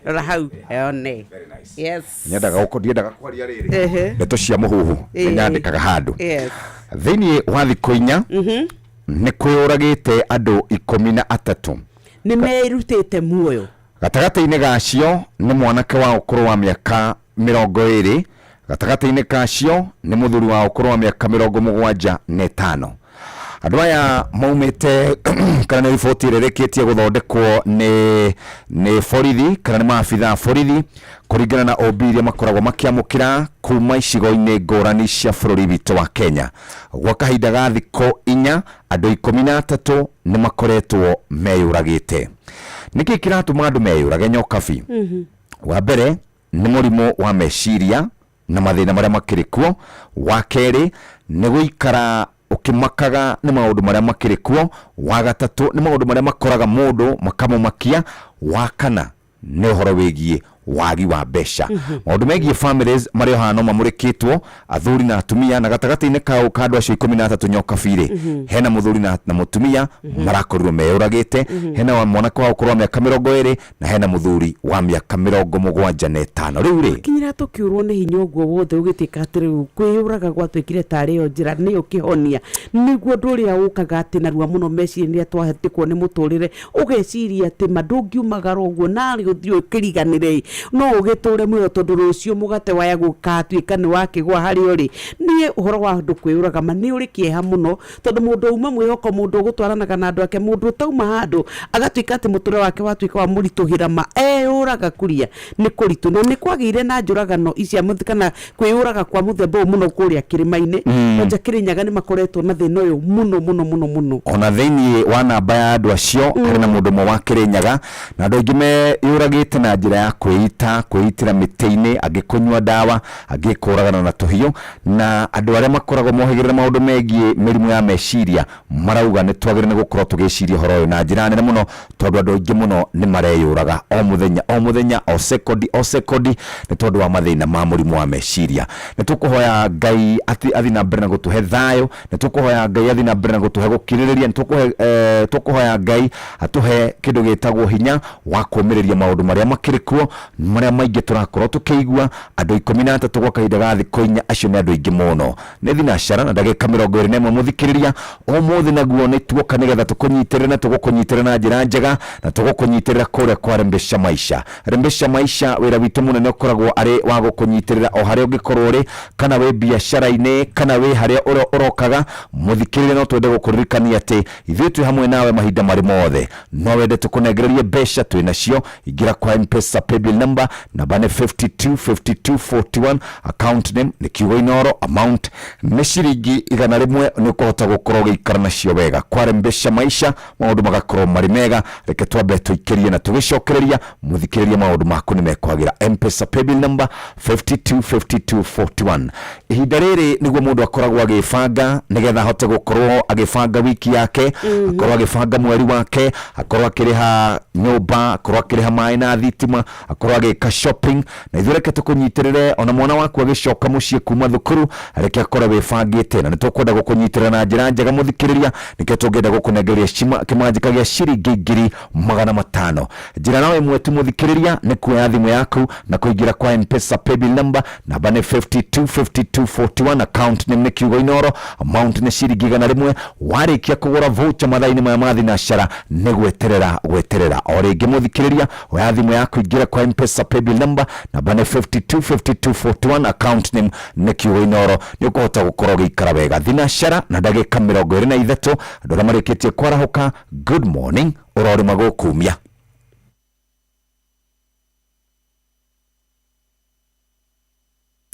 Rora hau one. Yes. Nyendaga gũkũ, ndiendaga kwaria rĩrĩ. Ndeto cia mũhuhu Ĩĩ. nĩnyandĩkaga handũ. Thĩinĩ wa thikũ 4 nĩ kwĩyũragĩte andũ 13. Nĩ merutĩte muoyo. Gatagatĩ-inĩ gacio nĩ mwanake wa ũkũrũ wa mĩaka 20, gatagatĩ-inĩ kacio nĩ mũthuri wa ũkũrũ wa mĩaka 75. Andũ aya maumĩte kana nĩ riboti ĩrĩa ĩrĩkĩtie gũthondekwo nĩ borithi kana nĩ maabitha a borithi kũringana na ũmbi iria makoragwo makĩamũkĩra kuma icigo-inĩ ngũrani cia bũrũri witũ wa Kenya. Gwa kahinda ga thikũ 4 andũ 13 nĩ makoretwo meyũragĩte. Nĩkĩ kĩratũma andũ meyũrage, Nyokabi? Wa mbere nĩ mũrimũ wa meciria na mathĩna marĩa makĩrĩ kuo. Wa kerĩ nĩ gũikara ũkĩmakaga nĩ maũndũ marĩa makĩrĩ kuo. Wa gatatũ nĩ maũndũ marĩa makoraga mũndũ makamũmakia. Wa kana nĩ ũhoro wĩgiĩ wagi wa mbeca. Maũndũ megiĩ families marĩ o haha no mamũrĩkĩtwo, athuri na atumia, na gatagatĩ-inĩ kau ka andũ acio 13, Nyokabi-rĩ, hena mũthuri na mũtumia marakorirwo meyũragĩte, hena wa mwanake wa ũkũrũ wa mĩaka 20 na hena mũthuri wa mĩaka 75. Rĩu rĩ, kinyĩra tũkĩũrwo nĩ hinya ũguo wothe, ũgĩtuĩka atĩ rĩu kwĩyũraga gwatuĩkire tarĩ yo njĩra, nĩyo kĩhonia, nĩguo ũndũ ũrĩa ũkaga atĩ narua mũno meciria nĩ twahĩtĩkwo nĩ mũtũrĩre, ũgeciria atĩ ma ndũngiumagara ũguo narĩ ũthiĩ ũkĩriganĩre, no ũgĩtũre muoyo tondũ rũciũ mũgate waya gũgatuĩka nĩ wakĩgwa harĩa ũrĩ. Niĩ ũhoro wa andũ kwĩyũraga ma nĩ ũrĩ kĩeha mũno, tondũ mũndũ auma mwĩhoko, mũndũ ũgũtwaranaga na andũ ake, mũndũ ũtauma handũ agatuĩka atĩ mũtũrĩre wake watuĩka wa mũritũhĩra, ma eyũraga kuria nĩ kũritũ. Na nĩ kwagĩire na njũragano icia kana kwĩyũraga kwa mũthemba ũyũ mũno kũrĩa kĩrĩma-inĩ. Kwanja Kĩrĩnyaga nĩ makoretwo na thĩna ũyũ mũno mũno mũno mũno. Ona thĩinĩ wa namba ya andũ acio harĩ na mũndũ ũmwe wa Kĩrĩnyaga, na andũ aingĩ meyũragĩte na njĩra ya kwĩita, kwĩitĩra mĩtĩ-inĩ, angĩ kũnyua ndawa, angĩ kũragana na tũhiũ. Na andũ arĩa makoragwo mohĩgĩrĩra maũndũ megiĩ mĩrimũ ya meciria marauga nĩ twagĩrĩire nĩ gũkorwo tũgĩciria ũhoro ũyũ na njĩra nene mũno, tondũ andũ aingĩ mũno nĩ mareyũraga o mũthenya o mũthenya, o sekondi o sekondi, nĩ tondũ wa mathĩna ma mũrimũ wa meciria. Nĩ tũkũhoya Ngai athiĩ na mbere na gũtũhe thayũ, nĩ tũkũhoya Ngai athiĩ na mbere na gũtũhe gũkirĩrĩria, nĩ tũkũhoya Ngai atũhe kĩndũ gĩtagwo hinya wa kũũmĩrĩria maũndũ marĩa makĩrĩ kuo, marĩa maingĩ tũrakorwo tũkĩigua. Andũ 13 gwa kahinda ga thikũ 4, acio nĩ andũ aingĩ mũno. Nĩ thinacara na ndagĩka 21, mũthikĩrĩria. Ũmũthĩ naguo nĩ tuoka nĩgetha tũkũnyitĩrĩre, na tũgũkũnyitĩrĩra na njĩra njega, na tũgũkũnyitĩrĩra kũrĩa kwa Rembesha Maisha. Rembesha Maisha, wĩra witũ mũnene ũkoragwo arĩ wa gũkũnyitĩrĩra o harĩa ũngĩkorwo ũrĩ, kana wĩ biacara-inĩ, kana wĩ harĩa ũrokaga. Mũthikĩrĩria, no twende gũkũririkania atĩ ithuĩ twĩ hamwe nawe mahinda marĩ mothe. No wende tũkũnengererie mbeca, twĩ nacio. Ingĩra kwa M-Pesa paybill number, namba nĩ 52 52 41, account name nĩ Kiugo Inoro, amount nĩ ciringi 100. Nĩ ũkũhota gũkorwo ũgĩikara nacio wega kwa Rembesha Maisha, maũndũ magakorwo marĩ mega. Reke twambe tũikĩrie na tũgĩcokereria, mũthikĩrĩria, maũndũ maku nĩ mekwagĩra. M-Pesa paybill number 52 52 41. Ihinda rĩrĩ nĩguo mũndũ akoragwo agĩbanga nĩgetha ahote gũkorwo agĩbanga wiki yake, akorwo agĩbanga mweri wake, akorwo akĩrĩha nyũmba, akorwo akĩrĩha maĩ na thitima, akorwo agĩka shopping. Na ithuĩ reke tũkũnyitĩrĩre, ona mwana waku agĩcoka mũciĩ kuma thukuru, reke akorwo wĩbangĩte. Na nĩ tũkwenda gũkũnyitĩrĩra na njĩra njega, mũthikĩrĩria, nĩkĩo tũngĩenda gũkũnengereria kĩmanjĩka gĩa ciringi 500,000. Njĩra no ĩmwe tu, mũthikĩrĩria, nĩ kuoya thimũ yaku na kũingĩra kwa M-Pesa paybill number, namba nĩ 52 52 41, account name nĩ Kiugo Inoro, amount nĩ ciringi 100. Warĩkia kũgũra voucher mathaa-inĩ maya ma thinacara, nĩ gweterera gweterera. O rĩngĩ, mũthikĩrĩria, oya thimũ yaku, ingĩra kwa M-Pesa paybill number, namba nĩ 52 52 41, account name nĩ Kiugo Inoro, nĩ ũkũhota gũkorwo ũgĩikara wega. Thinacara na ndagĩka 23, andũ arĩa marĩkĩtie kwarahũka, good morning, ũrorĩma gũkumia.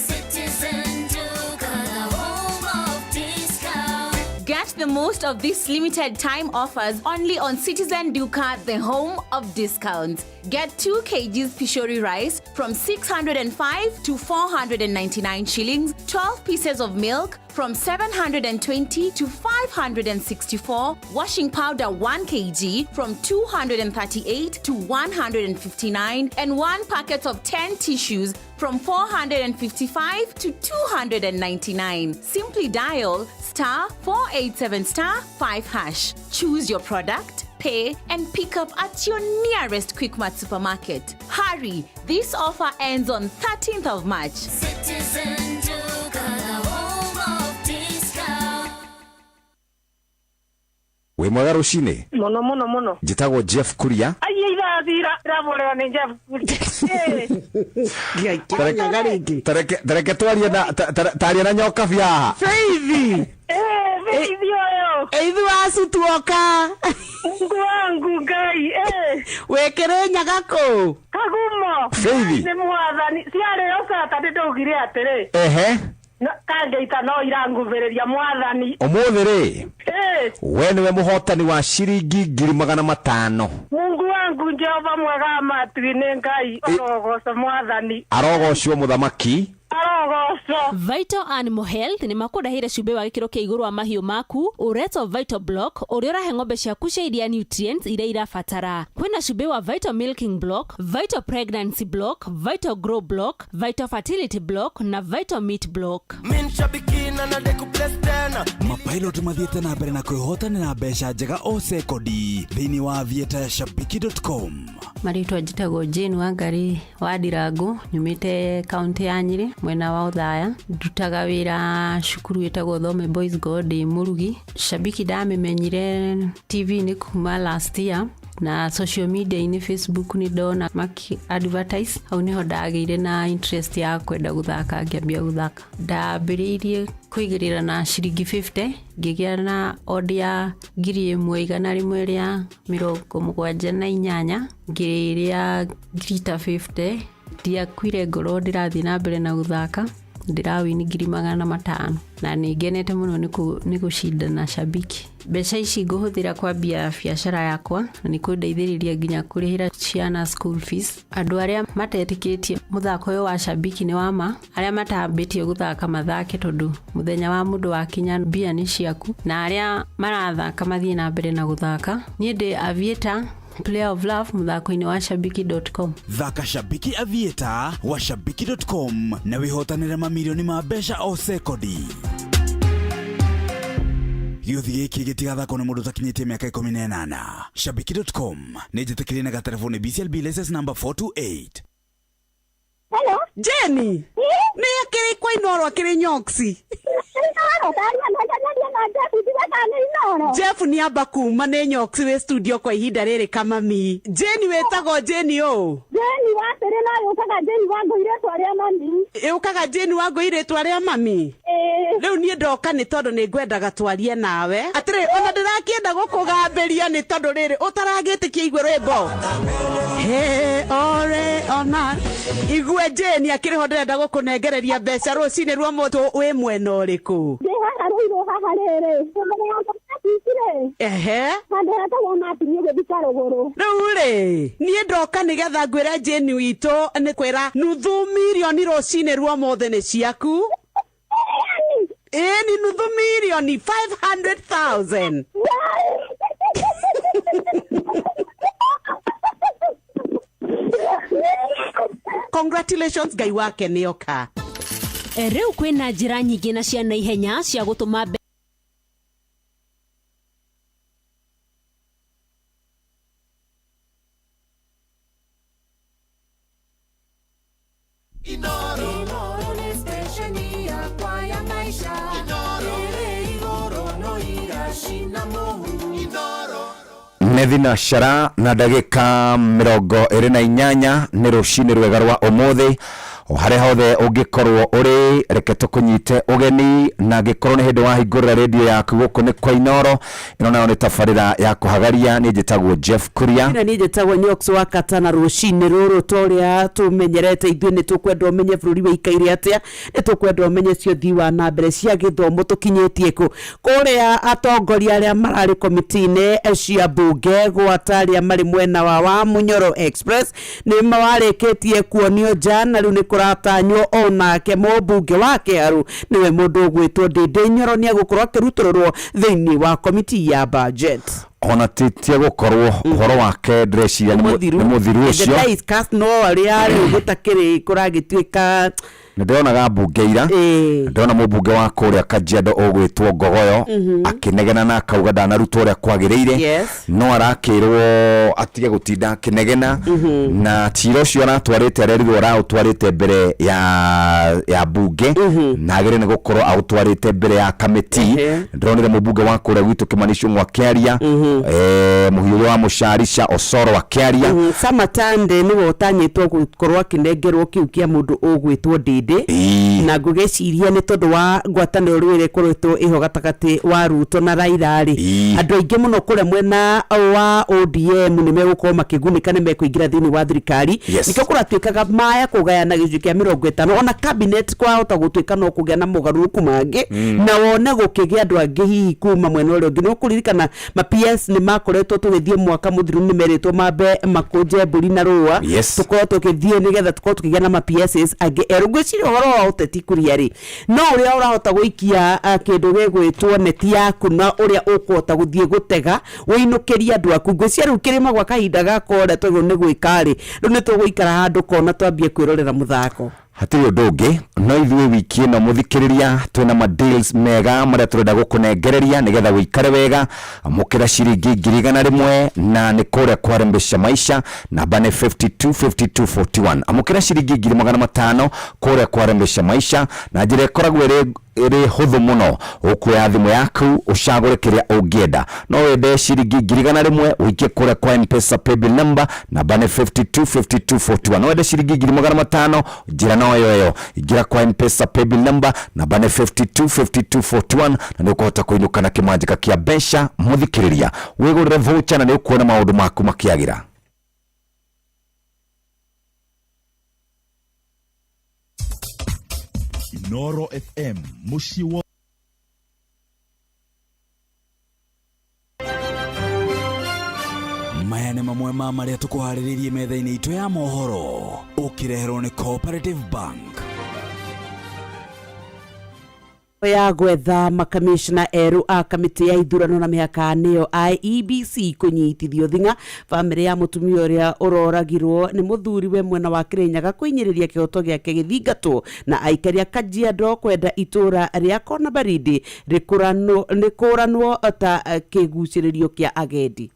Citizen Duka, the home of discount. Get the most of these limited time offers only on Citizen Duka, the home of discounts. Get 2 kgs Pishori rice from 605 to 499 shillings, 12 pieces of milk from 720 to 564, washing powder 1 kg from 238 to 159, and 1 packet of 10 tissues from 455 to 299. Simply dial star 487 star 5 hash. Choose your product, pay, and pick up at your nearest Quickmart supermarket. Hurry! This offer ends on 13th of March. Citizen Duka, the home of discount. Wĩ mwega rũcinĩ? Muno muno muno. Njĩtagwo Jeff Kuria. Aiye, irathira iraborera nĩ Jeff Kuria. Nyaga rĩngĩ. Tareke twarie na taria na nyoka haha. Feithi. Feithi ũyũ. Ithu acu tuoka. Mungu wangu Ngai eh. Wĩkĩrĩ nyaga kũ? Kagumo. Feithi. Nĩ mwathani ciarĩ ũcata nĩ ndaugire atĩrĩ. Ehe. Kangeita no iranguvĩrĩria mwathani. Ũmũthĩ rĩ, we nĩwe mũhotani wa ciringi 500,000. Mungu wangu Jehova mwega wa matu-inĩ Ngai arogoco mwathani. Arogocwo mũthamaki. Arogocwo. Vital Animal Health nĩ makũrehire cumbĩ wa gĩkĩro kĩa igũrũ wa mahiũ maku ũretwo Vital Block, ũrĩa ũrahe ng'ombe ciaku cia iria nutrients iria irabatara. Kwĩna cumbĩ wa Vital Milking Block, Vital Pregnancy Block, Vital Grow Block, Vital Fertility Block na Vital Meat Block. Mapilot mathiĩte na mbere na kwĩhotanĩra mbeca njega o sekondi thĩinĩ wa aviator ya shabiki.com. Marĩtwa njĩtagwo Jane Wangari wa Ndirangu, nyumĩte kaũntĩ ya Nyĩrĩ, mwena wa Othaya. Ndutaga wĩra cukuru ĩtagwo Thome Boys God, ndĩ mũrugi. Shabiki ndamĩmenyire TV-inĩ kuma last year na social media-inĩ, Facebook nĩ ndona maki advertise, hau nĩho ndagĩire na interest ya kwenda gũthaka, ngĩambia gũthaka. Ndambĩrĩirie kũigĩrĩra na ciringi 50, ngĩgĩa na odd ya 1,178, ngĩrĩa ngiri ta 50. Ndiakuire ngoro, ndĩrathiĩ na mbere na gũthaka, ndĩrawini 500,000 na nĩ ngenete mũno nĩ gũcindana Shabiki. Mbeca ici ngũhũthĩra kwambia biacara yakwa na nĩ kũndeithĩrĩria nginya kũrĩhĩra ciana school fees. Andũ arĩa matetĩkĩtie mũthako ũyũ wa Shabiki nĩ wa ma, arĩa matambĩtie gũthaka mathake, tondũ mũthenya wa mũndũ wakinya mbia nĩ ciaku, na arĩa marathaka mathiĩ na mbere na gũthaka. Niĩ ndĩ Aviator Player of Love mũthako-inĩ wa shabiki.com. Thaka Shabiki Aviator wa shabiki.com na wĩhotanĩre mamirioni ma mbeca o sekondi. Gĩũthi gĩkĩ gĩtigathakwo nĩ mũndũ ũtakinyĩtie mĩaka 18. Shabiki.com nĩ njĩtĩkĩrie na gaterebo nĩ BCLB license number 428. Hello. Jenny, nĩ akĩrĩ kwa Inoro, akĩrĩ nyoksi. Jeff nĩ amba kuma, nĩ nyoksi wĩ studio kwa ihinda rĩrĩ. Kamami Jenny, wĩtagwo Jenny ũ? Jeni wa tĩrĩ no yũkaga Jeni wa ngũi rĩtwa rĩa mami. Ĩũkaga Jenny wa ngũi rĩtwa rĩa mami. Rĩu niĩ ndoka nĩ tondũ nĩ ngwendaga twarie nawe atĩrĩ, ona ndĩrakĩenda gũkũgambĩria nĩ tondũ rĩrĩ ũtaragĩtĩkia, igue rwĩmbo he ore ona igue. Jeni akĩrĩ ho, ndĩrenda gũkũnengereria mbeca rũcinĩ rwa mũtũ. Wĩ mwena ũrĩkũ? Ndĩ haha rũirũ haha rĩrĩ mbere ya rĩ. Ehe. Handũ hetagwo Matini ũgĩthiĩ Karũgũrũ. Rĩu rĩ, niĩ ndoka nĩgetha ngwĩre Jeni witũ nĩ kwĩra nuthu mirioni rũcinĩ rwa ũmũthĩ nĩ ciaku. Ĩĩ, ni nuthu mirioni, 500,000. Congratulations, Ngai wake nĩoka. Rĩu kwĩna njĩra nyingĩ na cia naihenya cia gũtũma Nĩ thinacara na ndagĩka 28. Nĩ rũcinĩ rwega rwa ũmũthĩ. O harĩa hothe ũngĩkorwo ũrĩ, reke tũkũnyite ũgeni, na angĩkorwo nĩ hĩndĩ wahingũrĩra rĩndio yaku, gũkũ nĩ kwa Inoro. Ĩno nayo nĩ tabarĩra ya kũhagaria. Niĩ njĩtagwo Jeff Kuria. Na niĩ njĩtagwo Nyox wa Katana. Rũcinĩ rũrũ, ta ũrĩa tũmenyerete ithuĩ, nĩ tũkwenda ũmenye bũrũri wĩikaire atĩa, nĩ tũkwenda ũmenye cio ũthii wa na mbere cia gĩthomo tũkinyĩtie kũ. Kũrĩa atongoria arĩa mararĩ komiti-inĩ cia mbunge, gwata arĩa marĩ mwena wa Wamunyoro Express, nĩ warĩkĩtie kuonio nja, na rĩu nĩ kũratanywo onake mũmbunge wa Kĩaru, nĩwe mũndũ ũgwĩtwo Ndĩndĩ Nyoro, nĩ egũkorwo akĩrutũrũrwo thĩinĩ wa komiti ya budget. Ona titie gũkorwo ũhoro wake ndĩreciria nĩ mũthiru The ũcio. die is cast, no arĩa rĩu gũtakĩrĩ kũragĩtuĩka. Nĩ ndĩronaga mbunge ira. Ndĩrona mũmbunge wa kũrĩa Kajiado ũgwĩtwo Ngogoyo akĩnegena na akauga ndanarutwo ũrĩa kwagĩrĩire. No arakĩrwo atige gũtinda akĩnegena na cira ũcio aratwarĩte, arerirwo araũtwarĩte mbere ya mbunge na agĩrĩire nĩ gũkorwo aũtwarĩte mbere ya kamĩti. Ndĩronire mũmbunge wa kũrĩa gwitũ Kĩmani Ichung'wa akĩaria, mũhiũ ũrĩa wa Mũcarica Osoro akĩaria. Samatande nĩwe ũtanyĩtwo gũkorwo akĩnengerwo kĩu kĩa mũndũ ũgwĩtwo Ndĩndĩ. Na ngũgĩciria nĩ tondũ wa ngwatanĩro rĩu ĩrĩa ĩkoretwo ĩho gatagatĩ wa Ruto na Raila rĩ, andũ aingĩ mũno kũrĩa mwena wa ODM nĩ megũkorwo makĩgunĩka, nĩ mekũingĩra thĩinĩ wa thirikari. Nĩkĩo kũratuĩkaga maya kũgayana gĩcunjĩ kĩa 50, ona cabinet kwahota gũtuĩka no kũgĩa na mogarũrũku mangĩ na wone gũkĩgĩa andũ angĩ hihi kuma mwena ũrĩa ũngĩ. Nĩ ũkũririkana ma PS nĩ makoretwo tũgĩthiĩ mwaka mũthiru, nĩ merĩtwo mambe makũnje mbũri na rũa, tũkorwo tũgĩthiĩ nĩgetha tũkorwo tũkĩgĩa na ma PSs angĩ erũ. Ngwĩciria ũhoro wa ũteti kuria rĩ, no ũrĩa ũrahota gũikia kĩndũ gĩgwĩtwo neti yaku na ũrĩa ũkũhota gũthiĩ gũtega wĩinũkĩrie andũ aku. Ngwĩciria rĩu kĩrĩma gwa kahinda gaka ũrĩa twagĩrĩirwo nĩ gwĩka rĩ, rĩu nĩ tũgũikara handũ kona twambie kwĩrorera mũthako. Hatirĩ ũndũ ũngĩ no ithuĩ wiki ĩno mũthikĩrĩria twĩna ma deals mega marĩa tũrenda gũkũnengereria nĩgetha wĩikare wega. Amũkĩra ciringi 100,000 na nĩ kũrĩa kwarembesha maisha, namba nĩ 525241. Amũkĩra ciringi 500,000 kũrĩa kwarembesha maisha na njĩra ĩkoragwo ĩrĩ hũthũ mũno. Ũkuoya thimũ yaku ũcagũre kĩrĩa ũngĩenda. No wende ciringi 100,000, ũikie kũrĩa kwa Mpesa paybill number, namba nĩ 525241. No wende ciringi 500,000, njĩra no ĩyo ĩyo, ingĩra kwa Mpesa paybill number, namba nĩ 525241, na nĩ ũkũhota kũinũka na kĩmanjĩka kĩa mbeca. Mũthikĩrĩria, wĩgũrĩre voucher na nĩ ũkuona maũndũ maku makĩagĩra. Inoro FM mũciĩ wa maya nĩ mamwe ma marĩa tũkũharĩrĩirie metha-inĩ itũ ya mohoro ũkĩreherwo nĩ Cooperative Bank. Ya gwetha makamishna erũ a kamĩtĩ ya ithurano na mĩhaka nĩyo IEBC kũnyitithio thing'a. Bamĩrĩ ya mũtumia ũrĩa ũroragirwo nĩ mũthuriwe mwena wa Kĩrĩnyaga kũinyĩrĩria kĩhoto gĩake gĩthingatwo, na aikari a Kajiado kwenda itũra rĩa Kona Baridi rĩkũranwo ta kĩgucĩrĩrio kĩa agendi.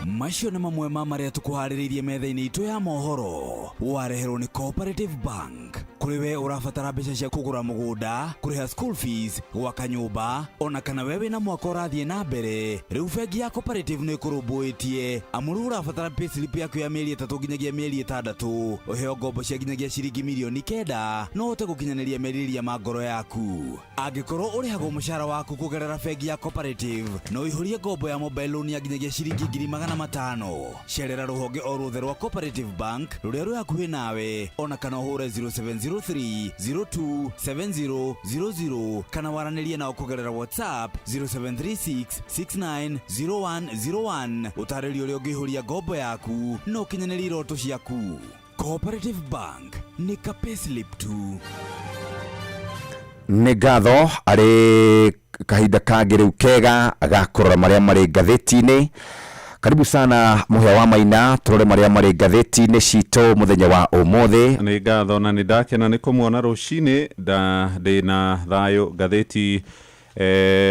Macio nĩ mamwe ma marĩa tũkũharĩrĩirie metha-inĩ itũ ya mohoro wareherwo nĩ Cooperative Bank. Kũrĩ we ũrabatara mbeca cia kũgũra mũgũnda, kũrĩha school fees, gwaka nyũmba, ona kana we wĩna mwaka ũrathiĩ na mbere, rĩu bengi ya Cooperative nĩ ĩkũrũmbũĩtie, amu rĩu ũrabatara payslip yaku ya mĩeri 3 nginyagia mĩeri 6, ũheo ngombo cia nginyagia ciringi 9 mirioni no ũhote gũkinyanĩria merirĩria ma ngoro yaku. Angĩkorwo ũrĩhagwo mũcara waku kũgerera bengi ya Cooperative, no ũihũrie ngombo ya mobile loan ya nginyagia ciringi 500,000. Cerera rũhonge o ruothe rwa Cooperative Bank rũrĩa rwĩ hakuhĩ nawe, ona kana ũhũre 0703 027000 kana waranĩrie nao kũgerera WhatsApp 0736 690101, ũtarĩrio ũrĩa ũngĩihũria ngombo yaku na ũkinyanĩrie iroto ciaku. Cooperative Bank nĩ ka payslip tu. Nĩ ngatho arĩ kahinda kangĩ rĩu kega ga kũrora marĩa marĩ ngathĩti-inĩ. Karibu sana Mũhĩa wa Maina, tũrore marĩa marĩ ngathĩti-inĩ citũ mũthenya wa ũmũthĩ. Nĩ ngatho na nĩ ndakena nĩ kũmuona rũcinĩ nda ndĩna thayũ. Ngathĩti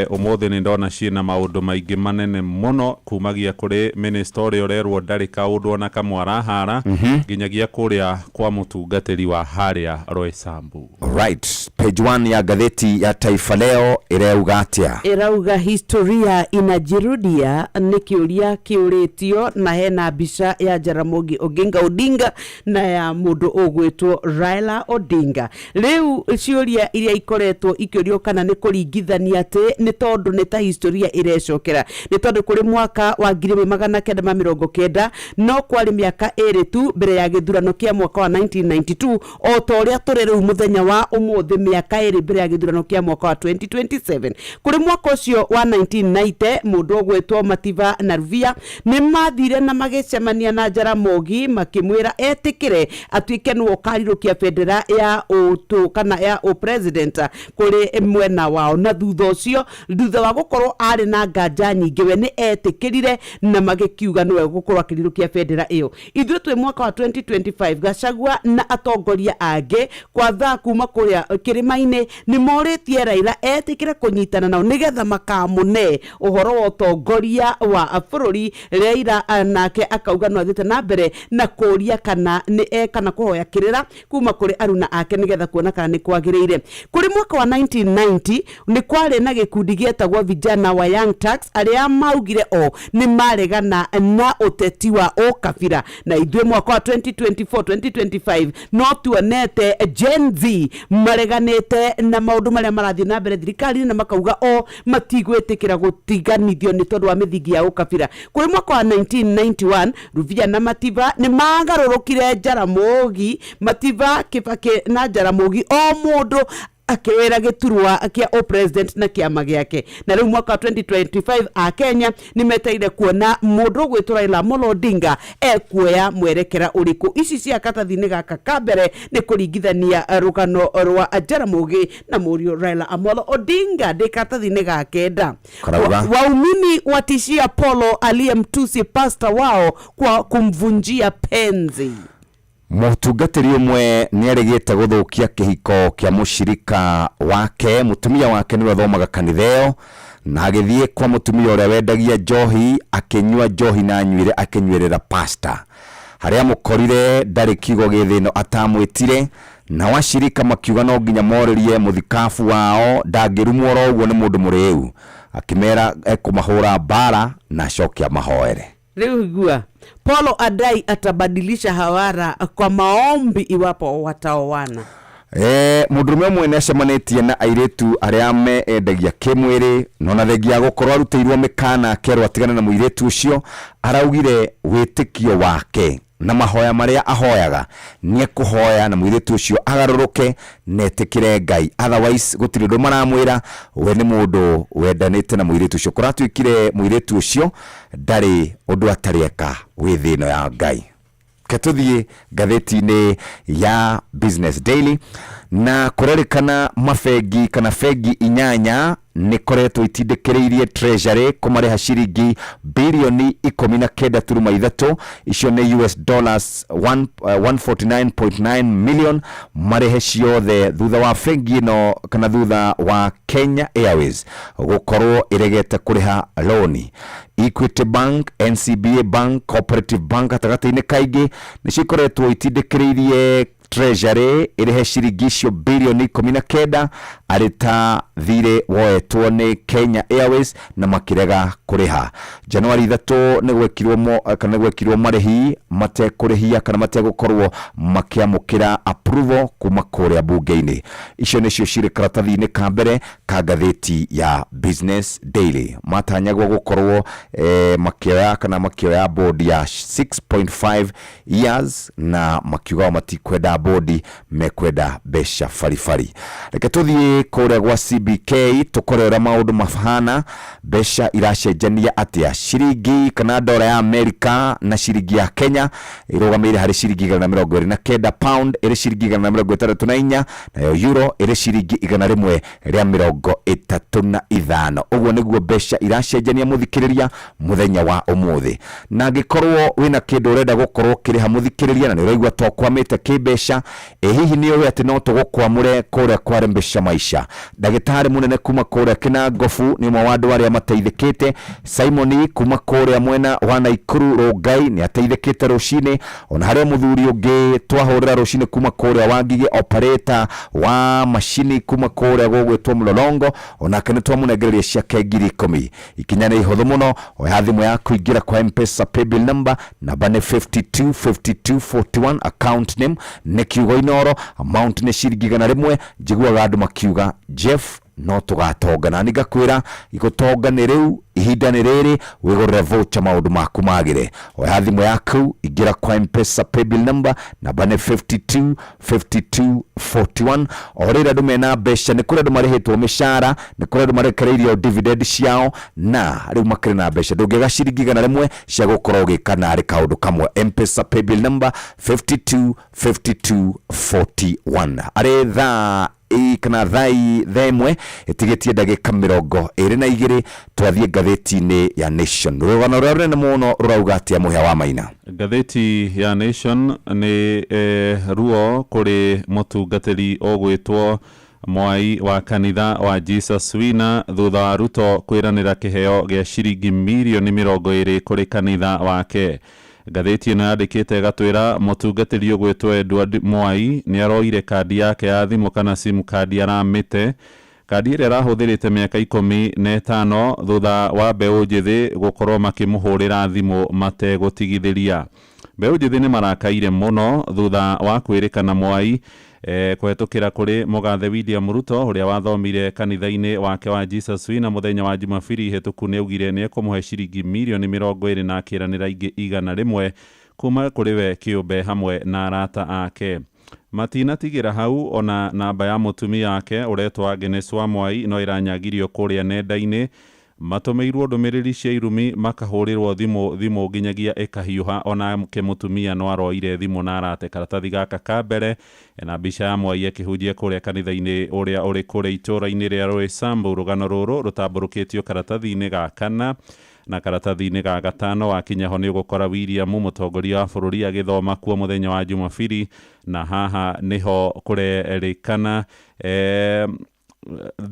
ũmũthĩ nĩ ndona ciĩna maũndũ maingĩ manene mũno, kumagia kũrĩ minister ũrĩa ũrerwo ndarĩ kaũndũ ona kamwe arahara, nginyagia kũrĩa kwa mũtungatĩri wa harĩa Roysambu. Right, page 1 ya ngathĩti ya Taifa Leo ĩreuga atĩa? Ĩrauga "Historia inajirudia?" Nĩ kĩũria kĩũrĩtio, na hena mbica ya Jaramogi Oginga Odinga na ya mũndũ ũgwĩtwo Raila Odinga. Rĩu ciũria iria ikoretwo ikĩũrio kana nĩ kũringithania atĩ nĩ tondũ nĩ ta historia ĩrecokera, nĩ tondũ kũrĩ mwaka wa 1990 no kwarĩ mĩaka 2 tu mbere ya gĩthurano kĩa mwaka wa 1992, o ta ũrĩa tũrĩ rĩu mũthenya wa ũmũthĩ mĩaka 2 mbere ya gĩthurano kĩa mwaka wa 2027. Kũrĩ mwaka ũcio wa 1990, mũndũ ũgwĩtwo Mativa na Ruvia nĩ mathire na magĩcemania na Jaramogi makĩmwĩra etĩkĩre atuĩke nĩwe ũkarirũkia bendera ya ũtũ kana ya ũpresident kũrĩ mwena wao, na thutha Thutha ũcio, thutha wa gũkorwo arĩ na nganja nyingĩ, we nĩ etĩkĩrire na magĩkiuga nĩwe gũkorwo akĩrirũkia bendera ĩyo. Ithuĩ twĩ mwaka wa 2025, Gachagua na atongoria angĩ kwa thaa kuma kũrĩa kĩrĩma-inĩ nĩ morĩtie Raila etĩkĩre kũnyitana nao nĩgetha makamũne ũhoro wa ũtongoria wa bũrũri. Raila nake akauga no athiĩte na mbere na kũria kana nĩ e kana kũhoya kĩrĩra kuma kũrĩ aruna ake nĩgetha kuona kana nĩ kwagĩrĩire. Kũrĩ mwaka wa 1990 nĩ kwarĩ na gĩkundi gĩetagwo Vijana wa Young Turks arĩa maugire o nĩ maregana na ũteti wa ũkabira, na ithuĩ mwaka wa 2024 2025 no tuonete Gen Z mareganĩte na maũndũ marĩa marathiĩ na mbere thirikari-inĩ na makauga o matigwĩtĩkĩra gũtiganithio nĩ tondũ wa mĩthingi ya ũkabira. Kũrĩ mwaka wa 1991 Rubia na Mativa nĩ magarũrũkire Jaramogi, Mativa, Kibaki na Jaramogi, o mũndũ akĩwĩra gĩturwa kĩa ũpresident na kĩama gĩake. Na rĩu mwaka wa 2025 akenya nĩ metereire kuona mũndũ ũgwĩtwo Raila Amolo Odinga ekuoya mwerekera ũrĩkũ. Ici cia katathi-inĩ gaka ka mbere nĩ kũringithania rũgano rwa Jaramogi na mũriũ Raila Amolo Odinga. Ndĩ karatathi-inĩ ga kenda. Karauga. Waumini watishia Polo aliyemtusi pasta wao kwa kumvunjia penzi. Mũtungatĩri ũmwe nĩ arĩgĩte gũthũkia kĩhiko kĩa mũshirika wake. Mũtumia wake nĩwe athomaga kanitha ĩyo, na agĩthiĩ kwa mũtumia ũrĩa wendagia njohi, akĩnyua njohi na anyuire akĩnyuĩrĩra pasta. Harĩa amũkorire ndarĩ kiugo gĩ thĩ ĩno atamwĩtire, na washirika makiuga no nginya morĩrie mũthikabu wao, ndangĩrumwo oro ũguo nĩ mũndũ mũrĩu. Akĩmera ekũmahũra mbara na acoke amahoere. Rĩu igua, Polo adai atabadilisha hawara kwa maombi iwapo wataoana. Mũndũrũme ũmwe nĩ acemanĩtie na airĩtu arĩa meendagia kĩmwĩrĩ, no na thengia ya gũkorwo arutĩirwo mĩkana akerwo atigane na mũirĩtu ũcio, araugire wĩtĩkio wake na mahoya marĩa ahoyaga nĩ ekũhoya na mũirĩtu ũcio agarũrũke na etĩkĩre Ngai, otherwise gũtirĩ ũndũ maramwĩra. We nĩ mũndũ wendanĩte na mũirĩtu ũcio. Kũratuĩkire mũirĩtu ũcio ndarĩ ũndũ atarĩ eka wĩ thĩ ĩno ya Ngai. Ke tũthiĩ ngathĩti-inĩ ya Business Daily, na kũrerĩkana mabengi kana bengi inyanya nĩ koretwo itindĩkĩrĩirie Treasury kũmarĩha ciringi birioni 19.3, icio nĩ US dollars 149.9 million, marĩhe ciothe thutha wa bengi ĩno kana thutha wa Kenya Airways gũkorwo ĩregete kũrĩha loni. Equity Bank, NCBA Bank, Cooperative Bank gatagatĩ-inĩ kaingĩ nĩcio ikoretwo itindĩkĩrĩirie Treasury ĩrĩhe ciringi icio birioni 19 arĩ ta thirĩ woetwo nĩ Kenya Airways na makĩrega kũrĩha. Januari 3 nĩ gwekirwo mo, kana nĩ gwekirwo marĩhi matekũrĩhia kana mategũkorwo makĩamũkĩra approval kuma kũrĩa bunge-inĩ. Icio nĩcio cirĩ karatathi-inĩ ka mbere ka ngathĩti ya Business Daily. Matanyagwo gũkorwo makĩoya kana makĩoya board ya 6.5 years, na makiuga o matikwenda bodi, mekwenda mbeca baribari. Reke tũthiĩ kũrĩa gwa CBK tũkore ũrĩa maũndũ mahana, mbeca iracenjania atĩa. Ciringi kana ndora ya Amerika na ciringi ya Kenya ĩrũgamĩire harĩ ciringi 129, pound ĩrĩ ciringi 164, nayo euro ĩrĩ ciringi 135. Ũguo nĩguo mbeca iracenjania mũthikĩrĩria mũthenya wa ũmũthĩ. Na angĩkorwo wĩna kĩndũ ũrenda gũkorwo ũkĩrĩha mũthikĩrĩria na nĩ ũraigua ta ũkwamĩte kĩmbeca, ĩ hihi nĩ ũĩ atĩ no tũgũkwamũre kũrĩa kwa Rembesha Maisha? Ndagĩtarĩ mũnene kuma kũrĩa Kĩnangobu nĩ ũmwe wa andũ arĩa mateithĩkĩte. Simoni kuma kũrĩa mwena wa Naikuru Rongai nĩ ateithĩkĩte rũcinĩ. Ona harĩ mũthuri ũngĩ twahũrĩra rũcinĩ kuma kũrĩa Wangigĩ, operator wa macini kuma kũrĩa gũgwĩtwo Mlolongo, onake nĩ twamũnengereria ciake 10,000. Ikinya nĩ ihũthũ mũno, oya thimũ yaku, ingĩra kwa M-Pesa paybill number, namba nĩ 525241, account name nĩ kiugo Inoro, amount nĩ ciringi 100. Njiguaga andũ makiuga Jeff no tũgatonga, na ngakwĩra gũtonga nĩ rĩu, ihinda nĩ rĩrĩ, wĩgũrĩre voucher maũndũ maku magĩre. Oya thimũ yaku, ingĩra kwa M-Pesa paybill number, namba nĩ 525241. O rĩrĩ andũ mena mbeca, nĩ kũrĩ andũ marĩhĩtwo mĩcara, nĩ kũrĩ andũ marekereirio dividend ciao na rĩu makĩrĩ na mbeca. Ndũngĩaga ciringi 100 cia gũkorwo ũgĩka narĩ kaũndũ kamwe. M-Pesa paybill number 525241. Arĩ thaa Kana thaa 1 ĩtigĩtie ndagĩka 22, twathiĩ ngathĩti-inĩ ya Nation. Rũgano rũrĩa rũnene mũno rũrauga atĩa, Mũhĩa wa Maina? Ngathĩti ya Nation nĩ ruo kũrĩ mũtungatĩri ũgwĩtwo Mwai wa kanitha wa Jesus Winner thutha wa Ruto kwĩranĩra kĩheo gĩa ciringi mirioni 20 kũrĩ kanitha wake. Ngathĩti ĩno yandĩkĩte ĩgatwĩra mũtungatĩri ũgwĩtwo Edward Mwai nĩ aroire kandi yake ya thimũ kana SIM kandi, aramĩte kandi ĩrĩa arahũthĩrĩte mĩaka 15 thutha wa mbeũ njĩthĩ gũkorwo makĩmũhũrĩra thimũ mategũtigithĩria. Mbeũ njĩthĩ nĩ marakaire mũno thutha wa kwĩrĩkana Mwai kũhetũkĩra kũrĩ mũgathe William Ruto, ũrĩa wathomire kanitha-inĩ wake wa Jesus Winner mũthenya wa Jumabiri hĩtũku, nĩ augire nĩ ekũmũhe ciringi mirioni 20 na akĩranĩra ingĩ 100 kuma kũrĩ we kĩũmbe hamwe na arata ake. Matinatigĩra hau, ona namba ya mũtumia wake ũretwo Agnes wa Mwai no ĩranyagirio kũrĩa nenda-inĩ, matũmĩirwo ndũmĩrĩri cia irumi, makahũrĩrwo thimũ nginyagia ĩkahiũha. Onake mũtumia no aroire thimũ na arate. Karatathi gaka ka mbere na mbica ya Mwai akĩhunjia kũrĩa kanitha-inĩ ũrĩa ũrĩ kũrĩa itũũra-inĩ rĩa Roysambu. Rũgano rũrũ rũtambũrũkĩtio karatathi-inĩ ga kana na karatathi-inĩ ga gatano. Wakinya ho nĩ ũgũkora William mũtongoria wa bũrũri agĩthoma kuo mũthenya wa Jumabiri, na haha nĩho kũrerĩkana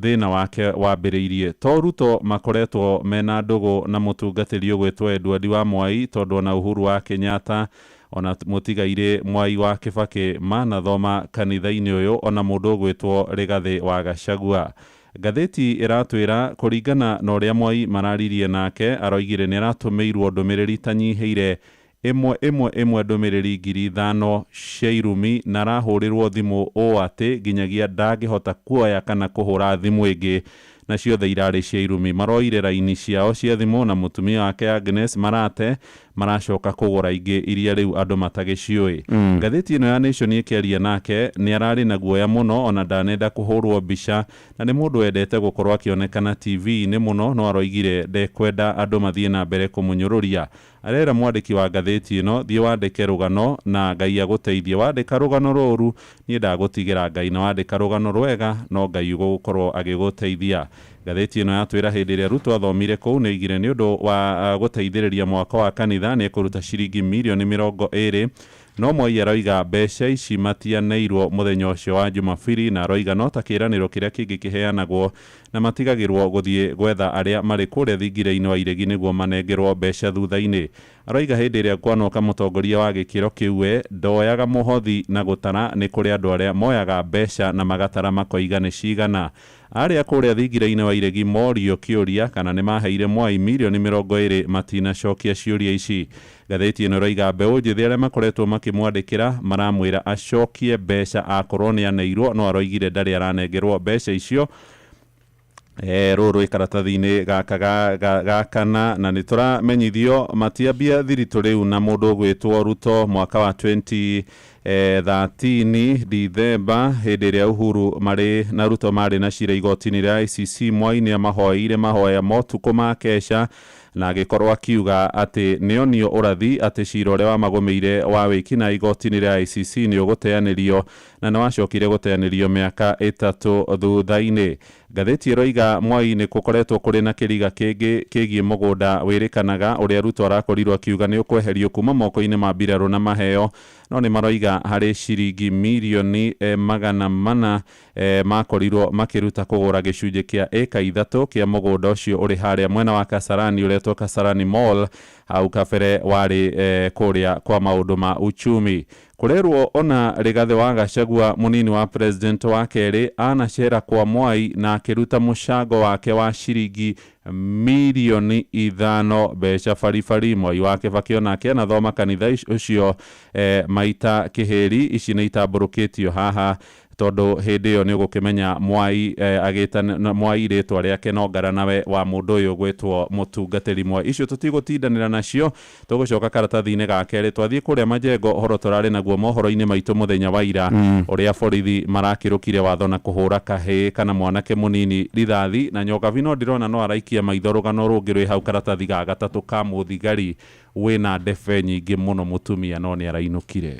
thĩna wake wambĩrĩirie. To Ruto makoretwo mena ndũgũ na mũtungatĩri ũgwĩtwo Edward wa Mwai, tondũ ona Uhuru wa Kenyatta, ona mũtigairĩ Mwai wa Kĩbakĩ manathoma kanitha-inĩ ũyũ, ona mũndũ ũgwĩtwo Rigathĩ wa Gachagua. Ngathĩti ĩratwĩra kũringana na ũrĩa Mwai mararirie nake, aroigire nĩ aratũmĩirwo ndũmĩrĩri tanyihĩire ĩmwe ĩmwe ĩmwe, ndũmĩrĩri 5,000 cia irumi, na arahũrĩrwo thimũ ũũ atĩ nginyagia ndangĩhota kuoya kana kũhũra thimũ ĩngĩ, na ciothe irarĩ cia irumi. Maroire raini ciao cia thimũ na mũtumia wake Agnes marate, maracoka kũgũra ingĩ iria rĩu andũ matagĩciũĩ. Ngathĩti ĩno ya Nation ĩkĩaria nake, nĩ ararĩ na guoya mũno, ona ndanenda kũhũrwo mbica, na nĩ mũndũ wendete gũkorwo akĩonekana TV-inĩ mũno, no aroigire ndekwenda andũ mathiĩ na mbere kũmũnyũrũria. Arera mwandĩki wa ngathĩti ĩno, thiĩ wandĩke rũgano na Ngai agũteithie. Wandĩka rũgano rũru, niĩ ndagũtigĩra Ngai, na wandĩka rũgano rwega, no Ngai ũgũkorwo agĩgũteithia. Ngathĩti ĩno yatwĩra hĩndĩ ĩrĩa Ruto athomire kũu, nĩ oigire nĩ ũndũ wa gũteithĩrĩria mwako wa kanitha nĩ ekũruta ciringi mirioni 20, no Mwai aroiga mbeca ici matianeirwo mũthenya ũcio wa Jumabiri, na aroiga no ta kĩĩranĩro kĩrĩa kĩngĩ kĩheanagwo na matigagĩrwo gũthiĩ gwetha arĩa marĩ kũrĩa thingira-inĩ wa iregi nĩguo manengerwo mbeca thutha-inĩ. Aroiga hĩndĩ ĩrĩa kwanoka mũtongoria wa gĩkĩro kĩu, we ndoyaga mũhothi na gũtara, nĩ kũrĩ andũ arĩa moyaga mbeca na magatara makoiga nĩ cigana. Arĩa kũrĩa thingira-inĩ wa iregi morio kĩũria kana nĩ maheire Mwai mirioni 20, matinacokia ciũria ici. Ngathĩti ĩno ĩroiga mbeũ njĩthĩ arĩa makoretwo makĩmwandĩkĩra maramwĩra acokie mbeca akorwo nĩ aneirwo, no aroigire ndarĩ aranengerwo mbeca icio. Rũrũ rwĩ karatathi-inĩ gaka ga kana, na nĩ tũramenyithio matiambia thiritũ rĩu na mũndũ ũgwĩtwo Ruto mwaka wa 2013 Dithemba, hĩndĩ ĩrĩa Uhuru marĩ na Ruto marĩ na cira igoti-inĩ rĩa ICC. Mwai nĩ amahoeire mahoya motukũ ma kesha, na agĩkorwo akiuga atĩ nĩonio ũrathi atĩ cira ũrĩa wamagũmĩire wa wĩkina igoti-inĩ rĩa ICC nĩ ũgũteanĩrio, na nĩ wacokire gũteanĩrio mĩaka 3 thutha-inĩ. Ngathĩti ĩroiga Mwai nĩ gũkoretwo kũrĩ na kĩriga kĩngĩ kĩgiĩ mũgũnda wĩrĩkanaga ũrĩa Ruto arakorirwo akiuga nĩ ũkweherio kuma moko-inĩ ma mbirarũ na maheo, no nĩ maroiga harĩ ciringi mirioni 400 makorirwo makĩruta kũgũra gĩcunjĩ kĩa ĩka 3 kĩa mũgũnda ũcio ũrĩ harĩa mwena wa Kasarani, ũretwo Kasarani Mall, hau kabere warĩ kũrĩa kwa maũndũ ma uchumi. Kũrerwo ona Rigathĩ wa Gachagua, mũnini wa president wa kerĩ, anacera kwa Mwai na akĩruta mũcango wake wa ciringi mirioni 5, mbeca baribari. Mwai wa Kĩbakĩ onake anathoma kanitha ũcio maita kĩhĩri. Ici nĩ itambũrũkĩtio haha tondũ hĩndĩ ĩyo nĩ ũgũkĩmenya Mwai agĩta Mwai rĩtwa rĩake no ngaranawe wa mũndũ ũyũ gwĩtwo mũtungatĩri Mwai. Icio tũtigũtindanĩra nacio, tũgũcoka karatathi-inĩ ga kerĩ. Twathiĩ kũrĩa Majengo, ũhoro tũrarĩ naguo mohoro-inĩ maitũ mũthenya wa ira, ũrĩa borithi marakĩrũkire watho na kũhũra kahĩĩ kana mwanake mũnini rithathi, na Nyokabi no ndĩrona no araikia maitho rũgano rũngĩ rwĩ hau karatathi ga gatatũ ka mũthigari. Wĩna ndebe nyingĩ mũno mũtumia, no nĩ arainũkire.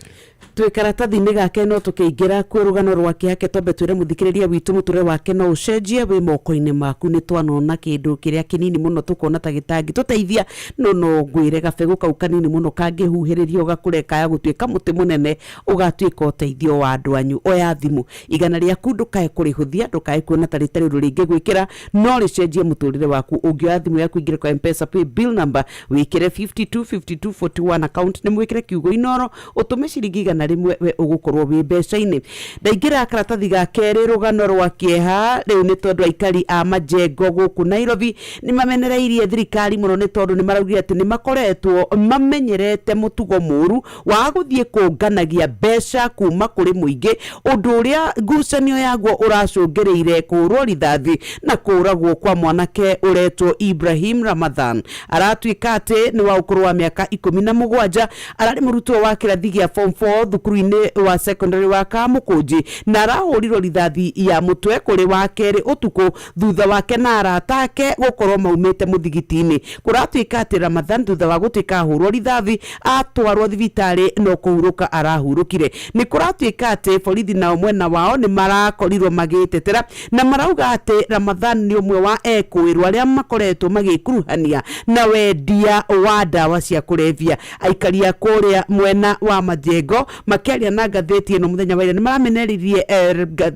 Twĩ karatathi-inĩ gake no tũkĩingĩra kuo rũgano rwake ake twambe twĩre mũthikĩrĩria witũ mũtũrĩre wake no ũcenjie wĩ moko-inĩ maku. Nĩ twanona kĩndũ kĩrĩa kĩnini mũno tũkona ta gĩtangĩtũteithia, no no ngwĩre gabegũ kau kanini mũno kangĩhuhĩrĩrio gakũre kaya gũtuĩka mũtĩ mũnene ũgatuĩka ũteithio wa andũ anyu. Oya thimũ, igana rĩaku ndũkae kũrĩhũthia, ndũkae kuona ta rĩtarĩ ũndũ rĩngĩgwĩkĩra, no rĩcenjie mũtũrĩre waku. Ũngĩoya thimũ yaku ingĩre kwa Mpesa pay bill number, wĩkĩre 525241, account nĩ mwĩkĩre kiugo Inoro, ũtũme ciringi 100, we ũgũkorwo wĩ mbeca-inĩ. Ndaingĩra karatathi ga kerĩ, rũgano rwa kĩeha rĩu nĩ tondũ aikari a Majengo gũkũ Nairobi nĩ mamenereirie thirikari mũno, nĩ tondũ nĩ maraugire atĩ nĩ makoretwo mamenyerete mũtugo mũru wa gũthiĩ kũnganagia mbeca kuma kũrĩ mũingĩ, ũndũ ũrĩa ngucanio yaguo ũracũngĩrĩire kũhũrwo rithathi na kũragwo kwa mwanake ũretwo Ibrahim Ramadhan. Aratuĩka atĩ nĩ wa ũkũrũ wa mĩaka 17, ararĩ mũrutwo wa kĩrathi gĩa form 4 thukuru-inĩ wa secondary wa Kamũkũnji, na arahũrirwo rithathi ya mũtwe kũrĩ wa kerĩ ũtukũ thutha wake na arata ake gũkorwo maumĩte mũthigiti-inĩ. Kũratuĩka atĩ Ramadhan, thutha wa gũtuĩka ahũrwo rithathi, atwarwo thibitarĩ no kũhurũka arahurũkire. Nĩ kũratuĩka atĩ borithi nao mwena wao nĩ marakorirwo magĩtetera na marauga atĩ Ramadhan nĩ ũmwe wa ekũĩrwo arĩa makoretwo magĩkuruhania na wendia wa ndawa cia kũrebia. Aikari a kũrĩa mwena wa Majengo makĩaria na ngathĩti ĩno mũthenya wa ira nĩ maramenereirie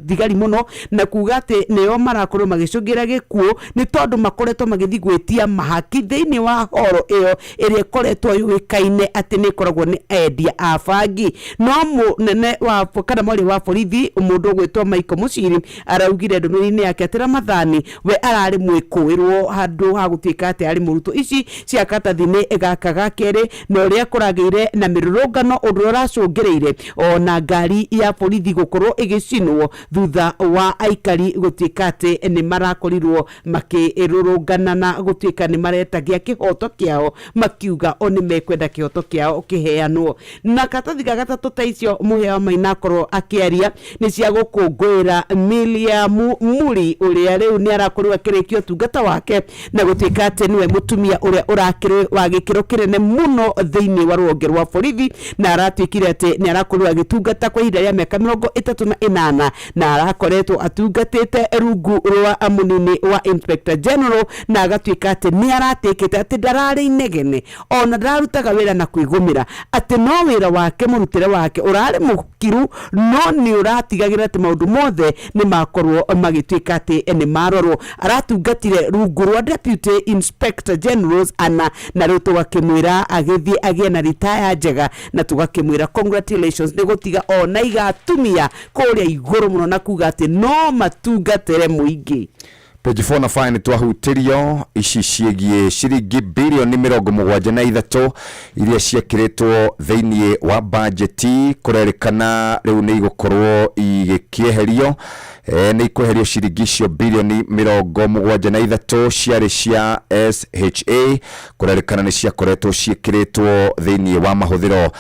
thigari mũno na kuga atĩ nĩo marakorwo magĩcũngĩra gĩkuũ, nĩ tondũ makoretwo magĩthiĩ gwĩtia mahaki thĩinĩ wa horo ĩyo ĩrĩa ĩkoretwo yũĩkaine atĩ nĩ ĩkoragwo nĩ endia a bangi. No mũnene wa kana mwaria wa borithi, mũndũ ũgwĩtwo Michael Muchiri, araugire ndũmĩrĩri-inĩ yake atĩ Ramadhani we ararĩ mwĩkũĩrwo handũ ha gũtuĩka atĩ arĩ mũrutwo. Ici cia karatathi-inĩ gaka ga kerĩ na ũrĩa kũragĩire na mĩrũrũngano, ũndũ ũrĩa ũracũngĩrĩire ona ngari ya borithi gũkorwo ĩgĩcinwo thutha wa aikari gũtuĩka atĩ nĩ marakorirwo makĩrũrũngana na gũtuĩka nĩ maretagia kĩhoto kĩao, makiuga o nĩ mekwenda kĩhoto kĩao kĩheanwo. Na karatathi ga gatatũ ta icio Mũhĩa wa Maina akorwo akĩaria nĩ cia gũkũngũĩra Miriam Muri, ũrĩa rĩu nĩ arakorirwo akĩrĩkia ũtungata wake na gũtuĩka atĩ nĩwe mũtumia ũrĩa ũrakĩrĩ wa gĩkĩro kĩnene mũno thĩinĩ wa rũhonge rwa borithi, na aratuĩkire atĩ nĩ arakorirwo agĩtungata kwa ihinda rĩa mĩaka 38, na arakoretwo atungatĩte rungu rwa mũnini wa Inspector General, na agatuĩka atĩ nĩ aratĩkĩte atĩ ndararĩ inegene ona ndararutaga wĩra na kwĩgũmĩra, atĩ no wĩra wake mũrutĩre wake ũrarĩ mũkiru, no nĩ ũratigagĩrĩra atĩ maũndũ mothe nĩ makorwo magĩtuĩka atĩ nĩ marorwo. Aratungatire rungu rwa Deputy Inspector Generals ana, na rĩu tũgakĩmwĩra agĩthiĩ agĩe na ritaya njega, na tũgakĩmwĩra congratulations nĩ gũtiga ona igatumia kũrĩa igũrũ mũno na kuga atĩ no matungatĩre mũingĩ. Page 4 na 5 nĩ twahutĩrio ici ciĩgiĩ ciringi birioni 73 iria ciekĩrĩtwo thĩinĩ wa bajeti, kũrerĩkana rĩu nĩ igũkorwo igĩkĩeherio. Nĩ ikweherio ciringi icio birioni 73 ciarĩ cia SHA, kũrerĩkana nĩ ciakoretwo ciĩkĩrĩtwo thĩinĩ wa mahũthĩro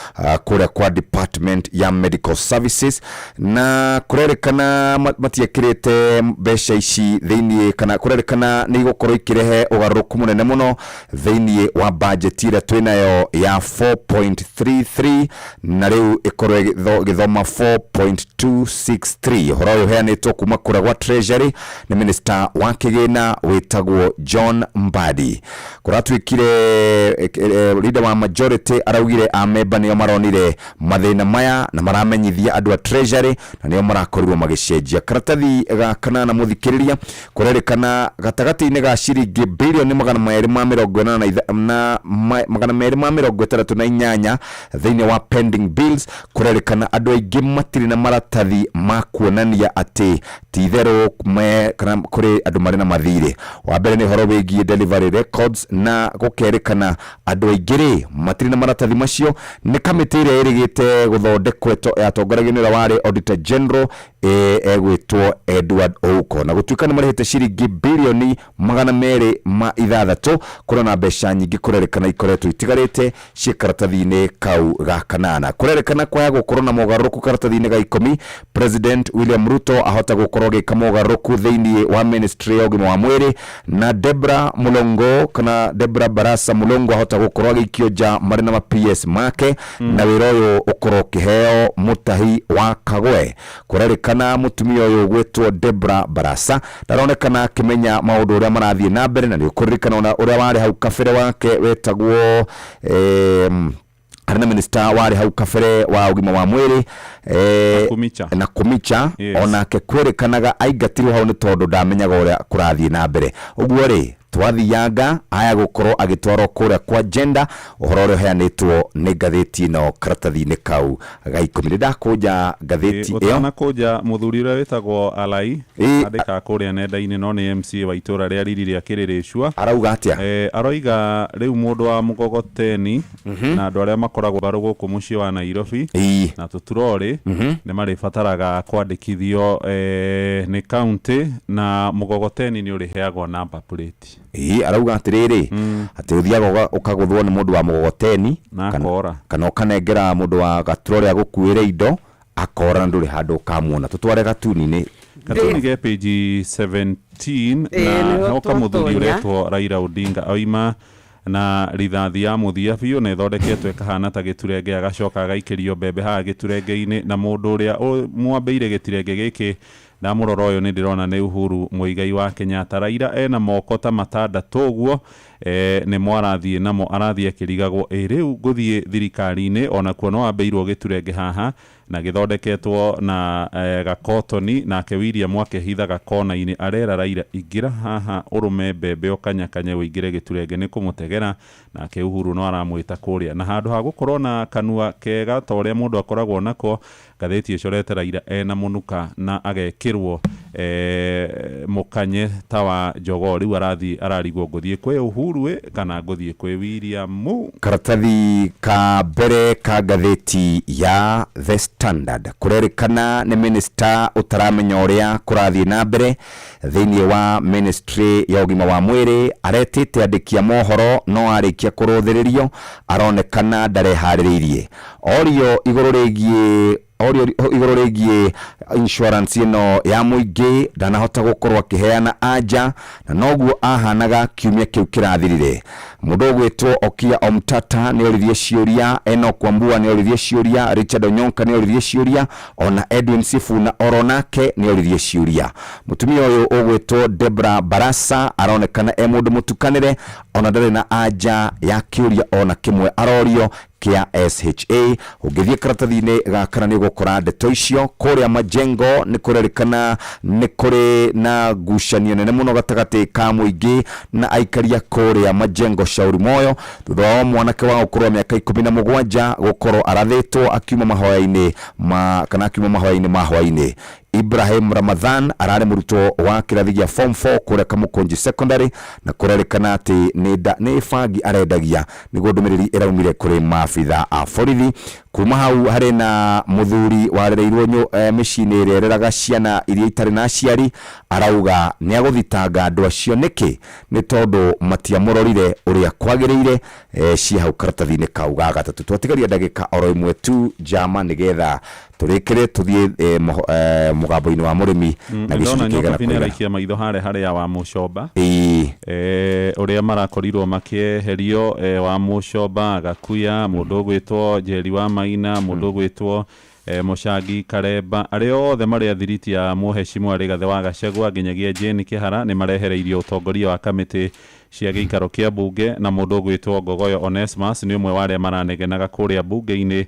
kũrĩa kwa Department ya Medical Services, na kũrerĩkana matiekĩrĩte mbeca ici thĩinĩ, kana kũrerĩkana nĩ igũkorwo ikĩrehe ũgarũrũku mũnene mũno thĩinĩ wa bajeti ĩrĩa twĩnayo ya 4.33, na rĩu ĩkorwo ĩgĩthoma 4.263. Ũhoro ũyũ ũheanĩtwo kuma kũrĩa gwa Treasury nĩ minister wa kĩgĩna wĩtagwo John Mbadi. Kũratuĩkire leader wa majority araugire amemba nĩo maronire mathĩna maya na maramenyithia andũ a Treasury, na nĩo marakorirwo magĩcenjia. Karatathi ga kanana, mũthikĩrĩria, kũrerĩkana gatagatĩ-inĩ ga ciringi birioni 280 na 268 thĩinĩ wa pending bills, kũrerĩkana andũ aingĩ matirĩ na maratathi ma kuonania atĩ ti itherũ me kana kũrĩ andũ marĩ na mathirĩ. Wa mbere nĩ ũhoro wĩgiĩ delivery records, na gũkerĩkana andũ aingĩ rĩ matirĩ na maratathi macio. Nĩ kamĩtĩ ĩrĩa ĩrĩgĩte gũthondekwo yatongoragio nĩ ũrĩa warĩ Auditor General. Egwĩtwo Edward Ouko, na gũtuĩka nĩ marĩhĩte ciringi bilioni 206, kũrĩ na mbeca nyingĩ kũrerĩkana ikoretwo itigarĩte ciĩ karatathi-inĩ kau ga kanana. Kũrerĩkana kwaya gũkorwo na mogarũrũku karatathi-inĩ ga 10. President William Ruto ahota gũkorwo agĩka mogarũrũku thĩinĩ wa ministry ya ũgima wa mwĩrĩ, na Debra Mulongo kana Debra Barasa Mulongo ahota gũkorwo agĩikio nja marĩ na ma PS make, na wĩra ũyũ ũkorwo ũkĩheo Mũtahi wa Kagwe. Kũrerĩkana mũtumia ũyũ ũgwĩtwo Debra Barasa ndaronekana akĩmenya maũndũ ũrĩa marathiĩ na mbere, na nĩ ũkũririkana ona ũrĩa warĩ hau kabere wake wetagwo harĩ na minista warĩ hau kabere wa ũgima wa mwĩrĩ Nakhumicha. Na Kumicha. Onake kwĩrĩkanaga aingatirwo hau nĩ tondũ ndamenyaga ũrĩa kũrathiĩ na mbere. Ũguo rĩ, twathianga aya gũkorwo agĩtwarwo kũrĩa kwa gender, ũhoro ũrĩa ũheanĩtwo nĩ ngathĩti ĩno karatathi-inĩ kau ga 10. Nĩ ndakũnja ngathĩti ĩyo. Ũtanakũnja, mũthuri ũrĩa wĩtagwo Alai andĩkaga kũrĩa nenda-inĩ, no nĩ MCA wa itũra rĩa riri rĩa Kĩrĩrĩcua. Arauga atĩa? Aroiga rĩu mũndũ wa mũgogoteni na andũ arĩa makoragwo mbarũ gũkũ mũciĩ wa Nairobi na tũturorĩ nĩ marĩbataraga kwandĩkithio nĩ county, na mũgogoteni nĩ ũrĩheagwo number plate. Ĩĩ, arauga atĩrĩrĩ, atĩ ũthiaga ũkagũthwo nĩ mũndũ wa mũgogoteni Na kana- akora. Kana ũkanengera mũndũ wa gaturorĩ agũkuĩre indo, akora na ndũrĩ handũ ũkamuona. Tũtware gatuni-inĩ. Gatuni ge page 17. Ĩĩ, Na nĩho hoka mũthuri twatonya. ũretwo Raila Odinga oima na rithathi ya mũthia biũ na ĩthondeketwo ĩkahana ta gĩturenge, agacoka agaikĩrio mbembe haha gĩturenge-inĩ, na mũndũ ũrĩa mwambĩire gĩtirenge gĩkĩ, ndamũrora ũyũ nĩ ndĩrona nĩ Uhuru Muigai wa Kenyatta. Raila ena moko ta matandatũ ũguo, nĩmo arathiĩ namo, arathiĩ akĩrigagwo ĩ rĩu ngũthiĩ thirikari-inĩ. Onakuo no ambĩirwo gĩturenge haha na gĩthondeketwo na gakotoni, nake William akehithaga kona-inĩ, arera Raila, ingĩra haha ũrũme mbembe ũkanyakanye ũingĩre gĩturenge nĩ kũmũtegera. Nake Uhuru no aramwĩta kũrĩa, na handũ ha gũkorwo na kanua kega ta ũrĩa mũndũ akoragwo nako, ngathĩti ĩcorete Raila ena mũnuka na agekĩrwo mũkanye ta wa jogoo. Rĩu arathiĩ ararigwo, ngũthiĩ kwĩ Uhuru ĩ kana ngũthiĩ kwĩ William? Karatathi ka mbere ka ngathĩti ya The Standard, kũrerĩkana nĩ minista ũtaramenya ũrĩa kũrathiĩ na mbere thĩinĩ wa ministry ya ũgima wa mwĩrĩ. Aretĩte andĩki a mohoro, no arĩkia kũrũthĩrĩrio aronekana ndareharĩrĩirie. Orio igũrũ rĩgiĩ, orio igũrũ rĩgiĩ insurance ĩno ya mũingĩ, ndanahota gũkorwo akĩheana anja, na noguo ahanaga kiumia kĩu kĩrathirire. Mũndũ ũgwĩtwo Okia Omtata nĩ oririe ciũria, Enoch Wambua nĩ oririe ciũria, Richard Onyonka nĩ oririe ciũria, ona Edwin Sifuna oro nake nĩ oririe ciũria. Mũtumia ũyũ ũgwĩtwo Debra Barasa aronekana e mũndũ mũtukanĩre, ona ndarĩ na anja ya kĩũria ona kĩmwe arorio kĩa SHA. Ũngĩthiĩ karatathi-inĩ ga kana nĩ ũgũkora ndeto icio. Kũrĩa Majengo nĩ kũrerĩkana nĩ kũrĩ na ngucanio nene mũno gatagatĩ ka mũingĩ na aikaria kũrĩa Majengo Shauri Moyo, thutha wa mwanake wa ũkũrũ wa mĩaka 17 gũkorwo arathĩtwo akiuma mahoya-inĩ ma kana akiuma mahoya-inĩ ma hwaĩ-inĩ. Ibrahim Ramadhan ararĩ mũrutwo wa kĩrathi gĩa form 4 kũrĩa Kamukunji Secondary, na kũrerĩkana atĩ nĩ bangi arendagia, nĩguo ndũmĩrĩri ĩraumire kũrĩ maabitha a borithi. Kuma hau harĩ na mũthuri warereirwo mĩciĩ-inĩ ĩrĩa ĩreraga ciana iria itarĩ na aciari, arauga nĩ agũthitanga andũ acio. Nĩkĩ? Nĩ tondũ matiamũrorire ũrĩa kwagĩrĩire. Ciĩ hau karatathi-inĩ kau ga gatatũ. Twatigaria ndagĩka oro ĩmwe tu, njama, nĩgetha tũrĩkĩre tũthiĩ mũgambo-inĩ wa mũrĩmi na Ndona gĩcunjĩ kĩigana nyoka kũigana. Araikia maitho harĩa harĩa wa Mũcomba, Ĩĩ. Ũrĩa marakorirwo makĩeherio, wa Mũcomba, Gakuya, mũndũ ũgwĩtwo Njeri wa Maina, mũndũ ũgwĩtwo Mũcangi Karemba, arĩa othe marĩ athiriti ya mũhecimwa Rigathĩ wa Gachagua nginyagia Jane Kĩhara nĩ marehereirio ũtongoria wa kamĩtĩ cia gĩikaro kĩa mbunge, na mũndũ ũgwĩtwo Ngogoyo Onesmus nĩ ũmwe wa arĩa maranegenaga kũrĩa mbunge-inĩ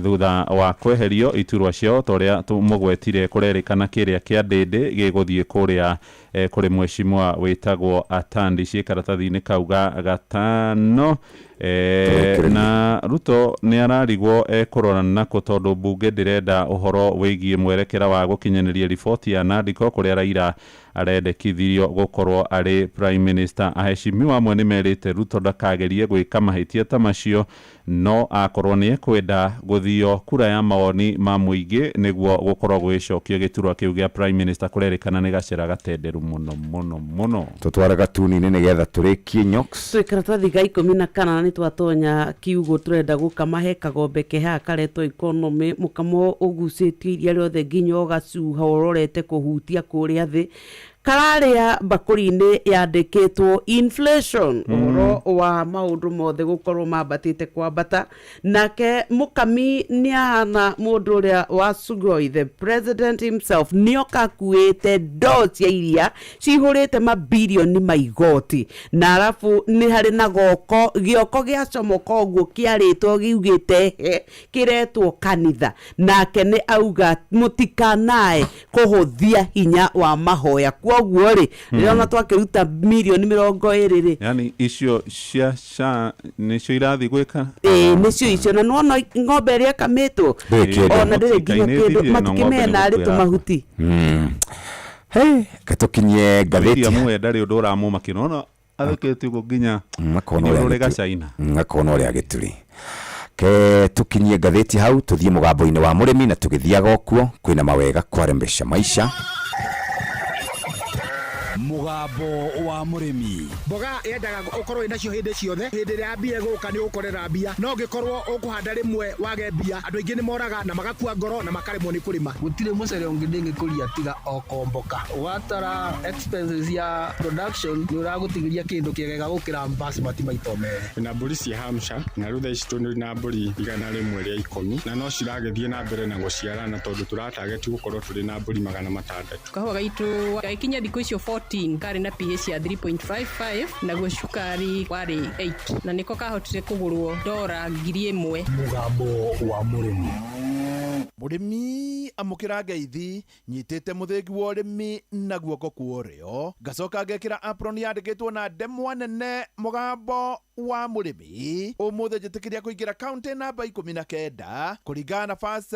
thutha wa kweherio iturwa ciao. Ta ũrĩa mũgwetire, kũrerĩkana kĩrĩa kĩa Ndĩndĩ gĩgũthiĩ kũrĩa kũrĩ mwecimwa wĩtagwo Atandi. Ciĩ karatathi-inĩ kau ga gatano. Tũrĩkĩrĩrie. Na Ruto nĩ ararigwo ekũrora nako tondũ mbunge ndĩrenda ũhoro wĩgiĩ mwerekera wa gũkinyanĩria riboti ya Nandiko, kũrĩa Raila arendekithirio gũkorwo arĩ prime minister. Aheshimiwa amwe nĩ merĩte Ruto ndakagerie gwĩka mahĩtia ta macio. No akorwo nĩ ekwenda gũthio kura ya mawoni ma mũingĩ nĩguo gũkorwo gũgĩcokio gĩturwa kĩu gĩa prime minister, kũrerĩkana nĩ gacĩra gatenderu mũno mũno mũno. Tũtware gatuni-inĩ nĩgetha tũrĩkie nyox. Twĩ karatathi ga 14 nĩ twatonya kiugo tũrenda gũkama. He kagombe ke haha karetwo economy, mũkamo ũgucĩtie iria rĩothe nginya ũgacuha ũrorete kũhutia kũrĩa thĩ, kararĩa mbakũri-inĩ yandĩkĩtwo inflation, ũhoro wa maũndũ mothe gũkorwo mambatĩte kwambata. Nake mũkami nĩ ahana mũndũ ũrĩa wa Sugoi, the president himself, nĩoka akuĩte ndoo cia iria cihũrĩte mabirioni ma igoti. Na arabu nĩ harĩ na goko gĩoko gĩa comoka ũguo kĩarĩtwo giugĩte he kĩretwo kanitha, nake nĩ auga mũtikanae kũhũthia hinya wa mahoya. Kwoguo rĩ, rĩrĩa ona twakĩruta mirioni 20 rĩ, Yani icio cia SHA nĩcio irathiĩ gwĩka. Ĩĩ, nĩcio icio. Na nĩwona ng'ombe ĩrĩa ĩkamĩtwo Ndĩrĩ kĩndũ. ona ndĩrĩ nginya Mũtikainĩthirie kĩndũ, na ng'ombe matikĩmena arĩ nĩ gũkua. tũmahuti. Hey, katũkinyie ngathĩti. William we ndarĩ ũndũ ũramũmakia, nona athekete ũguo nginya Akona nĩ ũrĩa ũrĩ gĩturi. gacaina. Akona ũrĩa gĩturi. Ke tũkinyie ngathĩti hau, tũthiĩ mũgambo-inĩ wa mũrĩmi, na tũgĩthiaga okuo kwĩna mawega kwarembesha maisha. Mũgambo wa mũrĩmi. Mboga yendaga ũkorwo wĩnacio hĩndĩ ciothe. Hĩndĩ ĩrĩa ya mbia ĩgũka, nĩ ũgũkorera mbia. No ũngĩkorwo ũkũhanda rĩmwe wage mbia, andũ aingĩ nĩ moraga na magakua ngoro na makaremwo nĩ kũrĩma. Gũtirĩ mũcere ũngĩ ndĩngĩkũria tiga o komboka. Watara expenses ya production, nĩ ũragũtigĩria kĩndũ kĩega gũkĩra basmati maita merĩ. Na mbũri cia Hampshire, na rĩu thaa ici tũrĩ na mbũri 110 na no ciragĩthiĩ na mbere na gũciarana, tondũ tũratageti gũkorwo tũrĩ na mbũri 600. Kahũa gaitũ gagĩkinya thikũ icio 14 karĩ na pH ya 3.55, naguo cukari warĩ 8, na nĩko kahotire kũgũrwo dora 1000. Mũgambo wa mũrĩmi. Mũrĩmi, amũkĩra ngeithi. Nyitĩte mũthĩgi wa ũrĩmi na guoko kwa ũrĩo, ngacoka ngekĩra apron yandĩkĩtwo na ndemwa nene mũgambo wa mũrĩmi. Ũmũthĩ njĩtĩkĩria kũingĩra kaunti namba 19 kũringana na First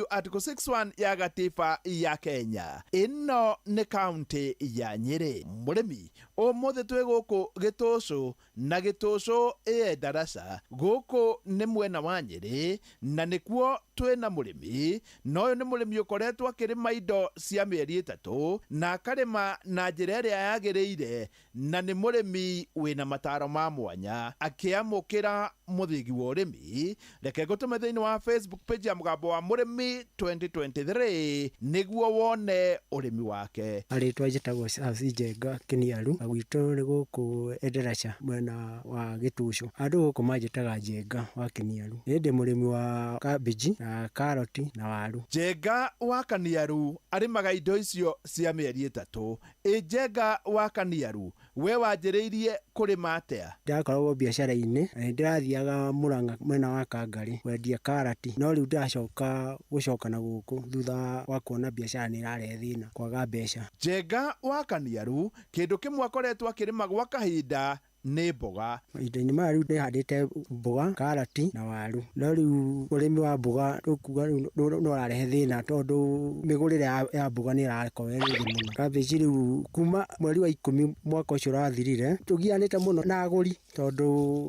Article 61 ya gatiba ya Kenya. Ĩno nĩ kaunti ya Nyĩrĩ. Mũrĩmi, ũmũthĩ twĩ gũkũ Gĩtũcũ, na Gĩtũcũ ĩe ndaraca gũkũ nĩ mwena wa Nyĩrĩ, na nĩkuo twĩna mũrĩmi. Na ũyũ nĩ mũrĩmi ũkoretwo akĩrĩma indo cia mĩeri 3 na akarĩma na njĩra ĩrĩa yagĩrĩire, na nĩ mũrĩmi wĩna mataro ma mwanya akĩamũkĩra mũthĩgi wa ũrĩmi. Reke ngũtũme thĩinĩ wa Facebook page ya mũgambo wa mũrĩmi 2023 nĩguo wone ũrĩmi wake. Rĩtwa njĩtagwo Charles Njenga Kĩniaru, na gwitũ nĩ gũkũ Endarasha, mwena wa Gĩtũcũ. Andũ gũkũ manjĩtaga Njenga wa Kĩniaru. Niĩ ndĩ mũrĩmi wa kambĩnji na karoti na waru. Njenga wa Kaniaru arĩmaga indo icio cia mĩeri 3. Ĩ Njenga wa Kaniaru, we wanjĩrĩirie kũrĩma atĩa? Ndakoragwo biacara-inĩ na nĩ ndĩrathiaga Mũrang'a mwena wa Kangarĩ kwendia karati, no rĩu ndĩracoka gũcoka na gũkũ thutha wa kuona biacara nĩ ĩrarehe thĩna, kwaga mbeca. Njenga wa Kaniaru kĩndũ kĩmwe akoretwo akĩrĩma gwa kahinda nĩ mboga. Mahinda-inĩ maya rĩu ndĩhandĩte mboga, karati na waru, no rĩu ũrĩmi wa mboga ũkuga rĩu nĩ ũrarehe thĩna, tondũ mĩgũrĩre ya mboga nĩ ĩrakorwo ĩrĩ thĩ mũno. Kambĩnji rĩu kuma mweri wa 10 mwaka ũcio ũrathirire, tũgianĩte mũno na agũri, tondũ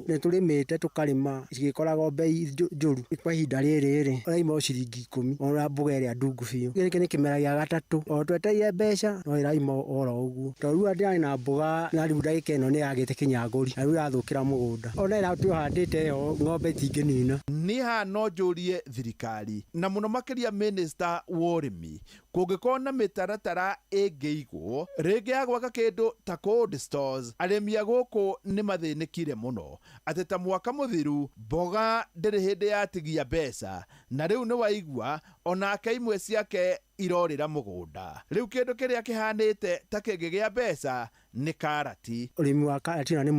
nĩ tũrĩmĩte tũkarĩma cigĩkoragwo bei njũru. Kwa ihinda rĩrĩ rĩ, ũraima o ciringi 10 ona mboga ĩrĩa ndungu biũ. Gĩkĩ nĩ kĩmera gĩa gatatũ, o twetereire mbeca no ĩraima oro ũguo, tondũ rĩu ndĩrarĩ na mboga na rĩu ndagĩka ĩno nĩ yagĩte kinya agũri, na rĩu ĩrathũkĩra mũgũnda. Ona ĩrĩa tũhandĩte ĩyo ng'ombe itingĩnina. Niĩ haha no njũrie thirikari, na mũno makĩria minista wa ũrĩmi, kũngĩkorwo na mĩtaratara ĩngĩigwo rĩngĩ ya gwaka kĩndũ ta cold stores. Arĩmi a gũkũ nĩ mathĩnĩkire mũno atĩ ta mwaka mũthiru mboga ndĩrĩ hĩndĩ yatigia mbeca, na rĩu nĩ waigua onake imwe ciake irorĩra mũgũnda. Rĩu kĩndũ kĩrĩa kĩhanĩte ta kĩngĩgĩa mbeca nĩ karati. Ũrĩmi wa karati na nĩ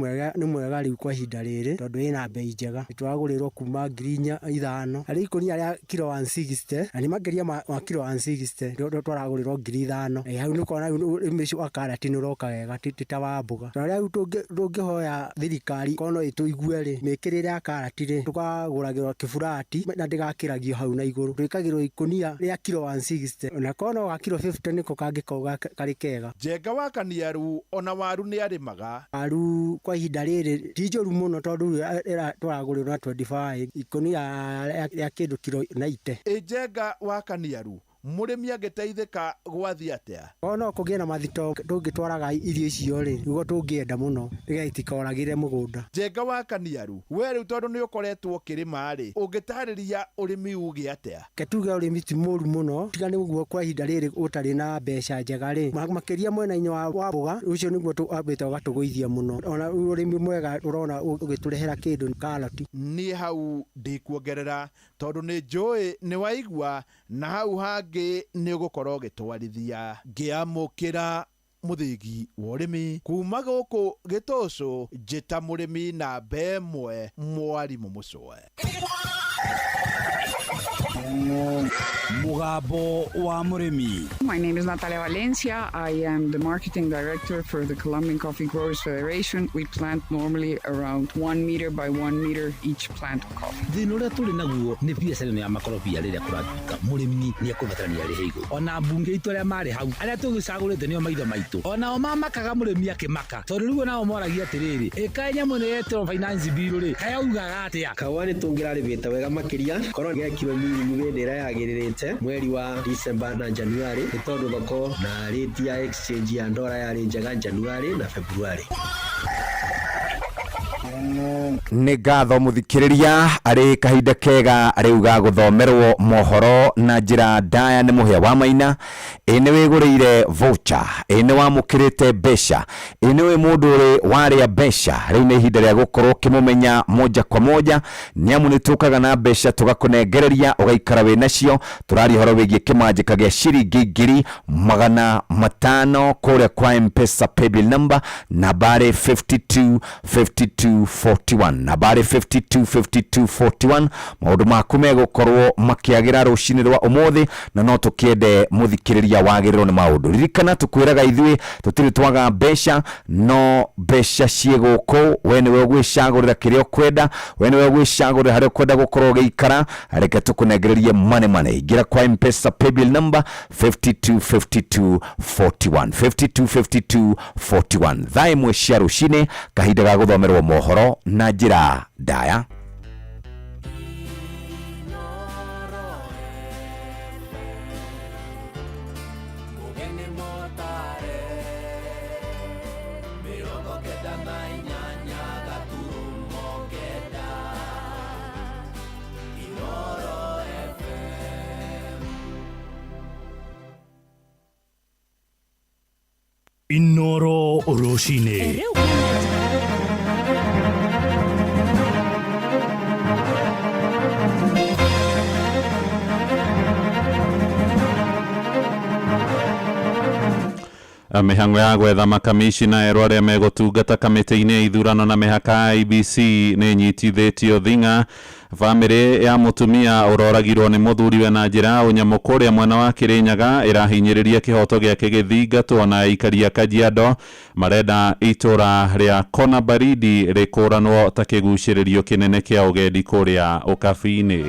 mwega rĩu kwa ihinda rĩrĩ, tondũ ĩna bei njega. Tũragũrĩrwo kuma ngiri 4, 5 harĩ ikũnia rĩa kiro 160, na nĩ makĩria ma kiro 160 tũragũrĩrwo 5000. Hau nĩ ũkona rĩu ũrĩmi ũcio wa karati nĩ ũroka wega, ti ta wa mboga. Na rĩu tũngĩhoya thirikari korwo no ĩtũigue rĩ, mĩkĩrĩre ya karati rĩ, tũkagũragĩrwo kĩburati na ndĩgakĩragio hau na igũrũ, twĩkagĩrwo ikũnia rĩa kiro 160. 60, ona korwo no ga kiro 50 nĩko kangĩkorwo karĩ kega. Njenga wa Kaniaru ona waru nĩ arĩmaga. Waru kwa ihinda rĩrĩ ti njũru mũno tondũ rĩu tũragũrĩrwo na 25 ikũnia rĩa kĩndũ kiro 90. Ĩ Njenga wa Kaniaru, mũrĩmi angĩteithĩka gwathiĩ atĩa? O no kũgĩe na mathito tũngĩtwaraga irio icio rĩ, nĩguo tũngĩenda mũno nĩgetha itikoragĩre mũgũnda. Njenga wa Kaniaru, we rĩu tondũ nĩ ũkoretwo ũkĩrĩma rĩ, ũngĩtarĩria ũrĩmi uge atĩa? Reke tuge ũrĩmi ti mũru mũno, tiga nĩ ũguo kwa ihinda rĩrĩ ũtarĩ na mbeca njega rĩ, makĩria mwena-inĩ wa mboga, ũcio nĩguo wambĩte ũgatũgũithia mũno. Ona ũrĩmi mwega ũrona ũgĩtũrehera kĩndũ karoti. Niĩ hau ndikuongerera tondũ nĩ njũĩ nĩ waigua na hau hangĩ nĩ ũgũkorwo ũgĩtwarithia. Ngĩamũkĩra mũthĩgi wa ũrĩmi kuma gũkũ Gĩtũcũ, njĩta mũrĩmi namba ĩmwe mwarimũ Mũcwe. Mugambo wa Mũrĩmi. My name is Natalia Valencia. I am the marketing director for the Colombian Coffee Growers Federation. We plant normally around 1 meter by 1 meter each plant of coffee. Thĩna ũrĩa tũrĩ naguo nĩ biacara ĩno ya makorobia rĩrĩa kũratuĩka mũrĩmi nĩ ekũbatarania arĩhe igũrũ. Ona mbunge itũ arĩa marĩ hau arĩa tũgĩcagũrĩte nĩo maitho maitũ, onao mamakaga mũrĩmi akĩmaka, tondũ rĩu onao moragia atĩrĩrĩ, ĩkaĩ nyamũ ĩno yetĩrwo finance bill rĩ, kaĩ augaga atĩa? Kahũa nĩ tũngĩrarĩmĩte wega makĩria korwo gekirwo mĩrĩmu hĩndĩ ĩrĩa yagĩrĩrĩte mweri wa December na January, nĩ tondũ thoko na rate ya exchange ya ndora yarĩ njega January na February. Nĩ ngatho mũthikĩrĩria, arĩ kahinda kega rĩu ga gũthomerwo mohoro na njĩra ndaya nĩ Mũhĩa wa Maina. Ĩ nĩ wĩgũrĩire voucher, ĩ nĩ wamũkĩrĩte mbeca, ĩ nĩ wĩ mũndũ ũrĩ warĩa mbeca, rĩu nĩ ihinda rĩa gũkorwo ũkĩmũmenya moja kwa moja, nĩ amu nĩ tũkaga na mbeca tũgakũnengereria ũgaikara wĩ nacio. Tũraria ũhoro wĩgiĩ kĩmanjĩka gĩa ciringi 500,000 kũrĩa kwa M-Pesa paybill number nambari 52 52 41, nambari 52 52 41. Maũndũ maku megũkorwo makĩagĩra rũcinĩ rwa ũmũthĩ, na no tũkĩende mũthikĩrĩria wagĩrĩrwo nĩ maũndũ. Ririkana tũkwĩraga ithuĩ tũtirĩ twaga mbeca, no mbeca ciĩ gũkũ, we nĩwe ũgwĩcagũrĩra kĩrĩa ũkwenda, we nĩwe ũgwĩcagũrĩra harĩa ũkwenda gũkorwo ũgĩikara. Reke tũkũnengererie mane mane. Ingĩra kwa M-Pesa paybill number 52 52 41, 52 52 41. Thaa 1 cia rũcinĩ, kahinda ga gũthomerwo mohoro na njĩra ndaya. Inoro rũcinĩ. Mĩhang'o ya gwetha makamishina erũ arĩa megũtungata kamĩtĩ-inĩ ya ithurano na mĩhaka ya IEBC nĩ nyitithĩtio thing'a. Bamĩrĩ ya mũtumia ũroragirwo nĩ mũthuriwe na njĩra ya ũnyamũ kũrĩa mwena wa Kĩrĩnyaga ĩrahinyĩrĩria kĩhoto gĩake gĩthingatwo, na aikari a Kajiado marenda itũra rĩa Kona Baridi rĩkũranwo ta kĩgucĩrĩrio kĩnene kĩa ũgendi kũrĩa Ũkabi-inĩ.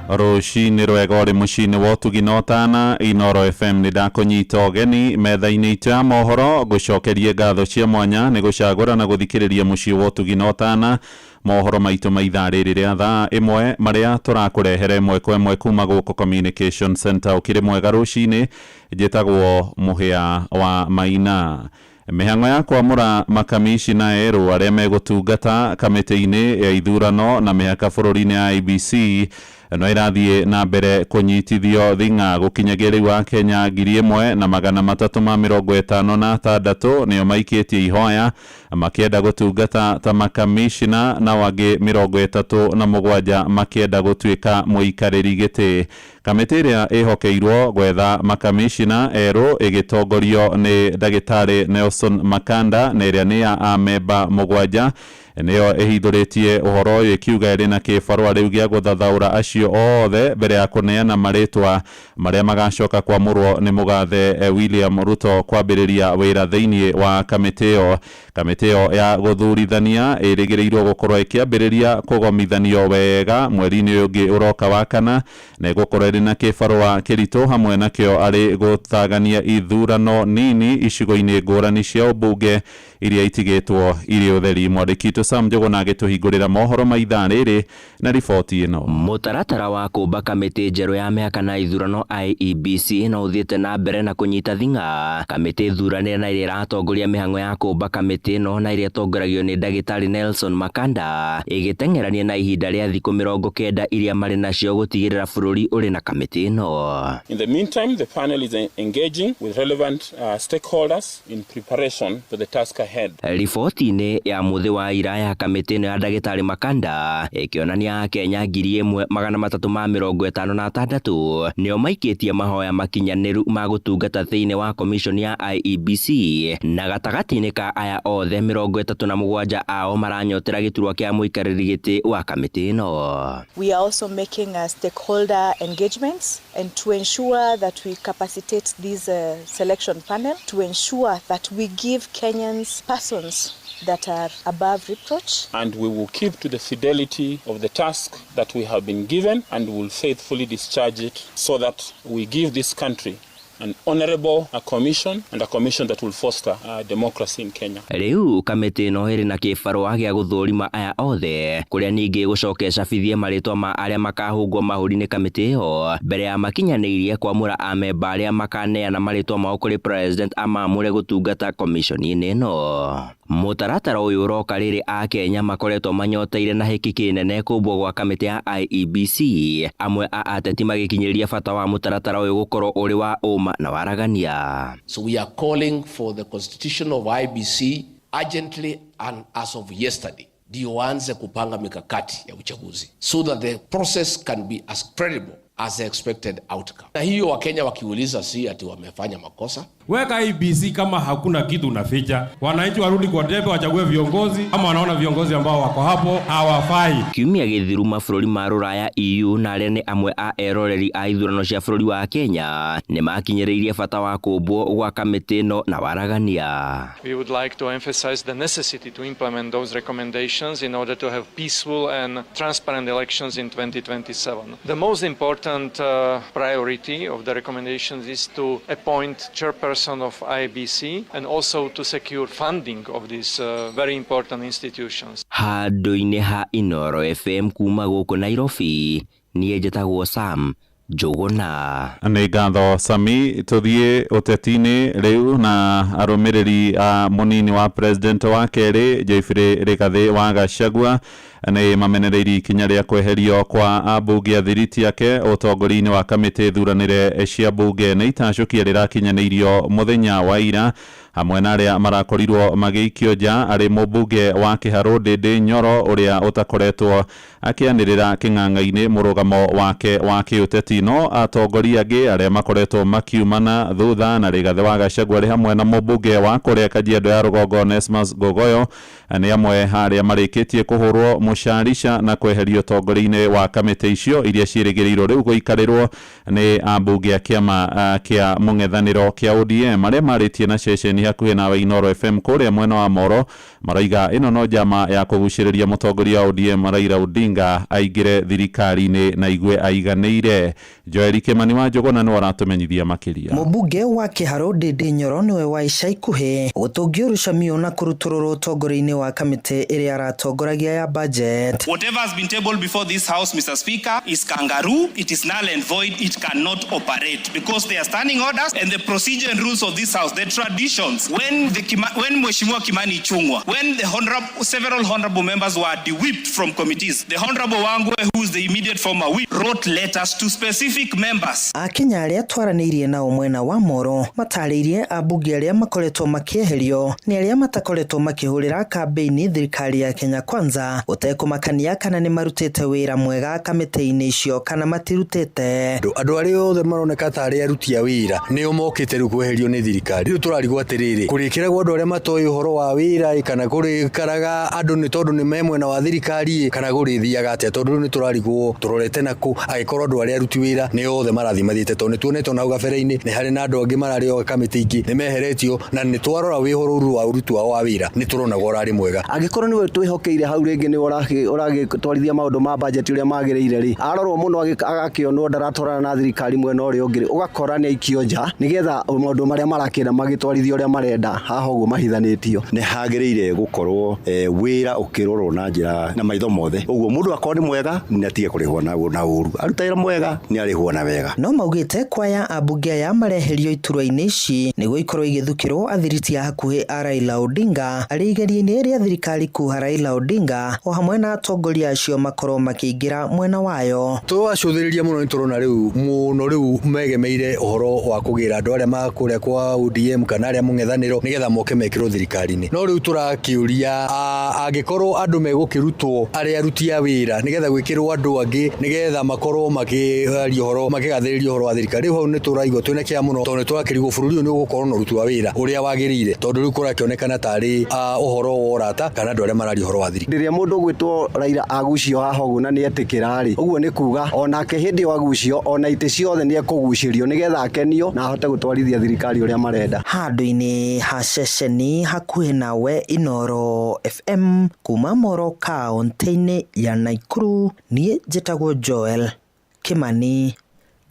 Rũcinĩ rwega ũrĩ mũciĩ-inĩ wa ũtugi na ũtana. Inoro FM nĩ ndakũnyita ũgeni metha-inĩ itũ ya mohoro, ngũcokerie ngatho cia mwanya nĩ gũcagũra na gũthikĩrĩria mũciĩ wa ũtugi na ũtana. Mohoro maitũ ma ithaa rĩrĩ rĩa thaa 1 marĩa tũrakũrehere ĩmwe kwa ĩmwe kuma gũkũ Communication Center. Ũkĩrĩ mwega rũcinĩ, njĩtagwo Mũhĩa wa Maina. Mĩhang'o ya kwamũra makamishina erũ arĩa megũtungata kamĩtĩ-inĩ ya ithurano na mĩhaka bũrũri-inĩ ya IEBC no ĩrathiĩ na mbere kũnyitithio thing'a gũkinyagia rĩu Akenya 1356 nĩo maikĩtie ihoya makĩenda gũtungata ta makamishina, na angĩ 37 makĩenda gũtuĩka mũikarĩri gĩtĩ. Kamĩtĩ ĩrĩa ĩhokeirwo gwetha makamishina erũ ĩgĩtongorio nĩ ndagĩtarĩ Nelson Makanda, na ĩrĩa nĩ ya amemba 7 Nĩyo ĩhithũrĩtie ũhoro ũyũ ĩkiuga ĩrĩ na kĩbarũa rĩu gĩa gũthathaũra acio othe mbere ya kũneana marĩtwa marĩa magacoka kwamũrwo nĩ mũgathe William Ruto kwambĩrĩria wĩra thĩinĩ wa kamĩtĩ ĩyo. Kamĩtĩ ĩyo ya gũthurithania ĩrĩgĩrĩirwo gũkorwo ĩkĩambĩrĩria kũgomithanio wega mweri-inĩ ũyũ ũngĩ ũroka wa kana, na ĩgũkorwo ĩrĩ na kĩbarũa kĩritũ hamwe nakĩo arĩ gũtagania ithurano nini icigo-inĩ ngũrani cia ũmbunge iria itigĩtwo irĩ ũtheri. Mwandĩki witũ Sam Njũgũna agĩtũhingũrĩra mohoro ma ithaa rĩrĩ na riboti ĩno. Mũtaratara wa kũmba kamĩtĩ njerũ ya mĩhaka na ithurano IEBC no ũthiĩte na mbere na kũnyita thing'a. Kamĩtĩ thuranĩre na ĩrĩa ĩratongoria mĩhang'o ya kũmba kamĩtĩ ĩno na ĩrĩa ĩtongoragio nĩ ndagĩtarĩ Nelson Makanda ĩgĩteng'erania na ihinda rĩa thikũ 90 iria marĩ nacio gũtigĩrĩra bũrũri ũrĩ na kamĩtĩ ĩno. In the meantime, the panel is engaging with relevant stakeholders in preparation for the task ahead. Riboti-inĩ ya mũthĩ wa ira ya kamĩtĩ ĩno ya ndagĩtarĩ Makanda ĩkĩonania Akenya 1356 nĩo maikĩtie mahoya makinyanĩru ma gũtungata thĩinĩ wa commission ya IEBC, na gatagatĩ-inĩ ka aya othe 37 ao maranyotera gĩturwa kĩa mũikarĩri gĩtĩ wa kamĩtĩ ĩno. We are also making stakeholder engagements and to ensure that we capacitate this selection panel to ensure that we give Kenyans persons that are above reproach. And we will keep to the fidelity of the task that we have been given and will faithfully discharge it so that we give this country an honorable a commission and a commission that will foster democracy in Kenya. Rĩu kamĩtĩ ĩno ĩrĩ na kĩbarũa gĩa gũthũrima aya othe, kũrĩa ningĩ gũcoka ĩcabithie marĩtwa ma arĩa makahũngwo mahũri nĩ kamĩtĩ ĩyo mbere ya makinyanĩirie kwamũra amemba arĩa makaneana marĩtwa mao kũrĩ president amamũre gũtungata commission-inĩ ĩno. Mũtaratara ũyũ ũroka rĩrĩ Akenya makoretwo manyoteire na hĩki kĩnene kũmbwo gwa kamĩtĩ ya IEBC, amwe a ateti magĩkinyĩria bata wa mũtaratara ũyũ gũkorwo ũrĩ wa ũma na waragania. So we are calling for the constitution of IBC urgently and as of yesterday ndio waanze kupanga mikakati ya uchaguzi so that the process can be as credible as the expected outcome. Na hiyo Wakenya wakiuliza si ati wamefanya makosa. Weka IEBC kama hakuna kitu unaficha. Wananchi warudi kwa debe wachague viongozi, kama wanaona viongozi ambao wako hapo hawafai. Kiumia gĩthiru mabũrũri ma rũraya EU na arĩa nĩ amwe a eroreri a ithurano cia bũrũri wa Kenya nĩ makinyĩrĩirie bata wa kũmbwo gwa kamĩtĩ ĩno na waragania. We would like to emphasize the necessity to implement those recommendations in order to have peaceful and transparent elections in 2027. The most important priority of the recommendations is to appoint chairperson of IEBC and also to secure funding of these very important institutions. Handũ-inĩ ha Inooro FM kuma gũkũ Nairobi, niĩ njĩtagwo Sam Njũgũna. Nĩ ngatho Sami. Tũthiĩ ũteti-inĩ rĩu na arũmĩrĩri a mũnini wa president wa kerĩ Geoffrey Rigathĩ wa Gachagua nĩ mamenereirie ikinya rĩa kweherio kwa ambunge a thiriti yake ũtongoria-inĩ wa kamĩtĩ thuranĩre cia mbunge nĩ itacũkia rĩrakinyanĩirio mũthenya wa ira, hamwe na arĩa marakorirwo magĩikio nja arĩ mũmbunge wa Kĩharũ Ndĩndĩ Nyoro ũrĩa ũtakoretwo akĩanĩrĩra kĩng'ang'a-inĩ mũrũgamo wake wa kĩũteti. No atongoria angĩ arĩa makoretwo makiumana thutha na Rigathĩ wa Gachagua arĩ hamwe na mũmbunge wa kũrĩa Kajiado ya rũgongo Onesmus Gogoyo nĩ amwe arĩa marĩkĩtie kũhũrwo mũcarica na kweherio ũtongoria-inĩ wa kamĩtĩ icio iria ciĩrĩgĩrĩirwo rĩu gũikarĩrwo nĩ ambunge a kĩama kĩa mũng'ethanĩro kĩa ODM arĩa marĩtie na ceceni hakuhĩ nawe Inooro FM kũrĩa mwena wa Moro maraiga ĩno no njama ya kũgucĩrĩria mũtongoria wa ODM Raila Odinga aingĩre thirikari-inĩ na igue aiganĩire. Joel Kimani wa Njũgũna nĩwe ũratũmenyithia makĩria. Mũmbunge wa Kĩharũ Ndĩndĩ Nyoro nĩwe wa ica ikuhĩ gũtũngio rũcamio na kũrutũrũrwo ũtongoria-inĩ wa kamĩtĩ ĩrĩa aratongoragia ya budget. Whatever has been tabled before this house, Mr. Speaker, is kangaroo. It is null and void. It cannot operate because there are standing orders and the procedure and rules of this house, the traditions. When when Mheshimiwa Kimani Ichung'wah, when the several honorable members were de-whipped from committees, the Honorable Wangwe, who is the immediate former whip, wrote letters to specific members. Akenya arĩa twaranĩirie nao mwena wa Moro matarĩirie ambunge arĩa makoretwo makĩeherio nĩ arĩa matakoretwo makĩhũrĩra kambĩini thirikari ya Kenya Kwanza gũtekũmakania kana nĩ marutĩte wĩra mwega kamĩtĩ-inĩ icio kana matirutĩte. Andũ arĩa othe maroneka ta arĩa aruti a wĩra nĩo mokĩte rĩu kweherio nĩ thirikari. Rĩu tũrarigwo atĩrĩrĩ, Atĩrĩrĩ, kũrĩkĩragwo andũ arĩa matoĩ ũhoro wa wĩra ĩ, kana kũrĩkaraga andũ nĩ tondũ nĩ me mwena wa thirikari ĩ, kana gũrĩthiaga atĩa? Tondũ rĩu nĩ tũrarigwo tũrorete nakũ, angĩkorwo andũ arĩa aruti wĩra nĩ othe marathiĩ mathiĩte, tondũ nĩ tuonete ona hau gabere-inĩ nĩ harĩ na andũ angĩ mararĩ o kamĩtĩ ingĩ nĩ meheretio, na nĩ twarora wĩhũrũru wa ũruti wao wa wĩra nĩ tũronaga ũrarĩ mwega. Angĩkorwo nĩwe twĩhokeire hau rĩngĩ nĩwe ũragĩtwarithia maũndũ ma budget ũrĩa magĩrĩire rĩ, arorwo mũno agakĩonwo ndaratwarana na thirikari mwena ũrĩa ũngĩ rĩ, ũgakora nĩ aikio nja nĩgetha maũndũ marĩa marakĩenda magĩtwarithio ũrĩa marenda haha ũguo mahithanĩtio. Nĩ hagĩrĩire gũkorwo wĩra ũkĩrorwo na njĩra na maitho mothe, ũguo mũndũ akorwo nĩ mwega nĩ atige kũrĩhwo na ũru, aruta wĩra mwega nĩ arĩhwo na wega. No maugĩte kwaya ambunge aya mareherio iturwa-inĩ ici nĩguo ikorwo igĩthukĩrwo athiriti a hakuhĩ a Raila Odinga arĩ igeria-inĩ rĩa thirikari kuha Raila Odinga o hamwe na atongoria acio makorwo makĩingĩra mwena wayo. Twacũthĩrĩria mũno nĩ tũrona rĩu mũno rĩu megemeire ũhoro wa kũgĩra andũ arĩa ma kũrĩa kwa ODM kana arĩa mũng'ethanĩro nĩgetha moke mekĩrwo thirikari-inĩ. No rĩu tũrakĩũria angĩkorwo andũ megũkĩrutwo arĩa aruti a wĩra nĩgetha gwĩkĩrwo andũ angĩ nĩgetha makorwo makĩaria ũhoro makĩgathĩrĩria ũhoro wa thirikari, rĩu hau nĩ tũraigua twĩna kĩeha mũno tondũ nĩ tũrakĩrigwo bũrũri ũyũ nĩ ũgũkorwo na ũruti wa wĩra ũrĩa wagĩrĩire, tondũ rĩu kũrakĩonekana tarĩ ũhoro wa ũrata kana andũ arĩa mararia ũhoro wa thirikari. Rĩrĩa mũndũ ũgwĩtwo Raila agucio haha ũguo na nĩ etĩkĩra rĩ, ũguo nĩ kuga onake hĩndĩ ĩyo agucio ona itĩ ciothe nĩ ekũgucĩrio nĩgetha akenio na ahote gũtwarithia thirikari ũrĩa marenda. Handũ-inĩ ha ceceni hakuhĩ nawe Inooro FM kuma Moro kaũntĩ-inĩ ya Nakuru, niĩ njĩtagwo Joel Kimani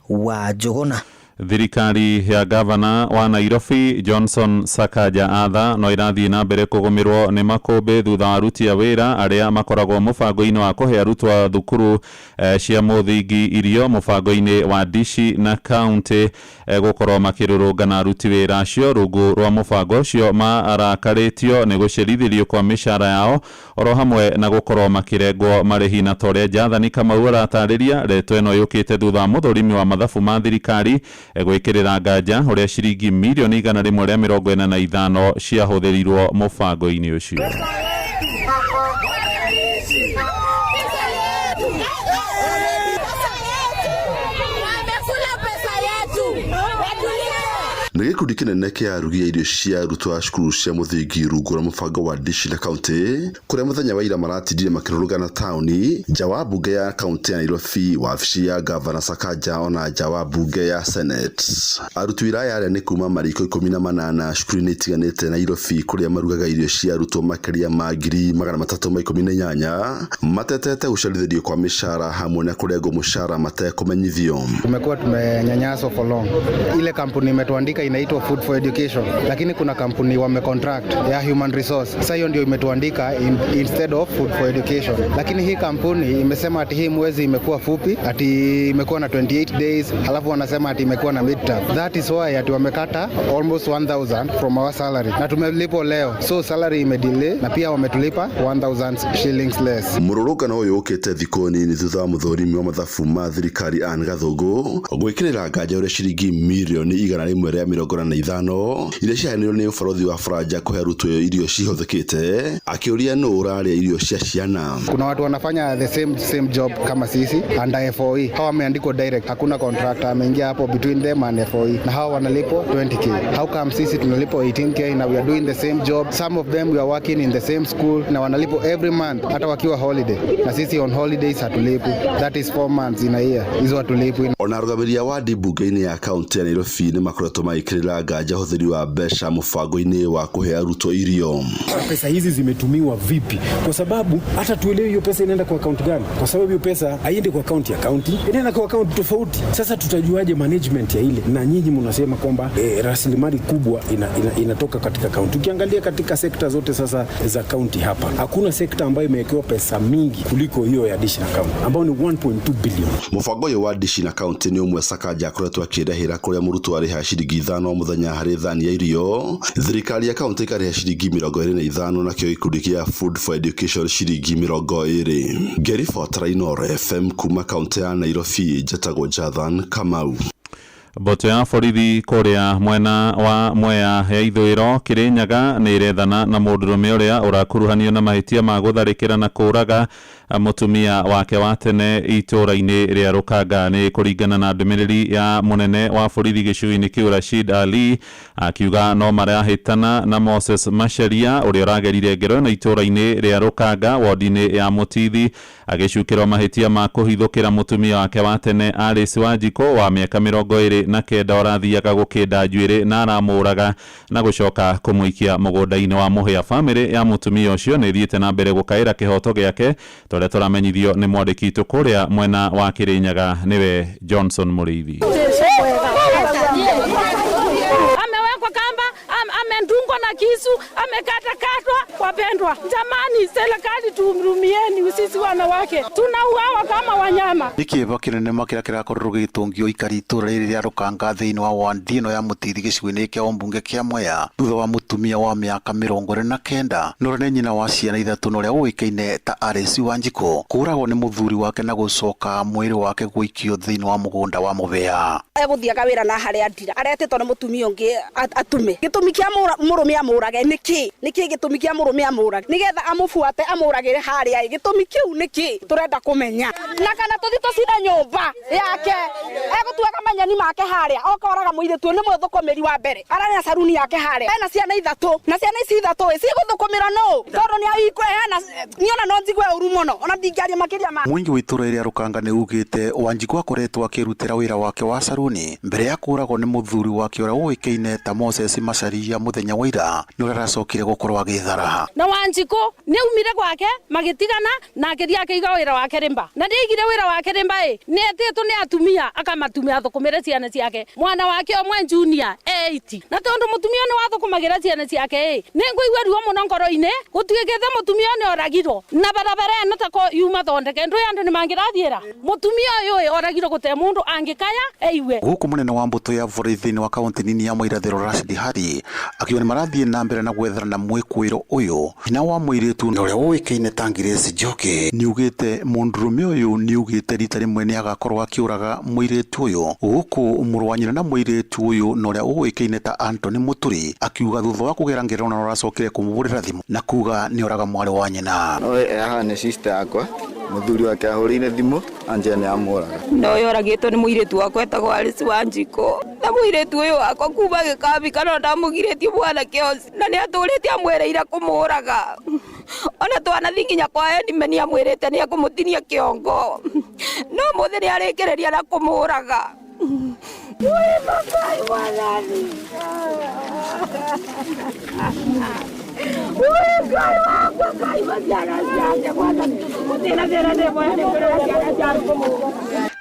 wa Njũgũna. Thirikari ya gavana wa Nairobi Johnson Sakaja Atha no irathiĩ na mbere kũgũmĩrwo nĩ makũmbĩ thutha wa aruti a wĩra arĩa makoragwo mũbango-inĩ wa kũhe arutwo a thukuru cia mũthingi irio mũbango-inĩ wa Dishi na kaunti gũkorwo makĩrũrũngana aruti wĩra acio rungu rwa mũbango ũcio marakarĩtio nĩ gũcerithĩrio kwa mĩcara yao oro hamwe na gũkorwo makĩrengwo marĩhi. Na ta ũrĩa Jathani Kamau aratarĩria, ndeto ĩno yũkĩte thutha wa mũthũrimi wa mathabu ma thirikari gwĩkĩrĩra nganja ũrĩa ciringi mirioni 145 ciahũthĩrirwo mũbango-inĩ ũcio. Nĩ gĩkundi kĩnene kĩa arugi a irio cia arutwo a cukuru cia mũthingi rungu rwa mũbango wa Dishi na kaunti, kũrĩa mũthenya wa ira maratindire makĩrũrũngana taũni nja wa mbunge ya kaunti ya Nairobi, wabici ya gavana Sakaja ona nja wa mbunge ya Senate. Aruti wĩra aya arĩa nĩ kuma mariko 18 cukuru-inĩ itiganĩte Nairobi, kũrĩa marugaga irio cia arutwo makĩria ma 318,000 matetete gũcerithĩrio kwa mĩcara hamwe na kũrengwo mũcara matekũmenyithio. Tumekuwa tumenyanyaswa for long. Ile kampuni imetuandika inaitwa Food for Education, lakini kuna kampuni wamecontract ya human resource. Sasa hiyo ndio imetuandika instead of Food for Education, lakini hii kampuni imesema ati hii mwezi imekuwa fupi, ati imekuwa na 28 days, halafu wanasema ati imekuwa na midterm. That is why ati wamekata almost 1000 from our salary, na tumelipwa leo, so salary imedelay na pia wametulipa 1000 shillings less. Mũrũrũngano ũyũ ũkĩte thikũ nini thutha wa mũthũrimi wa mathabu ma thirikari Anne Gathũngũ gwĩkĩrĩra nganja ũrĩa ciringi mirioni 145 iria ciaheanirwo nĩ ũbarũthi wa Faranja kũhe arutwo irio cihũthĩkĩte, akĩũria nũ ũrarĩa irio cia ciana. Kuna watu wanafanya the same job kama sisi under FOE. Hawa wameandikwa direct, hakuna contractor ameingia hapo between them and FOE, na hawa wanalipwa 20k. How come sisi tunalipwa 18k na we are doing the same job? Some of them we are working in the same school na wanalipwa every month hata wakiwa holiday, na sisi on holidays hatulipwi. That is 4 months in a year, hizo hatulipwi. Ona arũgamĩrĩri a wadi mbunge-inĩ ya kaunti ya Nairobi nĩ makoretwo magĩkĩrĩra nganja ũhũthĩri wa mbeca mũbango-inĩ wa kũhe arutwo irio. Pesa hizi zimetumiwa vipi? Kwa sababu hata tuelewe hiyo pesa inaenda kwa akaunti gani, kwa sababu hiyo pesa haiendi kwa akaunti ya kaunti, inaenda kwa akaunti tofauti. Sasa tutajuaje management ya ile? Na nyinyi mnasema kwamba rasilimali kubwa inatoka katika kaunti. Ukiangalia katika sekta zote sasa za kaunti hapa, hakuna sekta ambayo imewekewa pesa mingi kuliko hiyo ya Dishi na kaunti ambayo ni 1.2 billion. Mũbango ũyũ wa Dishi na kaunti nĩ ũmwe Sakaja akoretwo akĩrehera kũrĩa mũrutwo arĩhaga ciringi 5 o mũthenya harĩ thani ya irio, thirikari ya kaunti ĩkarĩha ciringi 25 nakĩo gĩkundi kĩa Food for Education ciringi 20. Ngĩribotera Inooro FM kuma kaunti ya Nairobi, njĩtagwo Jathan Kamau. Mbũtũ ya borithi kũrĩa mwena wa Mwea ya ithũĩro Kĩrĩnyaga nĩ ĩrethana na mũndũrũme ũrĩa ũrakuruhanio na mahĩtia ma gũtharĩkĩra na kũũraga Mũtumia wake wa tene itũũra-inĩ rĩa Rũkanga. Nĩ kũringana na ndũmĩrĩri ya mũnene wa borithi gĩcigo-inĩ kĩu Rashid Ali, akiuga no marahĩtana na Moses Macharia ũrĩa ũragerire ngero ĩno itũũra-inĩ rĩa Rũkanga wodi-inĩ ya Mũtithi, agĩcukĩrwo mahĩtia ma kũhithũkĩra mũtumia wake wa tene Alice Wanjikũ wa mĩaka 29 ũrathiaga gũkĩnda njuĩrĩ na aramũraga na gũcoka kũmũikia mũgũnda-inĩ wa mũhĩa. Bamĩrĩ ya mũtumia ũcio nĩ ĩthiĩte na mbere gũkaĩra kĩhoto gĩake torĩa tũramenyithio nĩ mwandĩki witũ kũrĩa mwena wa Kĩrĩnyaga nĩwe Johnson Mũrĩithi. Amewekwa kamba, amedungwa na kisu, amekatakatwa. Wapendwa, jamani, serikali tuhurumieni sisi wanawake, tunauawa kama wanyama. Nĩ kĩeva kĩnene makĩria kĩrakorirwo gĩgĩtũngio aikari itũra rĩrĩ rĩa Rũkanga thĩinĩ wa wandi ĩno ya Mũtithi gĩcigo-inĩ kĩa ũmbunge kĩa Mwea thutha wa mũtumia wa mĩaka 29 na ũrĩa nĩ nyina wa ciana ithatũ na ũrĩa ũĩkaine ta Alice Wanjikũ kũũragwo nĩ mũthuri wake na gũcoka mwĩrĩ wake gũikio thĩinĩ wa mũgũnda wa mũbĩa. Egũthiaga wĩra na harĩa ndira aretĩtwo nĩ mũtumia ũngĩ atume gĩtũmi kĩa mũrũme amũrage nĩkĩ nĩkĩ gĩtũmi kĩa mũrũme amũrage nĩgetha amũbuate amũragĩre harĩa gĩtũmi kĩu nĩkĩ tũrenda kũmenya na kana tũthi tũcine nyũmba yake egũtuaga manyeni make harĩa okoraga mũirĩtu nĩ mũthũkũmĩri wa mbere ararĩ na saruni yake harĩa ena ciana ithatũ na ciana ici ithatũ cigũthũkũmĩra nũ tondũ nĩ hena niĩ ona no njigue ũru mũno ona ndingĩaria makĩria ma Mũingĩ wa itũra rĩa Rũkanga nĩ ugĩte Wanjikũ akoretwo akĩrutĩra wĩra wake wa saruni mbere ya kũũragwo nĩ mũthuri wake ũrĩa ũĩkaine ta Moses Macharia mũthenya wa ira nĩ ũrĩa aracokire gũkorwo agĩthara. Na Wanjikũ nĩ aumire gwake magĩtigana na akĩthiĩ akĩiga wĩra wake rĩmba na nĩaigire wĩra wake rĩmba ĩ nĩ etĩtwo nĩ atumia akamatumia athũkũmĩre ciana ciake mwana wake ũmwe junior 80 na tondũ mũtumia nĩ wathũkũmagĩra ciana ciake ĩ nĩ ngũigua ruo mũno ngoro-inĩ gũtuĩkĩte mũtumia nĩ oragirwo na barabara ĩno tako yuma thondeke ndũĩ andũ nĩ mangĩrathiĩra mũtumia ũyũ ĩ oragirwo gũte mũndũ angĩkaya eiwe. Gũkũ mũnene wa mbũtũ ya borithi thĩinĩ wa kaunti nini ya Mũirathĩro Rashid Hari akiuga nĩ marathiĩ na mbere na gwethana na mwĩkũĩro ũyũ nyina wa mũirĩtu na ũrĩa ũĩkaine ta Grace Njoki nĩugĩte mũndũrũme ũyũ nĩugĩte rita rĩmwe nĩ agakorwo akĩũraga mũirĩtu ũyũ gũkũ mũrũ wa nyina na mũirĩtu ũyũ na ũrĩa ũĩkaine ta Anthony Mũturi akiuga thutha wa kũgera ngero na ũracokire kũmũhũrĩra thimũ na kuga nĩoraga mwarĩ wa nyina. Haha nĩ sister yakwa mũthuri wake ahũrĩire thimũ anjia nĩ amũraga na ũyũ oragĩtwo nĩ mũirĩtu wakwa etagwo Alice Wanjikũ na mũirĩtu ũyũ wakwa kuma gĩkambi kana ndamũgirĩtie mwanake ũcio na nĩ atũrĩte amwĩrĩire kũmũraga ona twanathi nginya kwa Edime nĩ amwĩrĩte nĩ ekũmũtinia kĩongo no mũthĩ nĩ arĩkĩrĩria na kũmũraga.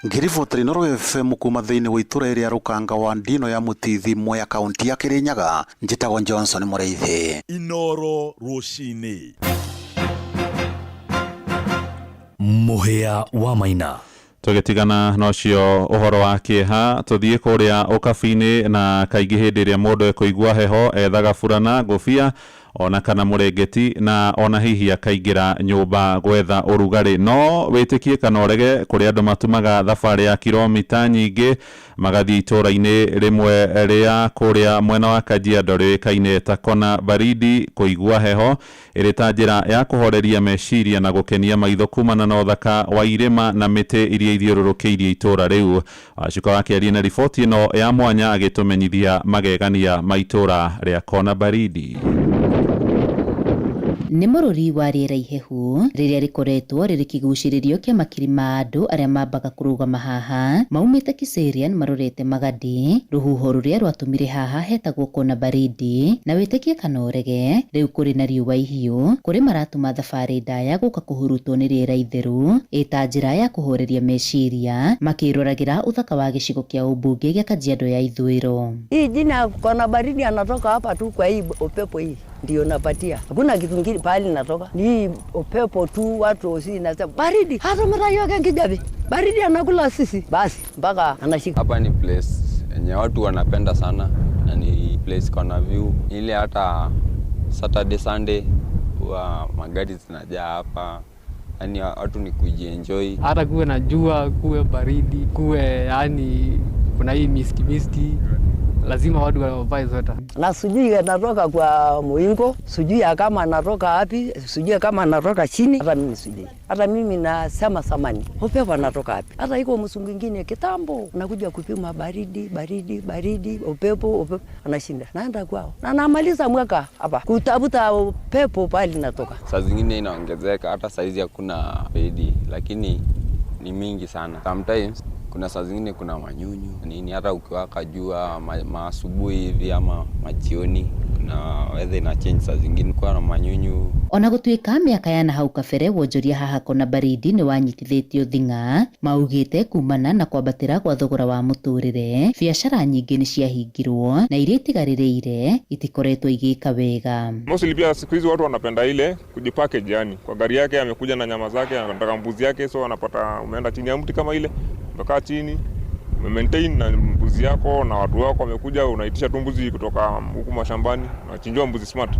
Ngĩribotera Inooro FM kuma thĩinĩ wa itũra rĩa Rũkanga wa ndino ya Mũtithi Mwea kaunti ya Kĩrĩnyaga njĩtagwo Johnson Mũrĩithi. Inooro rũcinĩ. Mũhĩa wa Maina. Tũgĩtigana na ũcio ũhoro wa kĩeha tũthiĩ kũrĩa ũkabi-inĩ na kaingĩ hĩndĩ ĩrĩa mũndũ ekũigua heho ethaga burana ngũbia ona kana mũrengeti na ona hihi akaingĩra nyũmba gwetha ũrugarĩ. No wĩtĩkie kana ũrege kũrĩ andũ matumaga thabarĩ ya kilomita nyingĩ magathiĩ itũũra-inĩ rĩmwe rĩa kũrĩa mwena wa Kajiado rĩũĩkaine ta Kona Baridi kũigua heho ĩrĩ ta njĩra ya kũhoreria meciria na gũkenia maitho kumana na ũthaka wa irĩma na mĩtĩ iria ithiũrũrũkĩirie itũũra rĩu. Wacuka wakĩaria na riboti ĩno ya mwanya agĩtũmenyithia magegania ma itũũra rĩa Kona Baridi. Nĩ mũrũri wa rĩera ihehu rĩrĩa rĩkoretwo rĩrĩ kĩgucĩrĩrio kĩa makiri ma andũ arĩa mambaga kũrũgama haha maumĩte Kiserian marorete Magadi rũhuho rũrĩa rwatũmire haha hetagwo Kona Baridi na wĩtĩkie kana ũrege rĩu kũrĩ na riũa ihiũ kũrĩ maratũma thabarĩ ndaya gũka kũhurutwo nĩ rĩera itheru ĩta njĩra ya kũhoreria meciria makĩroragĩra ũthaka wa gĩcigo kĩa ũmbunge gĩa Kajiado ya Ithũĩro. Hii jina Kona Baridi anatoka hapa tu kwa hii upepo hii ndio napatia. Hakuna kitu kingine pahali natoka. Ni upepo tu watu usi nasema baridi. Hata mara yote ngijabi. Baridi anakula sisi. Basi mpaka anashika. Hapa ni place yenye watu wanapenda sana na ni place kona view. Ile hata Saturday Sunday huwa magari zinajaa hapa. Yaani watu ni kujienjoy. Hata kuwe na jua, kuwe baridi, kuwe yani kuna hii miski miski. Lazima watu wavae sweta. Na sijui anatoka kwa muingo, sijui kama anatoka wapi, sijui kama anatoka chini, hata mimi sijui. Hata mimi nasema samani, upepo anatoka wapi? Hata iko msungu ingine kitambo, nakuja kupima baridi, baridi, baridi, upepo, upepo, anashinda. Naenda kwao. Na namaliza mwaka hapa kutafuta upepo pale natoka. Saa zingine inaongezeka, hata saizi hakuna pedi, lakini ni mingi sana. Sometimes kuna saa zingine kuna manyunyu nini, hata ukiwaka jua maasubuhi hivi ama majioni, kuna weather ina change saa zingine kwa na manyunyu. Ona gũtuĩka mĩaka ya nahau kabere wonjoria haha kona baridi nĩ wanyitithĩtio thing'a, maugĩte kumana na kwambatĩra gwa thogora wa mũtũrĩre, biacara nyingĩ nĩ ciahingirwo na iria itigarĩrĩire itikoretwo igĩka wega. Mostly pia siku hizi watu wanapenda ile kujipackage, yani kwa gari yake amekuja na nyama zake, anataka mbuzi yake, so anapata umeenda chini ya mti kama ile, umekaa chini maintain na mbuzi yako na watu wako wamekuja, unaitisha tu mbuzi kutoka huku mashambani, unachinjwa mbuzi smart.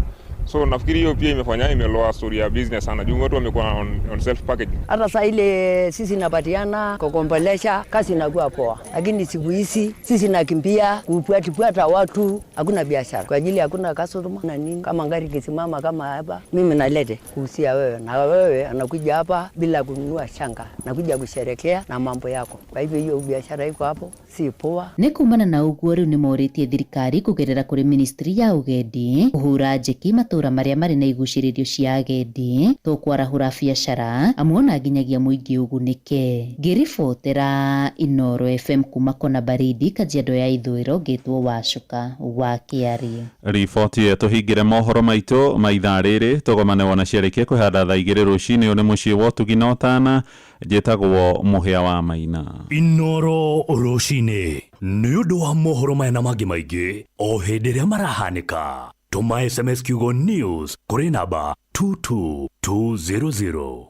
So nafikiri hiyo pia imefanya imeloa story ya business sana, juu watu wamekuwa on self packaging. Hata saa ile sisi napatiana kukombolesha, kazi inakuwa poa, lakini siku hizi sisi nakimbia kufuatifuata watu, hakuna biashara kwa ajili hakuna customer na nini. Kama gari kisimama kama hapa, mimi nalete kuhusia wewe na wewe anakuja hapa bila kununua shanga, nakuja kusherekea na mambo yako. Kwa hivyo hiyo biashara iko hapo si poa. Nĩ kumana na ũguo rĩu nĩ morĩtie thirikari kũgerera kũrĩ ministry ya ũgendi kũhũra njeki matũra marĩa marĩ na igucĩrĩrio cia agendi tũkwarahũra biacara amu ona nginyagia mũingĩ ũgunĩke. Ngĩribotera Inooro FM kuma kona baridi Kajiado ya ithũĩro, ngĩtwo Wacuka wa Kĩarie. Riboti ĩyo tũhingĩre mohoro maitũ ma ithaa rĩrĩ, tũgomane wona ciarĩkia kwĩhanda thaa 2 rũcinĩ. Ũyũ nĩ mũciĩ wa ũtugi na ũtana, njĩtagwo Mũhĩa wa Maina. Inooro rũcinĩ nĩ ũndũ wa mohoro maya na mangĩ maingĩ o hĩndĩ ĩrĩa marahanĩka. Tũma SMS kiugo news kũrĩ namba 22200.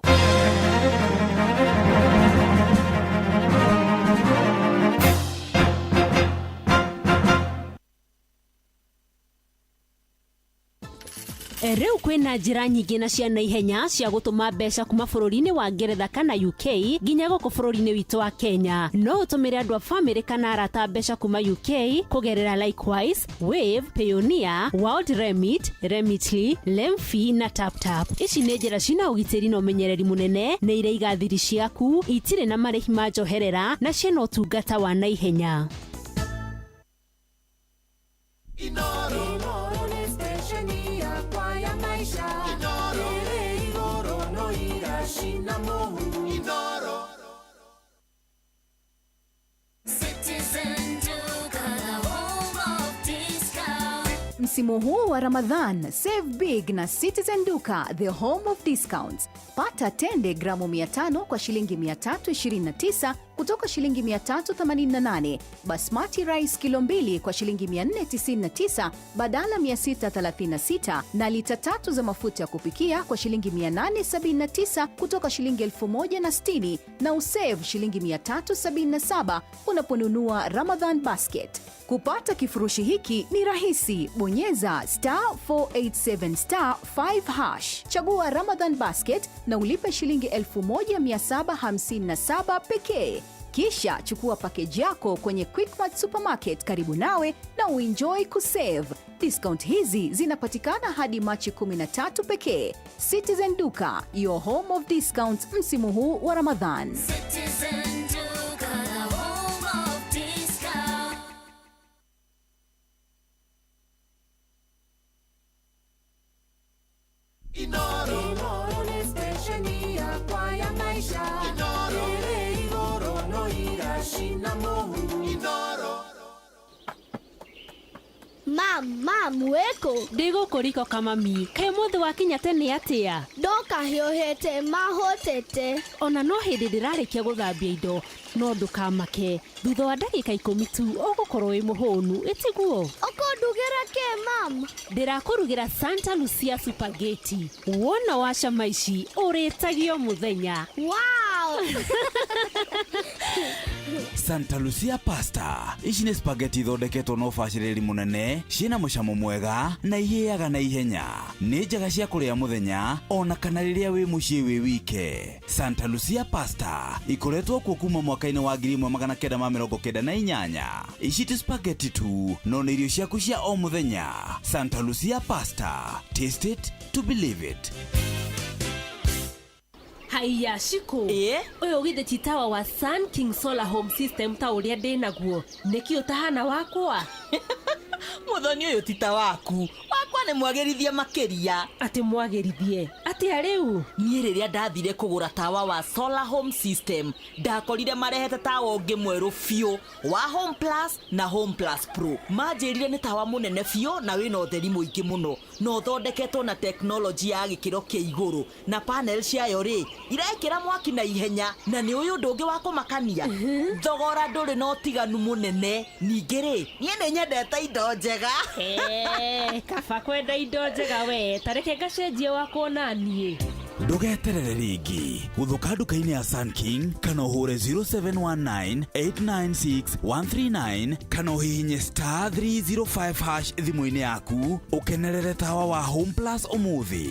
Rĩu kwĩna njĩra nyingĩ na cia naihenya cia gũtũma mbeca kuma bũrũri-inĩ wa Ngeretha kana UK nginya gũkũ bũrũri-inĩ witũ wa Kenya. No ũtũmĩre andũ a bamĩrĩ kana arata mbeca kuma UK kũgerera Likewise, Wave, Payoneer, World Remit, Remitly, Lemfi na TapTap. Ici nĩ njĩra cina ũgitĩri na ũmenyereri mũnene, nĩ iraiga thiri ciaku, itirĩ na marĩhi ma njoherera na ciĩna ũtungata wa naihenya. Msimu huu wa Ramadhan, save big na Citizen Duka, the home of discounts. Pata tende gramu 500 kwa shilingi 329 kutoka shilingi 388, basmati rice kilo 2 kwa shilingi 499 badala 636, na lita 3 za mafuta ya kupikia kwa shilingi 879 kutoka shilingi 1060, na usave shilingi 377 unaponunua Ramadhan basket. Kupata kifurushi hiki ni rahisi. Bonyeza *487*5#, chagua Ramadhan basket na ulipe shilingi 1757 pekee. Kisha chukua package yako kwenye Quickmart Supermarket karibu nawe na uenjoy kusave. Discount hizi zinapatikana hadi Machi 13 pekee. Citizen Duka, your home of discounts msimu huu wa Ramadhan. Citizen Duka, the home of discount. Inooro nĩ stesheni yakwa ya maisha. Inooro ĩrĩ igũrũ no iracina mũhu. Inooro. Mam, mam, wĩkũ? Ndĩ gũkũ riko kamami. Kaĩ ũmũthĩ wakinya tene atĩa? Ndoka hiũhĩte mahũtĩte. Ona no hĩndĩ ndĩrarĩkia gũthambia indo, no ndũkamake. Thutha wa ndagĩka 10 tu ũgũkorwo wĩ mũhũnu, ĩtiguo? Ũkũndugĩra kĩ mam? Ndĩrakũrugĩra Santa Lucia Spaghetti. Wona wa cama ici ũrĩtagio mũthenya. Wow! Santa Lucia pasta. Ici nĩ spaghetti ithondeketwo na ũbacĩrĩri mũnene, ciĩna mũcamo mwega na ihĩaga na ihenya. Nĩ njega cia kũrĩa mũthenya ona kana rĩrĩa wĩ mũciĩ wĩ wike. Santa Lucia pasta ikoretwo kuo kuma mwaka-inĩ wa 1998. Ici ti spaghetti tu, no nĩ irio ciaku cia o mũthenya. Santa Lucia pasta. Taste it to believe it. Haiya Shiko, ũyũ githĩ ti tawa wa Sun King Solar Home System ta ũrĩa ndĩ naguo, nĩkĩ ũtahana wakwa? Mũthoni ũyũ ti ta waku, wakwa nĩ mwagĩrithie makĩria. Atĩ mwagĩrithie atĩa rĩu? Niĩ rĩrĩa ndathire kũgũra tawa wa Solar Home System, ndakorire marehete tawa ũngĩ mwerũ biũ wa Home Plus na Home Plus Pro. Manjĩrire nĩ tawa mũnene biũ na wĩna ũtheri mũingĩ mũno, na ũthondeketwo na tekinoronjĩ ya gĩkĩro kĩa igũrũ, na panel ciayo rĩ, irekĩra mwaki na ihenya. Na nĩ ũyũ ũndũ ũngĩ wa kũmakania, thogora ndũrĩ na ũtiganu mũnene. Ningĩ rĩ, niĩ nĩ nyendete indo njega. Eh, kaba kwenda indo njega we, ta reke ngacenjie wakwa ona niĩ. Ndũgeterere rĩngĩ, gũthũka nduka-inĩ ya Sun King kana ũhũre 0719896139 kana ũhihinye star 305 hash thimũ-inĩ yaku ũkenerere tawa wa Home Plus ũmũthĩ.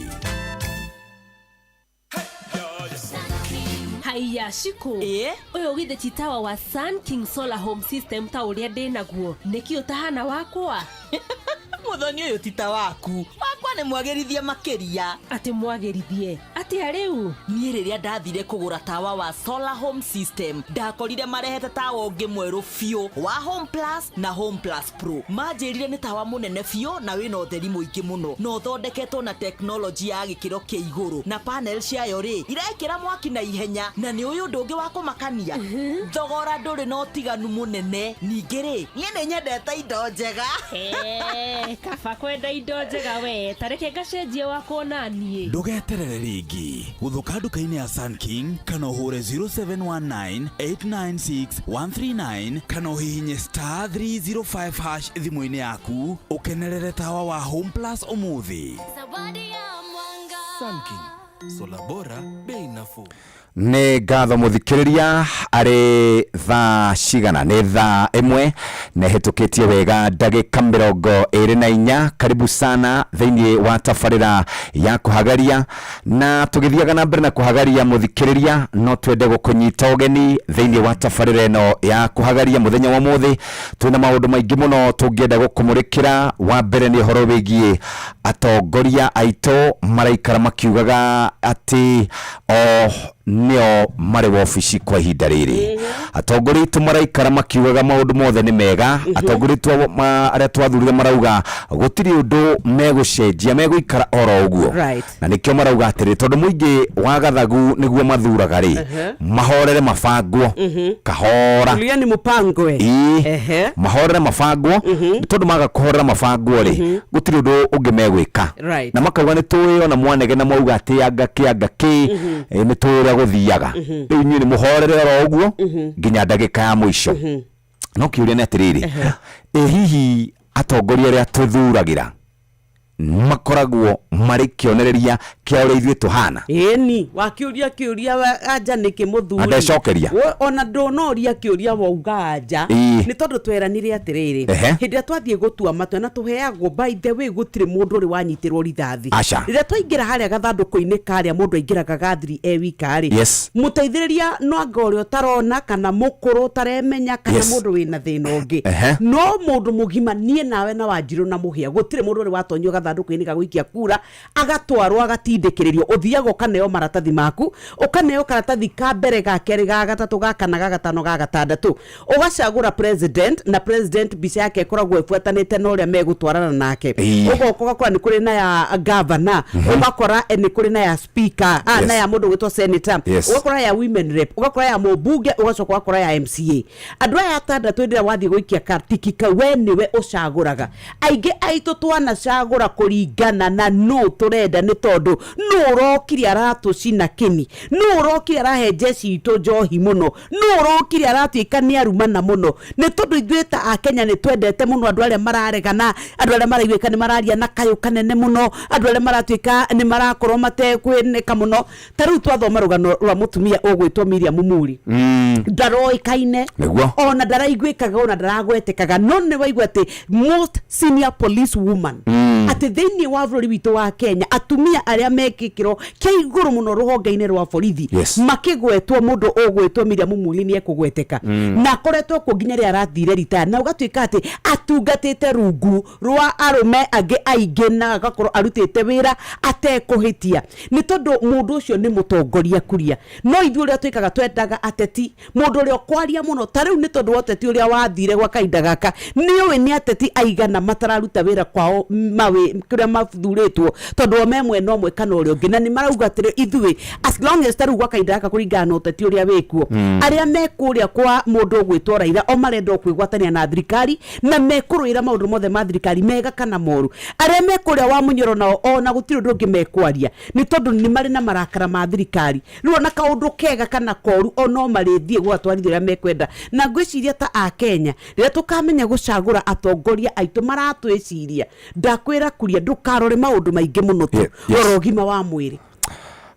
Haiya Shiko, ũyũ githĩ ti tawa wa Sun King Solar Home System ta ũrĩa ndĩ naguo, nĩkĩ ũtahana wakwa? Mũthoni ũyũ ti ta waku, wakwa nĩ mwagĩrithie makĩria. Atĩ mwagĩrithie atĩa rĩu? Niĩ rĩrĩa ndathire kũgũra tawa wa Solar Home System, ndakorire marehete tawa ũngĩ mwerũ biũ wa Home Plus na Home Plus Pro. Manjĩrire nĩ tawa mũnene biũ na wĩna ũtheri mũingĩ mũno, na ũthondeketwo na tekinoronjĩ ya gĩkĩro kĩa igũrũ, na panel ciayo rĩ, irekĩra mwaki na ihenya. Na nĩ ũyũ ũndũ ũngĩ wa kũmakania, thogora ndũrĩ na ũtiganu mũnene. Ningĩ rĩ, niĩ nĩ nyendete indo njega. Eh, kaba kwenda indo njega we, ta reke ngacenjie wakwa ona niĩ. Ndũgeterere rĩngĩ, gũthũka nduka-inĩ ya Sun King kana ũhũre 0719896139 kana ũhihinye star 305 hash thimũ-inĩ yaku ũkenerere tawa wa Home Plus ũmũthĩ. Sun King, sola bora, bei nafuu. Nĩ ngatho mũthikĩrĩria. Arĩ thaa cigana? Nĩ thaa 1 na ĩhĩtũkĩtie wega ndagĩka 24. Karibu sana thĩinĩ wa tabarĩra ya kũhagaria, na tũgĩthiaga na mbere na kũhagaria, mũthikĩrĩria, no twende gũkũnyita ũgeni thĩinĩ wa tabarĩra ĩno ya kũhagaria. Mũthenya wa ũmũthĩ twĩna maũndũ maingĩ mũno tũngĩenda gũkũmũrĩkĩra. Wa mbere nĩ ũhoro wĩgiĩ atongoria aitũ maraikara makiugaga atĩ o nĩo marĩ wobici kwa ihinda rĩrĩ. Atongoria aitũ maraikara makiugaga maũndũ mothe nĩ mega. Atongoria aitũ arĩa twathurire marauga gũtirĩ ũndũ megũcenjia, megũikara oro ũguo. Na nĩkĩo marauga atĩrĩ, tondũ mũingĩ wa gathagu nĩguo mathuraga rĩ, mahorere mabangwo kahora. Tulieni mupangwe. Ĩĩ. Mahorere mabangwo, nĩ tondũ maga kũhorera mabangwo rĩ, gũtirĩ ũndũ ũngĩ megwĩka. Na makauga nĩ tũĩ ona mwanege na mwauga atĩ anga kĩ anga kĩ, nĩ tũĩ ũrĩa gũthiaga. Rĩu inyuĩ nĩ mũhorere oro ũguo nginya ndagĩka ya mũico. No kĩũria nĩ atĩrĩrĩ, ĩ hihi atongoria arĩa tũthuragĩra makoragwo marĩ kĩonereria kĩa ũrĩa ithuĩ tũhana? Ĩni wakiũria kĩũria anja nĩkĩ mũthuri? Na ndecokeria. Ona ndũnoria kĩũria wauga anja. Nĩ tondũ tweranire atĩrĩrĩ, hĩndĩ ĩrĩa twathiĩ gũtua matua na tũheagwo, by the way, gũtirĩ mũndũ ũrĩ wanyitĩrwo rithathi. Aca. Rĩrĩa twaingĩra harĩa gathandũkũ-inĩ karĩa mũndũ aingĩraga gathiri e wika rĩ, mũteithĩrĩria no anga ũrĩa ũtarona kana mũkũrũ ũtaremenya kana mũndũ wĩna thĩna ũngĩ. No mũndũ mũgima, niĩ nawe na Wanjirũ na Mũhĩa, gũtirĩ mũndũ ũrĩ watonyio gathandũkũ-inĩ ga gũikia kura agatwarwo agatindĩkĩrĩrio. Ũthiaga ũkaneo maratathi maku, ũkaneo karatathi ka mbere, ga kerĩ, ga gatatũ, ga kana, ga gatano, ga gatandatũ, ũgacagũra president, na president mbica yake ĩkoragwo ĩbuatanĩte na ũrĩa megũtwarana nake. Ũgoka ũgakora nĩ kũrĩ na ya governor, ũgakora nĩ kũrĩ na ya speaker, na ya mũndũ ũgwĩtwo senator, ũgakora ya women rep, ũgakora ya mũmbunge, ũgacoka ũgakora ya MCA. Andũ aya atandatũ, hĩndĩ ĩrĩa wathiĩ gũikia katiki kau, we nĩwe ũcagũraga. Aingĩ aitũ twanacagũra kũringana na nũ tũrenda, nĩ tondũ nũ ũrokire aratũcina kĩni, nũ ũrokire arahe njeci itũ njohi mũno, nũ ũrokire aratuĩka nĩ arumana mũno. Nĩ tondũ ithuĩ ta Akenya nĩ twendete mũno andũ arĩa mararegana, andũ arĩa maraiguĩka nĩ mararia na kayũ kanene mũno, andũ arĩa maratuĩka nĩ marakorwo matekwĩnĩka mũno. Ta rĩu twathoma rũgano rwa mũtumia ũgwĩtwo Miriam Muri, ndaroĩkaine ona ndaraiguĩkaga ona ndaragwetekaga, no nĩ waigua atĩ most senior police woman, atĩ thĩinĩ wa bũrũri witũ wa Kenya atumia arĩa me gĩkĩro kĩa igũrũ mũno rũhonge-inĩ rwa borithi, makĩgwetwo mũndũ ũgwĩtwo Miriam Muli nĩ ekũgweteka, na akoretwo kuo nginya rĩrĩa arathire ritaya, na ũgatuĩka atĩ atungatĩte rungu rwa arũme angĩ aingĩ na agakorwo arutĩte wĩra atekũhĩtia, nĩ tondũ mũndũ ũcio nĩ mũtongoria kuria. No ithuĩ ũrĩa twĩkaga, twendaga ateti, mũndũ ũrĩa ũkwaria mũno. Ta rĩu nĩ tondũ wa ũteti ũrĩa wathire gwa kahinda gaka, nĩ ũĩ nĩ ateti aigana matararuta wĩra kwao mawĩ kũrĩa mathurĩtwo, tondũ o me mwena ũmwe kana ũrĩa ũngĩ, na nĩ marauga atĩrĩ, ithuĩ as long as, ta rĩu gwa kahinda gaka kũringana na ũteti ũrĩa wĩkuo, arĩa me kũrĩa kwa mũndũ ũgwĩtwo Raila, o marenda o kwĩgwatania na thirikari na mekũrũĩra maũndũ mothe ma thirikari, mega kana moru. Arĩa me kũrĩa wa Mũnyoro nao ona gũtirĩ ũndũ ũngĩ mekwaria, nĩ tondũ nĩ marĩ na marakara ma thirikari. Rĩu ona kaũndũ kega kana koru, o no marĩthiĩ gũgatwarithia ũrĩa mekwenda. Na ngwĩciria ta Akenya, rĩrĩa tũkamenya gũcagũra atongoria aitũ maratwĩciria, ndakwĩra kuria, ndũkarore maũndũ maingĩ mũno tu, rora ũgima wa mwĩrĩ.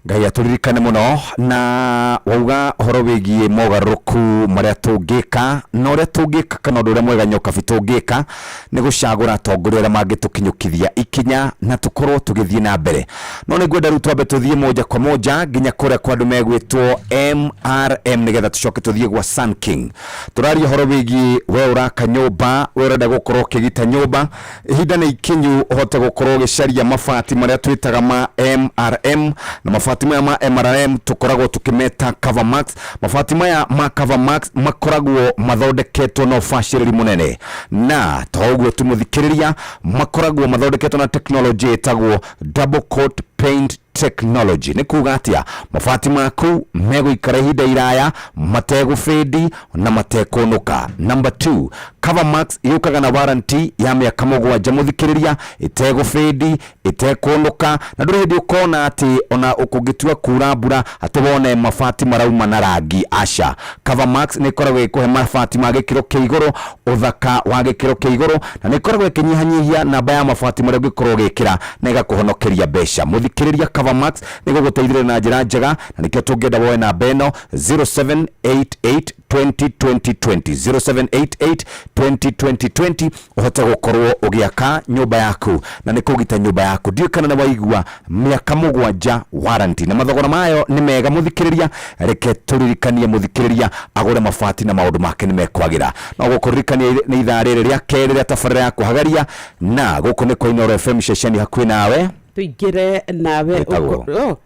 Ngai atũririkane mũno. Na wauga ũhoro wĩgiĩ mogarũrũku marĩa tũngĩka na ũrĩa tũngĩka, kana ũndũ ũrĩa mwega nyokabi tũngĩka nĩ gũcagũra atongoria arĩa mangĩtũkinyũkithia ikinya na tũkorwo tũgĩthiĩ na mbere. No nĩ ngwenda rĩu twambe tũthiĩ moja kwa moja nginya kũrĩa kwa andũ megwĩtwo MRM, nĩgetha tũcoke tũthiĩ gwa Sun King. Tũraria ũhoro wĩgiĩ we ũraka nyũmba, we ũrenda gũkorwo ũkĩgita nyũmba, ihinda nĩ ikinyu ũhote gũkorwo ũgĩcaria mabati marĩa twĩtaga ma MRM. Na mabati maya ma MRM tũkoragwo tũkĩmeta Cover Max. Mabati maya ma Cover Max makoragwo mathondeketwo na ũbacĩrĩri mũnene, na to ũguo tu mũthikĩrĩria, makoragwo mathondeketwo na technology ĩtagwo double coat paint technology. Nĩ kuga atĩa? Mabati maku megũikara ihinda iraya mategũbĩndi na matekũnũka. Number 2, Cover Max yũkaga na warranty ya mĩaka 7, mũthikĩrĩria, ĩtegũbĩndi, ĩtekũnũka, na ndũrĩ hĩndĩ ũkona atĩ ona ũkũngĩtua kura mbura atĩ wone mabati marauma na rangi. Aca, Cover Max nĩ ĩkoragwo ĩkũhe mabati ma gĩkĩro kĩa igũrũ, ũthaka wa gĩkĩro kĩa igũrũ, na nĩ ĩkoragwo ĩkĩnyihanyihia namba ya mabati marĩa ũngĩkorwo ũgĩkĩra na ĩgakũhonokeria mbeca. Mũthikĩrĩria, Cover Max nĩ gũgũteithĩrĩria na njĩra njega, na nĩkĩo tũngĩenda woe namba ĩno 0788 20 20 20, 0788 20 20 20, ũhote gũkorwo ũgĩaka nyũmba yaku na nĩ kũgita nyũmba yaku. Ndiũĩ kana nĩ waigua, mĩaka 7 warranty, na mathogora mayo nĩ mega. Mũthikĩrĩria, reke tũririkanie mũthikĩrĩria agũre mabati na maũndũ make nĩ mekwagĩra. No gũkũririkania nĩ ithaa rĩrĩ rĩa kerĩ rĩa tabarĩra ya kũhagaria, na gũkũ nĩ kwa Inooro FM, ceceni hakuhĩ nawe. Tũingĩre nawe. Wĩtagwo? Oh,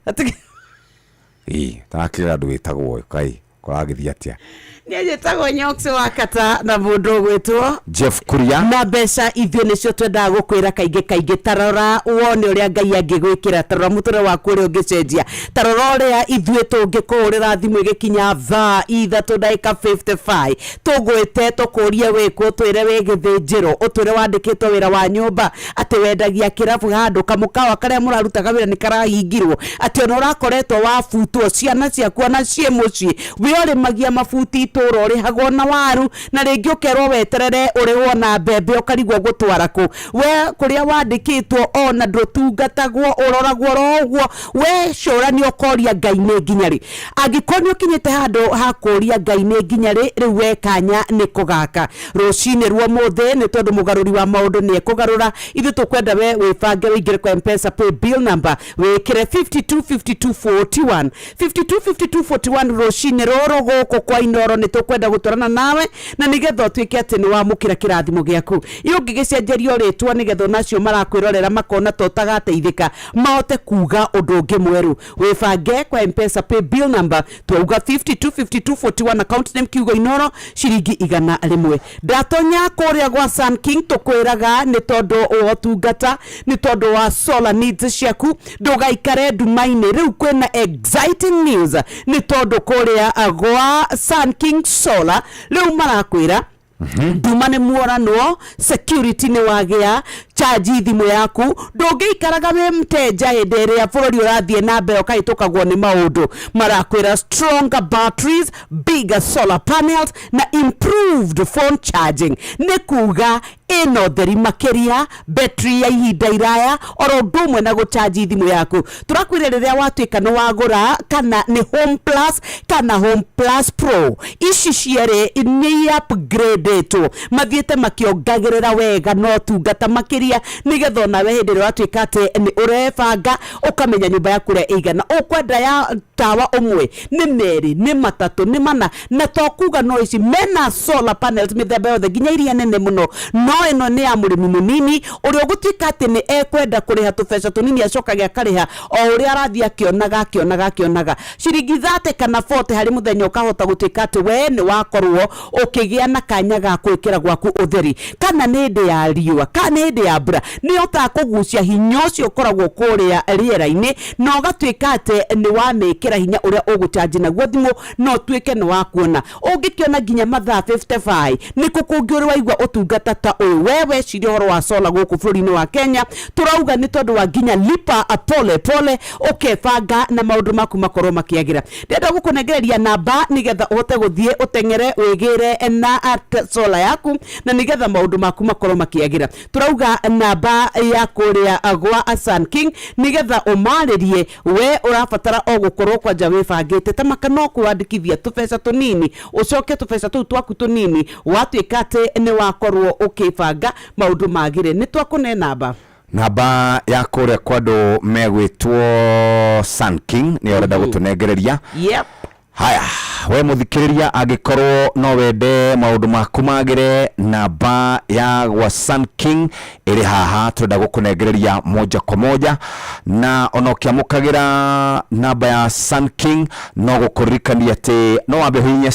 Ĩ, tarakĩra andũ wĩtagwo kai kũragĩthiĩ atĩa? Niĩ njĩtagwo Nyox wa Kata na mũndũ ũgwĩtwo Jeff Kuria. Na mbeca ithuĩ nĩcio twendaga gũkwĩra kaingĩ kaingĩ. Tarora wone ũrĩa Ngai angĩgwĩkĩra, tarora mũtũrĩre waku ũrĩa ũngĩcenjia, tarora ũrĩa ithuĩ tũngĩkũhũrĩra thimũ ĩgĩkinya thaa 3 ndagĩka 55, tũgwĩte tũkũrie wĩkũ, ũtwĩre wĩ gĩthĩnjĩro, ũtwĩre wandĩkĩtwo wĩra wa nyũmba, atĩ wendagia kĩrabu handũ kamũkawa karĩa mũrarutaga wĩra nĩ karahingirwo, atĩ ona ũrakoretwo wabutwo, ciana ciaku ona ciĩ mũciĩ, we ũrĩmagia mabuti itũra ũrĩhagwo na waru, na rĩngĩ ũkerwo weterere ũrĩhwo na mbembe, ũkarigwo gũtwara kũ. We kũrĩa wandĩkĩtwo ona ndũtungatagwo, ũroragwo oro ũguo. We cũrania ũkoria Ngai nĩ nginya rĩ. Angĩkorwo nĩ ũkinyĩte handũ ha kũria Ngai nĩ nginya rĩ, rĩu we kanya nĩ kũgaka rũcinĩ rwa ũmũthĩ, nĩ tondũ mũgarũri wa maũndũ nĩ ekũgarũra. Ithuĩ tũkwenda we wĩbange, wĩingĩre kwa Mpesa pay bill number, wĩkĩre 525241, 525241 rũcinĩ rũrũ gũkũ kwa Inoro. Nĩ tũkwenda gũtwarana nawe na nĩgetha ũtuĩke atĩ nĩ wamũkĩra kĩrathimo gĩaku. Ĩ ũngĩgĩcenjerio rĩtwa nĩgetha onacio marakwĩrorera makona ta ũtagateithĩka mahote kuga ũndũ ũngĩ mwerũ. Wĩbange kwa Mpesa pay bill number, twauga 525241, account name kiugo Inoro, ciringi 100. Ndatonya kũrĩa gwa Sun King, tũkwĩraga nĩ tondũ wa ũtungata, nĩ tondũ wa solar needs ciaku, ndũgaikare nduma-inĩ. Rĩu kwĩna exciting news, nĩ tondũ kũrĩa gwa Sun King Solar rĩu marakwĩra nduma nĩ muoranwo, security nĩ wagĩa. Gũcanji thimũ yaku, ndũngĩikaraga wĩ mteja hĩndĩ ĩrĩa bũrũri ũrathiĩ na mbere ũkahĩtũkagwo nĩ maũndũ. Marakwĩra stronger batteries, bigger solar panels na improved phone charging, nĩ kuga ĩna ũtheri makĩria, betri ya ihinda iraya, oro ũndũ ũmwe na gũcanji thimũ yaku. Tũrakwĩra rĩrĩa watuĩka nĩ wagũra, kana nĩ Home Plus kana Home Plus Pro, ici cierĩ nĩ upgradĩtwo, mathiĩte makĩongagĩrĩra wega na ũtungata makĩria, nĩgetha onawe hĩndĩ ĩrĩa watuĩka atĩ nĩ ũrebanga ũkamenya nyũmba yaku ũrĩa ĩigana, ũkwenda ya tawa ũmwe, nĩ merĩ, nĩ matatũ, nĩ mana. Na to kuga no ici mena solar panels mĩthemba yothe, nginya iria nene mũno, no ĩno nĩ ya mũrĩmi mũnini ũrĩa ũgũtuĩka atĩ nĩ ekwenda kũrĩha tũbeca tũnini, acokage akarĩha o ũrĩa arathiĩ akĩonaga akĩonaga akĩonaga, ciringi 30 kana 40 harĩ mũthenya, ũkahota gũtuĩka atĩ we nĩ wakorwo ũkĩgĩa na kanya ga gwĩkĩra gwaku ũtheri, kana nĩ hĩndĩ ya riũa kana nĩ hĩndĩ ya mbura, nĩ ũhotaga kũgucia hinya ũcio ũkoragwo kũrĩa rĩera-inĩ, na ũgatuĩka atĩ nĩ wamĩkĩra hinya ũrĩa ũgũcanji naguo thimũ, na ũtuĩke nĩ wakuona ũngĩkĩona nginya mathaa 55. Nĩ kũ kũngĩ ũrĩ waigua ũtungata ta ũyũ? We weciria ũhoro wa solar gũkũ bũrũri-inĩ wa Kenya, tũrauga nĩ tondũ wa nginya lipa pole pole, ũkebanga na maũndũ maku makorwo makĩagĩra. Ndĩrenda gũkũnengereria namba nĩgetha ũhote gũthiĩ ũteng'ere wĩgĩre na solar yaku, na nĩgetha maũndũ maku makorwo makĩagĩra. Tũrauga namba ya kũrĩa gwa Sun King, nĩgetha ũmarĩrie. We ũrabatara o gũkorwo kwanja wĩbangĩte ta maka no kwandĩkithia tũbeca tũnini, ũcoke tũbeca tũu twaku tũnini watuĩka atĩ nĩ wakorwo ũkĩbanga, maũndũ magĩre. Nĩ twakũne namba. Namba ya kũrĩa kwa andũ megwĩtwo Sun King nĩyo ũrenda gũtũnengereria? Yep. Haya, we mũthikĩrĩria, angĩkorwo no wende maũndũ maku magĩre, namba ya gwa Sun King ĩrĩ haha tũrenda gũkũnengereria moja kwa moja. Na ona ũkĩamũkagĩra namba ya Sun King, no gũkũririkania atĩ no wambe ũhihinye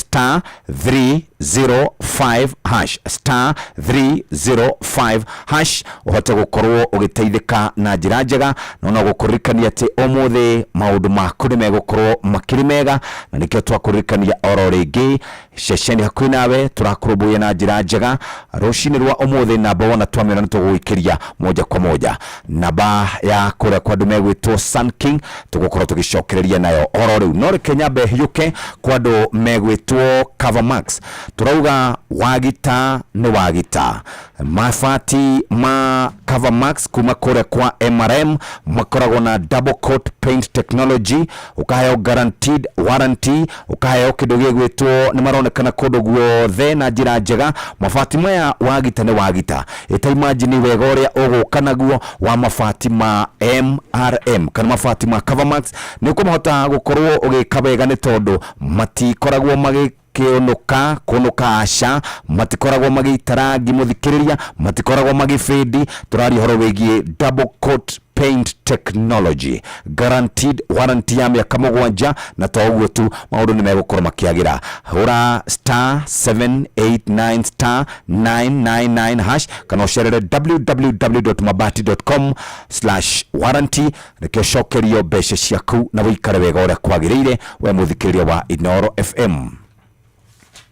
*305 hash, *305 hash, ũhote gũkorwo ũgĩteithĩka na njĩra njega. No no gũkũririkania atĩ ũmũthĩ maũndũ maku nĩ megũkorwo makĩrĩ mega, na nĩkĩo twakũririkania oro rĩngĩ ceceni hakuhĩ nawe tũrakũrũmbũiya na njĩra njega rũcinĩ rwa ũmũthĩ. Namba wona twamĩona nĩ tũgũgũikĩria moja kwa moja namba ya kũrĩa kwa andũ megwĩtwo Sun King, tũgũkorwo tũgĩcokereria nayo oro rĩu. No reke nyambe hiũke kwa andũ megwĩtwo Cover Max. Tũrauga wagita nĩ wagita, mabati ma Cover Max kuma kũrĩa kwa MRM makoragwo na double coat paint technology, ũkaheo guaranteed warranty, ũkaheo kĩndũ gĩgwĩtwo nĩ maronekana kũndũ guothe na njĩra njega. Mabati maya wagita nĩ wagita, ĩta imagine wega ũrĩa ũgũka naguo wa mabati ma MRM kana mabati ma Cover Max, nĩ ũkũmahota gũkorwo ũgĩka wega, nĩ tondũ matikoragwo magĩ kĩũnũka kũnũka, aca, matikoragwo magĩita rangi, mũthikĩrĩria, matikoragwo magĩbĩndi. Tũraria ũhoro wĩgiĩ double coat paint technology, guaranteed warranty ya mĩaka 7, na to ũguo tu, maũndũ nĩ megũkorwo makĩagĩra. Hũra *789 *999 hash kana ũcerere www.mabati.com/warranty, reke ũcokerio mbeca ciaku na wĩikare wega ũrĩa kwagĩrĩire, we mũthikĩrĩria wa Inoro FM.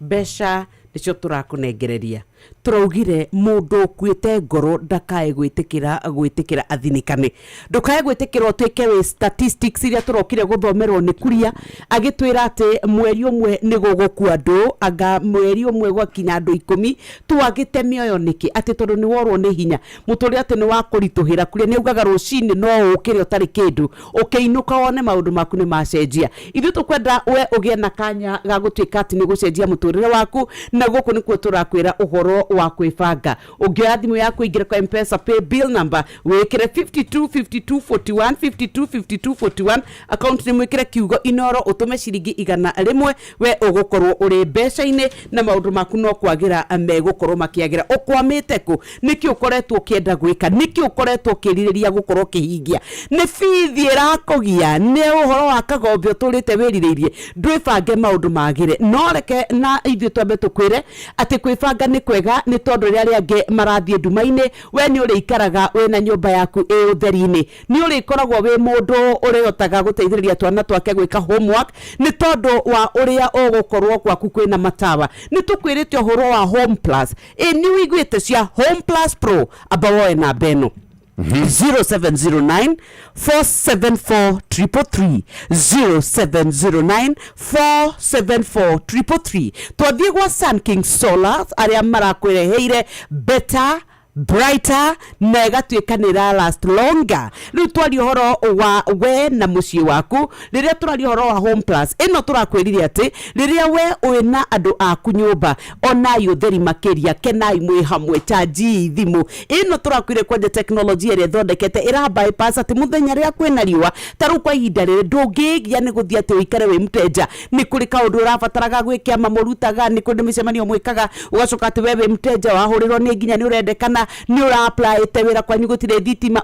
Mbeca nĩcio tũrakũnengereria. Tũraugire mũndũ ũkuĩte ngoro ndakae gwĩtĩkĩra gwĩtĩkĩra athinikane, ndũkae gwĩtĩkĩra ũtuĩke wĩ statistics iria tũrokire gũthomerwo nĩ kuria agĩtwĩra atĩ mweri ũmwe nĩ gũgũkua andũ anga mweri ũmwe gwakinya andũ 10. Twagĩte mĩoyo nĩkĩ? Atĩ tondũ nĩ worwo nĩ hinya mũtũrĩre, atĩ nĩ wakũritũhĩra. Kuria nĩ augaga rũcinĩ no ũkĩre ũtarĩ kĩndũ, ũkĩinũka wone maũndũ maku nĩ macenjia. Ithuĩ tũkwenda we ũgĩe na kanya ga gũtuĩka atĩ nĩ gũcenjia mũtũrĩre waku, na gũkũ nĩkuo tũrakwĩra ũhoro wa kwĩbanga. Ũngĩoya thimũ yaku, ũingĩre kwa Mpesa pay bill number, wĩkĩre 52 52 41, 52 52 41, account nĩ mwĩkĩre kiugo Inoro, ũtũme ciringi 100, we ũgũkorwo ũrĩ mbeca-inĩ na maũndũ maku no kwagĩra megũkorwo makĩagĩra. Ũkwamĩte kũ? Nĩkĩ ũkoretwo ũkĩenda gwĩka? Nĩkĩ ũkoretwo ũkĩrirĩria gũkorwo ũkĩhingia? Nĩ bithi ĩrakũgia? Nĩ ũhoro wa kagombe ũtũrĩte wĩrirĩirie? Ndwĩbange maũndũ magĩre. No reke na ithuĩ twambe tũkwĩre atĩ kwĩbanga nĩ kwega. Wega nĩ tondũ rĩrĩa arĩa angĩ marathiĩ nduma-inĩ, we nĩ ũrĩikaraga wĩna nyũmba yaku ĩ ũtheri-inĩ. Nĩ ũrĩkoragwo wĩ mũndũ ũrĩhotaga gũteithĩrĩria twana twake gwĩka homework nĩ tondũ wa ũrĩa ũgũkorwo gwaku kwĩna matawa. Nĩ tũkwĩrĩte ũhoro wa Home Plus. Ĩ nĩ ũiguĩte cia Home Plus Pro? Amba woe namba ĩno, 0709 474 333, 0709 474 333. Twathiĩ gwa Sun King Solar arĩa marakũreheire better, brighter na ĩgatuĩka nĩ ĩra last longer. Rĩu twaria ũhoro wa we na mũciĩ waku. Rĩrĩa tũraria ũhoro wa Home Plus ĩno, tũrakwĩrire atĩ rĩrĩa we wĩna andũ aku nyũmba, onai ũtheri makĩria, kenai mwĩ hamwe, chanji thimũ ĩno tũrakwĩre kwanja teknolojia ĩrĩa ĩthondekete ĩra bypass atĩ mũthenya rĩrĩa kwĩna riũa. Ta rĩu kwa ihinda rĩrĩ ndũngĩgia nĩ gũthiĩ atĩ ũikare wĩ mteja. Nĩ kũrĩ kaũndũ ũrabataraga gwĩkĩama mũrutaga, nĩ kũrĩ mĩcemanio mwĩkaga, ũgacoka atĩ we wĩ mteja wahũrĩrwo nĩ nginya nĩ ũrendekana, nĩ ũra-applyĩte wĩra kwanyu gũtirĩ thitima.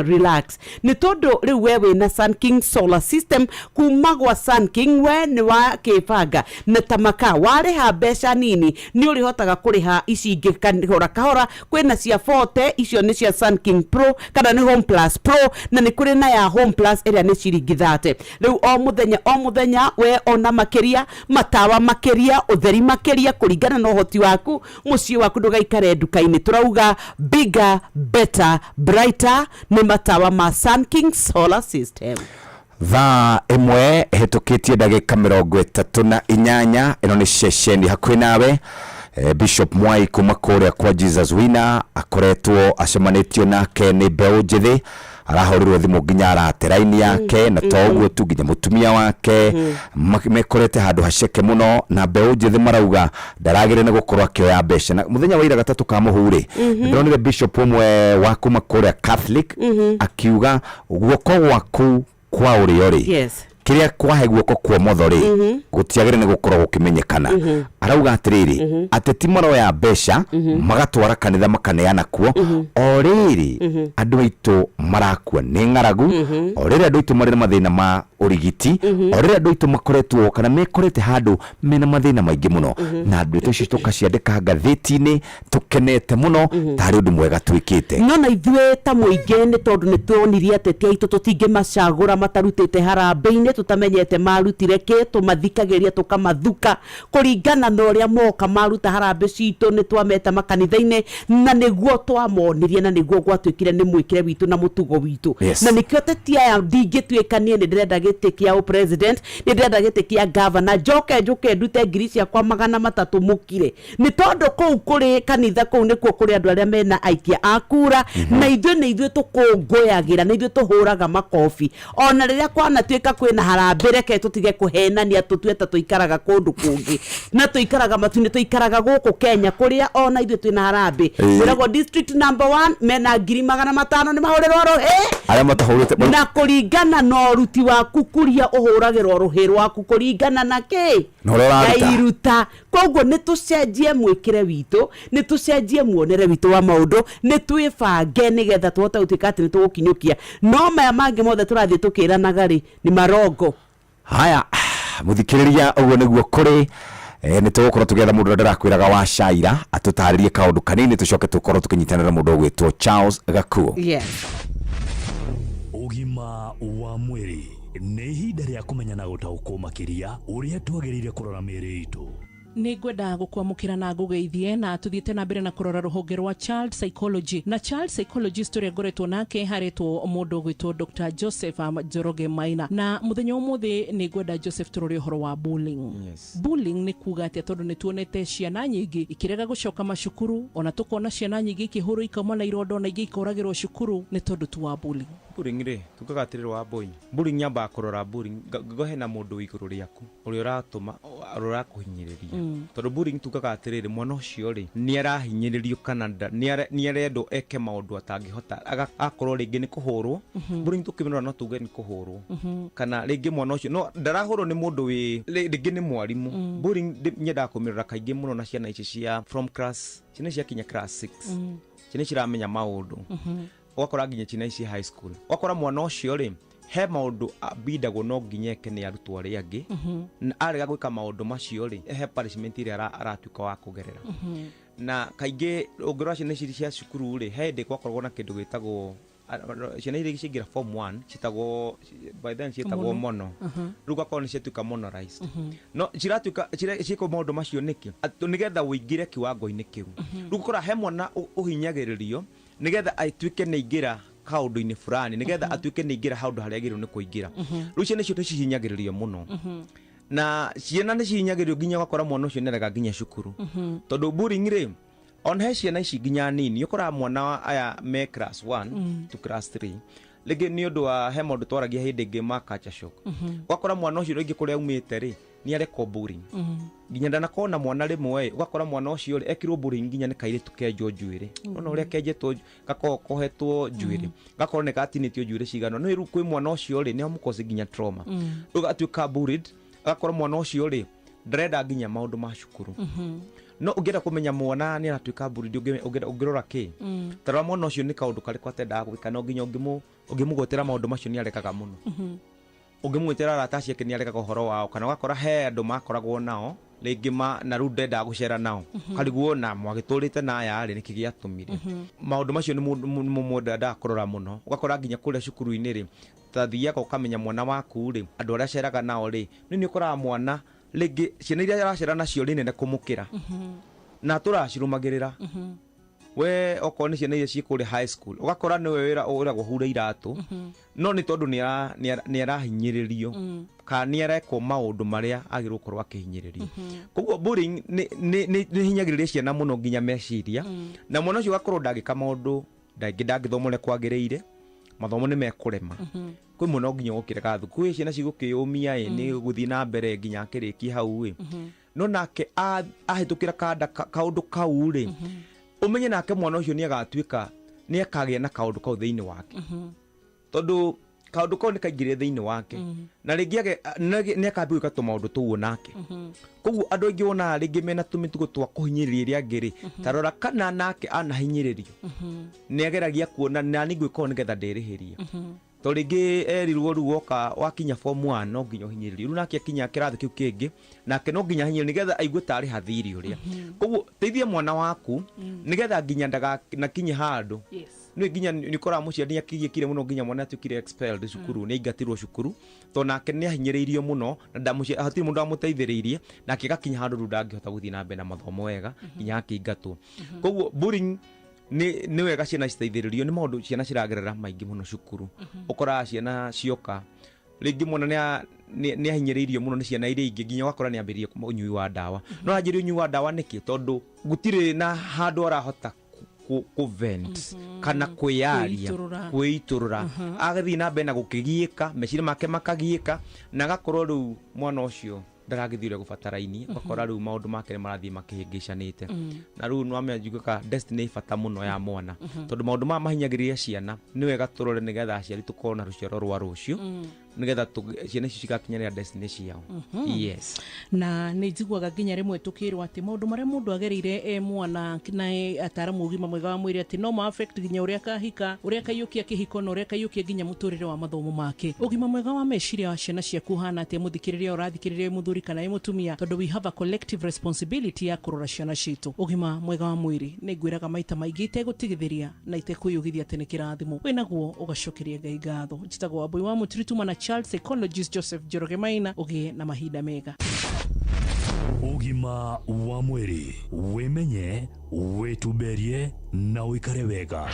Relax, nĩ tondũ rĩu we wĩna Sun King Solar System kuma gwa Sun King. We nĩ wa kĩbanga na tamaka warĩha mbeca nini, nĩ ũrĩhotaga kũrĩha ici ingĩ kahora kahora. Kwĩna cia 40, icio nĩ cia Sun King Pro kana nĩ Home Plus Pro, na nĩ kũrĩ na ya Home Plus ĩrĩa nĩ ciringi 30. Rĩu o mũthenya o mũthenya we ona makĩria matawa, makĩria ũtheri, makĩria kũringana na ũhoti waku, mũciĩ waku ndũgaikare nduka-inĩ. Tũrauga bigger, better, brighter nĩ matawa ma Sun King Solar System. Thaa 1 ĩhĩtũkĩtie ndagĩka 38. Ĩno nĩ ceceni hakuhĩ nawe. Bishop Mwai kuma kũrĩa kwa Jesus Winner akoretwo acemanĩtio nake nĩ mbeũ njĩthĩ, arahũrĩrwo thimũ nginya arate raini yake, na to ũguo tu, nginya mũtumia wake mekorete handũ haceke mũno, na mbeũ njĩthĩ marauga ndaragĩrĩire nĩ gũkorwo akĩoya mbeca. Na mũthenya wa ira gatatũ ka mũhu rĩ, ndĩronire bishop ũmwe wa kuma kũrĩa Catholic akiuga guoko gwaku kwa ũrĩo rĩ, kĩrĩa kwahe guoko kwa ũmotho rĩ, gũtiagĩrĩire nĩ gũkorwo gũkĩmenyekana. Arauga atĩrĩrĩ, ateti maroya mbeca magatwara kanitha makaneana kuo, o rĩrĩ andũ aitũ marakua nĩ ng'aragu, o rĩrĩ andũ aitũ marĩ na mathĩna ma ũrigiti, o rĩrĩ andũ aitũ makoretwo kana mekorete handũ mena mathĩna maingĩ mũno, na andũ icio tũkaciandĩka ngathĩti-inĩ tũkenete mũno tarĩ ũndũ mwega twĩkĩte. No na ithuĩ ta mũingĩ, nĩ tondũ nĩ tuonirie ateti aitũ tũtingĩmacagũra matarutĩte harambĩ-inĩ, tũtamenyete marutire kĩ. Tũmathikagĩria, tũkamathuka kũringana na ũrĩa moka maruta harambĩ citũ. Nĩ twameta makanitha-inĩ na nĩguo twamonirie, na nĩguo gwatuĩkire nĩ mwĩkĩre witũ na mũtugo witũ. Na nĩkĩo ateti aya ndingĩtuĩka niĩ nĩ ndĩrenda gĩtĩ kĩa president, nĩ ndĩrenda gĩtĩ kĩa governor, njoke njũke ndute ngiri ciakwa 300 mũkire, nĩ tondũ kũu kũrĩ kanitha, kũu nĩkuo kũrĩ andũ arĩa mena aikia a kura, na ithuĩ nĩ ithuĩ tũkũngũyagĩra, nĩ ithuĩ tũhũraga makobi ona rĩrĩa kwanatuĩka kwĩna harambĩ. Reke tũtige kũhenania, tũtue ta tũikaraga kũndũ kũngĩ na tũikaraga matu-inĩ. Tũikaraga gũkũ Kenya kũrĩa ona ithuĩ twĩna harambĩ. Kwĩragwo district number 1 mena 500,000 nĩ mahũrĩrwo rũhĩ. Arĩa matahũrĩte. Na kũringana na ũruti waku, kuria ũhũragĩrwo rũhĩ rwaku kũringana na kĩ? Na ũrĩa ũraruta. Na iruta. Koguo nĩ tũcenjie mwĩkĩre witũ, nĩ tũcenjie muonere witũ wa maũndũ, nĩ twĩbange nĩgetha tũhote gũtuĩka atĩ nĩ tũgũkinyũkia. No maya mangĩ mothe tũrathiĩ tũkĩranaga rĩ, nĩ marongo. Haya, muthikĩrĩria, ũguo nĩguo kũrĩ. Nĩ tũgũkorwo tũgĩetha mũndũ ũrĩa ndĩrakwĩraga wa Shaira atũtarĩrie kaũndũ kanini, tũcoke tũkorwo tũkĩnyitanĩra mũndũ ũgwĩtwo Charles Gakuo. Ũgima wa mwĩrĩ nĩ ihinda rĩa kũmenya na gũtaũkwo makĩria ũrĩa twagĩrĩire kũrora mĩĩrĩ itũ. Nĩ ngwenda gũkwamũkĩra na ngũgeithie, na tũthiĩte na mbere na kũrora rũhonge rwa child psychology, na child psychologist ũrĩa ngoretwo nake haretwo mũndũ ũgwĩtwo Dr Joseph Njoroge Maina. Na mũthenya ũmũthĩ nĩ ngwenda, Joseph, tũrore ũhoro wa bullying. Bullying nĩ kuga atĩa? Tondũ nĩ tuonete ciana nyingĩ ikĩrega gũcoka macukuru, ona tũkona ciana nyingĩ ikĩhũrwo ikauma na ironda, ona ingĩ ikoragĩrwo cukuru nĩ tondũ tu wa bullying. Bullying rĩ, tugaga atĩrĩrĩ wa boy, bullying nyambaga kũrora bullying ngo hena mũndũ wĩ igũrũ rĩaku ũrĩa ũratũma, ũrĩa ũrakũhinyĩrĩria. Tondũ bullying tugaga atĩrĩrĩ, mwana ũcio rĩ, nĩ arahinyĩrĩrio kana nĩ arendwo eke maũndũ atangĩhota. Akorwo rĩngĩ nĩ kũhũrwo. Bullying tũkĩmĩrora no tuge nĩ kũhũrwo, kana rĩngĩ mwana ũcio no ndarahũrwo nĩ mũndũ wĩ rĩngĩ nĩ mwarimũ. Bullying nyendaga kũmĩrora kaingĩ mũno na ciana ici cia from class, ciana ici ciakinya class 6, ciana ici ciramenya maũndũ, ũgakora nginya ciana ici high school, ũgakora mwana ũcio rĩ, He maũndũ ambindagwo no nginya eke nĩ arutwo arĩa angĩ. Na arega gwĩka maũndũ macio rĩ, he punishment ĩrĩa aratuĩka wa kũgerera. Na kaingĩ ũngĩrora ciana ici cia cukuru rĩ, he hĩndĩ gwakoragwo na kĩndũ gĩtagwo ciana iria ciaingĩra form 1 ciĩtagwo, by then ciĩtagwo mono. Rĩu gakorwo nĩ ciatuĩka monorized. No ciratuĩka ciĩkwo maũndũ macio nĩkĩ? Atĩ nĩgetha ũingĩre kiwango-inĩ kĩu. Rĩu ũgakora he mwana ũhinyagĩrĩrio nĩgetha atuĩke nĩ aingĩra kaũndũ-inĩ fulani, nĩgetha atuĩke nĩ aingĩra handũ harĩa agĩrĩirwo nĩ kũingĩra. Rĩu ciana icio nĩ cihinyagĩrĩrio mũno. Na ciana nĩ cihinyagĩrĩrio nginya ũgakora mwana ũcio nĩ arega nginya cukuru. Tondũ bullying rĩ, ona he ciana ici nginya nini, ũkoraga mwana wa aya me class 1 to class 3, rĩngĩ nĩ ũndũ wa he maũndũ twaragia hĩndĩ ĩngĩ ma culture shock. Ũgakora mwana ũcio rĩngĩ kũrĩa aumĩte rĩ, nĩ arekwo bullying. Nginya ndanakorwo na mwana rĩmwe ĩ, ũgakora mwana ũcio rĩ, ekirwo bullying nginya nĩ kairĩtu kenjwo njuĩrĩ. Ona ũrĩa kenjetwo, gakorwo kohetwo njuĩrĩ, gakorwo nĩ gatinĩtio njuĩrĩ cigana. No rĩu kwĩ mwana ũcio rĩ, nĩ amũkosi nginya trauma. Rĩu gatuĩka bullied, agakorwo mwana ũcio rĩ, ndarenda nginya maũndũ ma cukuru. No ũngĩenda kũmenya mwana nĩ aratuĩka bullied, ũngĩrora kĩ? Ta rora mwana ũcio nĩ kaũndũ karĩkũ atendaga gwĩka, no nginya ũngĩmũgwetera maũndũ macio nĩ arekaga mũno. Ũngĩmũgwetera arata acio ake nĩ arekaga ũhoro wao, kana ũgakora he andũ makoragwo nao rĩngĩ na rĩu ndendaga gũcera nao. Kariguo na mwagĩtũrĩte na aya rĩ, nĩkĩ gĩatũmire? Maũndũ macio nĩ mũndũ endaga kũrora mũno. Ũgakora nginya kũrĩa cukuru-inĩ rĩ, ta thiaga ũkamenya mwana waku rĩ, andũ arĩa aceraga nao rĩ, nĩ ũkoraga mwana rĩngĩ ciana iria aracera nacio rĩ nene kũmũkĩra. Na tũracirũmagĩrĩra. We okorwo nĩ ciana iria ciĩ kũrĩa high school, ũgakora nĩwe wĩra ũragwo hure iratũ. No nĩ tondũ nĩ arahinyĩrĩrio. Kana nĩ arekwo maũndũ marĩa agĩrĩirwo gũkorwo akĩhinyĩrĩrio. Koguo bullying nĩ hinyagĩrĩria ciana mũno nginya meciria. Na mwana ũcio ũgakorwo ndangĩka maũndũ, ndangĩthoma ũrĩa kwagĩrĩire, mathomo nĩ mekũrema. Kwĩ mũno nginya ũgũkĩrega thukuru, kwĩ ciana cigũkĩyũmia ĩ, nĩ gũthiĩ na mbere nginya akĩrĩkie hau ĩ. No nake ahĩtũkĩra kanda kaũndũ kau rĩ, ũmenye nake mwana ũcio nĩ agatuĩka, nĩ akagĩa na kaũndũ kau thĩinĩ wake. Tondũ kaũndũ kau nĩ kaingĩrire thĩinĩ wake. Na rĩngĩ nĩ akambia gwĩka tũmaũndũ tũu nake. Koguo andũ aingĩ wonaga rĩngĩ mena tũmĩtugo twa kũhinyĩrĩria arĩa angĩ rĩ, ta rora kana nake anahinyĩrĩrio. Nĩ ageragia kuona na nĩ ngwĩka ũũ nĩgetha ndĩrĩhĩrie. Tondũ rĩngĩ erirwo rĩu woka wakinya form 1 no nginya ũhinyĩrĩrio. Rĩu nake akinya kĩrathi kĩu kĩngĩ, nake no nginya ahinyĩrĩrio nĩgetha aigue tarĩ hathiri ũrĩa. Koguo teithia mwana waku nĩgetha nginya ndaganakinye handũ. Nĩ nginya nĩ ũkoraga mũciari nĩ akĩgiĩkire mũno nginya mwana atuĩkire expelled cukuru, nĩ aingatirwo cukuru, tondũ nake nĩ ahinyĩrĩirio mũno na hatirĩ mũndũ wamũteithĩrĩirie, nake agakinya handũ rĩu ndangĩhota gũthiĩ na mbere na mathomo wega, nginya akĩingatwo. Koguo bullying nĩ wega ciana citeithĩrĩrio, nĩ maũndũ ciana ciragerera maingĩ mũno cukuru. Ũkoraga ciana cioka rĩngĩ mwana nĩ ahinyĩrĩirio mũno nĩ ciana iria ingĩ nginya ũgakora nĩ ambĩrĩria ũnyui wa ndawa. No anjĩrĩrie ũnyui wa ndawa nĩkĩ? Tondũ gũtirĩ na handũ arahota ku vent kana kwĩyaria, Kwĩitũrũra. kwĩitũrũra. Agathiĩ na mbere na gũkĩgiĩka, meciria make makagiĩka, na agakorwo rĩu mwana ũcio ndaragĩthiĩ ũrĩa gũbatarainie, ũgakora rĩu maũndũ make nĩ marathiĩ makĩhĩngĩcanĩte. Na rĩu nĩ wamenya njugaga destiny nĩ bata mũno ya mwana. Tondũ maũndũ maya mahinyagĩrĩria ciana, nĩ wega tũrore nĩgetha aciari tũkorwo na rũciaro rwa rũciũ, nĩgetha ciana icio cigakinyanĩra destiny ciao. Yes. Na nĩ njiguaga nginya rĩmwe tũkĩrwo atĩ maũndũ marĩa mũndũ agereire e mwana na e ataaramu ũgima mwega wa mwĩrĩ atĩ no ma affect nginya ũrĩa akahika, ũrĩa akaiyũkia kĩhiko na ũrĩa akaiyũkia nginya mũtũrĩre wa mathomo make. Ũgima mwega wa meciria wa ciana ciaku ũhana atĩa mũthikĩrĩria ũrathikĩrĩria wĩ mũthuri kana wĩ mũtumia, tondũ we have a collective responsibility ya kũrora ciana citũ. Ũgima mwega wa mwĩrĩ nĩ ngwĩraga maita maingĩ itegũtigithĩria na itekwĩyũgithia atĩ nĩ kĩrathimo wĩnaguo ũgacokeria Ngai ngatho. Njĩtagwo Wambui wa Mũturi, tuma na child psychologist Joseph Njoroge Maina, ũgĩe na mahinda mega. Ũgima wa mwĩrĩ, wĩmenye, wĩtumberie na ũikare wega.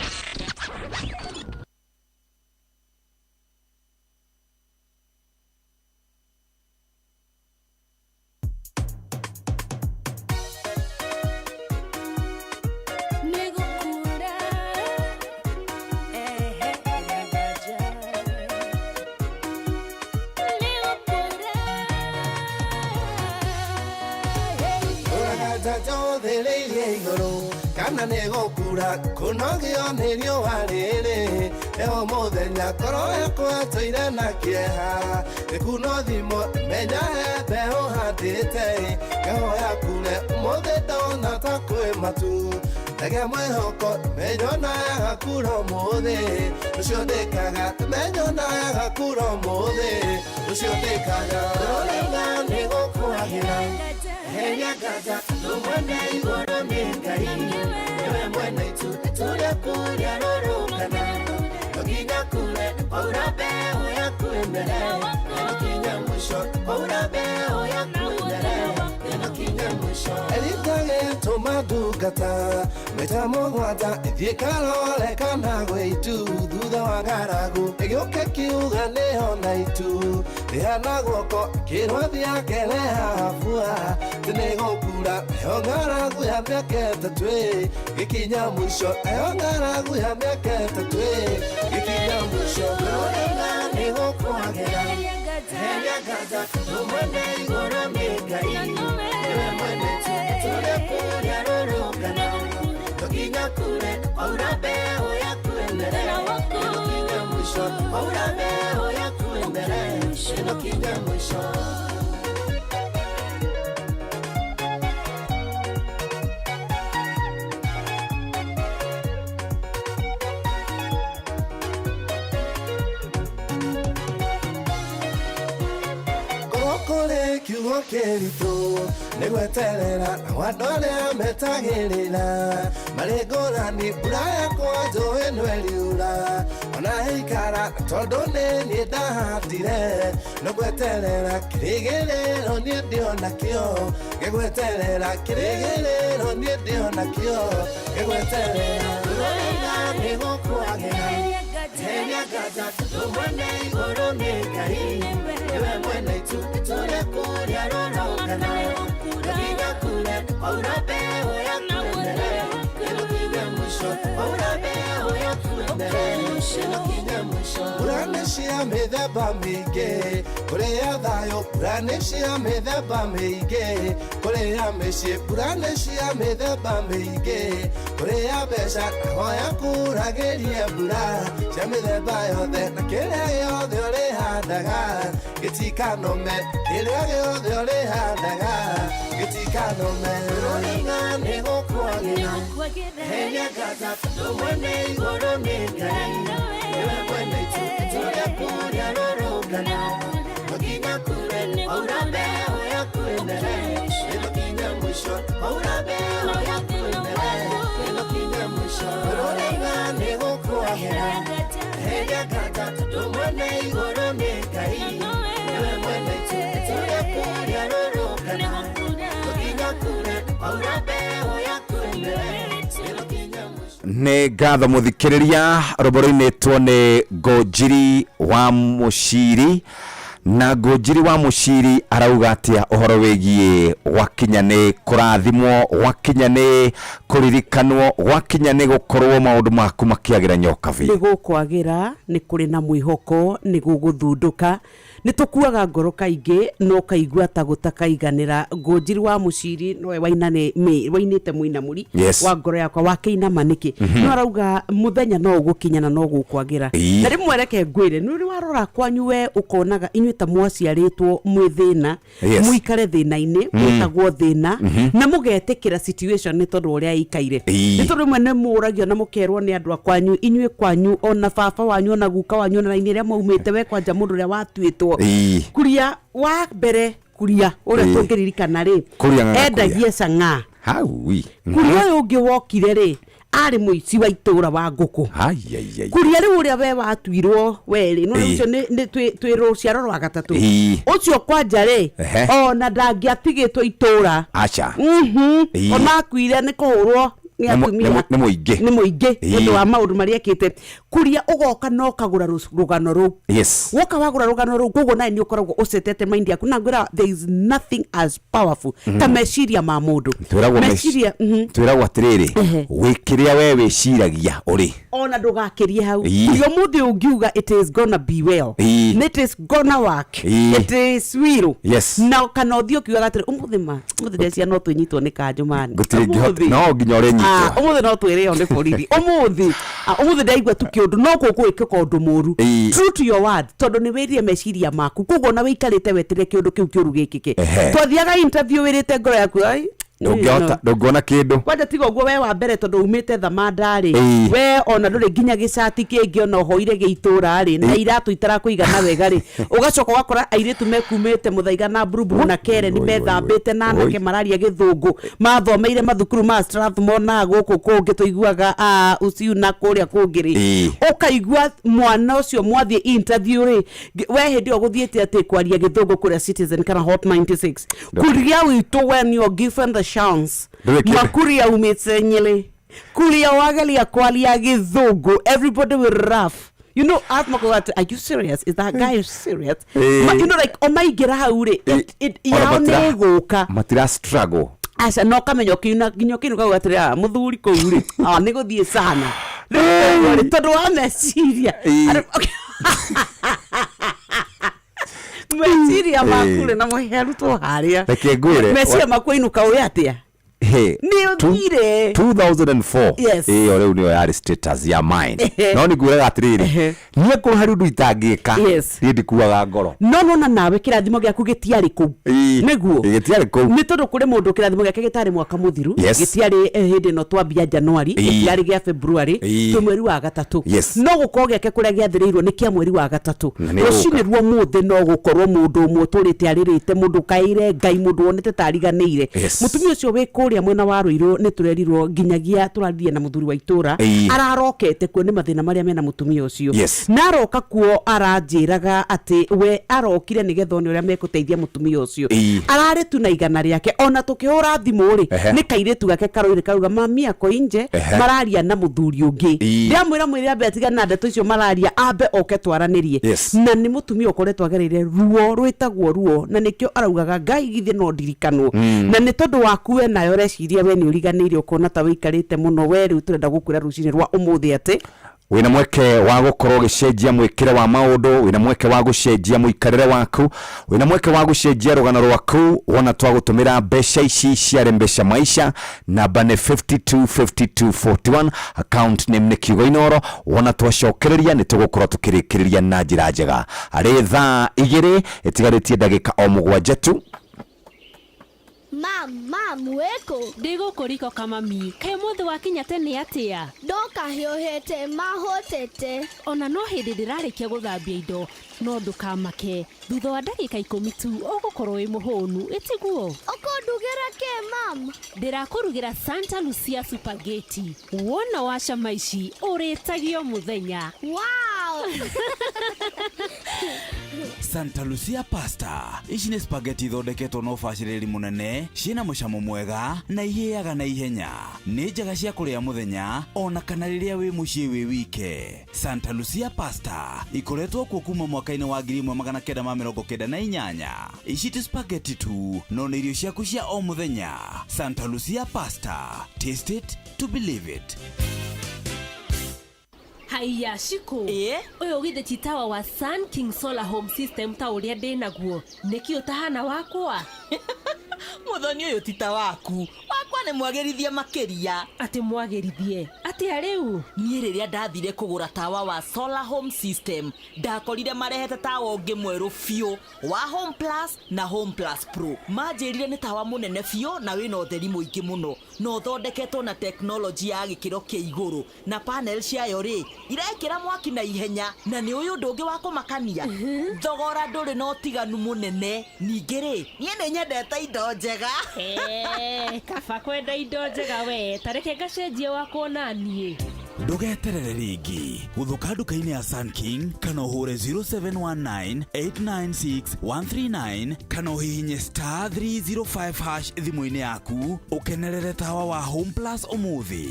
Kana nĩ gũkura kũnogio nĩ riũa rĩrĩ, eho mũthenya ngoro yakwa tũire na kĩeha, gĩkuno thimũ menya he mbeũ handĩte, ngehoya kure ũmũthĩ ndona ta kwĩ matu. Ndagĩa mwĩhoko menyona yagakura ũmũthĩ Rũciũ ndĩkaga menyona yagakura ũmũthĩ Rũciũ ndĩkaga Rũrĩga nĩ gũkwagĩra Heria nganja Rũmwene igũrũ nĩ Ngai Nĩwe mwene itu Tũrĩa kũrĩa rũrũngana No nginya kure Kwaura mbeũ yaku ĩmere Ĩno kinya mũico Kwaura mbeũ yaku ĩmere Ĩno kinya mũico Erita gĩtũma ndungata Maita mũgwanja ĩthiĩ karore kana gwĩ itu Thutha wa ng'aragu ĩgĩũke kiuga nĩho na itu Rĩhana guoko kĩrwo thiĩ akereha mbua Atĩ nĩgũkura nayo ng'aragu ya mĩaka ĩtatũ ĩ Gĩkinya mũico nayo ng'aragu ya mĩaka ĩtatũ ĩ Gĩkinya mũico Rũrĩga nĩgũkwagĩra Heria nganja Rũmwene igũrũ nĩ Ngai Nĩwe mwene itu Tũrĩa kũrĩa rũrũngana No nginya kure Kwaura mbeũ yaku ĩmere Ĩno kinya mũico Kwaura mbeũ yaku ĩmere Ĩno kinya mũico Korwo kũrĩ kiugo kĩritũ nĩ gweterera na andũ arĩa metagĩrĩra marĩ ngũrani mbura yakwa njũĩ no ĩriura ona ĩikara tondũ nĩ niĩ ndahandire no gweterera kĩrĩgĩrĩro niĩ ndĩonakĩo gĩgweterera kĩrĩgĩrĩro niĩ ndĩonakĩo gĩgweterera rũrĩga nĩ gũkwagĩra Heria nganja Rũmwene igũrũ nĩ Ngai Nĩwe mwene itu Tũrĩa kũrĩa rũrũngana No nginya kure Kwaura mbeũ yaku ĩmere Ĩno kinya mũico Kwaura mbeũ yaku ĩmere Ĩno kinya mũico Mbura nĩ cia mĩthemba mĩingĩ Kũrĩ ya thayũ Mbura nĩ cia mĩthemba mĩingĩ Kũrĩ ya mĩciĩ Mbura nĩ cia mĩthemba mĩingĩ Kũrĩ ya mbeca Nahoya kuragĩrie mbura cia mĩthemba yothe na kĩrĩa gĩothe ũrĩhandaga gĩtikanome kĩrĩa gĩothe ũrĩhandaga gĩtikanome Rũrĩga nĩ gũkwagĩra Heria nganja Rũmwene igũrũ nĩ Ngai Nĩwe mwene itu Tũrĩa kũrĩa rũrũngana No nginya kure Kwaura mbeũ yaku ĩmere Ĩno kinya mũico Kwaura mbeũ yaku ĩmere Ĩno kinya mũico Rũrĩga nĩ gũkwagĩra Heria nganja Rũmwene igũrũ nĩ Ngai Nĩwe mwene itu Tũrĩa kũrĩa rũrũngana No nginya kure Kwaura mbeũ yaku ĩmere Ĩno kinya mũico Nĩ ngatho mũthikĩrĩria rwĩmbo rũinĩtwo nĩ Ngũnjiri wa Mũciri na Ngũnjiri wa Mũciri arauga atĩa ũhoro wĩgiĩ gwakinya nĩ kũrathimwo gwakinya nĩ kũririkanwo gwakinya nĩ gũkorwo maũndũ maku makĩagĩra nyokabi nĩ gũkwagĩra nĩ kũrĩ na mwĩhoko nĩ gũgũthundũka nĩ tũkuaga ngoro kaingĩ no kaigua ta gũtakaiganĩra Ngũnjiri wa Mũciri nowe wainĩte mũinamũri Yes. wa ngoro yakwa wakĩinama nĩkĩ no arauga mũthenya no ũgũkinya na no gũkwagĩra na rĩmwe reke ngwĩre nĩ ũrĩ warora kwanyu we ũkonaga inyuĩ ta mwaciarĩtwo mwĩ thĩna Yes. mũikare thĩna-inĩ mwĩtagwo thĩna na mũgetĩkĩra situation nĩ tondũ ũrĩa ĩikaire nĩ tondũ rĩmwe nĩ mũragio na mũkerwo nĩ andũ a kwanyu inyuĩ kwanyu ona baba wanyu ona guka wanyu ona raini ĩrĩa mwaumĩte we kwanja mũndũ ũrĩa watuĩtwo kuria wa mbere kuria ũrĩa tũngĩririkana rĩ Kuria ng'ang'a endagie cang'aa hau kuria ũyũ ũngĩ wokire rĩ arĩ mũici wa itũra wa ngũkũ kuria rĩu ũrĩa we watuirwo werĩ nĩ ũcio nĩ twĩ rũciaro rwa gatatũ ũcio kwanja rĩ ona ndangĩatigĩtwo itũra aca ona akuire nĩ kũhũrwo nĩ atumia nĩ mũingĩ nĩ mũingĩ nĩ ũndũ wa maũndũ marĩa ekĩte kuria ũgoka na ũkagũra rũgano rũu yes woka wagũra rũgano rũu koguo nawe nĩ ũkoragwo ũcetete mind yaku na ngwĩra there is nothing as powerful ta meciria ma mũndũ twĩragwo meciria twĩragwo atĩrĩrĩ wĩ kĩrĩa we wĩciragia ũrĩ ona ndũgakĩrie hau kuria ũmũthĩ ũngiuga it is gonna be well it is gonna work it is will yes na kana ũthiĩ ũkiugaga atĩrĩ ũmũthĩ ma ũmũthĩ ndeciria no twĩnyitwo nĩ kanjũ mani gũtirĩ ngĩhota no nginya ũrĩnyitwo ũmũthĩ no twĩrĩo nĩ borithi ũmũthĩ ũmũthĩ ndaigua tu kĩũndũ no gũgwĩkĩka ũndũ mũru true to your word tondũ nĩ wĩrire meciria maku koguo ona wĩikarĩte weterere kĩũndũ kĩu kĩũru gĩkĩke twathiaga interview wĩrĩte ngoro yaku ai Ndũngĩhota, ndũngĩona kĩndũ. Kwanja tiga ũguo, we wa mbere, tondũ umĩte Thamanda rĩ, we ona ndũrĩ nginya gĩcati kĩngĩ ona ũhoire gĩa itũra rĩ, na iratũ itarakũigana wega rĩ, ũgacoka ũgakora airĩtu mekumĩte Mũthaiga na Buruburu na Kereni methambĩte na anake mararia gĩthũngũ, mathomeire mathukuru ma Strathmore na gũkũ kũngĩ tũiguaga uciu na kũrĩa kũngĩ rĩ, ũkaigua mwana ũcio mwathiĩ interview rĩ, we hĩndĩ ĩyo gũthiĩte atĩ kwaria gĩthũngũ kũrĩa Citizen kana Hot 96 kuria witũ, when you're given the chance, Ndũrĩ kĩndũ. Makuria umĩte Nyĩrĩ, kuria wageria kwaria gĩthũngũ, everybody will laugh. Ask makuga atĩ, "Are you serious? Is that guy serious?" Like omaingĩra hau rĩ, Ona yao nĩ ĩgũka. Matira struggle. Aca, no kamenya ũkiuna nginya ũkĩinũka uga atĩrĩ, "Ah, mũthuri kũu rĩ, ah, nĩ gũthiĩ sana." Rĩu rĩ, tondũ wa meciria. Meciria maku rĩ, na mũherutwo harĩa. Reke ngwĩre, meciria maku ainũka ũĩ atĩa? Hey, nĩ ũthire. 2004. Ĩyo rĩu nĩyo yarĩ status ya mine. No nĩ ngwĩraga atĩrĩrĩ, niĩ korwo harĩ ũndũ itangĩka, niĩ ndikuaga ngoro. No nona nawe kĩrathimo gĩaku gĩtiarĩ kũu. Nĩguo. Gĩtiarĩ kũu. Nĩ tondũ kũrĩ mũndũ kĩrathimo gĩake gĩtarĩ mwaka mũthiru, gĩtiarĩ hĩndĩ ĩno twambia Januari, gĩtiarĩ gĩa February, twĩ mweri wa gatatũ. No gũkorwo gĩake kũrĩa gĩathĩrĩirwo nĩ kĩa mweri wa gatatũ. Na nĩ rũcinĩ rwa mũthĩ no gũkorwo mũndũ ũmwe ũtũrĩte arĩrĩte, mũndũ ũkaĩire Ngai, mũndũ wonete ta ariganĩire. Mũtumia ũcio wĩ kũrĩa mwena wa Rũirũ, nĩ tũrerirwo nginyagia tũraririe na mũthuri wa itũra, ararokete kuo nĩ mathĩna marĩa mena mũtumia ũcio. Na aroka kuo aranjĩraga atĩ we arokire nĩgetha one ũrĩa mekũteithia mũtumia ũcio. Ararĩ tu na 100 rĩake, ona tũkĩhũra thimũ rĩ, nĩ kairĩtu gake karoire kauga, "Mami ako inje." Mararia na mũthuri ũngĩ. Ndĩramwĩra, mwĩre ambe atigane na ndeto icio mararia, ambe oke twaranĩrie. Na nĩ mũtumia ũkoretwo agereire ruo rwĩtagwo ruo, na nĩkĩo araugaga, "Ngai, githĩ no ndirikanwo?" Na nĩ tondũ waku we nayo ũreciria we nĩ ũriganĩire, ũkona ta wĩikarĩte mũno. We rĩu tũrenda gũkwĩra rũcinĩ rwa ũmũthĩ atĩ wĩna mweke wa gũkorwo ũgĩcenjia mwĩkĩre wa maũndũ, wĩna mweke wa gũcenjia mũikarĩre waku, wĩna mweke wa gũcenjia rũgano rwaku. Wona twagũtũmĩra mbeca ici ciarĩ mbeca maisha, namba nĩ 525241, account name nĩ kiugo Inoro. Wona twacokereria nĩ tũgũkorwo tũkĩrĩkĩrĩria na njĩra njega arĩ thaa 2 ĩtigarĩtie ndagĩka o 7 tu. Mam, mam, wĩkũ? Ndĩ gũkũ riko kamami. Kaĩ ũmũthĩ wakinya tene atĩa? Ndoka hiũhĩte mahũtĩte. Ona no hĩndĩ ndĩrarĩkia gũthambia indo, no ndũkamake, thutha wa ndagĩka 10 tu ũgũkorwo wĩ mũhũnu, ĩtiguo? Ũkũndugĩra kĩ, mam? Ndĩrakũrugĩra Santa Lucia spaghetti. Wona wacama ici ũrĩtagio mũthenya. Wow! Santa Lucia pasta, ici nĩ spaghetti ithondeketwo na ũbacĩrĩri mũnene, ciĩna mũcamo mwega na ihĩaga na ihenya. Nĩ njega cia kũrĩa mũthenya ona kana rĩrĩa wĩ mũciĩ wĩ wike. Santa Lucia pasta ikoretwo kuo kuma mwaka-inĩ wa 1998. Ici ti spaghetti tu, no nĩ irio ciaku cia o mũthenya. Santa Lucia pasta, taste it to believe it. Haiya, Shiko, ũyũ githĩ ti tawa wa Sun King Solar Home System ta ũrĩa ndĩ naguo? Nĩkĩ ũtahana wakwa? Mũthoni, ũyũ ti ta waku. Wakwa nĩ mwagĩrithie makĩria. Atĩ mwagĩrithie atĩa rĩu? Niĩ rĩrĩa ndathire kũgũra tawa wa Solar Home System, ndakorire marehete tawa ũngĩ mwerũ biũ wa Home Plus na Home Plus Pro. Manjĩrire nĩ tawa mũnene biũ na wĩna ũtheri mũingĩ mũno, na ũthondeketwo na tekinoronjĩ ya gĩkĩro kĩa igũrũ, na panel ciayo rĩ, irekĩra mwaki na ihenya. Na nĩ ũyũ ũndũ ũngĩ wa kũmakania, thogora ndũrĩ na ũtiganu mũnene. Ningĩ rĩ, niĩ nĩ nyendete indo njega. Eh, kaba kwenda indo njega we, tareke ngacenjie wakwa na niĩ. Ndũgeterere rĩngĩ, gũthũka nduka-inĩ ya Sun King kana ũhũre 0719 896 139 kana ũhihinye *305# thimũ-inĩ yaku ũkenerere tawa wa Home Plus ũmũthĩ.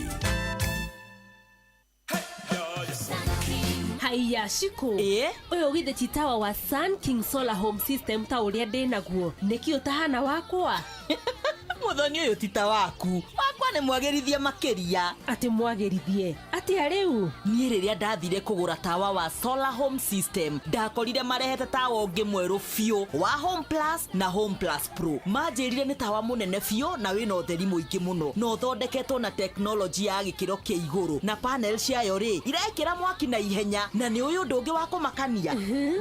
Haiya, Shiko, ũyũ githĩ ti tawa wa Sun King Solar Home System ta ũrĩa ndĩ naguo? Nĩkĩ ũtahana wakwa? Mũthoni, ũyũ ti ta waku. Wakwa Wakwa nĩ mwagĩrithie makĩria. Atĩ mwagĩrithie atĩa rĩu? Niĩ rĩrĩa ndathire kũgũra tawa wa Solar Home System, ndakorire marehete tawa ũngĩ mwerũ biũ wa Home Plus na Home Plus Pro. Manjĩrire nĩ tawa mũnene biũ na wĩna ũtheri mũingĩ mũno, na ũthondeketwo na tekinoronjĩ ya gĩkĩro kĩa igũrũ, na panel ciayo rĩ irekĩra mwaki na ihenya. Na nĩ ũyũ ũndũ ũngĩ wa kũmakania,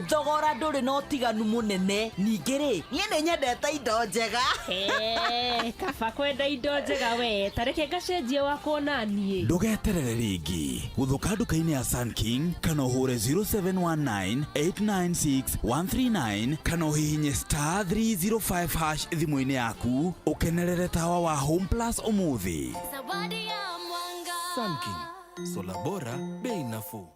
thogora ndũrĩ na ũtiganu mũnene. Ningĩ rĩ, niĩ nĩ nyendete indo njega. Eh, kaba kwenda indo njega we, tareke ngacenjie wakwa naniĩ. Ndũgeterere rĩngĩ, gũthũka nduka-inĩ ya Sun King kana ũhũre 0719 896 139 kana ũhihinye star 305 hash thimũ-inĩ yaku ũkenerere tawa wa Home Plus ũmũthĩ. Zawadi ya Mwanga. Sun King, sola bora, bei nafuu.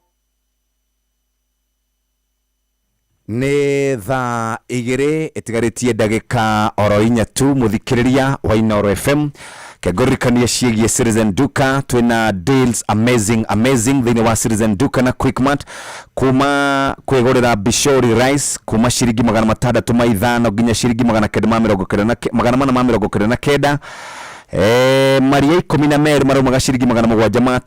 Nĩ thaa 2 ĩtigarĩtie ndagĩka oro 4 tu. Mũthikĩrĩria wa Inooro FM, kengũririkania ciĩgiĩ Citizen Duka. Twĩna deals amazing, amazing thĩinĩ wa Citizen Duka na Quickmart, kuma kwĩgũrĩra Bishori rice kuma ciringi 605 nginya ciringi 990, 499. Maria 12 maraumaga ciringi 720 na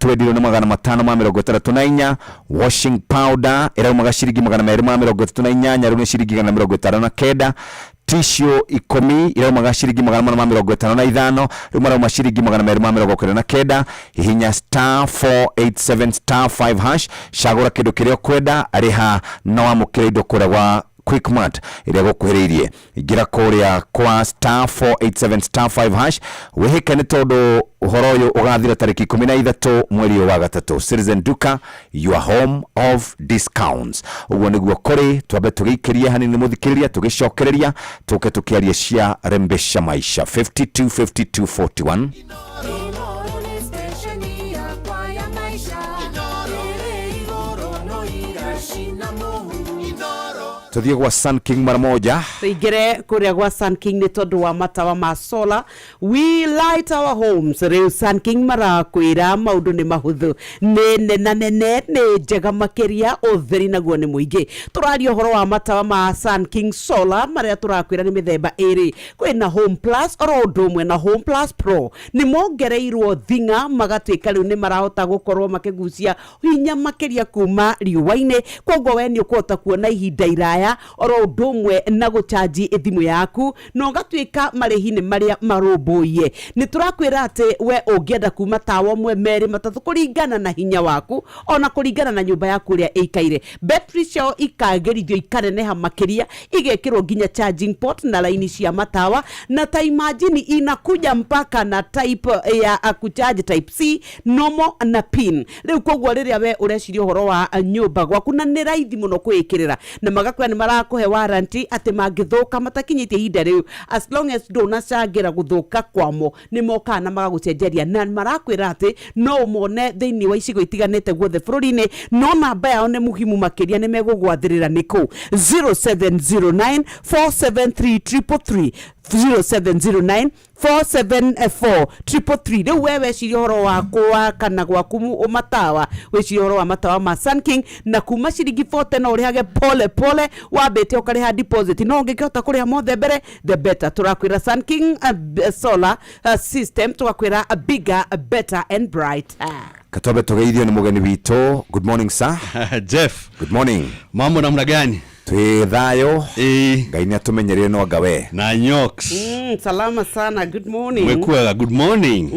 564. Washing powder ĩraumaga ciringi 238, rĩu nĩ ciringi 159. Tissue 10 iraumaga ciringi 455, rĩu marauma ciringi 299. Hihinya star 487 star 5 hash, cagũra kĩndũ kĩrĩa ũkwenda, rĩha na wamũkĩra indo kũrĩa gwa Quickmart ĩrĩa gũkuhĩrĩirie. Ingĩra kũrĩa kwa star 487 star 5 hash wĩhĩke, nĩ tondũ ũhoro ũyũ ũgathira tarĩki 13 mweri ũyũ wa gatatũ. Citizen Duka, your home of discounts. Ũguo nĩguo kũrĩ. Twambe tũgĩikĩrie hanini, mũthikĩrĩria, tũgĩcokereria tũke tũkĩaria cia Rembesha Maisha. 52 52 41. Inooro nĩ stesheni yakwa ya maisha. Ĩrĩ igũrũ no iracina mũhu. Tũthiĩ gwa Sun King mara moja. Tũingĩre kũrĩa gwa Sun King nĩ tondũ wa matawa ma solar. We light our homes. Rĩu Sun King marakwĩra maũndũ nĩ mahũthũ, nĩ nena nene, nĩ njega makĩria, ũtheri naguo nĩ mũingĩ. Tũraria ũhoro wa matawa ma Sun King solar marĩa tũrakwĩra nĩ mĩthemba ĩrĩ: kwĩna Home Plus oro ũndũ ũmwe na Home Plus Pro. Nĩ mongereirwo thing'a, magatuĩka rĩu nĩ marahota gũkorwo makĩgucia hinya makĩria kuma riũa-inĩ, koguo we nĩ ũkũhota kuona ihinda iraya, oro ũndũ ũmwe na gũchanji thimũ yaku, na ũgatuĩka marĩhi nĩ marĩa marũmbũiye. Nĩ tũrakwĩra atĩ we ũngĩenda kuma tawa ũmwe, merĩ, matatũ, kũringana na hinya waku ona kũringana na nyũmba yaku ũrĩa ĩikaire. Betri ciao ikagĩrithio, ikaneneha makĩria, igekĩrwo nginya charging port na laini cia matawa, na ta imagine inakuja mpaka na type ya kucharge type C, normal na pin. Rĩu koguo rĩrĩa we ũreciria ũhoro wa nyũmba gwaku, na nĩ raithi mũno kwĩĩkĩrĩra, na magakwĩra nĩ marakũhe warranty atĩ mangĩthũka matakinyĩtie ihinda rĩu, as long as ndũnacangĩra gũthũka kwamo, nĩ mokaga na magagũcenjeria. Na marakwĩra atĩ no ũmone thĩinĩ wa icigo itiganĩte guothe bũrũri-inĩ, no namba yao nĩ muhimu makĩria, nĩ megũgwathĩrĩra nĩ kũ 0709 473 333, 0709 474 333. Rĩu we weciria ũhoro wa gwakana gwaku matawa, wĩcirie ũhoro wa matawa ma Sun King, na kuma ciringi 40 no ũrĩhage pole pole, wambĩte ũkarĩha deposit, no ũngĩkĩhota kũrĩha mothe mbere, the better. Tũrakwĩra Sun King solar system, tũgakwĩra bigger, better and brighter. Katwambe tũgeithio nĩ mũgeni witũ. Good morning, sir. Jeff. Good morning. Mambo namna gani? Twĩ thayũ, Ngai nĩ atũmenyereire. No anga we? Na Nyox. Salama sana, good morning. Mwekuaga, good morning.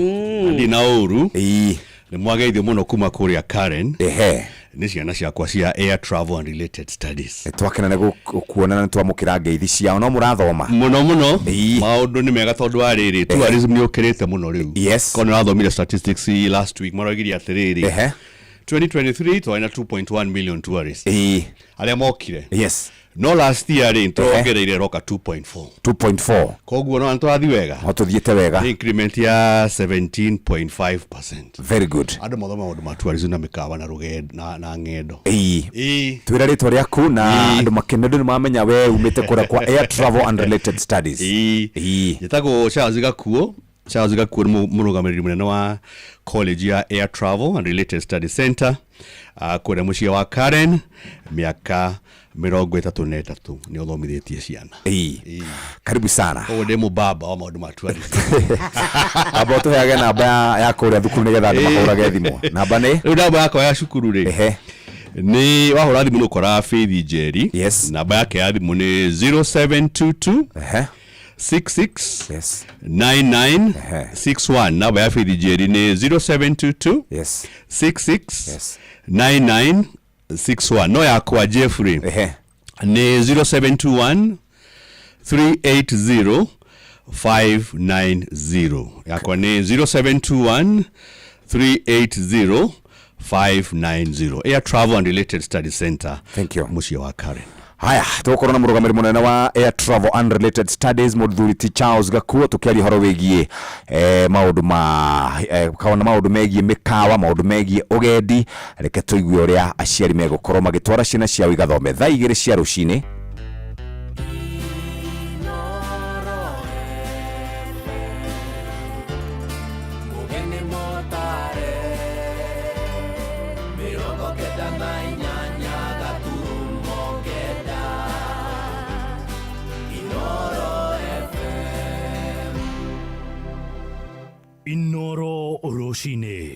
Ndi na ũru. Nĩ mwageithio mũno kuma kũrĩa Karen. Ehe. Nĩ ciana ciakwa cia Air Travel and Related Studies. Twakena nĩ kuonana, nĩ twamũkĩra ngeithi ciao. No mũrathoma? Mũno mũno. Maũndũ nĩ mega tondũ wa rĩrĩ, tourism nĩ ũkĩrĩte mũno rĩu. Yes. Korwo nĩ ũrathomire statistics last week, maroigire atĩrĩrĩ, 2023 twarĩ na 2.1 million tourists arĩa mokire. No last year rĩ, tũrongereire roka 2.4. 2.4. Koguo no tũrathiĩ wega. No tũthiĩte wega. Nĩ increment ya 17.5%. Very good. Andũ mathoma maũndũ ma tourism na mĩkawa na rũgendo na ng'endo. Ĩĩ, twĩra rĩtwa rĩaku na andũ makene, andũ nĩ mamenya we umĩte kũrĩa kwa Air Travel and Related Studies. Ĩĩ, njĩtagwo Charles Gakuo. Charles Gakuo nĩ mũrũgamĩrĩri mũnene wa college ya Air Travel and Related Studies Center. Kũrĩa mũciĩ wa Karen, mĩaka 33 nĩ ũthomithĩtie ciana. Ĩĩ. Karibu sana. Koguo ndĩ mũbaba wa maũndũ ma tourism. Amba ũtũheage namba ya kũrĩa thukuru nĩgetha andũ mahũrage thimũ. Namba nĩ? Rĩu namba yakwa ya cukuru rĩ, nĩ wahũra thimũ nĩ ũkora Faith Njeri. Yes. Namba yake ya thimũ nĩ 0722 66 yes. 99 61. Namba ya Faith Njeri nĩ 0722 yes. 66 yes. 99 61. No yakwa Jeffrey nĩ 0721 380 590. Yakwa nĩ 0721 380 590. Air Travel and Related Study Center. Thank you. Mũciĩ wa Karen. Haya, tũgũkorwo na mũrũgamĩrĩri mũnene wa Air Travel and Related Studies mũthuri ti Charles Gakuo, tũkĩaria ũhoro wĩgiĩ maũndũ ma kana maũndũ megiĩ mĩkawa, maũndũ megiĩ ũgendi. Reke tũigue ũrĩa aciari megũkorwo magĩtwara ciana ciao igathome thaa 2 cia rũcinĩ. Inoro rũcinĩ.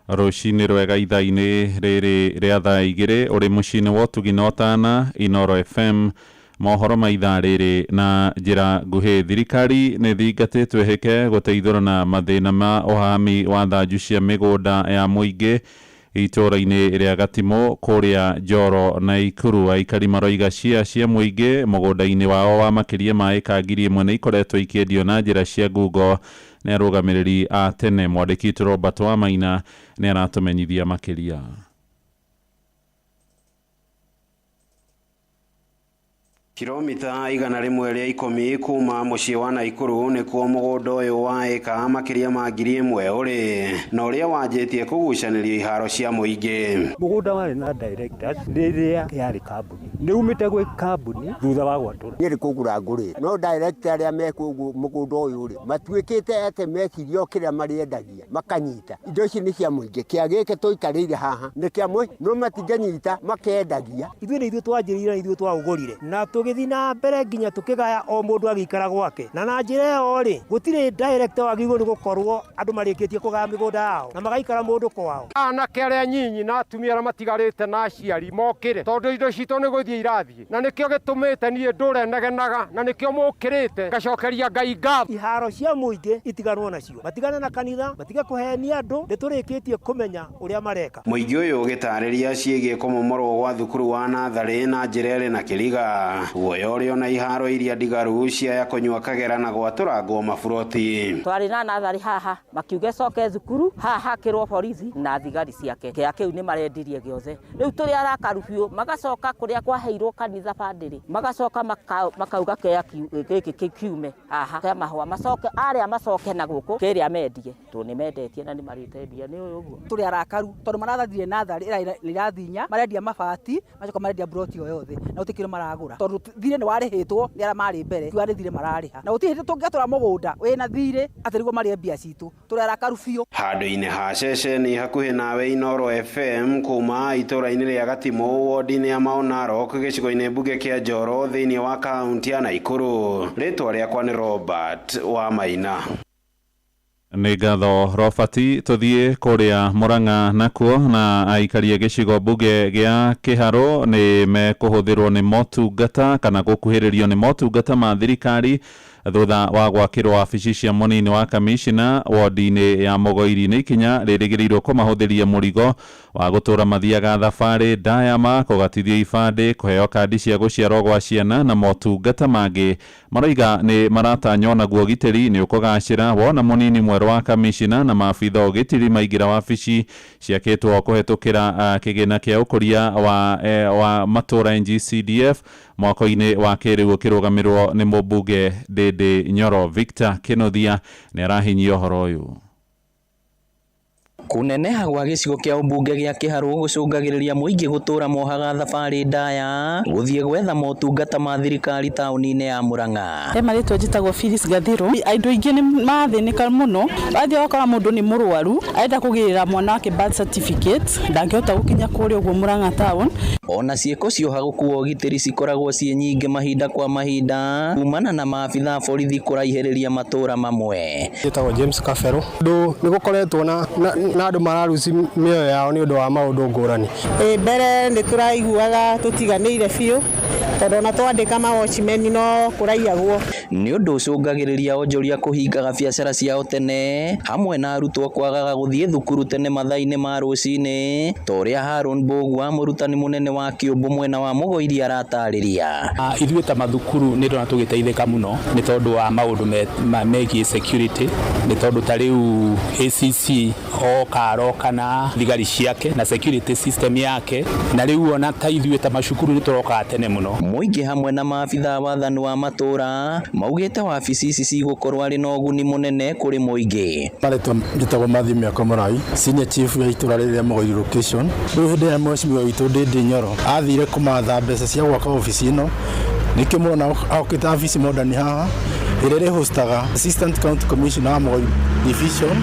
Rũcinĩ rwega ithaa-inĩ rĩrĩ rĩa thaa 2 ũrĩ mũciĩ-inĩ wa ũtugi na ũtana Inoro FM. Mohoro ma ithaa rĩrĩ na njĩra nguhĩ. Thirikari nĩ thingatĩtwo ĩhĩke gũteithũrana mathĩna ma ũhami wa thanju cia mĩgũnda ya mũingĩ itũũra-inĩ rĩa Gatimũ kũrĩa Njoro na Ikuru. Aikari maroiga cia mũingĩ mũgũnda-inĩ wao wa makĩria ma ĩka 1,000 nĩ ikoretwo ikĩendio na njĩra cia ngungo nĩ arũgamĩrĩri a tene. Mwandĩki witũ Robert Wamaina nĩ aratũmenyithia makĩria. Kilomita 110 kuma mũciĩ wa Naikuru nĩkuo mũgũnda ũyũ wa ĩka makĩria ma 1,000 ũrĩ na ũrĩa wanjĩtie kũgucanĩrio iharo cia mũingĩ. Mũgũnda warĩ na directors rĩrĩa yarĩ kambuni, nĩ umĩte gwĩ kambuni thutha wa gwatũra. Niĩ nĩ kũgũra ngũrĩte, no director arĩa me kũu mũgũnda ũyũ rĩ matuĩkĩte atĩ meciria o kĩrĩa marĩendagia makanyita. Indo ici nĩ cia mũingĩ, kĩa gĩkĩ tũikarĩire haha nĩ kĩa mũingĩ, no matingĩnyita makendagia. Ithuĩ nĩ ithuĩ twanjĩrĩire na ithuĩ twaũgũrire na tũgĩthiĩ na mbere nginya tũkĩgaya o mũndũ agĩikara gwake, na na njĩra ĩyo rĩ gũtirĩ director wagĩrĩirwo nĩ gũkorwo andũ marĩkĩtie kũgaya mĩgũnda yao na magaikara mũndũ kwao. Anake arĩa nyinyi na atumia arĩa matigarĩte na aciari mokĩre, tondũ indo citũ nĩ gũthiĩ irathiĩ, na nĩkĩo gĩtũmĩte niĩ ndũre negenaga, na nĩkĩo mũkĩrĩte ngacokeria Ngai ngatho. Iharo cia mũingĩ itiganwo nacio, matigane na kanitha, matige kũhenia andũ, nĩ tũrĩkĩtie kũmenya ũrĩa mareka. Mũingĩ ũyũ ũgĩtarĩria ciĩgiĩ kũmomorwo gwa thukuru wa natharĩ na njĩra ĩrĩ na kĩriga, guoya ũrĩa ona iharo iria ndigaru cia ya kũnyua kagera na gwatũrangwo maburoti. Twarĩ na natharĩ haha makiuga coke thukuru, haha hakĩrwo borithi na thigari ciake, kĩa kĩu nĩ marendirie gĩothe. Rĩu tũrĩ arakaru biũ, magacoka kũrĩa kwaheirwo kanitha bandĩrĩ, magacoka makauga kĩa gĩkĩ kiume haha kĩa mahũa, macoke arĩa macoke na gũkũ kĩrĩa mendie, tondũ nĩ mendetie na nĩ marĩte mbia nĩ ũyũ ũguo. Tũrĩ arakaru tondũ marathire natharĩ ĩrathinya, marendia mabati, macoka marendia buroti o yothe na gũtirĩ kĩndũ maragũra, tondũ thirĩ nĩ warĩhĩtwo nĩ arĩa marĩ mbere, kiuga nĩ thirĩ mararĩha, na gũtirĩ hĩndĩ tũngĩatũra mũgũnda wĩna thirĩ atĩ nĩguo marĩe mbia citũ. Tũrĩ arakaru biũ. Handũ-inĩ ha ceceni hakuhĩ nawe Inoro FM kuma itũũra-inĩ rĩa Gatimũ wodi-inĩ ya Mau Narok gĩcigo-inĩ mbunge kĩa Njoro thĩinĩ wa kaunti ya Naikuru. Rĩtwa rĩakwa nĩ Robert Wamaina. Nĩ ngatho Robert. Tũthiĩ kũrĩa Murang'a nakuo, na aikari a gĩcigo mbunge gĩa Kĩharũ nĩ mekũhũthĩrwo nĩ motungata kana gũkuhĩrĩrio nĩ motungata ma thirikari thutha wa gwakĩrwo wabici cia mũnini wa kamishina wodi-inĩ ya Mũgoiri. Nĩ ikinya rĩrĩgĩrĩirwo kũmahũthĩria mũrigo wa gũtũra mathiaga thabarĩ ndaya ma kũgatithio ibandĩ, kũheo kandi cia gũciarwo gwa ciana na motungata mangĩ. Maroiga nĩ maratanywo naguo ũgitĩri nĩ ũkũgacĩra wona mũnini mwerũ wa kamishina na maabitha ũgitĩri maingĩra wabici ciakĩtwo kũhetũkĩra kĩgĩna kĩa ũkũria wa matũra NGCDF mwaka-inĩ wa kĩrĩu ũkĩrũgamĩrwo nĩ mũmbunge Ndindi Nyoro. Victor Kĩnuthia nĩ arahinyia ũhoro ũyũ. Kũneneha gwa gĩcigo kĩa ũmbunge gĩa Kĩharũ gũcũngagĩrĩria mũingĩ gũtũra mohaga thabarĩ ndaya gũthiĩ gwetha motungata ma thirikari taũni-inĩ ya Murang'a. He marĩtwa njĩtagwo Phyllis Gathiru. Andũ aingĩ nĩ mathĩnĩka mũno, wathiĩ ũgakora mũndũ nĩ mũrwaru arenda kũgĩrĩra mwana wake birth certificate, ndangĩhota gũkinya kũrĩa ũguo Murang'a town. Ona ciĩko cia ũhagũku wa ũgitĩri cikoragwo ciĩ nyingĩ mahinda kwa mahinda kumana na maabitha a borithi kũraihĩrĩria matũra mamwe. Njĩtagwo James Kabero. Ndũ nĩ gũkoretwo na andũ mararuci mĩoyo yao nĩ ũndũ wa maũndũ ngũrani. Mbere nĩ tũraiguaga tũtiganĩire biũ tondũ ona twandĩka ma watchman no kũraiyagwo. Nĩ ũndũ ũcũngagĩrĩria onjoria kũhingaga biacara ciao tene hamwe na arutwo kwagaga gũthiĩ thukuru tene mathaa-inĩ ma rũcinĩ ta ũrĩa Haron Mbũgua mũrutani mũnene wa Kĩũmbũ mwena wa Mũgoiri aratarĩria. Ithuĩ ta mathukuru nĩ ndona tũgĩteithĩka mũno nĩ tondũ wa maũndũ megiĩ security, nĩ tondũ ta rĩu ACC oka aroka na thigari ciake na security system yake, na rĩu ona ta ithuĩ ta macukuru nĩ tũrokaga tene mũno. Mũingĩ hamwe na maabitha wathani wa matũra maugĩte wabici ici cigũkorwo arĩ na ũguni mũnene kũrĩ mũingĩ. Marĩtwa njĩtagwo Matthew Mĩako Mũrai, senior chief ya itũra rĩrĩa Mũgoiri location. Rĩu hĩndĩ ĩrĩa mheshimiwa witũ Ndindi Nyoro athire kũmatha mbeca cia gwaka obici ĩno, nĩkĩo mũrona okĩte obici modern haha ĩrĩa ĩrĩhostaga assistant county commissioner wa Mũgoiri division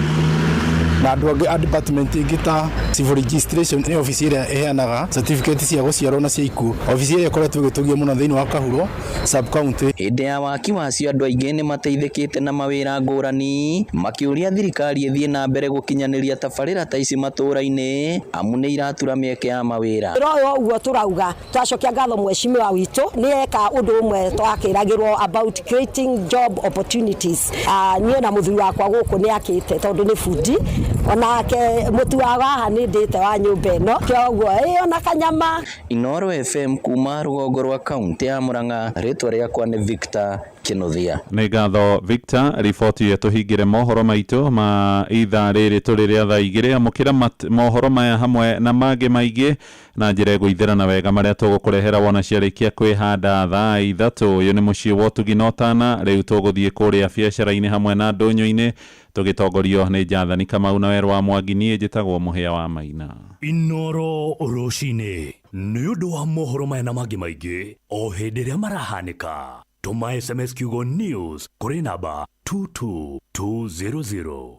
na andũ angĩ a department ĩngĩ ta civil registration. Nĩ obici ĩrĩa ĩheanaga certificate cia gũciarwo na cia ikuũ, obici ĩrĩa ĩkoretwo ĩgĩtũgio mũno thĩinĩ wa Kahuro sub county. Hĩndĩ ya waki wacio andũ aingĩ nĩ mateithĩkĩte na mawĩra ngũrani, makĩũria thirikari ĩthiĩ na mbere gũkinyanĩria tabarĩra ta ici matũra-inĩ amu nĩ iratura mĩeke ya mawĩra. Wĩra ũyũ ũguo tũrauga twacokia ngatho mheshimiwa witũ nĩ eka ũndũ ũmwe twakĩragĩrwo about creating job opportunities. Niĩ na mũthuri wakwa gũkũ nĩ akĩte tondũ nĩ bundi, onake mũtu wa haha nĩ ndĩte wa nyũmba ĩno, kĩoguo ĩ ona kanyama. Inooro FM kuma rũgongo rwa kaunti ya Murang'a, rĩtwa rĩakwa nĩ Victor Kinuthia. Nĩ ngatho Victor, riboti ĩyo tũhingĩre mohoro maitũ ma ithaa rĩrĩ tũrĩ rĩa thaa igĩrĩ. Amũkĩra mohoro maya hamwe na mangĩ maingĩ na njĩra ĩgũithĩrana wega marĩa tũgũkũrehera wona ciarĩkia kwĩhanda thaa ithatũ. Ũyũ nĩ mũciĩ wa ũtugi na ũtana. Rĩu tũgũthiĩ kũrĩa biacara-inĩ hamwe na ndũnyũ-inĩ tũgĩtongorio nĩ Jathani Kamau na Werũ wa Mwangi. Niĩ njĩtagwo Mũhĩa wa Maina. Inooro rũcinĩ nĩ ũndũ wa mohoro maya na mangĩ maingĩ o hĩndĩ ĩrĩa marahanĩka. Tũma SMS kiugo news kũrĩ namba 22200.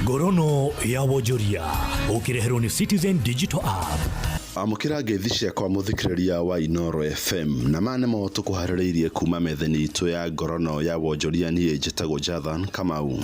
Ngorono ya wonjoria ũkĩreherwo nĩ Citizen Digital App. Amũkĩra ngeithi ciakwa mũthikĩrĩria wa Inooro FM na ma nĩmo tũkũharĩrĩirie kuma metha-inĩ itũ ya ngorono ya wonjoria. Niĩ njĩtagwo Jathan Kamau.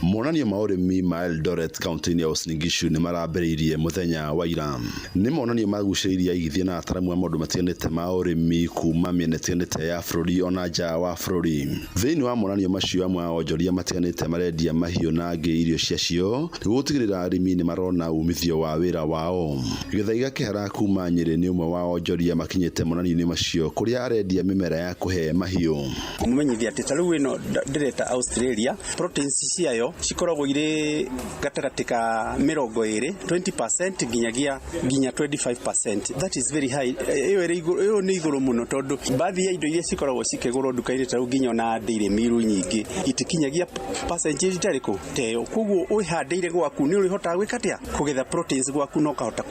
Monanio ma ũrĩmi ma Eldoret kaunti-inĩ ya Uasin Gishu nĩ marambĩrĩirie mũthenya wa ira. Nĩ monanio magucĩrĩirie aigithia na ataramu a maũndũ matiganĩte ma ũrĩmi kuma mĩena ĩtiganĩte ya bũrũri ona nja wa bũrũri. Thĩinĩ wa monanio macio amwe a onjoria matiganĩte marendia mahiũ na angĩ irio ciacio nĩguo gũtigĩrĩra arĩmi nĩ marona umithio wa wĩra wao. Gĩthaiga Kĩhara kuma Nyĩrĩ nĩ ũmwe wa onjoria makinyĩte monanio-inĩ macio kũrĩa arendia mĩmera ya kũhe mahiũ. Kũmũmenyithia atĩ ta rĩu ĩno ndĩreta Australia, proteins ciayo cikoragwo irĩ gatagatĩ ka 20, 20% nginyagia nginya 25%. That is very high. Ĩyo ĩyo nĩ igũrũ mũno tondũ baadhi ya indo iria cikoragwo cikĩgũrwo nduka-inĩ ta rĩu nginya ona dairy meal nyingĩ itikinyagia percentage itarĩkũ teyo. Koguo ũhandĩire gwaku nĩ ũrĩhotaga gwĩka atĩa kũgetha proteins gwaku na ũkahota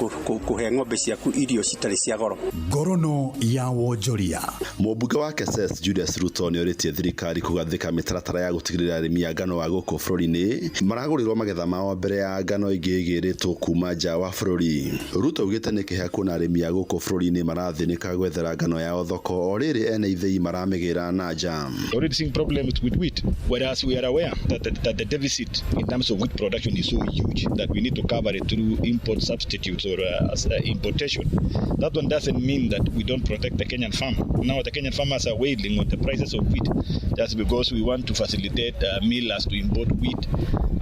kũhe ng'ombe ciaku irio citarĩ cia goro. Ngorono ya wonjoria. Mũmbunge wa Keses Julius Ruto nĩ orĩtie thirikari kũgathĩka mĩtaratara ya gũtigĩrĩra arĩmi a ngano wa gũkũ bũrũri-inĩ maragũrĩrwo magetha mao mbere ya ngano ĩngĩ ĩgĩrĩtwo kuma nja wa bũrũri. Ruto augĩte nĩ kĩeha kuona arĩmi a gũkũ bũrũri-inĩ marathĩnĩka gwethera ngano yao thoko o rĩrĩ ene ithĩi maramĩgĩra na nja. Already seeing problems with wheat, whereas we are aware that the deficit in terms of wheat production is so huge that we need to cover it through import substitutes or importation. That one doesn't mean that we don't protect the Kenyan farmer. Now the Kenyan farmers are wailing on the prices of wheat just because we want to facilitate millers to import wheat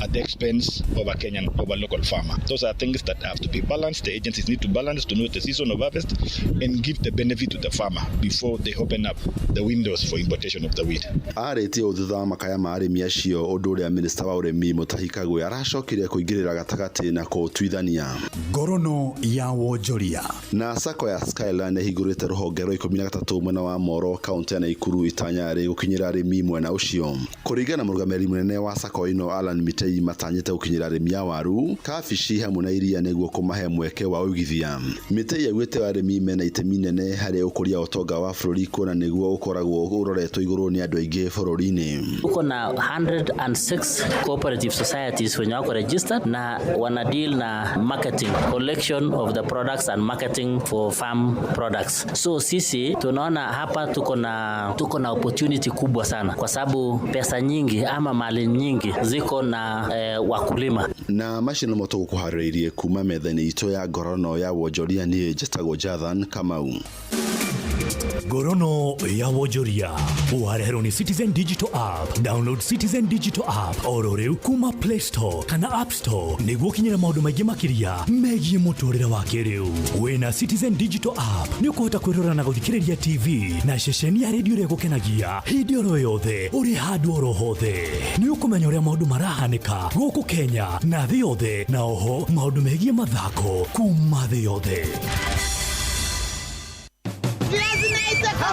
at the expense of a Kenyan, of a local farmer. Those are things that have to be balanced. The agencies need to balance to know the season of harvest and give the benefit to the farmer before they open up the windows for importation of the wheat. Arĩtie ũũ thutha wa makaya ma arĩmi acio ũndũ ũrĩa minista wa ũrĩmi Mutahi Kagwe aracokire kũingĩrĩra gatagatĩ na kũũtuithania. Ngorono ya wonjoria. makĩria. Na sacco ya Skyline ĩhingũrĩte rũhonge rwa 13 mwena wa Moro kaunti ya Naikuru itanya rĩ gũkinyĩra arĩmi mwena ũcio. Kũringana na mũrũgamĩrĩri mũnene wa sacco ĩno Alan Mitei, matanyĩte gũkinyĩra arĩmi a waru, kabici hamwe na iria nĩguo kũmahe mweke wa ũigithia. Mitei augĩte arĩmi mena itemi nene harĩ ũkũria wa ũtonga wa bũrũri kuona nĩguo ũkoragwo ũroretwo igũrũ nĩ andũ aingĩ bũrũri-inĩ. Tuko na 106 cooperative societies wenye wako registered na wana deal na marketing, collection of the products and marketing for farm products. So sisi tunaona hapa tuko na opportunity kubwa sana kwa sababu pesa nyingi ama mali nyingi ziko na wakulima. Na macio nĩmo tũgũkũharĩrĩirie kuma metha-inĩ itũ ya ngorono ya wonjoria. Niĩ njĩtagwo Jathan Kamau. Ngorono ya wonjoria wareherwo nĩ Citizen Digital App. Download Citizen Digital App oro rĩu kuma Play Store kana App Store nĩguo ũkinyĩre maũndũ maingĩ makĩria megiĩ mũtũrĩre wa kĩrĩu. Wĩna Citizen Digital App nĩ ũkũhota kwĩrora na gũthikĩrĩria TV na ceceni ya redio ĩrĩa ĩgũkenagia hĩndĩ oro yothe, ũrĩ handũ oro hothe. Nĩ ũkũmenya ũrĩa maũndũ marahanĩka gũkũ Kenya na thĩ yothe, na oho maũndũ megiĩ mathako kuma thĩ yothe. Viazi naitaka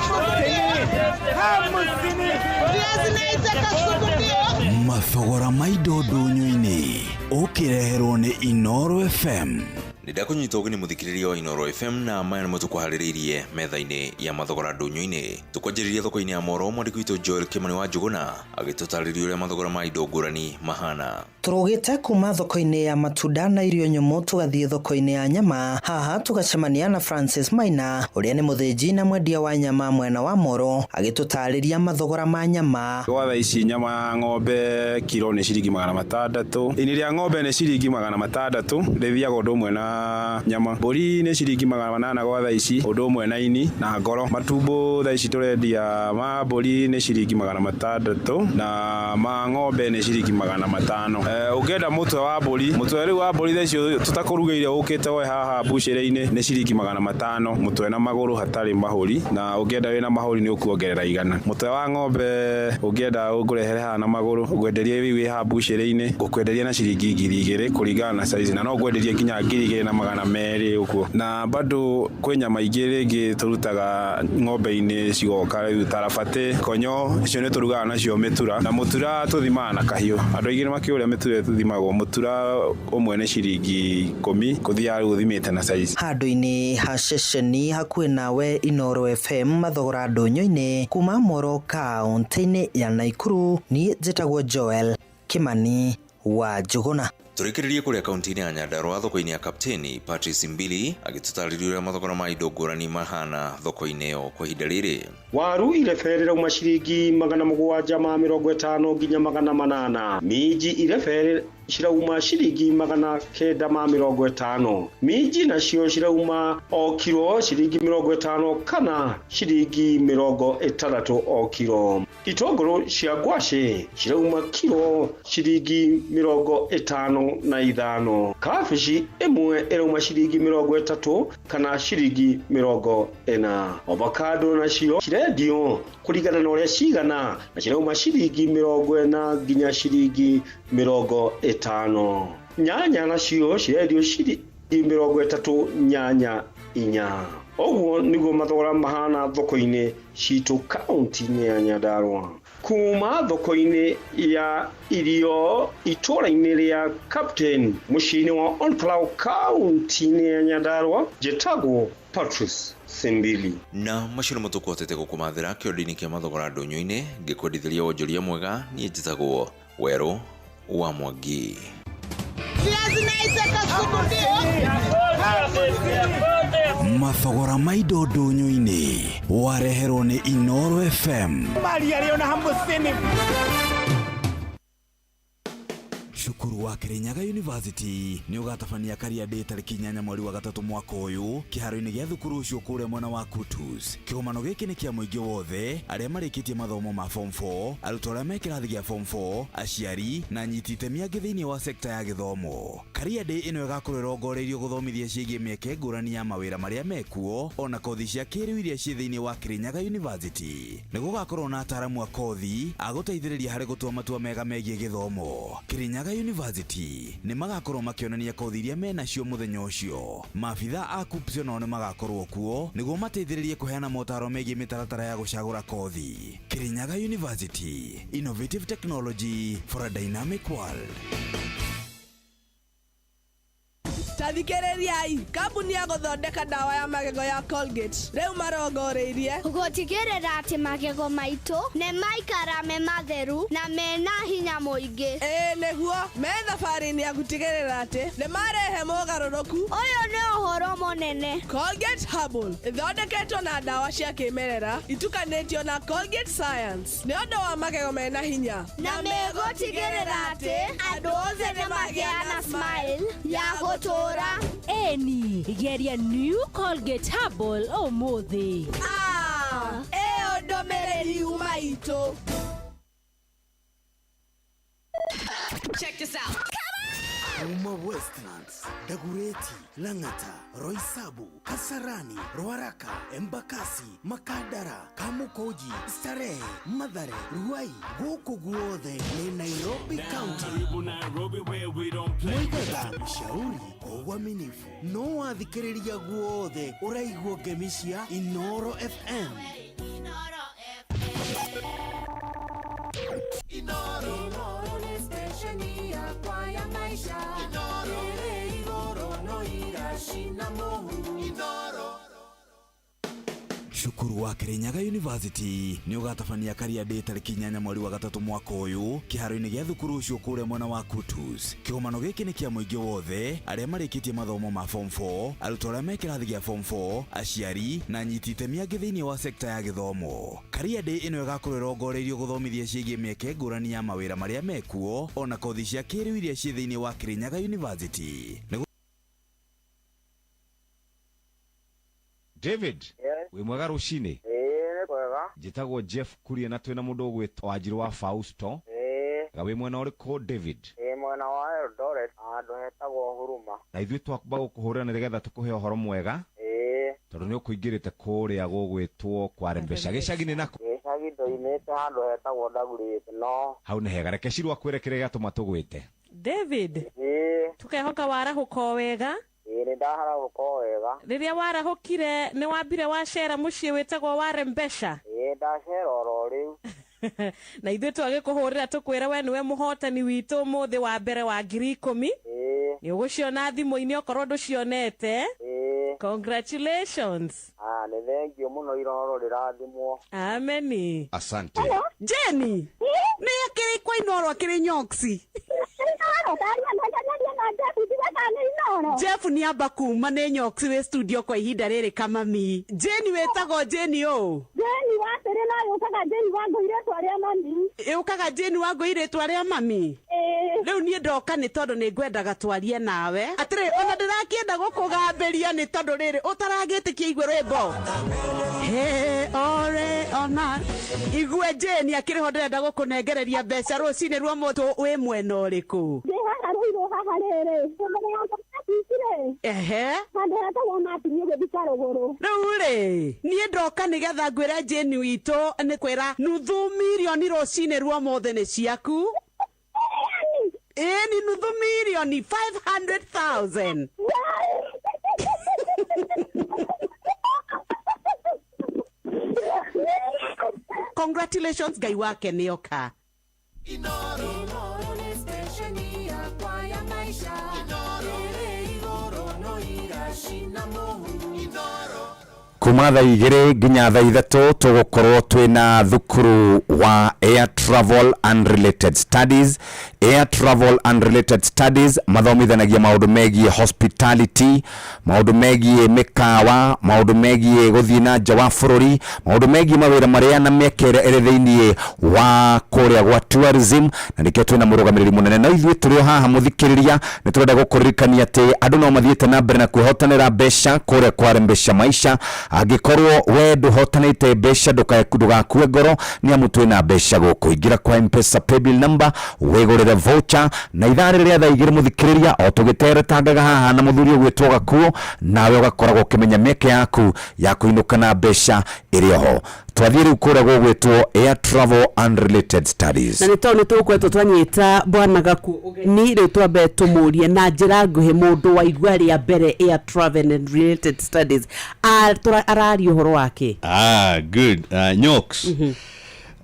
Viazi naitaka sugudio. Mathogora ma indo ndũnyũ-inĩ ũkĩreherwo nĩ Inoro FM. Nĩ ndakũnyita ũgeni mũthikĩrĩria wa Inoro FM, na maya nĩmo tũkũharĩrĩirie metha-inĩ ya mathogora ndũnyũ-inĩ. Tũkwanjĩrĩria thoko-inĩ ya Moro, mwandĩki witũ Joel Kĩmani wa Njũgũna agĩtũtarĩria ũrĩa mathogora ma indo ngũrani mahana. Tũrũgĩte kuma thoko-inĩ ya matunda na irio nyũmũ tũgathiĩ thoko-inĩ ya nyama. Haha tũgacemania na Francis Maina, ũrĩa nĩ mũthĩnji na mwendia wa nyama mwena wa Moro, agĩtũtarĩria mathogora ma nyama. Gwa thaa ici nyama ya ng'ombe kiro nĩ ciringi 600. Ini rĩa ng'ombe nĩ ciringi 600, rĩthiaga ũndũ ũmwe na nyama. Mbũri nĩ ciringi 800 gwa thaa ici, ũndũ ũmwe na ini na ngoro. Matumbo thaa ici tũrendia ma mbũri nĩ ciringi 600 na ma ng'ombe nĩ ciringi 500. Ũngĩenda mũtwe wa mbũri, mũtwe rĩu wa mbũri thaa ici tũtakũrugĩire ũkĩte woe haha mbucĩrĩ-inĩ nĩ ciringi 500, mũtwe na magũrũ hatarĩ mahũri, na ũngĩenda wĩna mahũri nĩ ũkuongerera 100. Mũtwe wa ng'ombe ũngĩenda ngũrehere haha na magũrũ, ngwenderie rĩu wĩ haha mbucĩrĩ-inĩ, ngũkwenderia na ciringi 2000 kũringana na size, na no ngwenderie nginya 2200 ũguo. Na bado kwĩ nyama ingĩ rĩngĩ tũrutaga ng'ombe-inĩ cigoka rĩu ta rabatĩ, konyo, icio nĩ tũrugaga nacio mĩtura, na mũtura tũthimaga na kahiũ. Andũ aingĩ nĩ makĩũria mĩtura tũthimagwo, mũtura ũmwe nĩ ciringi 10, kũthiaga rĩu ũthimĩte na size. Handũ-inĩ ha ceceni hakuhĩ nawe Inoro FM, mathogora ndũnyũ-inĩ kuma Moro kaũntĩ-inĩ ya Naikuru, niĩ njĩtagwo Joel Kĩmani wa Njũgũna. Tũrĩkĩrĩrie kũrĩa kaunti-inĩ ya Nyandarua, thoko-inĩ ya Kapteni, Patrice Mbili agĩtũtarĩria ũrĩa mathogora ma indo ngũrani mahana thoko-inĩ ĩyo kwa ihinda rĩrĩ. Waru irebe rĩrauma ciringi 750 nginya 800. Minji irebe cirauma ciringi 950. Minji nacio cirauma o kiro ciringi 50 kana ciringi 60 o kiro. Itũngũrũ cia ngwacĩ cirauma kiro ciringi 55. Kabici ĩmwe ĩrauma ciringi 30 kana ciringi 40. Avocado nacio cirendio kũringana na ũrĩa cigana, na cirauma ciringi 40 nginya ciringi 50. Nyanya nacio cirendio ciringi 30 nyanya inya. Ũguo nĩguo mathogora mahana thoko-inĩ citũ kaunti-inĩ ya Nyandarua. Kuma thoko-inĩ ya irio itũũra-inĩ rĩa Captain mũciĩ-inĩ wa Olkalau kaunti-inĩ ya Nyandarua, njĩtagwo Patrice Simbili. Na macio nĩmo tũkũhotete gũkũmathĩra kĩondo-inĩ kĩa mathogora ndũnyũ-inĩ. Ngĩkwendithĩria wonjoria mwega, niĩ njĩtagwo Werũ wa Mwangi. Viazi naitaka sugudio. Mathogora ma indo ndũnyũ-inĩ wareherwo nĩ Inoro FM. Mali yaliyo na 50. Cukuru wa Kirinyaga University nĩ ũgatabania Career Day tarĩki 8 mweri wa gatatũ mwaka ũyũ kĩharo-inĩ gĩa thukuru ũcio kũrĩa mwena wa Kutus. Kĩgomano gĩkĩ nĩ kĩa mũingĩ wothe arĩa marĩkĩtie mathomo ma form 4, arutwo arĩa me kĩrathi gĩa form 4, aciari na anyiti itemi angĩ thĩinĩ wa sekta ya gĩthomo. Career Day ĩno ĩgakorwo ĩrongoreirio gũthomithia ciĩgiĩ mĩeke ngũrani ya mawĩra marĩa mekuo ona kothi cia kĩrĩu iria ciĩ thĩinĩ wa Kirinyaga University. Nĩ gũgakorwo na ataaramu a kothi a gũteithĩrĩria harĩ gũtua matua mega megiĩ gĩthomo. Kirinyaga University. University nĩ magakorwo makĩonania kothi iria menacio mũthenya ũcio. Maabitha a KUCCPS onao nĩ magakorwo kuo nĩguo mateithĩrĩrie kũheana motaro megiĩ mĩtaratara ya gũcagũra kothi. Kirinyaga University, innovative technology for a dynamic world. Ta thikĩrĩriai, kambuni ya gũthondeka ndawa ya magego ya Colgate rĩu marongoreirie Gũtigĩrĩra atĩ magego maitũ nĩ maikara me matheru na mena hinya mũingĩ. Ĩĩ nĩguo, me thabarĩ-inĩ ya gũtigĩrĩra atĩ nĩ marehe mogarũrũku. Ũyũ nĩ ũhoro mũnene. Colgate Herbal ĩthondeketwo na ndawa cia kĩmerera itukanĩtio na Colgate Science nĩ ũndũ wa magego mena hinya. Na megũtigĩrĩra atĩ andũ othe nĩ magĩa na smile ya gũtũũra. Ĩni, geria New Colgate Herbal ũmũthĩ. Ah, ĩyo ndũmĩrĩri yuma itũ. Check this out. Kuma Westlands, Dagoretti, Lang'ata, Roysambu, Kasarani, Ruaraka, Embakasi, Makadara, Kamukunji, Starehe, Mathare, Ruai, gũkũ guothe nĩ Nairobi County. Moigaga ushauri kwa uaminifu no wathikĩrĩria guothe ũraigua ngemi cia Inoro FM. Inoro nĩ stesheni yakwa ya maisha. Ĩrĩ igũrũ no iracina mũhu. Inoro. Cukuru wa Kirinyaga University nĩ ũgatabania Career Day tarĩki 8 mweri wa gatatũ mwaka ũyũ kĩharo-inĩ gĩa thukuru ũcio kũrĩa mwena wa Kutus. Kĩgomano gĩkĩ nĩ kĩa mũingĩ wothe arĩa marĩkĩtie mathomo ma form 4, arutwo arĩa me kĩrathi gĩa form 4, aciari na anyiti itemi angĩ thĩinĩ wa sekta ya gĩthomo. Career Day ĩno ĩgakorwo ĩrongoreirio gũthomithia ciĩgiĩ mĩeke ngũrani ya mawĩra marĩa mekuo ona kothi cia kĩrĩu iria ciĩ thĩinĩ wa Kirinyaga University. Nĩ David wĩ mwega rũcinĩ. Ĩĩ nĩ kwega. Njĩtagwo Jeff Kuria na twĩna mũndũ ũgwĩtwo Wanjirũ wa Fausto. Ĩĩ. Ga wĩ mwena ũrĩkũ David? Ĩĩ mwena wa Eldoret handũ hetagwo Huruma. Na ithuĩ twamba gũkũhũrĩra nĩgetha tũkũhe ũhoro mwega. Ĩĩ. Tondũ nĩ ũkũingĩrĩte kũrĩa gũgwĩtwo kwarembesha gĩcagi-inĩ nako. Gĩcagi ndoimĩte handũ hetagwo Dagoretti no. Hau nĩ hega, reke Shirũ akwĩre kĩrĩa gĩatũma tũgwĩte. David. Ĩĩ. Tukehoka warahũka o wega. Ĩĩ nĩ ndaharahũka o wega. Rĩrĩa warahũkire nĩ wambire wacera mũciĩ wĩtagwo Warembesha? Ĩĩ ndacera oro rĩu. Na ithuĩ twagĩkũhũrĩra tũkwĩre we nĩwe mũhotani witũ ũmũthĩ wa mbere wa 10,000. Ĩĩ. Nĩ ũgũciona thimũ-inĩ okorwo ndũcionete. Ĩĩ. Congratulations. Ah, nĩ thengiũ mũno iroro rĩrathimwo. Ameni. Asante. Jenny. Nĩ akĩrĩ kwa Inoro akĩrĩ nyoksi. Jeff nĩ amba kuma nĩ nyoksi wĩ studio kwa ihinda rĩrĩ kamami. Jenny wĩtagwo Jenny ũ? Jeni wa atĩrĩ no yũkaga Jeni wa ngũi rĩtwa rĩa mami. Yũkaga Jeni wa ngũi rĩtwa rĩa mami? Rĩu niĩ ndoka nĩ tondũ nĩ ngwendaga twarie nawe. Atĩrĩ ona ndĩrakĩenda gũkũgambĩria nĩ tondũ rĩrĩ ũtaragĩtĩkia igue rwĩmbo. He ore ona igue Jeni akĩrĩ ho ndĩrenda gũkũnengereria mbeca rũcinĩ rwa mũtũ wĩ mwena ũrĩkũ? Ndĩ haha rũirũ haha rĩrĩ. Mbere ya Matisi rĩ. Ehe. Handũ hetagwo Matini ũgĩthiĩ Karũgũrũ. Rĩu rĩ niĩ ndoka nĩgetha ngwĩre Jeni witũ nĩ kwĩra nuthu mirioni rũcinĩ rwa ũmũthĩ nĩ ciaku. Ĩĩ ni nuthu mirioni 500,000. Congratulations Ngai wake nĩoka. Inoro nĩ stesheni yakwa ya maisha. Ĩrĩ igũrũ no iracina mũhu. Inoro. Kuma thaa 2 nginya thaa 3 tũgũkorwo twĩna thukuru wa Air Travel and Related Studies. Air Travel and Related Studies mathomithanagia maũndũ megiĩ hospitality, maũndũ megiĩ mĩkawa, maũndũ megiĩ gũthiĩ na nja wa bũrũri, maũndũ megiĩ mawĩra marĩa na mĩeke ĩrĩa ĩrĩ thĩinĩ wa kũrĩa gwa tourism, na nĩkĩo twĩna mũrũgamĩrĩri mũnene. No ithuĩ tũrĩ o haha mũthikĩrĩria, nĩ tũrenda gũkũririkania atĩ andũ no mathiĩte na mbere na kwĩhotanĩra mbeca kũrĩa kwa Mbeca Maisha. Angĩkorwo we ndũhotanĩte mbeca ndũgakue ngoro, nĩ amu twĩna mbeca gũkũ. Ingĩra kwa M-Pesa paybill number wĩgũrĩre voucher, na ithaa rĩrĩ rĩa thaa 2 mũthikĩrĩria o tũgĩteretangaga haha na mũthuri ũgwĩtwo Gakuo, nawe ũgakoragwo ũkĩmenya mĩeke yaku ya kũinũka na mbeca ĩrĩ oho. Twathiĩ rĩu kũrĩa gũgwĩtwo Air Travel and Related Studies. Na nä tondå nä tå koretwo twanyita bwana Gaku ũgeni, rä u twambe tå må rie na njä nguhä, må ndå waigua rä a mbere Air Travel and Related Studies araria å horo wake? Ah, good. Nyox.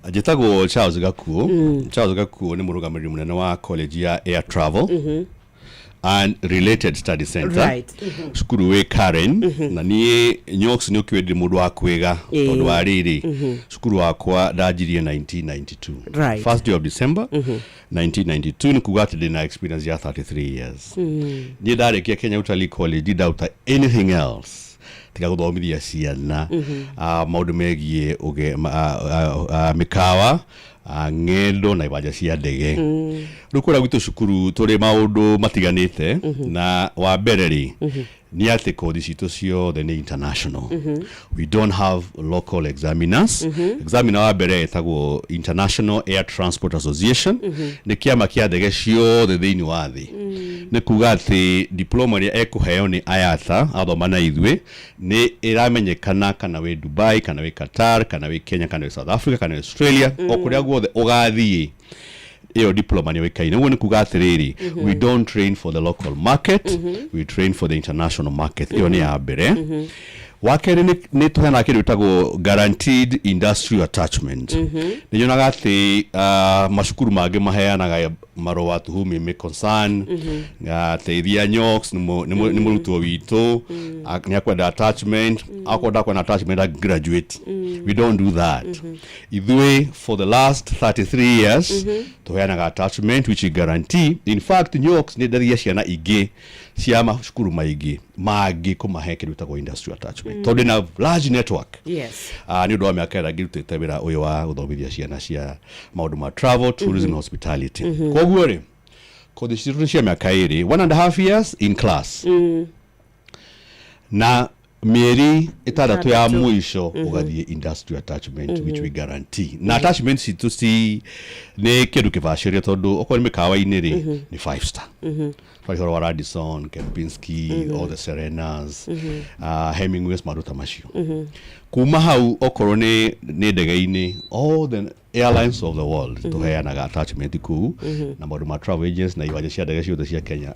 Njĩtagwo Charles Gakuo. Charles Gakuo nĩ mũrũgamĩrĩri mũnene wa college ya Air Travel and Related Study Center. Cukuru wĩ Karen. Na niĩ, Nyox, nĩ ũkĩũĩ ndĩ mũndũ wa kwĩga tondũ wa rĩrĩ, cukuru wakwa ndanjirie 1992. First day of December 1992, nĩ kuga atĩ ndĩna experience ya 33 years. Niĩ ndarĩkia Kenya Utalii College, ndauta anything else tiga gũthomithia ciana maũndũ megiĩ mĩkawa, ng'endo na iwanja cia ndege. Rĩu kũrĩa gwitũ cukuru tũrĩ maũndũ matiganĩte, na wa mbere rĩ, nĩ atĩ kothi citũ ciothe nĩ international. We don't have local examiners. Examiner wa mbere etagwo International Air Transport Association. Nĩ kĩama kĩa ndege ciothe thĩinĩ wa thĩ. Nĩ kuga atĩ diploma ĩrĩa ekũheo nĩ IATA athoma na ithuĩ nĩ ĩramenyekana kana wĩ Dubai, kana wĩ Qatar, kana wĩ Kenya, kana wĩ South Africa, kana wĩ Australia, o kũrĩa guothe ũgathiĩ, ĩyo diploma nĩ ũĩkaine. Ũguo nĩ kuga atĩrĩrĩ, we don't train for the local market, we train for the international market. Ĩyo nĩ ya mbere. Wa kerĩ, nĩ tũheanaga kĩndũ gĩtagwo guaranteed industrial attachment. Nĩ nyonaga atĩ macukuru mangĩ maheanaga marũa to whom it may concern, teithia Nyox, nĩ mũrutwo witũ, nĩ akwenda attachment, akorwo ndakwenda attachment a graduate. We don't do that. Ithuĩ for the last 33 years tũheanaga attachment which we guarantee. In fact, Nyox, nĩ ndaria ciana ingĩ cia macukuru maingĩ mangĩ kũmahe kĩndũ gĩtagwo industrial attachment, tondũ ndĩna large network. Nĩ ũndũ wa mĩaka ĩrĩa ngĩrutĩte wĩra ũyũ wa gũthomithia ciana cia maũndũ ma travel, tourism, hospitality. Koguo rĩ, kothi citũ nĩ cia mĩaka 2, 1.5 years in class, na mĩeri 6 ya 6. Mũico ũgathiĩ industrial attachment, which we guarantee. Na attachment citũ ci nĩ kĩndũ kĩbacĩrĩre, tondũ okorwo nĩ mĩkawa-inĩ rĩ, nĩ five star. Twaria ũhoro wa Radisson, Kempinski, all the Serenas, Hemingways, maũndũ ta macio. Kuma hau, okorwo nĩ ndege-inĩ, all the airlines of the world tũheanaga attachment kũu, na maũndũ ma travel agents na iwanja cia ndege ciothe cia Kenya,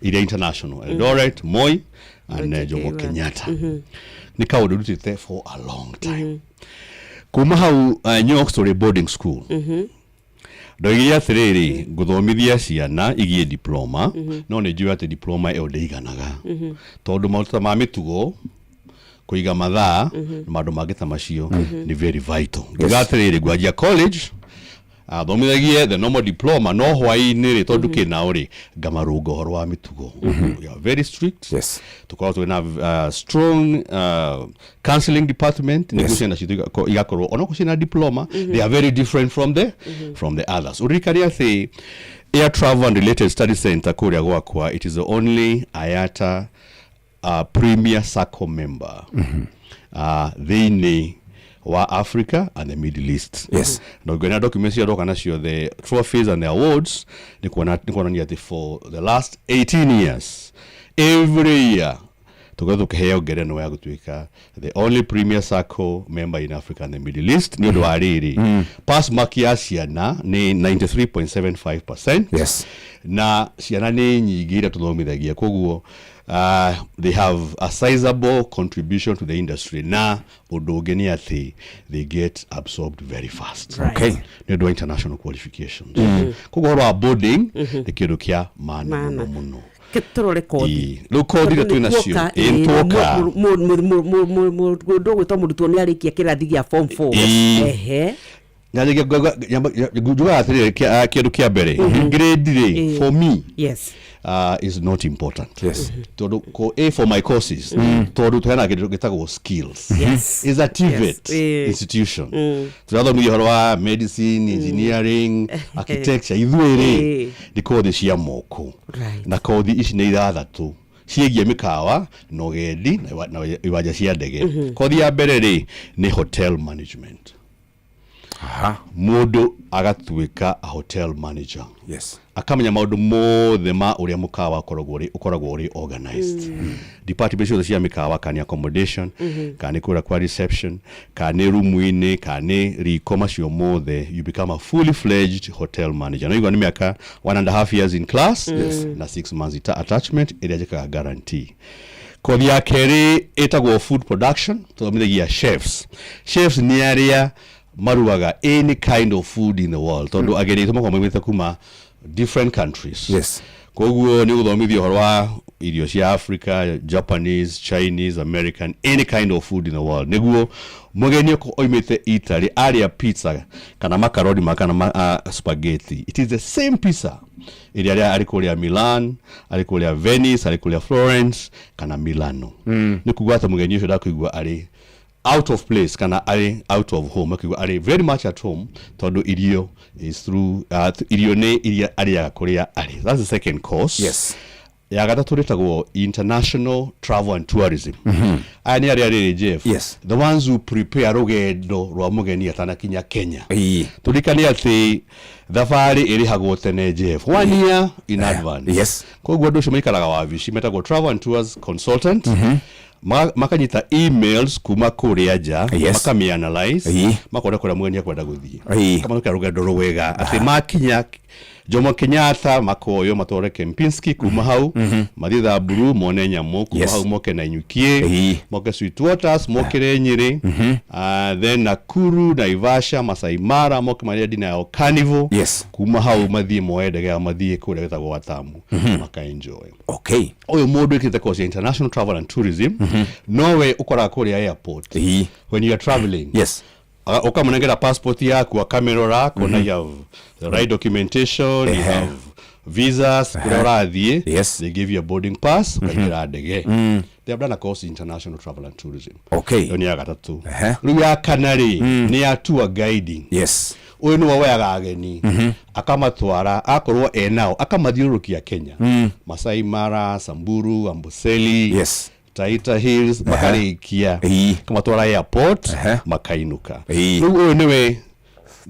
iria international, Eldoret, Moi and Jomo Kenyatta. Nĩ kaũndũ ndutĩte for a long time. Kuma hau, Nyox, tũrĩ boarding school. Ndoigire atĩrĩrĩ, ngũthomithia ciana igie diploma, no nĩ njũĩ atĩ diploma ĩyo ndĩiganaga, tondũ maũndũ ta ma mĩtugo, kũiga mathaa na maũndũ mangĩ ta macio nĩ very vital. Ngiuga atĩrĩrĩ, ngwanjia college athomithagie the normal diploma, no hwaĩ-inĩ rĩ, tondũ kĩnao rĩ, ngamarũnga ũhoro wa mĩtugo. We are very strict. Tũkoragwo twĩ na strong counseling department nĩguo ciana citũ igakorwo onokorwo ciĩna diploma, they are very different from the others. Ũririkane atĩ Air Travel and Related Study Center kũrĩa gwakwa, it is the only IATA Premier Circle member thĩinĩ wa Africa and the Middle East. Na ũngĩona documents iria ndoka nacio, the trophies and the awards, nĩ kuonania atĩ for the last 18 years, every year tũkoretwo tũkĩheo ngerenwa ya gũtuĩka the only Premier Circle member in Africa and the Middle East. Nĩ ũndũ wa rĩrĩ, pass mark ya ciana nĩ 93.75%. Na ciana nĩ nyingĩ iria tũthomithagia, koguo they have a sizable contribution to the industry. Na ũndũ ũngĩ nĩ atĩ they get absorbed very fast nĩ ũndũ wa international qualifications. Koguo ũhoro wa boarding nĩ kĩndũ kĩa maana Maana. mũno mũno. Tũrore kothi. Ĩĩ. Rĩu kothi iria twĩ nacio, ĩĩ, nĩtwoka. Mũndũ ũgwĩtwo mũrutwo nĩ arĩkia kĩrathi gĩa form 4. Ehe. Njugaga atĩrĩrĩ, kĩndũ kĩa mbere, grade rĩ, for me is not important, tondũ a for my courses, tondũ tũheanaga kĩndũ gĩtagwo skills. Is a TVET institution. Tũrathomithia ũhoro wa medicine, engineering, architecture. Ithuĩ rĩ, nĩ kothi cia moko. Na kothi ici nĩ ithathatũ ciĩgiĩ mĩkawa na ũgendi na iwanja cia ndege. Kothi ya mbere rĩ, nĩ hotel management. Mũndũ agatuĩka a hotel manager. Yes. Akamenya maũndũ mothe ma ũrĩa mũkawa ũkoragwo ũrĩ organized. Department ciothe cia mĩkawa, kana nĩ accommodation, kana nĩ kũrĩa kwa reception, kana nĩ rumu-inĩ, kana nĩ riko, macio mothe, you become a fully fledged hotel manager. No igua nĩ mĩaka 1.5 years in class na 6 months attachment ĩrĩa njĩkaga guarantee. Kothi ya kerĩ ĩtagwo food production. Tũthomithagia chefs. Chefs nĩ arĩa marugaga any kind of food in the world, tondũ ageni aitũ makoragwo maumĩte kuma different countries. Koguo nĩ gũthomithio ũhoro wa irio cia Africa, Japanese, Chinese, American, any kind of food in the world, nĩguo mũgeni okorwo oimĩte Italy arĩa pizza kana makaroni ma kana spaghetti, it is the same pizza ĩrĩa arĩa arĩ kũrĩa Milan, arĩ kũrĩa Venice, arĩ kũrĩa Florence kana Milano. Nĩ kuga atĩ mũgeni ũcio ndakũigua arĩ out of place kana arĩ out of home, akĩigua arĩ very much at home, tondũ irio is through irio nĩ iria arĩaga kũrĩa arĩ. That's the second course. Ya gatatũ rĩtagwo international travel and tourism. Aya nĩ arĩa rĩrĩ, Jeff, the ones who prepare rũgendo rwa mũgeni atanakinya Kenya. Tũririkane atĩ thabarĩ ĩrĩhagwo tene, Jeff, one year in advance. Koguo andũ acio maikaraga wabici metagwo travel and tours consultant. Makanyita emails kuma kũrĩa nja, makamĩ-analyze, makona kũrĩa mũgeni akwenda gũthiĩ, kamanũkĩra rũgendo rwega atĩ makinya Jomo Kenyatta makoyo matware Kempinski, kuma hau mathiĩ Thamburu mone nyamũ, kuma hau moke Nanyukie, moke Sweet Waters, mokĩre Nyĩrĩ, then Nakuru, Naivasha, Masai Mara, moke marĩa dinner yao Carnival, kuma hau mathiĩ moe ndege yao mathiĩ kũrĩa gwĩtagwo Watamu, makaenjoy. Ũyũ mũndũ ĩkĩte course ya international travel and tourism nowe ũkoraga kũrĩa airport when you are traveling. Ũkamũnengera passport yaku, akamĩrora, akona you have the right documentation, you have visas kũrĩa ũrathiĩ. They give you a boarding pass, ũkaingĩra ndege. They have done a course in international travel and tourism. Ĩyo nĩ ya gatatũ. Rĩu ya kana rĩ, nĩ ya tour guiding. Ũyũ nĩwe woyaga ageni, akamatwara, akorwo enao, akamathiũrũrũkia Kenya, Masai Mara, Samburu, Amboseli, Taita Hills, makarĩkia, akamatwara airport, makainũka. Rĩu ũyũ nĩwe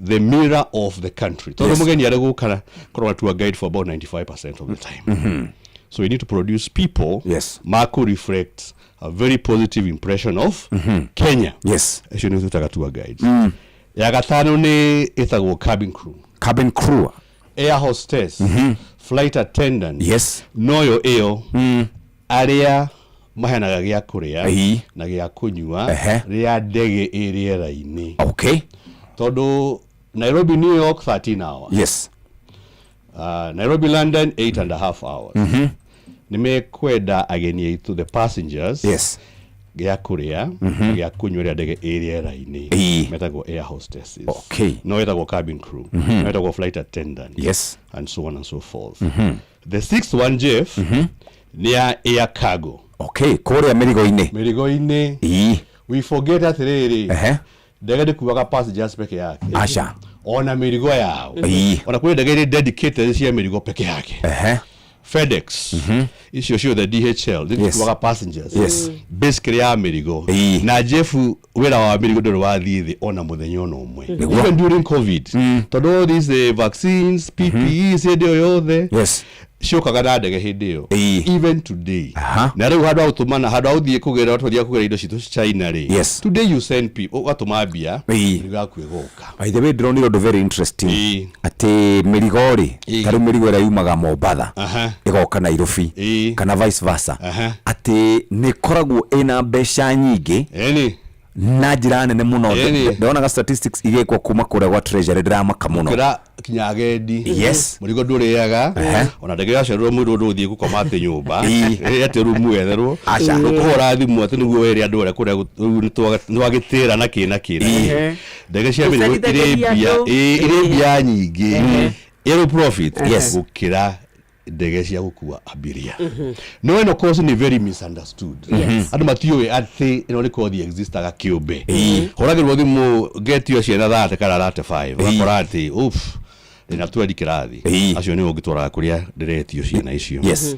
the mirror of the country, tondũ mũgeni arĩ gũka korwo tour guide for about 95% of the time. So we need to produce people maku reflect a very positive impression of Kenya. Acio nĩ twĩtaga tour guides. Ya gatano nĩ ĩtagwo cabin crew. Cabin crew. Air hostess, flight attendant. Noyo ĩyo arĩa maheanaga gĩa kũrĩa na gĩa kũnyua rĩrĩa ndege ĩ rĩera-inĩ. Tondũ Nairobi New York 13 hours. Nairobi London 8.5 hours. Nĩ mekwenda ageni aitũ, the passengers, gĩa kũrĩa, gĩa kũnyua rĩrĩa ndege ĩ rĩera-inĩ. Metagwo air hostesses. No ĩtagwo cabin crew. No ĩtagwo flight attendant. And so on and so forth. The sixth one, Jeff, nĩ ya air cargo. Okay, kũrĩa mĩrigo-inĩ. Mĩrigo-inĩ. We forget atĩrĩrĩ, ndege ndĩkuaga passengers peke yake. Aca. Ona mĩrigo yao. Ona kwĩ ndege irĩ dedicated cia mĩrigo peke yake. FedEx icio ciothe, DHL, zikuaga passengers, basically ya mĩrigo. Na Jeff, wĩra wa mĩrigo ndũrĩ wathiĩ thĩ ona mũthenya ona ũmwe. Nĩguo. Even during COVID, tondũ all these vaccines, PPEs, hĩndĩ ĩyo yothe ciũkaga na ndege hĩndĩ ĩyo, even today. Na rĩu handũ ha gũtũmana, handũ ha gũthiĩ kũgĩra, twathiaga kũgĩra indo citũ China rĩ, today you send people, ũgatũma mbia, mĩrigo yaku ĩgoka. By the way, ndĩronire ũndũ very interesting atĩ mĩrigo rĩ, ta rĩu mĩrigo ĩrĩa yumaga Mombatha ĩgoka Nairobi kana vice versa, atĩ nĩ ĩkoragwo ĩna mbeca nyingĩ na njĩra nene mũno. Ndonaga statistics igĩkwo kuma kũrĩa gwa treasury, ndĩramaka mũno. Gũkĩra kinya agendi. Mũrigo ndũrĩaga. Ona ndege yacererwo, mũndũ ndũgũthiĩ gũkoma atĩ nyũmba. Atĩ rumu wetherwo. Aca. Ũkũhũra thimũ atĩ nĩguo wĩre andũ arĩa kũrĩa rĩu nĩwagĩtĩra na kĩ na kĩ na kĩ. Ndege cia mĩrigo irĩ Gũcerithagĩria mbia andũ. Irĩ mbia nyingĩ, ĩrĩ profit gũkĩra ndege cia gũkua abiria. No ĩno course nĩ very misunderstood. Andũ matiũĩ atĩ ĩno nĩ kothi existaga kĩũmbe. Hũragĩrwo thimũ ngetio ciana 30 kana 35, ũgakora atĩ uff, Ndĩna 12 kĩrathi. Acio nĩo ũngĩtwaraga kũrĩa ndĩretio ciana icio. Yes.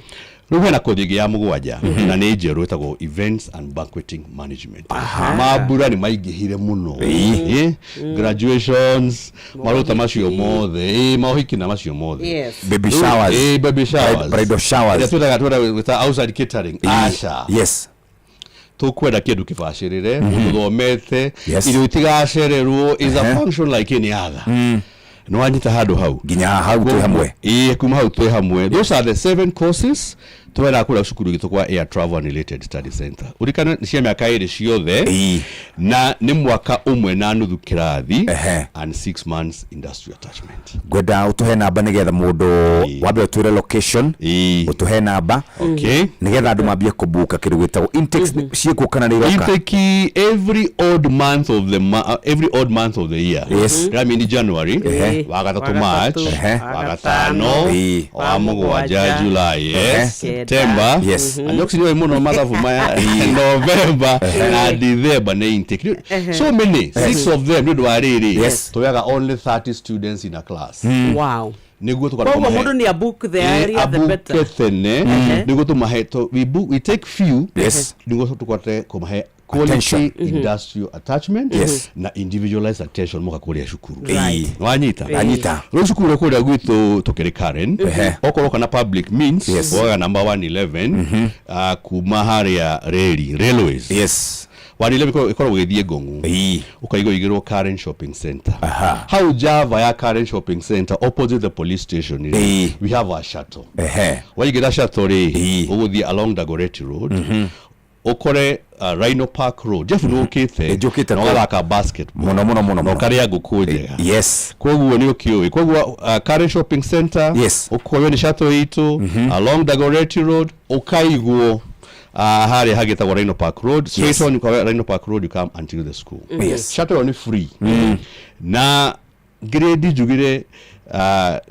Rĩu hena kothi ĩngĩ ya mũgwanja na nĩ njerũ, ĩtagwo events and banqueting management. Mambura nĩ maingĩhire mũno. Graduations, marũta macio mothe, maũhiki na macio mothe. Yes. Baby Rĩu- showers. Baby showers. Bridal showers. Ĩrĩa twĩtaga twĩtaga outside catering. Aca. Yes. Tũkwenda kĩndũ kĩbacĩrĩre, mũndũ thomete. Yes. Irio itigacererwo is a Ehe. function like any other. Nĩ wanyita handũ hau? Nginya hau twĩ hamwe. Ĩĩ, kuma hau twĩ hamwe. Those are the seven courses twera kũrĩa cukuru gitũ kwa Air Travel and Related Study Center. Ũririkane nĩ cia mĩaka 2 ciothe, na nĩ mwaka ũmwe na nuthu kĩrathi and 6 months industry attachment. Ngwenda ũtũhe namba nĩgetha mũndũ wambe ũtwĩre location, ũtũhe namba nĩgetha andũ mambie kũbuka kĩndũ gĩtagwo intakes ciĩkuo kana nĩ iroka. Intake every odd month of the every odd month of the year. Yes. That means January, wa gatatũ March, Ehe. wa gatano, wa mũgwanja July, yes, September. Yes. Anyox nĩ mũno mathabu maya. November na December nĩ intake. So many, six of them, nĩ ũndũ wa rĩrĩ. Tuoyaga only 30 students in a class. Nĩguo tũkarora Koguo kũmahe- mũndũ nĩ abook the earlier the better. Abuke tene nĩguo tũmahe we book, we take few nĩguo tũkote kũmahe quality Attention. Industrial attachment na individualized attention moka kũrĩa cukuru. Wanyita? Anyita. Rĩu cukuru kũrĩa gwitũ tũkĩrĩ Karen, okorwo kana public means woyaga number 111 kuma harĩa reri railways. 111 ĩkoragwo ĩgĩthiĩ Ngong'u, ũkaigua igĩrwo Karen Shopping Center. Hau Java ya Karen Shopping Center, opposite the police station rĩ, we have a shuttle. Waingĩra shuttle rĩ, ũgũthiĩ along Dagoretti Road, ũkore Rhino Park Road. Jeff, nĩ ũkĩte? Njũkĩte. Na ũgathaka basketball Mũno mũno mũno na mũno. ũkarĩa ngũkũ njega. Koguo nĩ ũkĩũĩ. Koguo Karen Shopping Center, ũkoywo nĩ shuttle itũ along Dagoretti Road, ũkaigwo harĩa hagĩtagwo Rhino Park Road. Straight on you come Rhino Park Road, you come until the school. Shuttle ĩyo nĩ free na grade njugire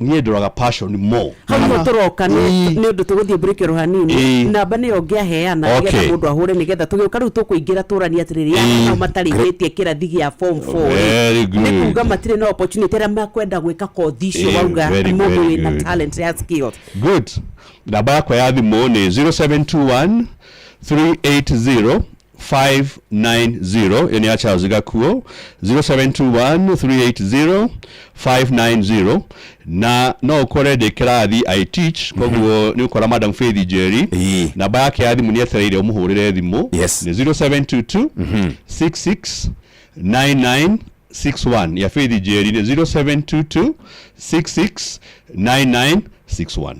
niĩ ndoraga passion more. Hau nĩho tũroka nĩ ũndũ tũgũthiĩ break oro hanini. Namba nĩyo ngĩaheana nĩgetha mũndũ ahũre, nĩgetha tũgĩũka rĩu tũkũingĩra tũranie atĩrĩrĩ, aya nao matarĩkĩtie kĩrathi gĩa form 4 Very good. nĩ kuga matirĩ na opportunity, arĩa makwenda gwĩka kothi icio wauga very, mũndũ very wĩna good. talent ya skills. Good. Namba yakwa ya thimũ nĩ 0721 380 590. Ĩyo nĩ ya Charles Gakuo, 0721 380 590. Na no ũkore ndĩ kĩrathi, I teach, koguo nĩ ũkora Madam Faith Njeri. Namba yake ya thimũ nĩ etereire ũmũhũrĩre thimũ, nĩ 0722 66 99 61. Ya Faith Njeri nĩ 0722 66 99 61.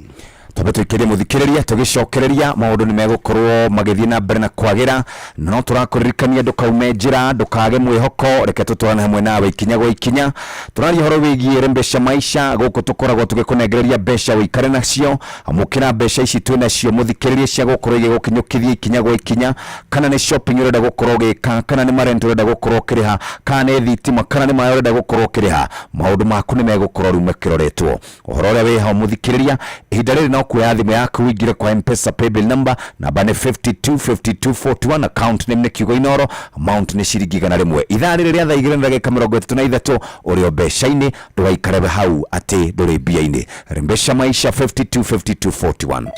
Twambe tũikĩrie mũthikĩrĩria, tũgĩcokereria maũndũ nĩ megũkorwo magĩthiĩ na mbere na kwagĩra, no tũrakũririkania ndũkaume njĩra, ndũkage mwĩhoko, reke tũtwarane hamwe nawe ikinya gwa ikinya. Tũraria ũhoro wĩgiĩ Rembesha Maisha. Gũkũ tũkoragwo tũgĩkũnengereria mbeca ũikare nacio. Amũkĩra mbeca ici twĩ nacio mũthikĩrĩria cia gũkorwo igĩgũkinyũkithia ikinya gwa ikinya, kana nĩ shopping ũrenda gũkorwo ũgĩka, kana nĩ marent ũrenda gũkorwo ũkĩrĩha, kana nĩ thitima, kana nĩ maĩ ũrenda gũkorwo ũkĩrĩha, maũndũ maku nĩ megũkorwo rĩu makĩroretwo. Ũhoro ũrĩa wĩ hau mũthikĩrĩria ihinda rĩrĩ no kuoya thimũ yaku ũingĩre kwa Mpesa paybill number, namba nĩ 525241, account name nĩ kiugo Inoro, amount nĩ ciringi 100. Ithaa rĩrĩ rĩa thaa 2:33 ũrĩ o mbeca-inĩ, ndũgaikare hau atĩ ndũrĩ mbia-inĩ. Rembesha Maisha, 525241.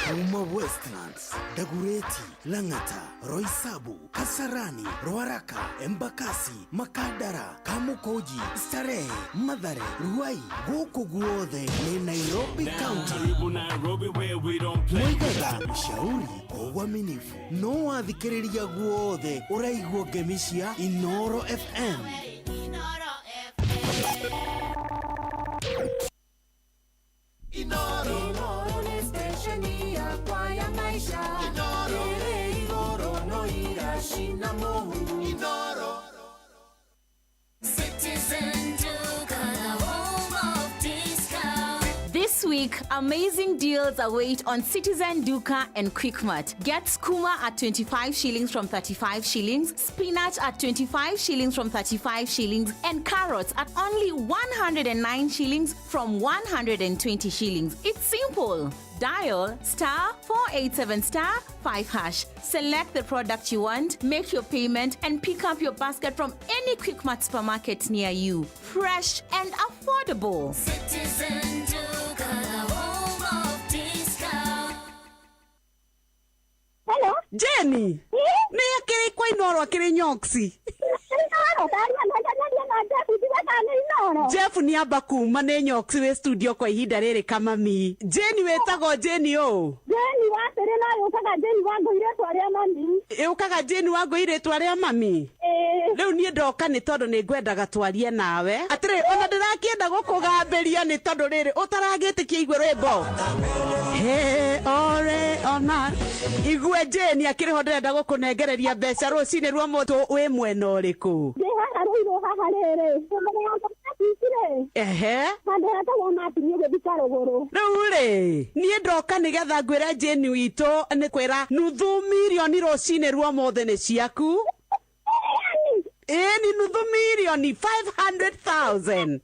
Kuma Westlands, Dagoretti, Lang'ata, Roysambu, Kasarani, Ruaraka, Embakasi, Makadara, Kamukunji, Starehe, Mathare, Ruai, gũkũ guothe nĩ Nairobi County. Mwigaga ushauri kwa uaminifu, no wathikĩrĩria guothe ũraigua ngemi cia Inoro FM. Inoro nĩ stesheni yakwa ya maisha. Ĩrĩ igũrũ no iracina mũhu. Citizen Duka, the home of discount. This This week, amazing deals await on Citizen Duka and Quickmart. Get skuma at 25 shillings from 35 shillings, spinach at 25 shillings from 35 shillings, and carrots at only 109 shillings from 120 shillings. It's simple. Dial star 487 star 5 hash. Select the product you want, make your payment, and pick up your basket from any Quickmart supermarket near you. Fresh and affordable. Citizen Duka, the home of discount. Hello? Jenny. Nĩ akĩrĩ kwa Inooro akĩrĩ nyoksi. Jeff nĩ amba kuma nĩ nyoksi wĩ studio kwa ihinda rĩrĩ kamami. Jenny wĩtagwo Jenny ũ? Jeni wa tĩrĩ no yũkaga Jeni wa ngũi rĩtwa rĩa mami. Yũkaga Jeni wa ngũi rĩtwa rĩa mami? Rĩu niĩ ndoka nĩ tondũ nĩ ngwendaga twarie nawe. Atĩrĩ ona ndĩrakĩenda gũkũgambĩria nĩ tondũ rĩrĩ ũtaragĩtĩkia igue rwĩmbo. He ore ona igue Jeni akĩrĩ ho ndĩrenda gũkũnengereria mbeca rũcinĩ rwa mũtũ wĩ mwena ũrĩkũ? Ndĩ haha rũirũ haha rĩrĩ. Mbere ya rĩ. Ehe. Handũ hetagwo Martin ũgĩthiĩ Karũgũrũ. Rĩu rĩ niĩ ndoka nĩgetha ngwĩre Jeni witũ nĩ kwĩra nuthu mirioni rũcinĩ rwa ũmũthĩ nĩ ciaku. Ĩĩ ni nuthu mirioni 500,000.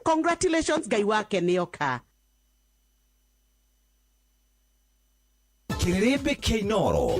Congratulations Ngai wake nĩoka. Kĩrĩrĩmbĩ kĩa Inooro.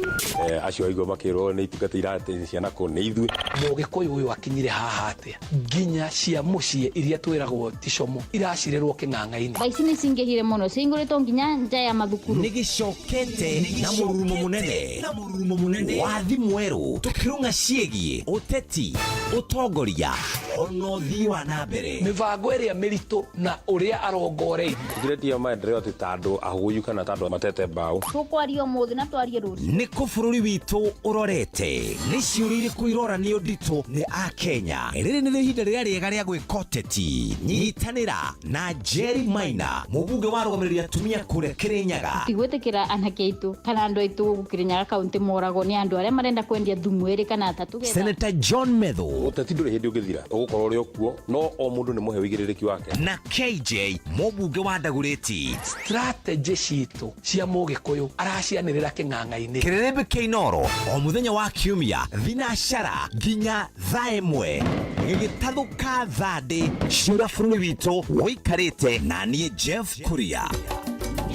Acio aigua makĩrwo nĩ itungata irateithia ciana kũ nĩ ithuĩ. Mũgĩkũyũ ũyũ akinyire haha atĩa nginya cia mũciĩ iria twĩragwo ti como iracirĩrwo kĩng'ang'a-inĩ. Thaa ici nĩ cingĩhire mũno cihingũrĩtwo nginya nja ya mathukuru. Nĩ gĩcokete na mũrurumo mũnene na mũrurumo mũnene wa thimũ erũ tũkĩrũng'a ciĩgiĩ ũteti ũtongoria ona ũthii wa na mbere. Mĩbango ĩrĩa mĩritũ na ũrĩa arongoreirie. Tũtiretia maendeleo atĩ ta andũ ahũyu kana ta andũ matete mbaũ. Tũkwaria ũmũthĩ na twarie rũciũ. Nĩ kũ bũrũri witũ ũrorete nĩ ciũria irĩkũ iroranio nditũ nĩ akenya. Rĩrĩ nĩrĩo ihinda rĩrĩa rĩega rĩa gwĩka ũteti. Nyitanĩra na Jerry Maina mũmbunge wa rũgamĩrĩri atumia kũrĩa Kĩrĩnyaga. Tigwĩtĩkĩra anake aitũ kana andũ aitũ gũkũ Kĩrĩnyaga kaũntĩ moragwo nĩ andũ arĩa marenda kwendia thumu ĩrĩ kana atatũ getha. Senator John Methu. Ũteti ndũrĩ hĩndĩ ũngĩthira ũgũkorwo ũrĩ o kuo no o mũndũ nĩ mũhe ũigĩrĩrĩki wake. Na KJ mũmbunge wa Ndagũrĩti. Strategy citũ cia mũgĩkũyũ aracianĩrĩra kĩng'ang'a-inĩ. Kĩrĩrĩmbĩ kĩa Inooro o mũthenya wa kiumia thinacara nginya thaa ĩmwe gĩgĩtathũka thandĩ ciũra bũrũri witũ ũikarĩte na niĩ Jeff Kuria.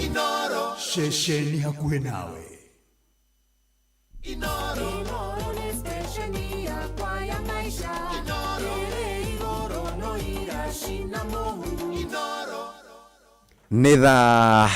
Inooro. Ceceni hakuhĩ nawe. Inooro. Inooro nĩ stesheni yakwa ya maisha. Inooro. Ĩrĩ igũrũ no iracina mũhu. Inooro. Nĩ thaa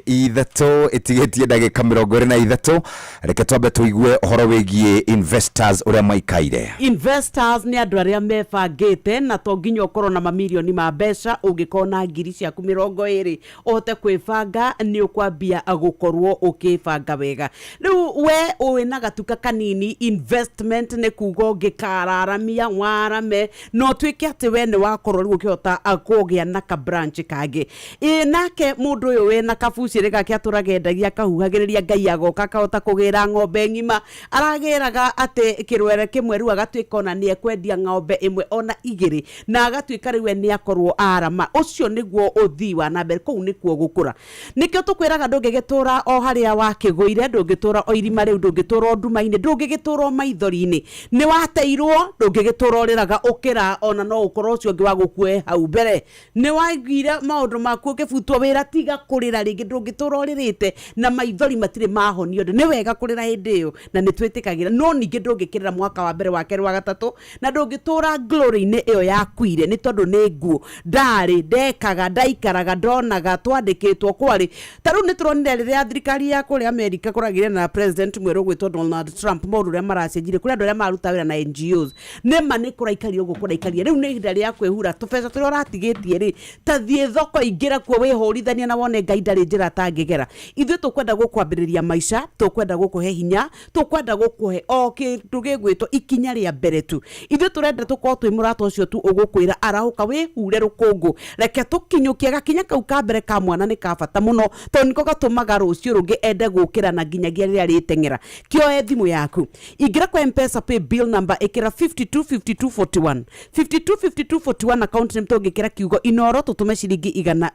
ithatũ ĩtigĩtie ndagĩka 23. Reke twambe tũigue ũhoro wĩgiĩ investors ũrĩa maikaire. Investors nĩ andũ arĩa mebangĩte na to nginya ũkorwo na mamirioni ma mbeca ũngĩkorwo na ngiri ciaku 20 ũhote kwĩbanga nĩ ũkwambia gũkorwo ũkĩbanga wega. Rĩu we wĩna gatuka kanini investment nĩ kuga ũngĩkararamia warame no ũtuĩke atĩ we nĩ wakorwo rĩu ũkĩhota kũgĩa na ka branch kangĩ. Ĩ nake mũndũ ũyũ wĩna kabucĩrĩ gake atũraga endagia akahuhagĩrĩria Ngai agoka akahota kũgĩra ng'ombe ng'ima aragĩraga atĩ kĩrwere kĩmwe rĩu agatuĩka ona nĩ ekwendia ng'ombe ĩmwe ona igĩrĩ na agatuĩka rĩu we nĩ akorwo arama. Ũcio nĩguo ũthii wa na mbere, kũu nĩkuo gũkũra. Nĩkĩo tũkwĩraga ndũngĩgĩtũra o harĩa wakĩgũire, ndũngĩtũra o irima rĩu, ndũngĩtũra o nduma-inĩ, ndũngĩgĩtũra o maithori-inĩ. Nĩ wateirwo, ndũngĩgĩtũra ũrĩraga ũkĩra ona no ũkorwo ũcio ũngĩ wa gũkuoe hau mbere. Nĩ waiguire maũndũ maku ũkĩbutwo wĩra, tiga kũrĩra rĩngĩ, ndũngĩtũra ũrĩrĩte na maithori matirĩ mahonio. Nĩ wega kũrĩra hĩndĩ ĩyo na nĩ twĩtĩkagĩra, no ningĩ ndũngĩkĩrĩra mwaka wa mbere wa kerĩ wa gatatũ na ndũngĩtũra glory-inĩ ĩyo yakuire nĩ tondũ nĩ nguo ndarĩ ndekaga ndaikaraga ndonaga twandĩkĩtwo kwarĩ. Ta rĩu nĩ tũronire rĩrĩa thirikari ya kũrĩa Amerika kũragĩire na president mwerũ ũgwĩtwo Donald Trump maũndũ ũrĩa maracenjirie kũrĩ andũ arĩa maruta wĩra na NGOs nĩma nĩ kũraikarire ũguo kũraikarire. Rĩu nĩ ihinda rĩa kwĩhura tũbeca tũrĩa ũratigĩtie rĩ ta thiĩ thoko ingĩra kuo wĩhũrithanie na wone Ngai ndarĩ njĩra atangĩgera. Ithuĩ tũkwenda gũkwambĩrĩria maica, tũkwenda gũkũhe hinya, tũkwenda gũkũhe o kĩndũ gĩgwĩtwo ikinya rĩa mbere tu. Ithuĩ tũrenda tũkorwo twĩ mũrata ũcio tu ũgũkwĩra arahũka wĩhure rũkũngũ, reke tũkinyũkie gakinya kau ka mbere ka mwana nĩ ka bata mũno, tondũ nĩko gatũmaga rũciũ rũngĩ ende gũkĩra na nginyagia rĩrĩa rĩteng'era. Kĩoe thimũ yaku, ingĩra kwa Mpesa pay bill number, ĩkĩra 525241, 525241, account name tũngĩkĩra kiugo Inoro, tũtũme ciringi 100,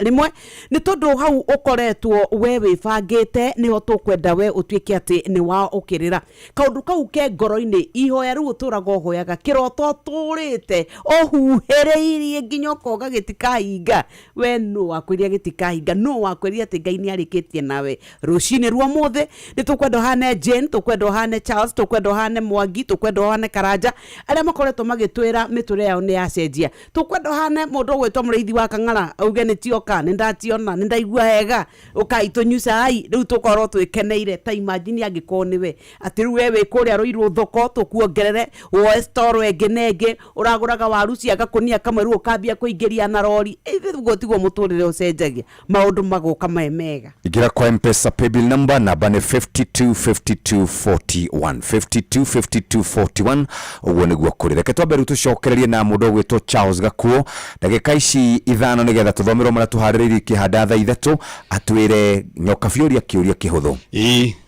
nĩ tondũ hau ũkoretwo we wĩbangĩte nĩho tũkwenda we ũtuĩke atĩ nĩ wa ũkĩrĩra kaũndũ kau ke ngoro-inĩ, ihoya rĩu ũtũraga ũhoyaga, kĩroto ũtũrĩte ũhuhĩrĩirie nginya ũkoga gĩtikahinga. We nũ wakwĩria gĩtikahinga? Nũ wakwĩria atĩ Ngai nĩ arĩkĩtie nawe? Rũcinĩ rwa ũmũthĩ nĩ tũkwenda ũhane Jane, tũkwenda ũhane Charles, tũkwenda ũhane Mwangi, tũkwenda ũhane Karanja, arĩa makoretwo magĩtwĩra mĩtũrĩre yao nĩ yacenjia. Tũkwenda ũhane mũndũ ũgwĩtwo Mũrĩithi wa Kang'ara, auge nĩ tioka, nĩ ndationa, nĩ ndaigua wega, ũkai tũnyue cai, rĩu tũkorwo twĩkeneire. Ta imagine angĩkorwo nĩwe atĩ rĩu we wĩ kũrĩa Rũirũ thoko, tũkuongerere woe storo ĩngĩ na ĩngĩ, ũragũraga waru cia gakũnia kamwe, rĩu ũkambia kũingĩria na rori. Ũguo tiguo mũtũrĩre ũcenjagia, maũndũ magoka me mega. Ingĩra kwa Mpesa paybill number, namba nĩ 525241, 525241. Ũguo nĩguo kũrĩ. Reke twambe rĩu tũcokererie na mũndũ ũgwĩtwo Charles Gakuo ndagĩka ici 5, nĩgetha tũthomerwo marĩa tũharĩrĩirie ikĩhanda thaa 3, atwĩre nyoka biũria kĩũria kĩhũthũ.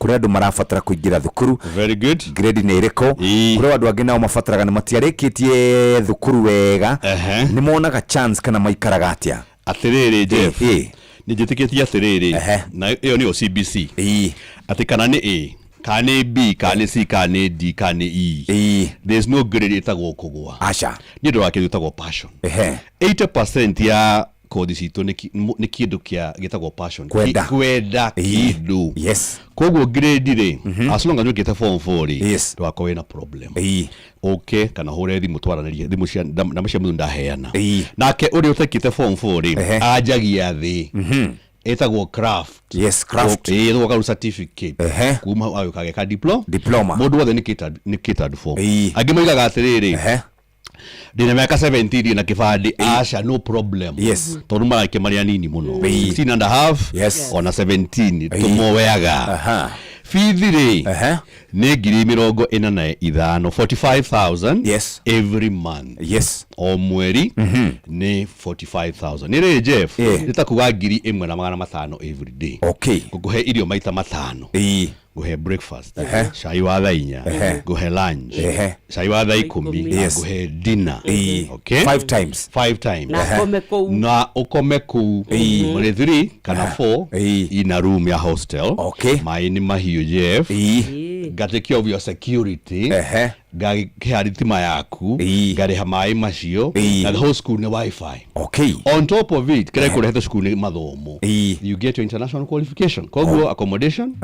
Kũrĩ andũ marabatara kũingĩra thukuru. Very good. Grade nĩ ĩrĩkũ? Kũrĩ andũ angĩ nao mabataraga nĩ matiarĩkĩtie thukuru wega, nĩ monaga chance kana maikaraga atĩa? Atĩrĩrĩ Jeff, nĩ njĩtĩkĩtie atĩrĩrĩ, na ĩyo nĩyo CBC, atĩ kana nĩ A, kana nĩ B, kana nĩ C, kana nĩ D, kana nĩ E, there is no grade ĩtagwo kũgũa. Aca. Nĩ ũndũ wa kĩndũ gĩtagwo passion. 80% ya kothi citũ nĩ kĩndũ kĩa gĩtagwo passion. Kwenda. Kwenda kĩndũ. Koguo grade rĩ, as long as wĩkĩte form 4 rĩ, ndũgakorwo wĩna problem. Ũke kana hũre thimũ twaranĩrie, thimũ cia namba cia mũndũ ndaheana. Nake ũrĩa ũtekĩte form 4 rĩ, anjagia thĩ ĩtagwo craft. Yes, craft. Ĩĩ, tũgoka rĩu certificate kuma hau agĩũka ageka diploma. Mũndũ wothe nĩ catered for. Angĩ moigaga atĩrĩrĩ, ndĩna mĩaka 17, ndĩ na kĩbandĩ. Aca, no problem. Tondũ marake marĩ anini mũno, 16 and a half, ona 17 tũmoyaga. Bithi rĩ, nĩ 45,000, 45,000 every month. O mweri nĩ 45,000. Nĩ rĩrĩ Jeff, nĩ ta kuga 1,500 every day. Ngũkũhe irio maita 5, ngũhe breakfast, cai wa thaa 4, ngũhe lunch, cai wa thaa 10, na ngũhe dinner. Okay? Five times. Five times. Na ũkome kũu. Na ũkome kũu mũrĩ 3 kana 4 in a room ya hostel. Maĩ nĩ mahiũ Jeff, nga take care of your security, ngakĩha thitima yaku, ngarĩha maĩ macio, na the whole school nĩ WiFi. On top of it, kĩrĩa kũrehete cukuru nĩ mathomo. You get your international qualification. Koguo accommodation,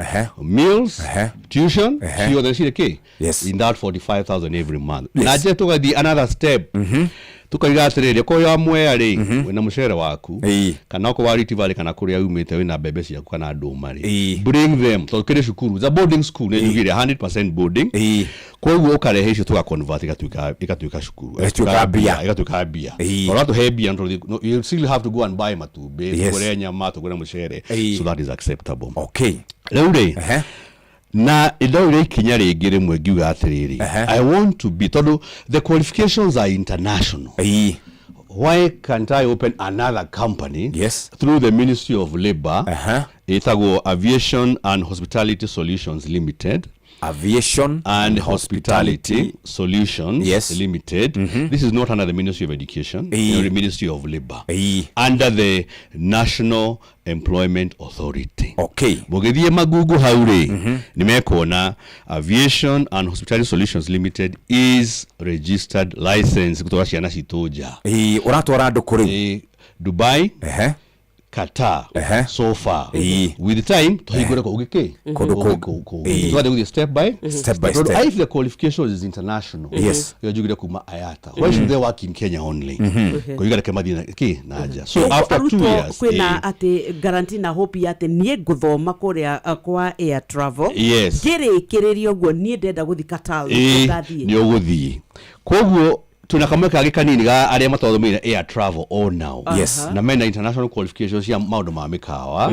meals, tuition, ciothe cirĩ kĩ in that 45,000 every month. Na nje tũgathiĩ another step, tukaiga atĩrĩrĩ, okorwo wa Mwea rĩ, wĩna mũcere waku, kana okorwo wa Rift Valley kana kũrĩa umĩte wĩna mbembe ciaku kana ndũma rĩ, bring them, tondũ kĩrĩ cukuru, it's a boarding school, nĩ njugire 100% boarding. Koguo ũkarehe icio tũga convert igatuĩka cukuru. Ĩgatuĩka mbia. Igatuĩka mbia. Ũratũhe mbia, no, you still have to go and buy matumbĩ, tũgũre nyama, tũgũre mũcere. So that is acceptable. Rĩu rĩ, na ndoire ikinya rĩngĩ rĩmwe ngiuga atĩrĩrĩ, I want to be, tondũ the qualifications are international, why can't I open another company through the Ministry of Labor ĩtagwo Aviation and Hospitality Solutions Limited? Aviation and Hospitality Solutions Limited. This is not under the Ministry of Education, the Ministry of Labor, under the National Employment Authority. Mũgĩthiĩ magungu hau rĩ, nĩ mekuona Aviation and Hospitality Solutions Limited is registered license gũtwara ciana citũ nja. Ũratwara andũ kũ rĩu? Dubai, Qatar, so far. With time tũhingũre kũngĩ kĩ. Kũndũ kũngĩ. Tũgathiĩ gũthiĩ step by Step by Tondũ step. if the qualification is international, ĩyo njugire kuma IATA, why should they work in Kenya only? Koiga reke mathiĩ kĩ na nja. So after 2 Arutwo years, kwĩna atĩ guarantee na hope ya atĩ niĩ ngũthoma kũrĩa kwa air travel, ngĩrĩkĩrĩria ũguo niĩ ndenda gũthiĩ Qatar, ngathiĩ. Nĩ ũgũthiĩ. Koguo Twina kamwe kangĩ kanini ga arĩa matathomeire air travel o nao. Yes. Na mena international qualifications cia maũndũ ma mĩkawa,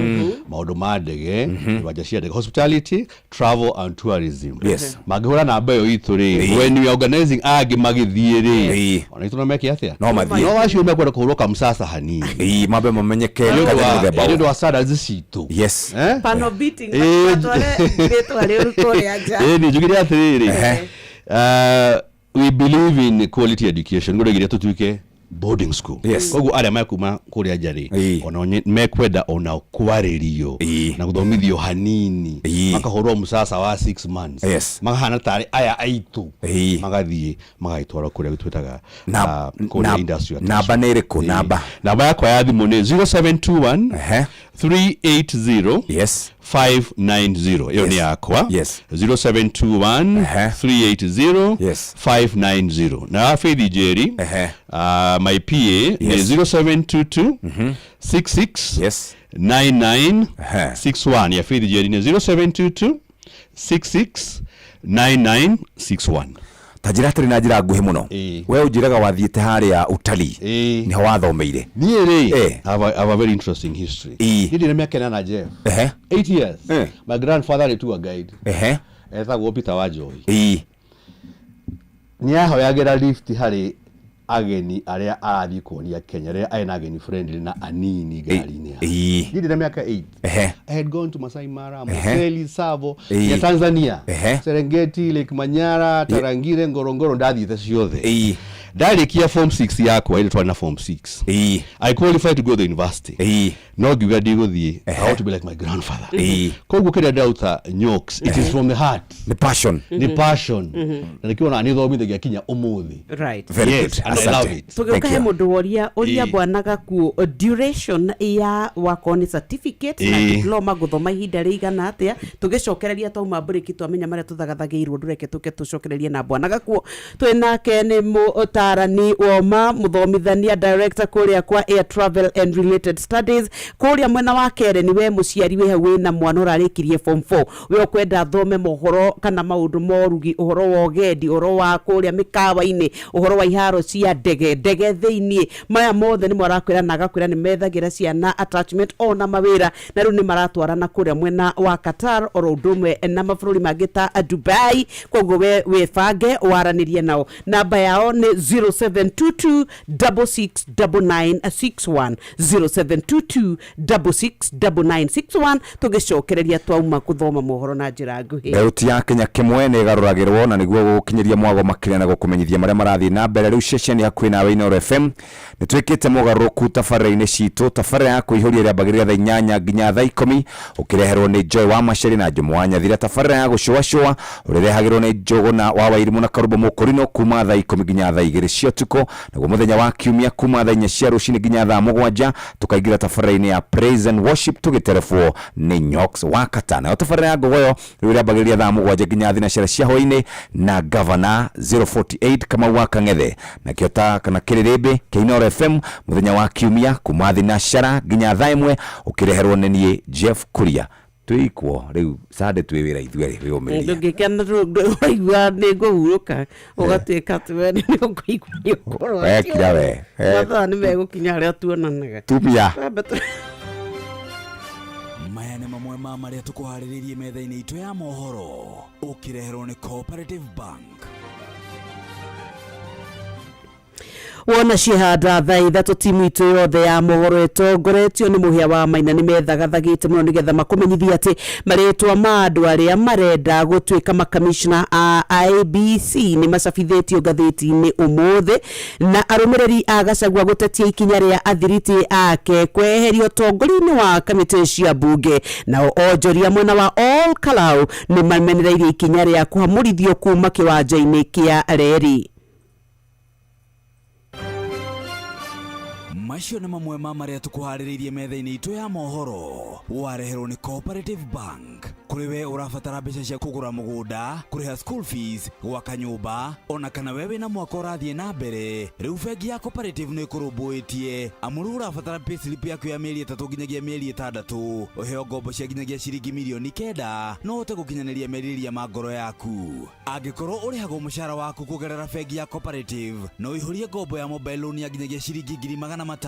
maũndũ ma ndege, iwanja cia ndege, hospitality, travel and tourism. Yes. Mangĩhũra namba ĩyo itũ rĩ, Ĩĩ. when we are organizing angĩ magĩthiĩ rĩ, Ĩĩ. ona itũ no meke atĩa? No mathiĩ. No acio mekwenda kũhũrwo kamsasa hanini. Ĩĩ, mambe mamenyeke Nĩ ũndũ kana wa- mũthemba nĩ ũndũ ũyũ. wa standards citũ. Yes. Eh? Pano beating Ĩĩ. matware rĩtwa rĩũru kũrĩa nja. Ĩĩ, nĩ njugire atĩrĩrĩ, Ehe. we believe in quality education, ngũrĩgire tũtuĩke boarding school. Yes. Koguo arĩa mekuma kũrĩa nja rĩ, Ĩĩ. ona mekwenda onao kwarĩrio Ĩĩ. na gũthomithio hanini, Ĩĩ. makahũrwo mũcaca wa 6 months, Yes. makahana tarĩ aya aitũ, Ĩĩ. magathiĩ magagĩtwarwo kũrĩa twĩtaga Na- kũrĩa industry namba nĩ ĩrĩkũ? Ĩĩ. Namba. Namba yakwa ya thimũ nĩ 0721 Ehe. 380 Yes. 590. Ĩyo nĩ Yes. yakwa. Yes. 0721 Ehe. 380 Yes. 590. Na ya Faith Njeri, Ehe. my PA nĩ Yes. 0722 66 Yes. 99 Ehe. 61. Ya Faith Njeri nĩ 0722 66 9961. Ta njĩra atĩrĩ na njĩra nguhĩ mũno, Ĩĩ. we ũnjĩraga wathiĩte harĩa utalii, Ĩĩ. nĩho wathomeire. Niĩ rĩ, Eh. I have a very interesting history. Ĩĩ. Niĩ ndĩ na mĩaka 8 Jeff. Ehe. 8 years. Eh. My grandfather nĩ tour guide. Ehe. Etagwo Peter Wanjohi. Ĩĩ. Nĩ ahoyagĩra lift harĩ ageni arĩa arathiĩ kuonia Kenya rĩrĩa arĩ na ageni friendly na anini ngari-inĩ yake. Ĩĩ. Niĩ ndĩ na mĩaka 8. Ehe. I had gone to Masai Mara, Ehe. Amboseli, Tsavo, Ĩĩ. ya Tanzania, Ehe. Serengeti, Lake Manyara, Tarangire, Ngorongoro, ndathiĩte ciothe. Ĩĩ. Ndarĩkia form 6 yakwa, ĩrĩa twarĩ na form 6. Ĩĩ. I qualified to go to the university. Ĩĩ. No ngiuga ndigũthiĩ. I Ehe. want to be like my grandfather. Ĩĩ. Koguo kĩrĩa ndĩraruta Nyoks, it is from the heart. Nĩ passion. Nĩ passion. Na nĩkĩo ona nĩ thomithagia kinya ũmũthĩ. Right. Very Yes, good. and I Asante. love it. Tũgĩũka Thank he you. mũndũ woria ũria Ĩĩ. bwana Gakuo duration ya wakorwo nĩ certificate na Ĩĩ. diploma gũthoma ihinda rĩigana atĩa. Tũgĩcokereria twauma mbũrĩki twamenya marĩa tũthagathagĩirwo, ndũreke tũke tũcokererie na bwana Gakuo. Twĩ nake nĩ mũtarani woma mũthomithania director kũrĩa kwa Air Travel and Related Studies kũrĩa mwena wa Kere. Nĩ we mũciari wĩ hau wĩna mwana ũrarĩkirie form 4, we ũkwenda athome mohoro kana maũndũ ma ũrugi, ũhoro wa ũgendi, ũhoro wa kũrĩa mĩkawa-inĩ, ũhoro wa iharo cia ndege, ndege thĩiniĩ, maya mothe nĩmo arakwĩra na agakwĩra nĩ methagĩra ciana attachment ona mawĩra, na rĩu nĩ maratwarana kũrĩa mwena wa Qatar oro ũndũ ũmwe na mabũrũri mangĩ ta Dubai. Koguo we wĩbange waranĩrie nao. Namba yao nĩ 0722 669961, 0722 669961. Tũgĩcokereria twauma gũthoma mohoro na njĩra nguhĩ. Thauti ya Kenya kĩmwe nĩ ĩgarũragĩrwo na nĩguo gũgũkinyĩria mwago makĩria na gũkũmenyithia marĩa marathiĩ na mbere. Rĩu ceceni hakuhĩ nawe Inooro FM nĩ twĩkĩte mogarũrũku tabarĩra-inĩ citũ. Tabarĩra ya kũihũria ĩrĩambagĩrĩria thaa 8 nginya thaa 10, ũkĩreherwo nĩ Joy wa Maceri na Njomo wa Nyathira. Tabarĩra ya gũcũacũa ũrĩrehagĩrwo nĩ Njũgũna wa Wairimũ na Karumbo Mũkũrinũ kuma thaa 10 nginya thaa 2 cia ũtukũ. Naguo mũthenya wa kiumia kuma thaa 4 cia rũcinĩ nginya thaa 7 tũkaingĩra tabarĩra-inĩ ya Praise and Worship tũgĩterebwo nĩ Nyox wa Kata. Nayo tabarĩra ya ngogoyo rĩu ĩrĩambagĩrĩria thaa 7 nginya thinacara cia hwaĩ-inĩ na Gavana 048 Kamau wa Kang'ethe. Nakĩo ta kana kĩrĩrĩmbĩ kĩa Inooro FM mũthenya wa kiumia kuma thinacara nginya thaa 1, ũkĩreherwo nĩ niĩ Jeff Kuria. Twĩikwo rĩu sande twĩ wĩra ithuerĩ, wĩyũmĩrĩrie. Ndũngĩkena ũraigua nĩ ngũhurũka ũgatuĩka atĩ we nĩ ũkũigua nĩ ũkũrwatio. Wekira we. Mathaa nĩ megũkinya harĩa tuonanaga. Tumia. Twambe Maya nĩ mamwe ma marĩa tũkũharĩrĩirie metha-inĩ itũ ya mohoro, ũkĩreherwo nĩ Cooperative Bank. Wona cihanda thaa 3, timu itũ yothe ya mohoro ĩtongoretio nĩ Mũhĩa wa Maina nĩ methagathagĩte mũno nĩgetha makũmenyithie atĩ marĩtwa ma andũ arĩa marenda gũtuĩka makamishna a IEBC nĩ macabithĩtio ngathĩti-inĩ ũmũthĩ, na arũmĩrĩri a Gachagua gũtetia ikinya rĩa athiriti ake kweherio ũtongoria-inĩ wa kamĩtĩ cia mbunge. Nao onjoria mwena wa Ol Kalou nĩ mamenereirie ikinya rĩa kũhamũrithio kuma kĩwanja-inĩ kĩa reri. Macio nĩ mamwe ma marĩa tũkũharĩrĩirie metha-inĩ itũ ya mohoro. Wareherwo nĩ Cooperative Bank. Kũrĩ we ũrabatara mbeca cia kũgũra mũgũnda, kũrĩha school fees, gwaka nyũmba, ona kana we wĩna mwaka ũrathiĩ na mbere, rĩu bengi ya Cooperative nĩ ĩkũrũmbũĩtie. Amu rĩu ũrabatara payslip yaku ya mĩeri 3 nginyagia mĩeri 6, ũheo ngombo cia nginyagia ciringi mirioni 9, no ũhote gũkinyanĩria merirĩria ma ngoro yaku. Angĩkorwo ũrĩhagwo mũcara waku kũgerera bengi ya Cooperative, no ũihũrie ngombo ya mobile loan ya nginyagia ciringi 500,000.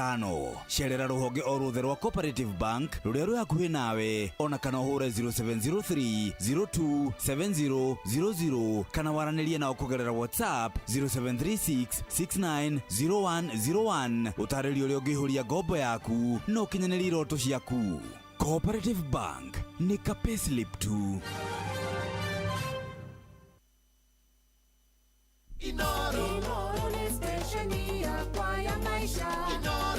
Cerera rũhonge o ruothe rwa Cooperative Bank rũrĩa rwĩ hakuhĩ nawe, ona kana ũhũre 0703 02 70 00 kana waranĩrie nao kũgerera WhatsApp 0736 69 0101 ũtarĩrio ũrĩa ũngĩihũria ngombo yaku na ũkinyanĩrie iroto ciaku. Cooperative Bank nĩ ka payslip tu. Inoro nĩ stesheni yakwa ya maisha.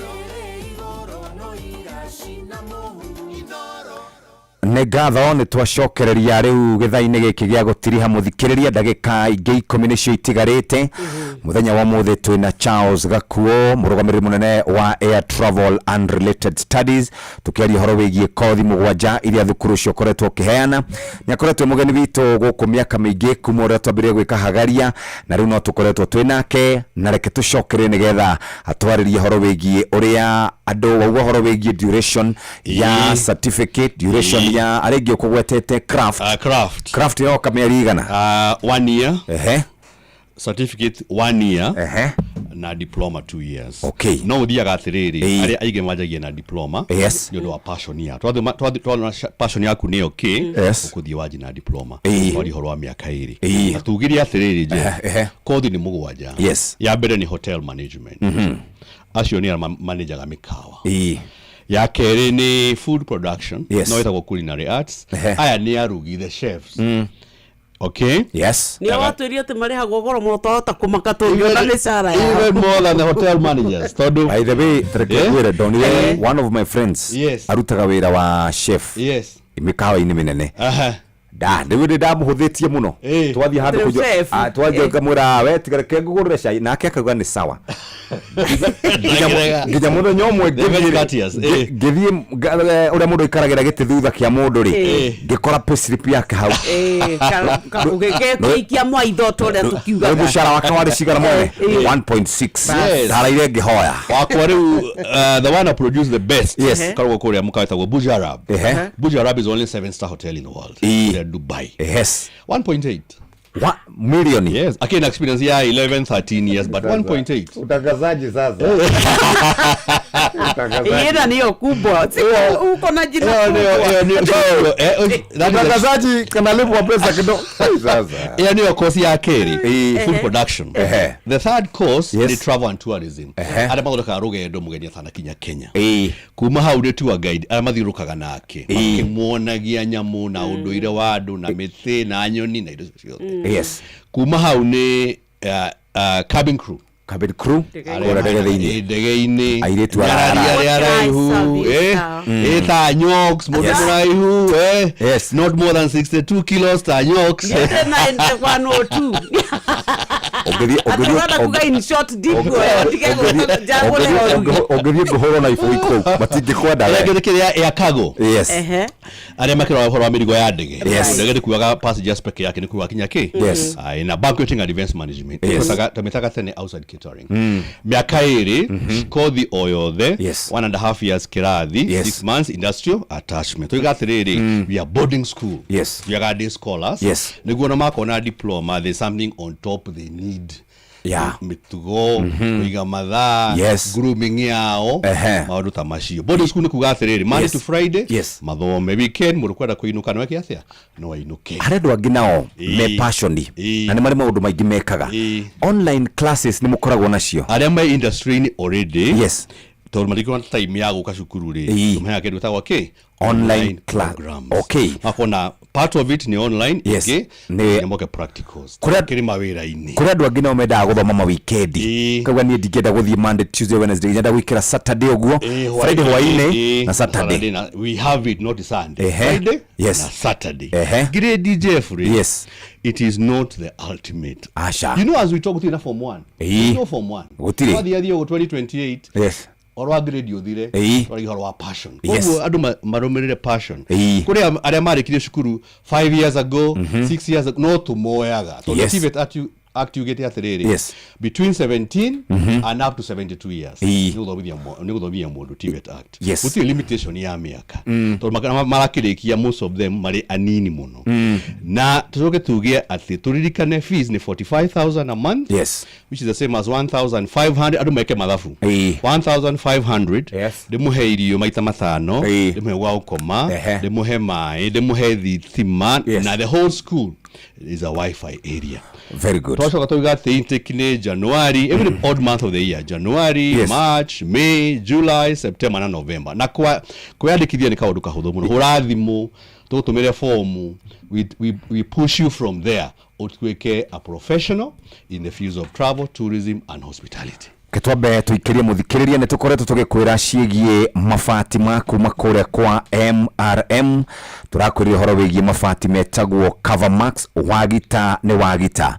Ĩrĩ igũrũ no iracina mũhu. Inoro. Nĩ ngatho, nĩ twacokereria rĩu gĩthaa-inĩ gĩkĩ gĩa gũtiriha mũthikĩrĩria. Ndagĩka ingĩ 10 nĩcio itigarĩte. Mũthenya wa ũmũthĩ twĩna Charles Gakuo, mũrũgamĩrĩri mũnene wa Air Travel and Related Studies, tũkĩaria ũhoro wĩgiĩ kothi 7 iria thukuru ũcio ũkoretwo ũkĩheana. Nĩ akoretwo mũgeni witũ gũkũ mĩaka mĩingĩ kuma ũrĩa twambĩrĩrie gwĩka hagaria, na rĩu no tũkoretwo twĩ nake, na reke tũcokererie nĩgetha atwarĩrie ũhoro wĩgiĩ ũrĩa andũ wauga ũhoro wĩgiĩ duration ya certificate, duration ya arĩa ingĩ ũkũgwetete craft. Craft. Craft yoka mĩeri igana? 1 year. Certificate 1 year. Na diploma 2 years. No ũthiaga atĩrĩrĩ, arĩa aingĩ manjagia na diploma nĩ ũndũ wa passion ya twathiĩ passion yaku nĩyo kĩ ũkũthiĩ wanji na diploma. Twaria ũhoro wa mĩaka 2. Na tugire atĩrĩrĩ, Jeff, kothi nĩ 7. Ya mbere nĩ hotel management. Acio nĩ arĩa manajaga mĩkawa. Ya kerĩ nĩ food production. No ĩtagwo culinary arts. Aya nĩ arugi, the chefs. Okay. Nĩo watwĩrire atĩ marĩhagwo goro mũno, twahota kũmaka tũngĩona mĩcara yao. Even more than the hotel managers, tondũ By the way, reke ngwĩre, ndonire one of my friends arutaga wĩra wa chef mĩkawa-inĩ mĩnene. Da rĩu nĩ ndamũhũthĩtie mũno, twathiĩ handũ Rĩu kũnyua- chef. Ah, twathiĩ ngamwĩra, "We tiga, reke ngũgũrĩre cai," nake akauga nĩ sawa. Nginya mũthenya ũmwe They're very courteous, ngĩthiĩ ũrĩa mũndũ aikaragĩra gĩtĩ thutha kĩa mũndũ rĩ, ngĩkora payslip yake hau. Ũgĩgĩikia mwaitho ta ũrĩa Rĩu tũkiugaga. mũcara wake warĩ cigana mwene? 1.6. Ndaraire ngĩhoya. Wakwa rĩu, the one that produced the best koragwo kũrĩa mũkawa wĩtagwo Burj Arab. Burj Arab is only 7-star hotel in the world. Kũrĩa Dubai. 1.8 Million. Yes, akina experience ya 11 13 years, but 1.8. Utangazaji sasa. Ĩna nĩyo kubwa. Si uko na jina kubwa. Utangazaji kanalipwa pesa kidogo. Sasa. Ĩyo nĩyo course ya kerĩ, food production. The third course nĩ travel and tourism, arĩa mathondekaga rũgendo mũgeni atanakinya Kenya. Kuma hau nĩ tour guide, arĩa mathiũrũrũkaga nake makĩmuonagia nyamũ na ũndũire wa andũ na mĩtĩ na nyoni na indo icio ciothe. Kuma hau nĩ cabin crew. Cabin crew. Arĩa Kũrĩa ndege thĩinĩ. Ndege-inĩ. Airĩtu Nyarari arara. arĩa araihu, ta nyoks, mũndũ mũraihu, not more than 62 kilos ta nyoks. Ngĩte na 102. Atĩ ũrenda kuga in short deep, tige njagũre ũrugi. Ũngĩthiĩ ngũhũrwo na ibũi kũu matingĩkwenda we. Ĩrĩa ĩngĩ nĩ kĩrĩa ya cargo. Arĩa makĩrora ũhoro wa mĩrigo ya ndege. Ndege ndĩkuaga passengers peke yake, nĩkuaga kinya kĩ. Aye, na banqueting and events management. Tũmĩtaga tene outside catering. Mĩaka 2, kothi o yothe, 1.5 years kĩrathi, 6 months industrial attachment. Tuiga atĩrĩrĩ, we are boarding school. Tuigaga day scholars. Nĩguo ona makona diploma, there's something on top they need. Mĩtugo, kũiga mathaa, grooming yao, maũndũ ta macio. Boarding school nĩ kuga atĩrĩrĩ, Monday to Friday, mathome, weekend mũndũ kwenda kũinũka no eke atĩa, no ainũke. Harĩ andũ angĩ nao me passion na nĩ marĩ maũndũ maingĩ mekaga. Online classes nĩ mũkoragwo nacio? Arĩa me industry-inĩ already, tondũ matingĩkorwo na time ya gũka cukuru rĩ, tũmaheaga kĩndũ gĩtagwo kĩ? Online class. Programs. Makona part of it nĩ online, ĩngĩ nĩ moke practicals. Kĩrĩ mawĩra-inĩ. Kũrĩ andũ angĩ nao mendaga gũthoma mawikendi, kauga niĩ ndingĩenda gũthiĩ Monday, Tuesday, Wednesday, nyenda gwĩkĩra Saturday ũguo, Friday hwaĩ-inĩ na Saturday. We have it not Sunday. Friday na Saturday. Grade Jeffrey. It is not the ultimate. Asha. You know, as we talk, gũtirĩ na form 1. No form 1. Gũtirĩ. Twathiĩ athiĩ ũguo 2028. Ũhoro wa grade ũthire. Twaragia ũhoro wa passion. Koguo andũ marũmĩrĩre passion. Kũrĩ arĩa marĩkirie cukuru 5 years ago, 6 years ago, no tũmoyaga tondũ TVET Act yugĩte atĩrĩrĩ, between 17 and up to 72 years nĩ gũthomithia mũndũ TVET Act. Gũtirĩ limitation ya mĩaka tondũ marakĩrĩkia, most of them marĩ anini mũno. Na tũcoke tuge atĩ tũririkane fees nĩ 45,000 a month, which is the same as 1500. Andũ meke mathabu, 1500, ndĩmũhe irio maita 5, ndĩmũhe gwa gũkoma, ndĩmũhe maĩ, ndĩmũhe thitima, na the whole school is a WiFi area. Very good. Twacoka tauga atĩ intake nĩ January, every odd month of the year, January, March, May, July, September na November. Na kwĩyandĩkithia nĩ kaũndũ kahũthũ mũno. Hũra thimũ, tũgũtũmĩre fomu, we push you from there ũtuĩke a professional in the fields of travel, tourism and hospitality. Ketwambe tũikĩrie mũthikĩrĩria, nĩ tũkoretwo tũgĩkwĩra ciĩgiĩ mabati ma kuma kũrĩa kwa MRM. Tũrakwĩrire ũhoro wĩgiĩ mabati metagwo Covermax. Wagita nĩ wagita.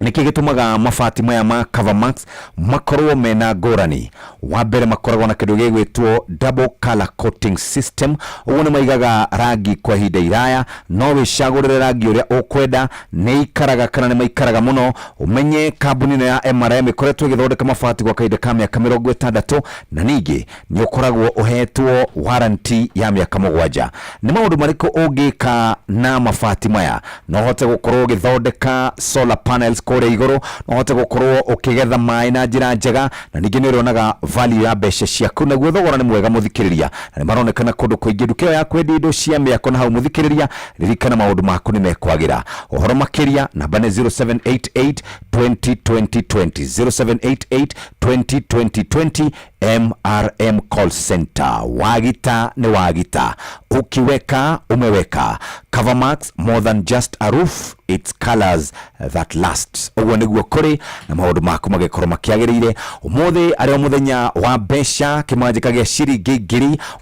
Nĩkĩ gĩtũmaga mabati maya ma Covermax makorwo mena ngũrani? Wa mbere, makoragwo na kĩndũ gĩgwĩtwo double color coating system. Ũguo nĩ maigaga rangi kwa ihinda iraya, no wĩcagũrĩre rangi ũrĩa ũkwenda. Nĩ ikaraga kana nĩ maikaraga mũno. Ũmenye kambuni ĩno ya MRM ĩkoretwo ĩgĩthondeka mabati gwa kahinda ka mĩaka 60, na ningĩ nĩ ũkoragwo ũhetwo warranty ya mĩaka 7. Nĩ maũndũ marĩkũ ũngĩka na mabati maya? No ũhote gũkorwo ũgĩthondeka solar panels kũrĩa igũrũ, no ũhote gũkorwo ũkĩgetha maĩ na njĩra njega, na ningĩ nĩ ũrĩonaga value ya mbeca ciaku. Naguo thogora nĩ mwega, mũthikĩrĩria, na nĩ maronekana kũndũ kũingĩ nduka ĩyo ya kwendia indo cia mĩako. Na hau, mũthikĩrĩria, ririkana maũndũ maku nĩ mekwagĩra. Ũhoro makĩria, namba nĩ 0788 20 20 20, 0788 20 20 20. MRM Call Center. Wagita nĩ wagita, ukiweka umeweka. Covermax, more than just a roof, it's colors that last. Ũguo nĩguo kũrĩ na maũndũ maku magĩkorwo makĩagĩrĩire. Ũmũthĩ arĩ o mũthenya wa mbeca, kĩmanjĩka gĩa ciringi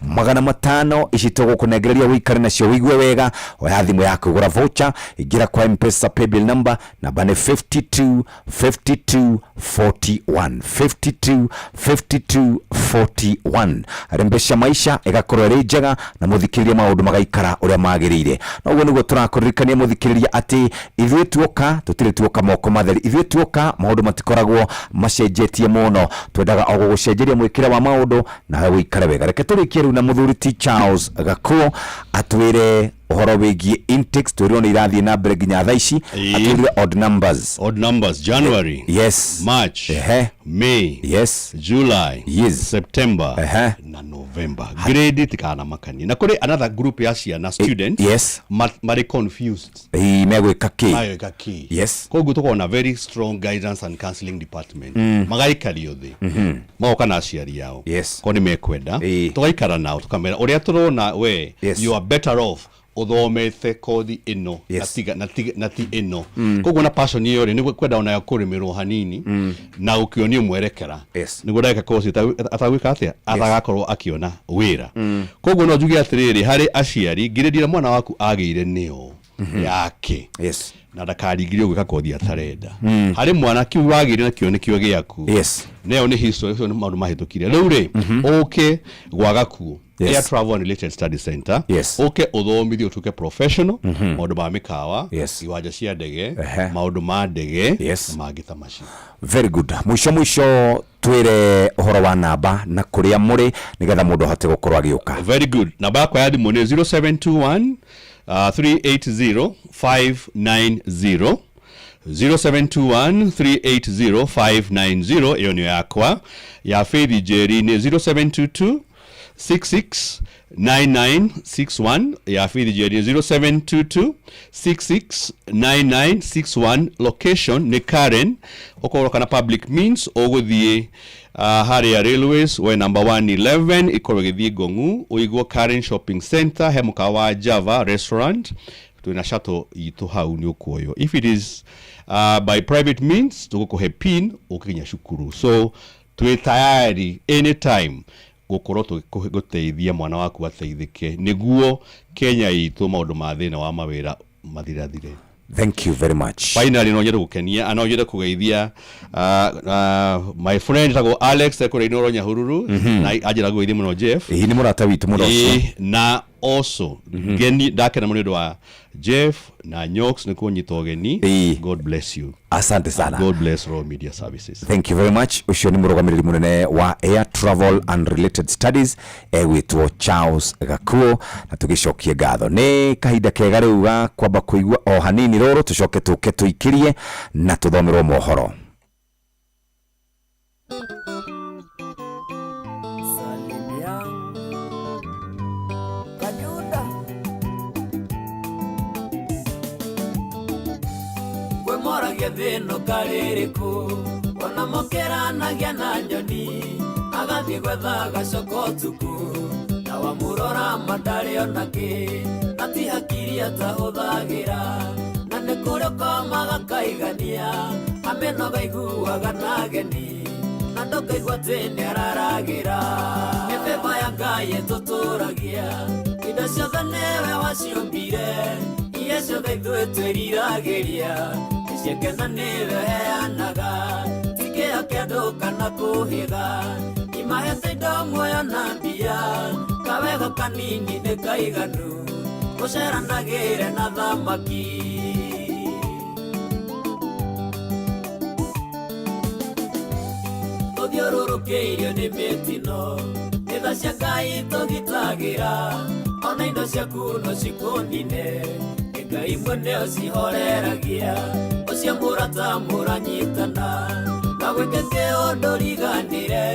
500,000 ici tũgũkũnengereria wĩikare nacio wĩigue wega. Oya thimũ yaku, gũra voucher, ingĩra kwa M-Pesa paybill number, namba nĩ 52 52 41, 52 52 41. Rembesha maisha ĩgakorwo ĩrĩ njega na, mũthikĩrĩria, maũndũ magaikara ũrĩa magĩrĩire. Na ũguo nĩguo tũrakũririkania, mũthikĩrĩria, atĩ ithuĩ tuoka tũtirĩ tuoka moko matheri. Ithuĩ tuoka maũndũ matikoragwo macenjetie mũno, twendaga o gũgũcenjeria mwĩkĩre wa maũndũ nawe wĩikare wega. Reke tũrĩkie rĩu na mũthuri ti Charles Gakuo atwĩre ũhoro wĩgiĩ intakes. Twĩrwo nĩ irathiĩ na mbere nginya thaa ici. Atwĩrire odd numbers. Odd numbers: January, March, May, July, September na November. Grade tikanamakanie. Na kũrĩ another group ya ciana, students marĩ confused. Ĩĩ, megwĩka kĩ? Magwĩka kĩ? Koguo tũkorwo na very strong guidance and counseling department. Magaikario thĩ, magoka na aciari ao ko nĩ mekwenda, tũgaikara nao tũkamera ũrĩa tũrona we you are better off ũthomete kothi ĩno na ti ĩno. Koguo na passion ĩyo rĩ, nĩ kwenda onayo kũrĩmĩrwo hanini na gũkĩonio mwerekera nĩguo ndagĩka kosi atagwĩka atĩa, atagakorwo akĩona wĩra. Koguo no njuge atĩrĩrĩ, harĩ aciari, ngirĩndĩ ĩrĩa mwana waku agĩire nĩyo yake na ndakaringĩrio gwĩka kothi atarenda. Harĩ mwana, kĩu wagĩire nakĩo nĩkĩo gĩaku. Nayo nĩ history, ũcio nĩ maũndũ mahĩtũkire. Rĩu rĩ, ũke gwa Gakuo Air Travel and Related Study Center, ũke ũthomithio ũtuĩke professional, maũndũ ma mĩkawa, iwanja cia ndege, maũndũ ma ndege na mangĩ ta macio. Very good. Mũico mũico, twĩre ũhoro wa namba na kũrĩa mũrĩ nĩgetha mũndũ ahote gũkorwo agĩũka. Very good. Namba yakwa ya thimũ nĩ 0721 380 590, 0721 380 590. Ĩyo nĩyo yakwa. Ya Faith Njeri nĩ 0722 66 9961. Ya Faith Njeri nĩ 0722 66 9961. Location nĩ Karen. Ũkorwo kana public means, ũgũthiĩ harĩa railways we number 111 ikorwo ĩgĩthiĩ Ngong'u, ũigwo Karen Shopping Center, he mũkawa wa Java Restaurant, twĩna shuttle itũ hau, nĩ ũkuoywo. If it is by private means, tũgũkũhe pin ũkinya cukuru. So twĩ tayari anytime gũkorwo tũgĩteithia mwana waku ateithĩke nĩguo Kenya itũ maũndũ ma thĩna wa mawĩra mathirathire. Thank you very much. Finally no nyende gukenia, no nyende kugeithia my friend tagwo Alex ekũrĩa Inoro Nyahururu, na anjĩra ngũgeithie mũno Jeff. Ĩĩ, nĩ mũrata witũ mũno ũcio. Ĩĩ, na also ngeni ndakena mũno nĩ ũndũ wa Jeff na Nyox nĩ kũnyita ũgeni. God bless you. Asante sana. God bless Royal Media Services. Thank you very much. Ũcio nĩ mũrũgamĩrĩri mũnene wa Air Travel and Related Studies egwĩtwo Charles Gakuo, na tũgĩcokie ngatho. Nĩ kahinda kega rĩu ga kwamba kũigua o hanini rũrũ, tũcoke tũke tũikĩrie na tũthomerwo mohoro. Kwĩmoragia thĩno karĩrĩkũ ona mokeranagia na nyoni agathiĩ gwetha gacoka ũtukũ na wamũrora mandarĩ ona kĩ na ti hakiri atahũthagĩra na nĩ kũrĩ ũkomaga kaigania amĩnoga iguaga na ageni na ndũkaigua atĩ nĩararagĩra. Mĩbeba ya Ngai ĩtũtũragia indo ciothe nĩwe waciũmbire iria ciothe ithuĩ twĩriragĩria ciakena nĩwe ũheanaga ti kĩo kĩa andũ kana kũhĩga imahete indo muoyo na mbia kawego kanini nĩ kaiganu ũceranagĩre na thamaki. Tũthiũrũrũkĩirio nĩ mĩtino nĩ tha cia Ngai tũgitagĩra ona indo ciaku no cikũnine nĩ Ngai mwene ũcihoreragia ũcio mũrata mũranyitana na gwĩke kĩũndũ riganĩre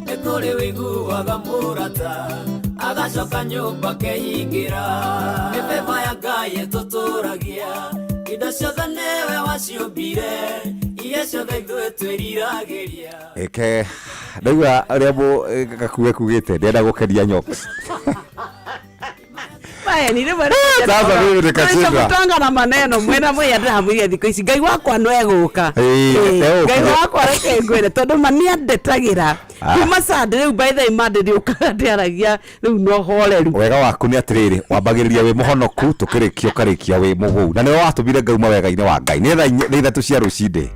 nĩ kũrĩ wĩiguaga mũrata agacoka nyũmba kehingĩra. Mĩbeba ya Ngai ĩtũtũragia indo ciothe nĩwe waciũmbire iria ciothe ithuĩ twĩriragĩria. Eke ndaigua ũrĩa Gakue kugĩte ndĩrenda gũkenia Nyox. Sasa mimi nikashindwa. Mutanga na maneno mwena mwe ndĩramwĩria thikũ ici Ngai wakwa no egũka. Ngai wakwa reke ngwĩre tondũ ma nĩandetagĩra kuma Sunday rĩu by the way Monday ndĩũkaga ndĩaragia rĩu no horeru. Wega waku nĩ atĩrĩrĩ wambagĩrĩria wĩ mũhonoku tũkĩrĩkia ũkarĩkia wĩ mũgũu na nĩwe watũmire ngauma wega-inĩ wa Ngai. Nĩ thaa 3 cia rũcinĩ.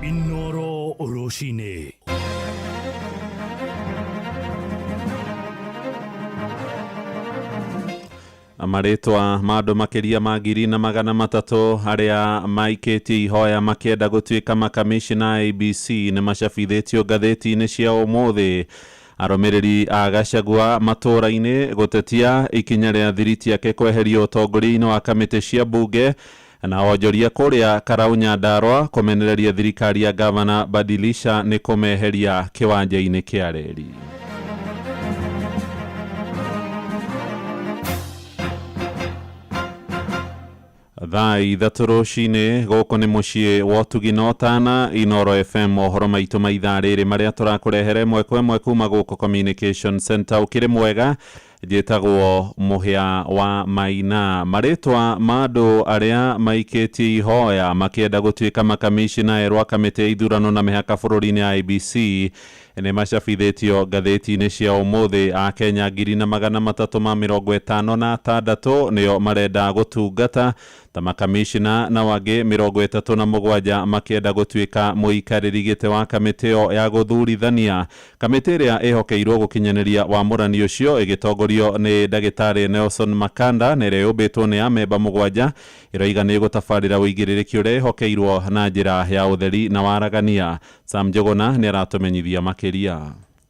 Inoro Rũcinĩ. Marĩtwa ma andũ makĩria ma 1,300 arĩa maikĩtie ihoya makĩenda gũtuĩka makamishina ABC nĩ macabithĩtio ngathĩti-inĩ cia ũmũthĩ. Arũmĩrĩri a Gachagua matũũra-inĩ gũtetia ikinya rĩa thiriti yake kweherio ũtongoria-inĩ wa kamĩtĩ cia bunge na onjoria kũrĩa Karau Nyandarua kũmenereria thirikari ya gavana Badilisha nĩ kũmeheria kĩwanja-inĩ kĩa reri. Thaa 3 rũcinĩ gũkũ nĩ mũciĩ wa ũtugi na ũtana Inoro FM mohoro maitũ ma ithaa rĩrĩ marĩa tũrakũrehere ĩmwe kwa ĩmwe kuma gũkũ Communication Center. Ũkĩrĩ mwega, njĩtagwo Mũhĩa wa Maina. Marĩtwa ma andũ arĩa maikĩtie ihoya makĩenda gũtuĩka makamishina erũ a kamĩtĩ ya ithurano na mĩhaka bũrũri-inĩ IEBC nĩ macabithĩtio ngathĩti-inĩ cia ũmũthĩ. Akenya 1,356 nĩo marenda gũtungata ta makamishina na wangĩ 37 makĩenda gũtuĩka mũikarĩri gĩtĩ wa kamĩtĩ ĩyo ya gũthurithania. Kamĩtĩ ĩrĩa ĩhokeirwo gũkinyanĩria wamũrani ũcio ĩgĩtongorio nĩ ndagĩtarĩ Nelson Makanda na ĩrĩa yũmbĩtwo nĩ amemba 7 ĩroiga nĩ ĩgũtabarĩra ũigĩrĩrĩki ũrĩa ĩhokeirwo na njĩra ya ũtheri na waragania. Sam Njuguna nĩ aratũmenyithia makĩria.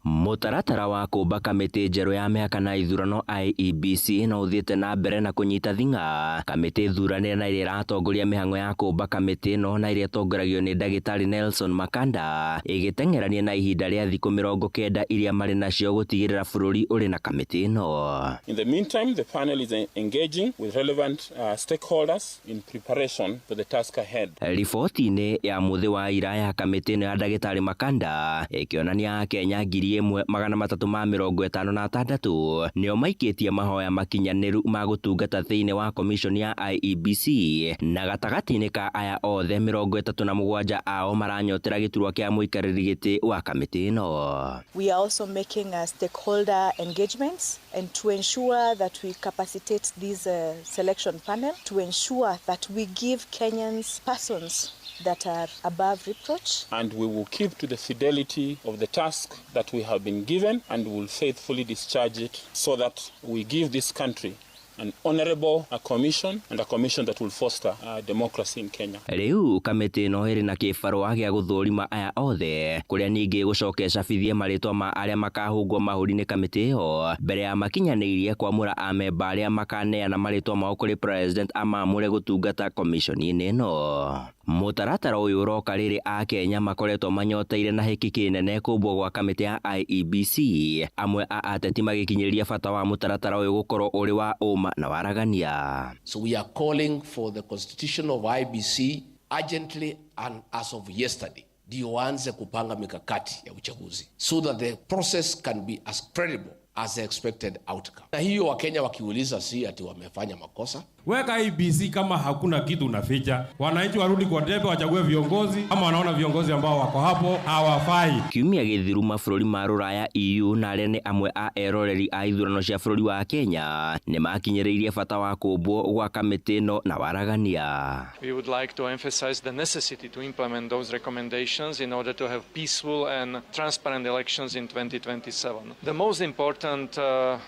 Mũtaratara wa kũmba kamĩtĩ njerũ ya mĩhaka na ithurano IEBC no ũthiĩte na mbere na kũnyita thing'a. Kamĩtĩ thuranĩre na ĩrĩa ĩratongoria mĩhang'o ya kũmba kamĩtĩ ĩno na ĩrĩa ĩtongoragio nĩ ndagĩtarĩ Nelson Makanda ĩgĩteng'erania na ihinda rĩa thikũ 90 iria marĩ nacio gũtigĩrĩra bũrũri ũrĩ na kamĩtĩ ĩno. In the meantime, the panel is engaging with relevant stakeholders in preparation for the task ahead. Riboti-inĩ ya mũthĩ wa ira ya kamĩtĩ ĩno ya ndagĩtarĩ Makanda ĩkĩonania Akenya 1356 nĩo maikĩtie mahoya makinyanĩru ma gũtungata thĩinĩ wa commission ya IEBC na gatagatĩ-inĩ ka aya othe 37 ao maranyotera gĩturwa kĩa mũikarĩri gĩtĩ wa kamĩtĩ ĩno. We are also making stakeholder engagements and to ensure that we capacitate this selection panel to ensure that we give Kenyans persons that are above reproach. And we will keep to the fidelity of the task that we have been given and will faithfully discharge it so that we give this country an honorable commission and a commission that will foster democracy in Kenya. Rĩu kamĩtĩ ĩno ĩrĩ na kĩbarũa gĩa gũthũrima aya othe kũrĩa ningĩ gũcoke cabithie marĩtwa ma arĩa makahũngwo mahũri nĩ kamĩtĩ ĩyo mbere ya makinyanĩirie kwamũra amemba arĩa makaneana marĩtwa mao kũrĩ president amamũre gũtungata commission-inĩ ĩno. Mũtaratara ũyũ ũroka rĩrĩ Akenya makoretwo manyoteire na hĩki kĩnene kũmbwo gwa kamĩtĩ ya IEBC, amwe a ateti magĩkinyĩria bata wa mũtaratara ũyũ gũkorwo ũrĩ wa ũma na waragania. So we are calling for the constitution of IBC urgently and as of yesterday ndio waanze kupanga mikakati ya uchaguzi so that the process can be as credible as the expected outcome. Na hiyo Wakenya wakiuliza si ati wamefanya makosa. Weka IEBC kama hakuna kitu unaficha. Wananchi warudi kwa debe wachague viongozi kama wanaona viongozi ambao wako hapo hawafai. Kiumia gĩthiru mabũrũri ma rũraya EU na arĩa nĩ amwe a eroreri a ithurano cia bũrũri wa Kenya nĩ makinyĩrĩirie bata wa kũmbwo gwa kamĩtĩ ĩno na waragania. We would like to emphasize the necessity to implement those recommendations in order to have peaceful and transparent elections in 2027. The most important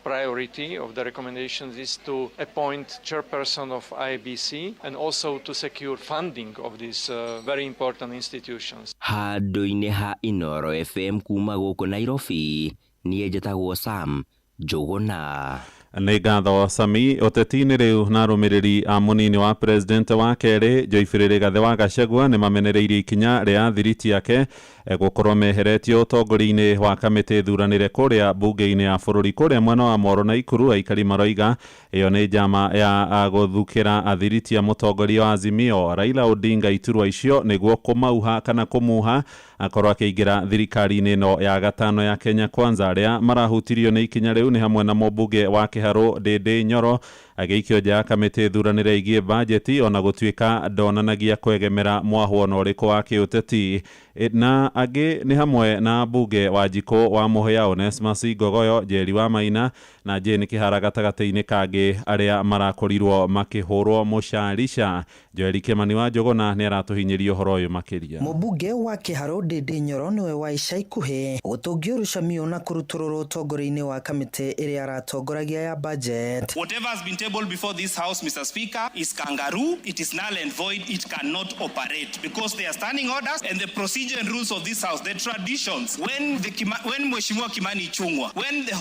priority of the recommendations is to appoint chairperson of IEBC and also to secure funding of these very important institutions. Handũ-inĩ ha Inoro FM kuma gũkũ Nairobi, niĩ njĩtagwo Sam Njũgũna. Nĩ ngatho Sami. Ũteti-inĩ rĩu na arũmĩrĩri a mũnini wa president wa kerĩ Joyfrey Rigathĩ wa Gachagua nĩ mamenereirie ikinya rĩa thiriti yake gũkorwo meheretio ũtongoria-inĩ wa kamĩtĩ thuranĩre kũrĩa bunge-inĩ ya bũrũri kũrĩa mwena wa Moro na Ikuru. Aikari maroiga ĩyo nĩ njama ya gũthukĩra athiriti ya mũtongoria wa Azimio Raila Odinga iturwa icio nĩguo kũmauha kana kũmuha akorwo akĩingĩra thirikari-inĩ ĩno ya gatano ya Kenya Kwanza. Arĩa marahutirio nĩ ikinya rĩu nĩ hamwe na mũmbunge wa Kĩharũ Ndĩndĩ Nyoro agĩikio nja ya kamĩtĩ thuranĩre ĩgiĩ bajeti ona gũtuĩka ndonanagia kwegemera mwahwo ona ũrĩkũ wa kĩũteti, na angĩ nĩ hamwe na mbunge wa Njikũ wa Mũhĩa Onesmus Ngogoyo, Njeri wa Maina na Jane Kĩhara gatagatĩ-inĩ kangĩ arĩa marakorirwo makĩhũrwo mũcarica. Joel Kĩmani wa Njũgũna nĩ aratũhinyĩria ũhoro ũyũ makĩria. Mũmbunge wa Kĩharũ Ndĩndĩ Nyoro nĩwe wa ica ikuhĩ gũtũngio rũcamio na kũrutũrũrwo ũtongoria-inĩ wa kamĩtĩ ĩrĩa aratongoragia ya budget. Whatever has been tabled before this house, Mr. Speaker, is kangaroo. It is null and void. It cannot operate because they are standing orders and the procedure and rules of this house, the traditions. When Mheshimiwa Kimani Ichung'wah, when the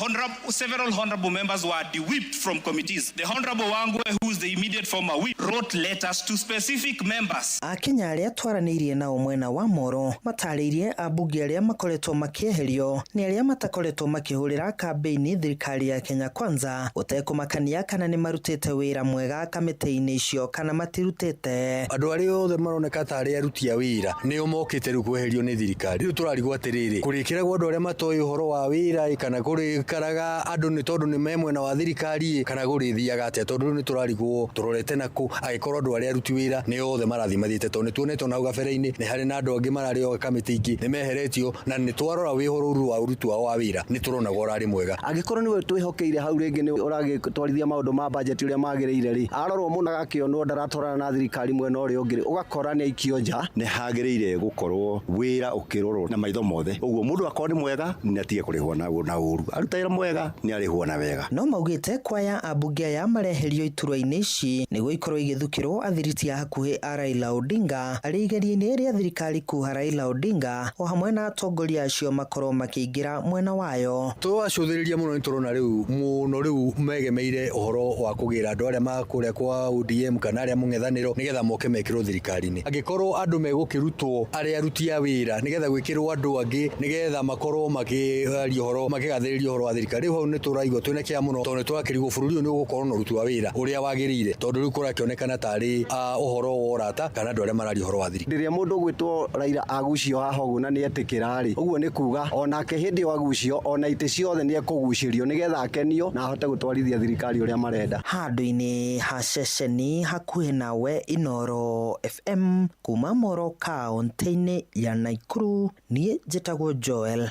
several honorable members were de-whipped from committees, the Honorable Wangwe, who is the immediate former whip, wrote letters to specific members. Akenya arĩa twaranĩirie nao mwena wa Moro matarĩirie ambunge arĩa makoretwo makĩeherio nĩ arĩa matakoretwo makĩhũrĩra kambĩini thirikari ya Kenya Kwanza gũtekũmakania kana nĩ marutĩte wĩra mwega kamĩtĩ-inĩ icio kana matirutĩte. Andũ arĩa othe maroneka ta arĩa aruti a wĩra nĩo mokĩte rĩu kweherio nĩ thirikari. Rĩu tũrarigwo atĩrĩrĩ, kũrĩkĩragwo andũ arĩa matoĩ ũhoro wa wĩra kana kũrĩkaraga andũ nĩ tondũ nĩ me mwena wa thirikari kana kũrĩthiaga atĩa? Tondũ rĩu nĩ tũrarigwo tũrorete nakũ angĩkorwo andũ arĩa aruti wĩra nĩ othe marathiĩ mathiĩte, tondũ nĩ tuonete ona hau gabere-inĩ nĩ harĩ na andũ angĩ mararĩ o kamĩtĩ ingĩ nĩ meheretio, na nĩ twarora wĩhũrũru wa ũruti wao wa wĩra nĩ tũronaga ũrarĩ mwega. Angĩkorwo nĩwe twĩhokeire hau rĩngĩ nĩ ũragĩtwarithia maũndũ ma budget ũrĩa magĩrĩire rĩ, arorwo mũno agakĩonwo ndaratwarana na thirikari mwena ũrĩa ũngĩ, ũgakora nĩ aikio nja. Nĩ hagĩrĩire gũkorwo wĩra ũkĩrorwo na maitho mothe, ũguo mũndũ akorwo nĩ mwega nĩ atige kũrĩhwo na ũru, aruta wĩra mwega nĩ arĩhwo na wega. No maugĩte kwaya ambunge aya mareherio iturwa-inĩ ici nĩguo ikorwo igĩthukĩrwo athiriti a hakuhĩ a Raila Odinga arĩ igeria-inĩ rĩa thirikari kuha Raila Odinga o hamwe na atongoria acio makorwo makĩingĩra mwena wayo. Twacũthĩrĩria mũno nĩ tũrona rĩu mũno rĩu megemeire ũhoro wa wa kũgĩra andũ arĩa ma kũrĩa kwa ODM kana arĩa mũng'ethanĩro nĩgetha moke mekĩrwo thirikari-inĩ. Angĩkorwo andũ megũkĩrutwo arĩa aruti a wĩra nĩgetha gwĩkĩrwo andũ angĩ nĩgetha makorwo makĩaria ũhoro makĩgathĩrĩria ũhoro wa thirikari, rĩu hau nĩ tũraigua twĩna kĩeha mũno tondũ nĩ tũrakĩrigwo bũrũri ũyũ nĩ ũgũkorwo na ũruti wa wĩra ũrĩa wagĩrĩire, tondũ rĩu kũrakĩonekana tarĩ ũhoro wa ũrata kana andũ arĩa mararia ũhoro wa thirikari. Rĩrĩa mũndũ ũgwĩtwo Raila agucio haha ũguo na nĩ etĩkĩra rĩ, ũguo nĩ kuga onake hĩndĩ ĩyo agucio ona itĩ ciothe nĩ ekũgucĩrio nĩgetha akenio na ahote gũtwarithia thirikari ũrĩa marenda. Handũ-inĩ ha ceceni hakuhĩ nawe Inooro FM kuma Moro kaũntĩ-inĩ ya Nakuru, niĩ njĩtagwo Joel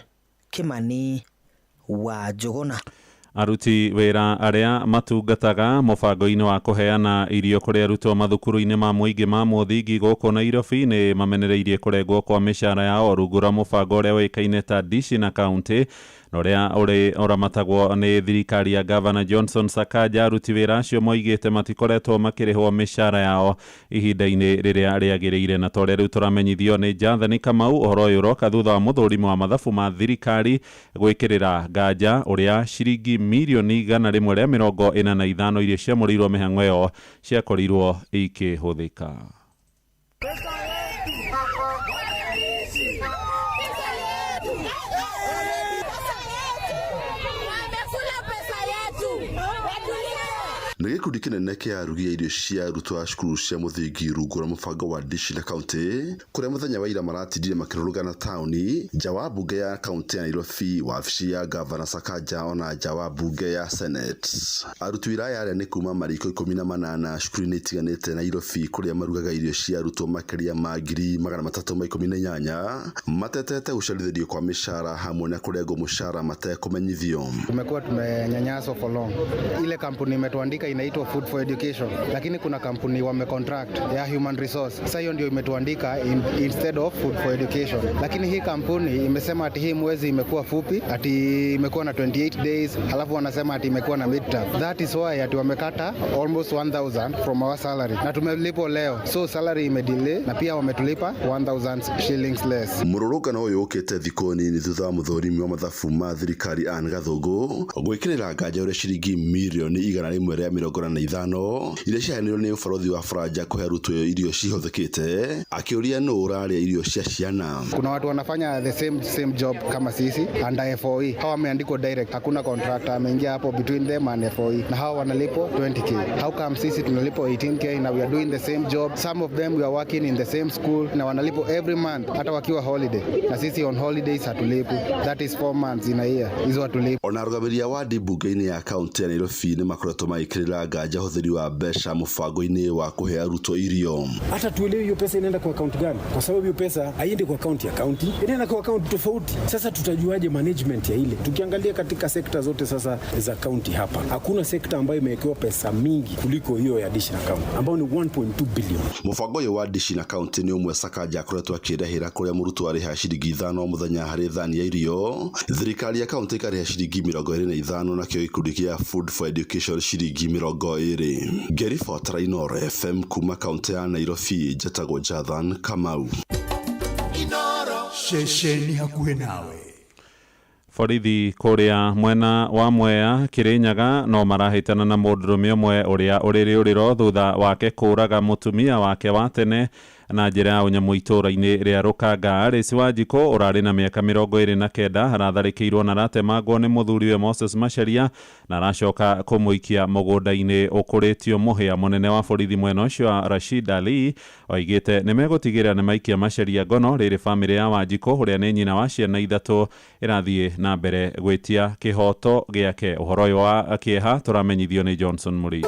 Kimani wa Njũgũna. Aruti wĩra arĩa matungataga mũbango-inĩ wa kũheana irio kũrĩ arutwo mathukuru-inĩ ma mũingĩ ma mũthingi gũkũ Nairobi nĩ mamenereirie kũrengwo kwa mĩcara yao rungu rwa mũbango ũrĩa ũĩkaine ta Dishi na County na ũrĩa ũrĩ ũramatagwo nĩ thirikari ya Gavana Johnson Sakaja. Aruti wĩra acio moigĩte matikoretwo makĩrĩhwo mĩcara yao ihinda-inĩ rĩrĩa rĩagĩrĩire, na ta ũrĩa rĩu tũramenyithio nĩ Jathani Kamau, ũhoro ũyũ ũroka thutha wa mũthũrimi wa mathabu ma thirikari gwĩkĩrĩra nganja ũrĩa ciringi mirioni 145 iria ciamũrĩirwo mĩhang'o ĩyo ciakorirwo ikĩhũthĩka. Nĩ gĩkundi kĩnene kĩa arugi a irio cia arutwo a cukuru cia mũthingi rungu rwa mũbango wa Dishi na County, kũrĩa mũthenya wa ira maratindire makĩrũrũngana taũni nja wa mbunge ya kaũntĩ ya Nairobi, wabici ya Gavana Sakaja ona nja wa mbunge ya Senate. Aruti wĩra aya arĩa nĩ kuma mariko 18 cukuru-inĩ itiganĩte Nairobi, kũrĩa marugaga irio cia arutwo makĩria ma 318,000 matetete gũcerithĩrio kwa mĩcara hamwe na kũrengwo mũcara matekũmenyithio. Tumekuwa tumenyanyaswa for long. Ile kampuni imetuandika inaitwa Food for Education, lakini kuna kampuni wamecontract ya human resource. Sasa hiyo ndio imetuandika instead of Food for Education, lakini hii kampuni imesema ati hii mwezi imekuwa fupi, ati imekuwa na 28 days, halafu wanasema ati imekuwa na midterm. That is why ati wamekata almost 1000 from our salary na tumelipwa leo, so salary imedelay na pia wametulipa 1000 shillings less. Mũrũrũngano ũyũ ũkĩte thikũ nini thutha wa mũthũrimi wa mathabu ma thirikari Anne Gathũngũ gwĩkĩrĩra nganja ũrĩa ciringi mirioni 145 iria ciaheanirwo nĩ ũbarũthi wa Faranja kũhe arutwo irio cihũthĩkĩte, akĩũria nũ ũrarĩa irio cia ciana. Kuna watu wanafanya the same job kama sisi under FOE. Hawa wameandikwa direct, hakuna contractor ameingia hapo between them and FOE, na hawa wanalipwa 20k. How come sisi tunalipwa 18k na we are doing the same job? Some of them we are working in the same school na wanalipwa every month hata wakiwa holiday, na sisi on holidays hatulipwi. That is 4 months in a year, hizo hatulipwi. Ona arũgamĩrĩri a wadi mbunge-inĩ ya kaũntĩ ya Nairobi nĩ makoretwo magĩkĩrĩra nganja ũhũthĩri wa mbeca mũbango-inĩ wa kũhe arutwo irio. Hata tuelewe hiyo pesa inaenda kwa akaunti gani, kwa sababu hiyo pesa haiendi kwa akaunti ya kaunti, inaenda kwa akaunti tofauti. Sasa tutajuaje management ya ile? Tukiangalia katika sekta zote sasa za kaunti hapa, hakuna sekta ambayo imewekewa pesa mingi kuliko hiyo ya Dishi na County ambayo ni 1.2 billion. Mũbango ũyũ wa Dishi na County nĩ ũmwe Sakaja akoretwo akĩrehera kũrĩa mũrutwo arĩha ciringi 5 o mũthenya harĩ thani ya irio, thirikari ya kaunti ĩkarĩha ciringi 25 nakĩo gĩkundi kĩa Food for Education ciringi 20. Ngĩribotera Inooro FM kuma kaunti ya Nairobi, njetagwo Jathan Kamau. Ceceni hakuhĩ nawe. Borithi kũrĩa mwena wa Mwea Kirinyaga no marahĩtana na mũndũrũme ũmwe ũrĩa ũrĩ rĩũrĩro thutha wake kũũraga mũtumia wake wa tene na njĩra ya ũnyamũ itũũra-inĩ rĩa Rũkanga. Alice Wanjikũ ũrarĩ na mĩaka 29 aratharĩkĩirwo na aratemangwo nĩ mũthuriwe Moses Macharia na aracoka kũmũikia mũgũnda-inĩ ũkũrĩtio mũhĩa. Mũnene wa borithi mwena ũcio Rashid Ali oigĩte nĩ megũtigĩrĩra nĩ maikia Macharia ngono rĩrĩ bamĩrĩ ya Wanjikũ ũrĩa nĩ nyina wa ciana 3 ĩrathiĩ na mbere gwĩtia kĩhoto gĩake. Ũhoro ũyũ wa kĩeha tũramenyithio nĩ Johnson Mũrĩithi.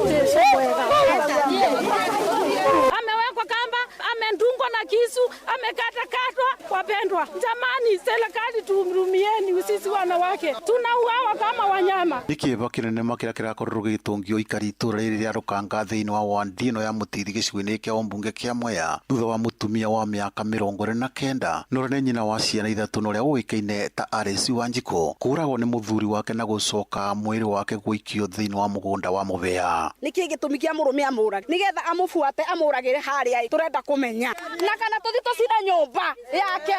Amewekwa kamba, amendungwa na kisu, amekatakatwa. Wapendwa, jamani, serikali tuhurumieni sisi wanawake, tunauawa kama wanyama. Nĩ kĩeha kĩnene makĩria kĩrakorirwo gĩgĩtũngio aikari itũũra rĩrĩ rĩa Rũkanga thĩinĩ wa wandi ĩno ya Mũtithi gĩcigo-inĩ kĩa ũmbunge kĩa Mwea thutha wa mũtumia wa mĩaka 29 na ũrĩa nĩ nyina wa ciana 3 na ũrĩa ũĩkaine ta Alice Wanjikũ kũũragwo nĩ mũthuri wake na gũcoka mwĩrĩ wake gũikio thĩinĩ wa mũgũnda wa mũbĩa. Nĩkĩ gĩtũmi kĩa mũrũme amũrage nĩgetha amũbuate amũragĩre harĩa tũrenda kũmenya Kenya na kana tũthi tũcine nyũmba yake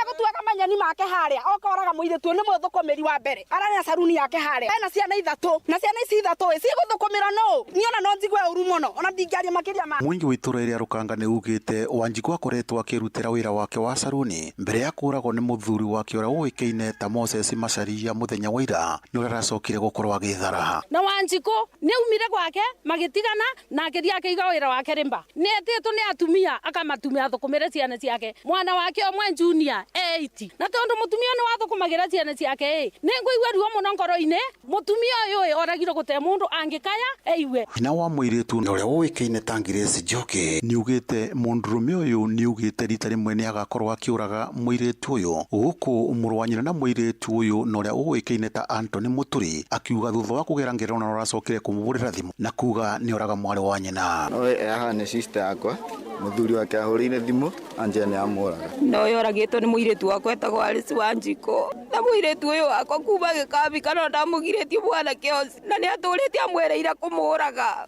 egũtuaga manyeni make harĩa okoraga mũirĩtu ũyũ nĩ mũthũkũmĩri wa mbere ararĩ na saruni yake harĩa ena ciana ithatũ na ciana ici ithatũ ĩ cigũthũkũmĩra nũ niĩ ona no njigue ũru mũno ona ndingĩaria makĩria ma Mũingĩ wa itũra rĩa Rũkanga nĩ ugĩte Wanjikũ akoretwo akĩrutĩra wĩra wake wa saruni mbere ya kũragwo nĩ mũthuri wake ũrĩa ũĩkaine ta Moses Macharia mũthenya wa ira nĩ ũrĩa aracokire gũkorwo agĩthara. Na Wanjikũ nĩ aumire gwake magĩtigana na akĩthiĩ akĩiga wĩra wake rĩmba nĩ etĩtwo nĩ atumia akamatumia athũkũmĩre ciana ciake mwana wake ũmwe junior 8 na tondũ mũtumia nĩ wathũkũmagĩra ciana ciake ĩ nĩ ngũigua ruo mũno ngoro-inĩ mũtumia ũyũ ĩ oragirwo gũte mũndũ angĩkaya eigue. Nyina wa mũirĩtu na ũrĩa ũĩkaine ta Grace Njoki nĩ ugĩte mũndũrũme ũyũ nĩ ugĩte rita rĩmwe nĩ agakorwo akĩũraga mũirĩtu ũyũ gũkũ mũrũ wa nyina na mũirĩtu ũyũ na ũrĩa ũĩkaine ta Anthony Mũturi akiuga thutha wa kũgera ngero na ũracokire kũmũhũrĩra thimũ na kuga nĩ oraga mwarĩ wa nyina. No haha nĩ sister yakwa mũthuri wake ahũrĩire thimũ anjia nĩ amũraga. Na ũyũ oragĩtwo nĩ mũirĩtu wakwa etagwo Alice Wanjikũ na mũirĩtu ũyũ wakwa kuma gĩkambi kana ndamũgirĩtie mwanake ũcio na nĩ atũrĩte amwĩrĩire kũmũraga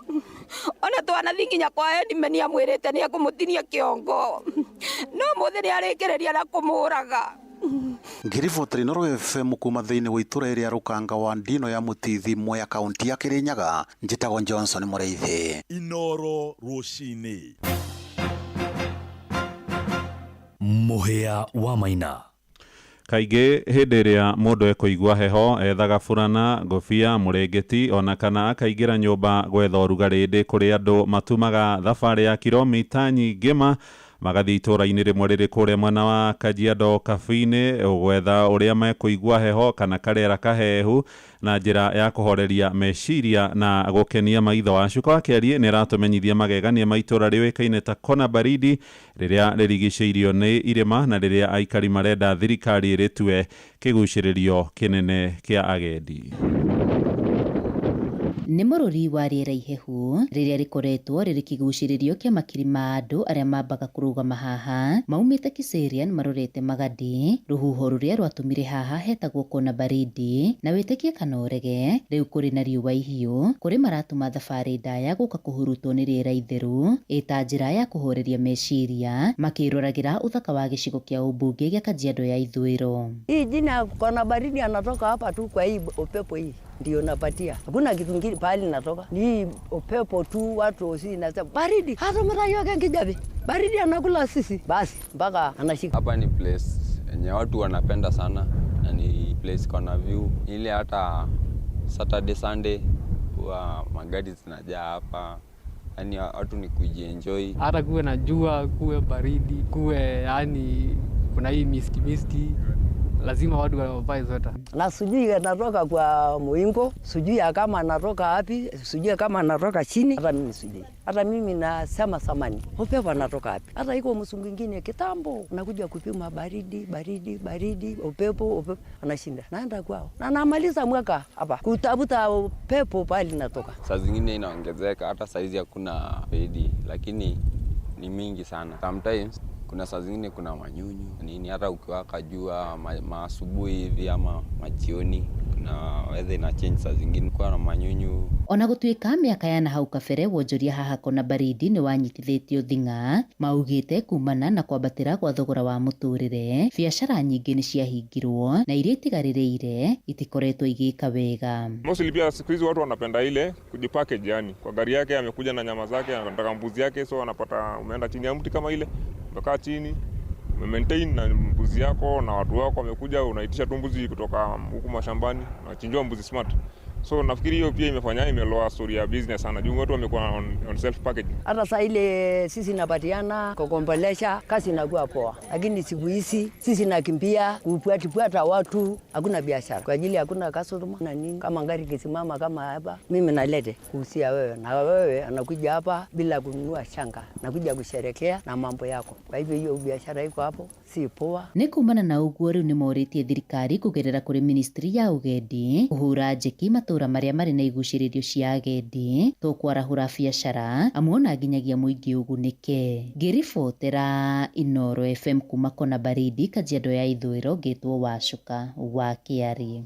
ona twanathi nginya kwa Edime nĩ amwĩrĩte nĩ ekũmũtinia kĩongo no mũthĩ nĩ arĩkĩrĩria na kũmũraga. Ngĩribotera Inooro FM kuma thĩinĩ wa itũra rĩa Rũkanga wa Ndino ya Mũtithi Mwea kaunti ya Kĩrĩnyaga njĩtagwo Johnson Mũrĩithi. Inooro rũcinĩ. Mũhĩa wa Maina. Kaingĩ hĩndĩ ĩrĩa mũndũ ekũigua heho ethaga burana, ngũbia, mũrĩngĩti ona kana akaingĩra nyũmba gwetha ũrugarĩ ĩndĩ kũrĩ andũ matumaga thabarĩ ya kilomita nyingĩ ma magathiĩ itũũra-inĩ rĩmwe rĩrĩ kũrĩa mwena wa Kajiado Cafe-inĩ gwetha ũrĩa mekũigua heho kana karĩera kahehu na njĩra ya kũhoreria meciria na gũkenia maitho. Wacuka wa Kĩariĩ nĩ aratũmenyithia magegania ma itũũra rĩũĩkaine ta Kona Baridi rĩrĩa rĩrigicĩirio nĩ irĩma na rĩrĩa aikari marenda thirikari ĩrĩtue kĩgucĩrĩrio kĩnene kĩa agendi. Nĩ mũrũri wa rĩera ihehu rĩrĩa rĩkoretwo rĩrĩ kĩgucĩrĩrio kĩa makiri ma andũ arĩa mambaga kũrũgama haha maumĩte Kiserian marorete Magadi rũhuho rũrĩa rwatũmire haha hetagwo Kona Baridi na wĩtĩkie kana ũrege rĩu kũrĩ na riũa ihiũ kũrĩ maratuma thabarĩ ndaya gũka kũhurutwo nĩ rĩera itheru ĩta njĩra ya kũhoreria meciria makĩroragĩra ũthaka wa gĩcigo kĩa ũmbunge gĩa Kajiado ya Ithũĩro. Hii jina Kona Baridi anatoka hapa tu kwa hii upepo hii ndio napatia. Hakuna kitu kingine pahali natoka. Ni upepo tu watu usi nasema baridi. Hata mara yake ngijabi. Baridi anakula sisi. Basi mpaka anashika. Hapa ni place yenye watu wanapenda sana na ni place kona view. Ile hata Saturday Sunday huwa magari zinajaa hapa. Yaani watu ni kujienjoy. Hata kuwe na jua, kuwe baridi, kuwe yani kuna hii misti misti. Lazima watu wavae sweta. Na sijui anatoka kwa muingo, sijui kama anatoka wapi, sijui kama anatoka chini, hata mimi sijui. Hata mimi nasema samani, upepo anatoka wapi? Hata iko msungu mwingine kitambo, anakuja kupima baridi, baridi, baridi, upepo, upepo, anashinda. Naenda kwao. Na namaliza mwaka hapa kutafuta upepo pale natoka. Saa zingine inaongezeka hata saizi hakuna baridi, lakini ni mingi sana. Sometimes kuna saa zingine kuna manyunyu nini, hata ukiwaka jua maasubuhi hivi ama majioni kuna weather ina change, saa zingine kwa na manyunyu. Ona gũtuĩka mĩaka ya nahau kabere wonjoria haha Kona Baridi nĩ wanyitithĩtio thing'a maugĩte kumana na kwambatĩra gwa thogora wa mũtũrĩre biacara nyingĩ nĩ ciahingirwo na iria itigarĩrĩire itikoretwo igĩka wega. Mostly pia siku hizi watu wanapenda ile kujipackage, yani kwa gari yake amekuja na nyama zake, anataka mbuzi yake, so anapata umeenda chini ya mti kama ile, umekaa chini maintain na mbuzi yako na watu wako wamekuja, unaitisha tu mbuzi kutoka huku mashambani, unachinjwa mbuzi smart. So nafikiri hiyo pia imefanya imeloa story ya business sana juu watu wamekuwa on self packaging. Hata saa ile sisi napatiana kukombolesha kazi inakuwa poa, lakini siku hizi sisi nakimbia kufuatifuata watu, hakuna biashara kwa ajili hakuna customer na nini. Kama gari kisimama kama hapa, mimi nalete kuhusia wewe na wewe anakuja hapa bila kununua shanga, nakuja kusherekea na mambo yako. Kwa hivyo hiyo biashara iko hapo si poa. Nĩ kumana na ũguo rĩu nĩ morĩtie thirikari kũgerera kũrĩ ministry ya ũgendi kũhũra njeki matũra marĩa marĩ na igucĩrĩrio cia agendi tũkwarahũra biacara amuona nginyagia mũingĩ ũgunĩke. Ngĩribotera Inooro FM kuma Kona Baridi, Kajiado ya Ithũĩro, ngĩtwo Wacuka wa Kĩariĩ.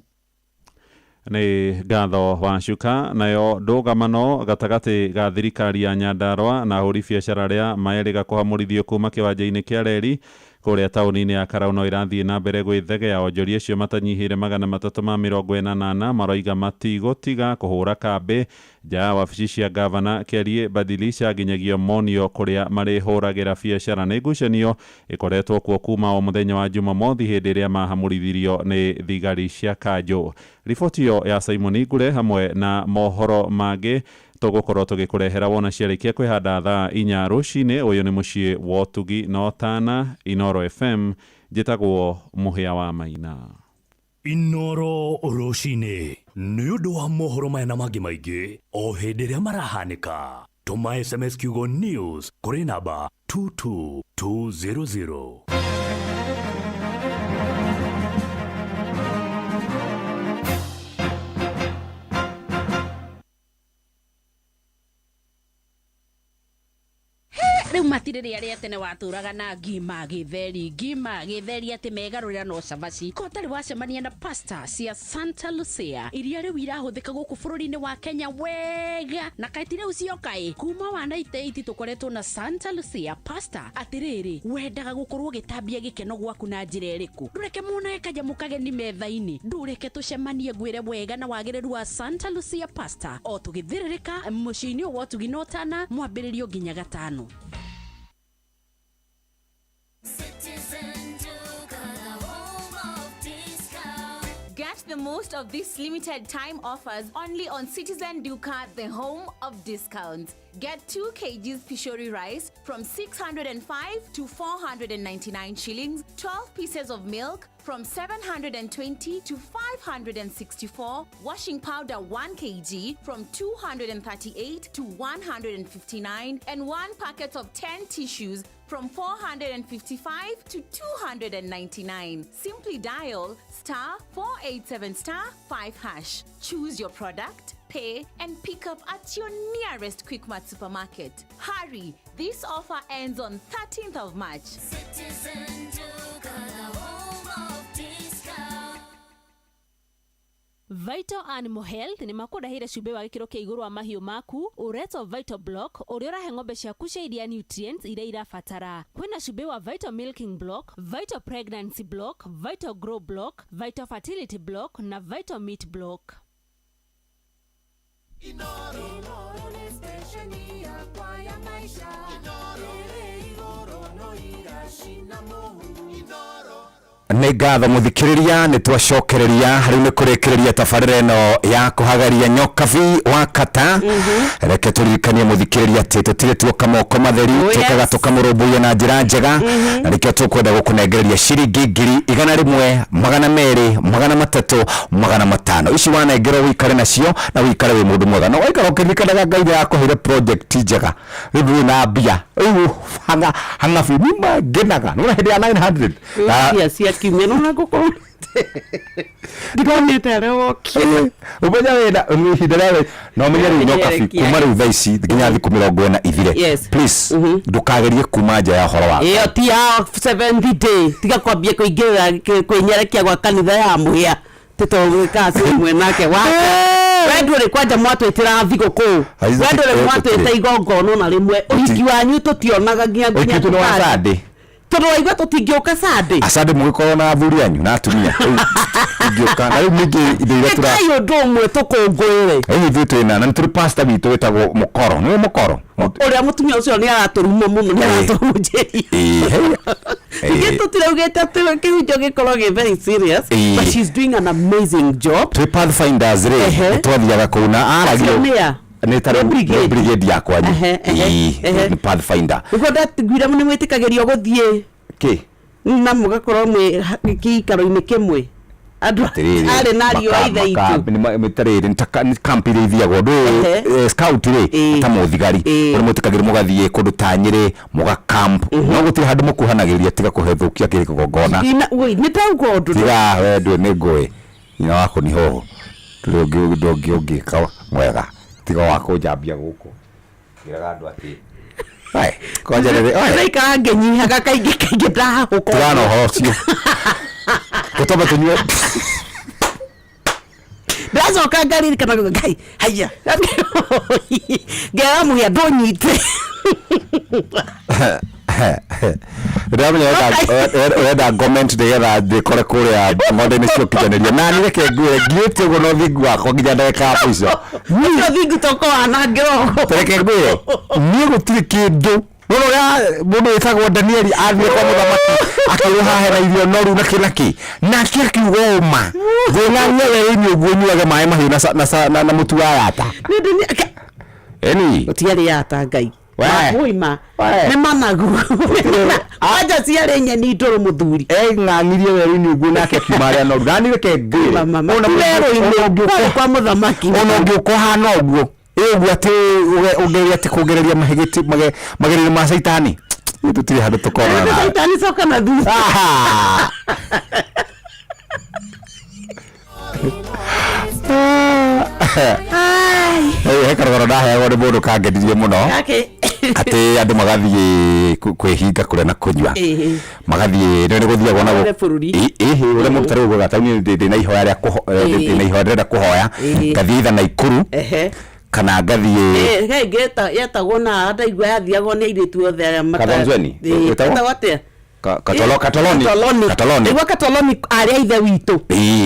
Nĩ ngatho wa cuka. Nayo ndũgamano gatagatĩ ga thirikari ya Nyandarua na ahũri biacara arĩa maerĩga kũhamũrithio kuma kĩwanja-inĩ kĩa reri kũrĩa taũni-inĩ ya Karau no ĩrathiĩ na mbere gwĩthegea. Onjoria acio matanyihĩire 344 maroiga matigũtiga kũhũra kambĩ nja ya wabici cia gavana Kerie Badilisha nginyagia monio kũrĩa marĩhũragĩra biacara. Nĩ ngucanio ĩkoretwo kuo kuma o mũthenya wa Jumamothi hĩndĩ ĩrĩa mahamũrithirio nĩ thigari cia kanjũ. Riboti ĩyo ya Simon Ngure hamwe na mohoro mangĩ tũgũkorwo tũgĩkũrehera wona ciarĩkia kwĩhanda thaa 4 rũcinĩ. Ũyũ nĩ mũciĩ wa ũtugi na ũtana, Inoro FM. Njĩtagwo Mũhĩa wa Maina. Inoro rũcinĩ nĩ ũndũ wa mohoro maya na mangĩ maingĩ o hĩndĩ ĩrĩa marahanĩka. Tũma SMS kiugo news kũrĩ namba 22200. Rĩu matirĩ rĩa rĩa tene watũraga na ngima gĩtheri, ngima gĩtheri atĩ megarũrĩra no cabaci. Ko ũtarĩ wacemania na pasta cia Santa Lucia iria rĩu irahũthĩka gũkũ bũrũri-inĩ wa Kenya wega, na kaĩ ti rĩu cioka ĩ kuma wa 98 tũkoretwo na Santa Lucia pasta. Atĩrĩrĩ, wendaga gũkorwo ũgĩtambia gĩkeno gwaku na njĩra ĩrĩkũ? Ndũreke monage kanyamũ kageni metha-inĩ, ndũreke tũcemanie ngwĩre wega na wagĩrĩru wa Santa Lucia pasta o tũgĩthĩrĩrĩka mũciĩ-inĩ wa ũtugi na ũtana mwambĩrĩrio nginya gatano. Get the most of these limited time offers only on Citizen Duka, the home of discounts. Get 2 kgs Pishori rice from 605 to 499 shillings, 12 pieces of milk from 720 to 564, washing powder 1 kg from 238 to 159, and 1 packet of 10 tissues from 455 to 299. Simply dial star 487 star 5 hash. Choose your product, pay, and pick up at your nearest Quickmart supermarket. Hurry, this offer ends on 13th of March. Citizen Duka, the home of discount. Vital Animal Health nĩ makũrehire cumbĩ wa gĩkĩro kĩa igũrũ wa mahiũ maku ũretwo Vital Block ũrĩa ũrahe ng'ombe ciaku cia iria nutrients iria irabatara. Kwĩna cumbĩ wa Vital Milking Block, Vital Pregnancy Block, Vital Grow Block, Vital Fertility Block na Vital Meat Block. Inoro nĩ station yakwa ya maisha. Ĩrĩ igũrũ no iracina mũhu. Nĩ ngatho mũthikĩrĩria, nĩ twacokereria rĩu nĩ kũrĩkĩrĩria tabarĩra ĩno ya kũhagaria nyokabi wa kata. Reke tũririkanie mũthikĩrĩria atĩ tũtirĩ tuoka moko matheri, tũkaga tũkamũrũmbũiya na njĩra njega, na nĩkĩo tũkwenda gũkũnengereria ciringi 100,000, 200, 300, 500. Ici wanengerwo wĩikare nacio na wĩikare wĩ mũndũ mwega, na waikara ũkĩririkanaga Ngai nĩ akũheire project njega. Rĩu ndũrĩ na mbia rĩu hang'a biũ nima ngenaga nĩ hĩndĩ ya 900 Na- Mbia cia kiumia no ngũkorwo ndikonete arĩa wokire. Ũmenya wĩna ihinda rĩa na ũmenye rĩu nyokabi kuma rĩu thaa ici nginya thikũ 40 ithire. Yes. Please ndũkagerie kuma nja ya ũhoro waku. Ĩyo ti ya seventh day, tiga kwambia kũingĩrĩra kwĩnyerekia gwa kanitha ya mũhĩa tĩtogwĩka cio nake wake. We ndũrĩ kwanja mwatwĩtĩra thigũkũ, Aiza we ndũrĩ tũtirĩ. mwatwĩta igongona ona rĩmwe, ũhiki wanyu tũtionaga nginya Ũhiki nginya witũ nĩ wa tũkathi. Sunday. Tondũ waigua tũtingĩũka Sunday. Asande mũgĩkorwo na athuri anyu na atumia rĩu ingĩũka na rĩu ningĩ indo iria tũra Ĩkai ũndũ ũmwe tũkũngũĩre. Rĩu ithuĩ twĩna na nĩ tũrĩ pastor witũ wĩtagwo Mũkoro, nĩwe Mũkoro Ũrĩa mũtumia ũcio nĩ aratũruma mũno, nĩ aratũhunjĩria. Ithuĩ tũtiraugĩte atĩ kĩhunjio gĩkorwo gĩ very serious, but she's doing an amazing job. Twĩ Pathfinders rĩ, Ehe. nĩ twathiaga kũu na Acio aragio nĩ a? nĩ ta rĩu Nĩ brigade. nĩ brigade ya kwanyu. Ehe, ehe, Ĩĩ, ehe. nĩ Pathfinder. Nĩguo ndaiguire nĩ mwĩtĩkagĩrio gũthiĩ Kĩ? na mũgakorwo mwĩ gĩikaro-inĩ kĩmwe andũ Atĩrĩrĩ, arĩ na ariũ a ithe itũ. Tarĩrĩ nĩ kamp iria ithiagwo ndũĩ, Ehe. scout rĩ ta mũthigari ũrĩa mwĩtĩkagĩrwo mũgathiĩ kũndũ ta Nyĩrĩ mũga camp, no gũtirĩ handũ mũkuhanagĩrĩria tiga kũhethũkia kĩrĩ kĩgongona. Woi, nĩ ndauga ũndũ Tiga we ndũĩ nĩ ngũĩ nyina waku nĩ hoho ndũrĩ ũngĩ ũndũ ũngĩ ũngĩka mwega tiga wa kũnjambia gũkũ ngĩraga andũ atĩ Oi, kwanja rĩrĩ oi Ndaikara ngĩnyihaga kaingĩ kaingĩ ndahahũka. Tigana na ũhoro ũcio tũtome tũnyue. Ndacoka ngaririkana Ngai haya ngera mũhĩa ndũnyite. Ndĩramenya ũrenda comment nĩgetha ndĩkore kũrĩa ng'onde-inĩ cia ũkinyanĩria. Na niĩ reke ngwĩre ngiũte ũguo na ũthingu wakwa nginya ndagĩka ya mũico. Ũcio thingu toko wanangĩra ũguo. Reke ngwĩre niĩ gũtirĩ kĩndũ. Nĩwona ũrĩa mũndũ wĩtagwo Danieli athiĩ kwa mũthamaki akĩrwo haha hena irio noru na kĩ na kĩ, nake akiuga ũma ngwĩng'ang'ia werũ-inĩ ũguo nyuage maĩ mahiũ na mũtu wa yata. Ĩni. Gũtiarĩ yata Ngai. We. Makuima. We. Nĩ managu. Kwanja ciarĩ nyeni ndũrũ mũthuri. Eng'ang'irie werũ-inĩ ũguo nake akiuma arĩa noru. Na niĩ reke ngwĩre. Ona Werũ-inĩ, kwarĩ kwa mũthamaki. Ona ũngĩũka ũhana ũguo ĩ ũguo atĩ ũgerie atĩ kũgereria mahĩgĩti magerio ma caitani. Ithuĩ tũtirĩ handũ tũkorana nawe. Caitani coka na thutha. He karũgano ndaheagwo nĩ mũndũ kangenirie mũno atĩ andũ magathiĩ kwĩhinga kũrĩa na kũnyua. Magathiĩ nĩ gũthiagwo na Ũrĩa bũrũri. Ĩhĩ ũrĩa mũndũ tarĩu ugaga ta niĩ ndĩ na ihoya rĩa ndĩ na ihoya ndĩrenda kũhoya ngathiĩ either Naikuru kana ngathiĩ He ĩngĩ yetagwo na ndaigua yathiagwo nĩ airĩtu othe arĩa Kathonzweni? Ĩtagwo? Ĩtagwo atĩa? Katoloni. Katoloni. Katoloni. Ndaigua Katoloni arĩa a ithe witũ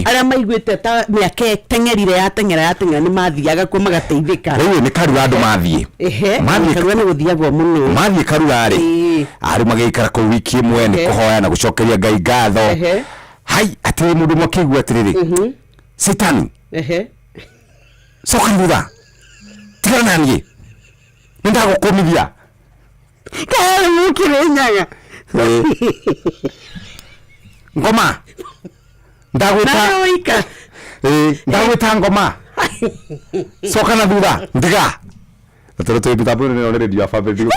arĩa maiguĩte ta mĩaka ĩteng'erire yateng'era yateng'era nĩ mathiaga kuo magateithĩka. Rĩu nĩ Karura andũ mathiĩ. Ehe, Mathiĩ Karura nĩ gũthiagwo mũno. Mathiĩ Karura rĩ, arĩ magĩikara kũu wiki ĩmwe nĩ kũhoya na gũcokeria Ngai ngatho. Hai atĩ mũndũ ũmwe akĩigua atĩrĩrĩ, Caitani coka thutha, tigana na niĩ, nĩ ndagũkũmithia. Kaĩ mũkĩrĩ nyaga. Ngoma ndagwĩta Nawe ndagwĩta ngoma coka na thutha ndiga. Na tondũ twĩ mĩtambo-inĩ ĩno nĩ radio ya family,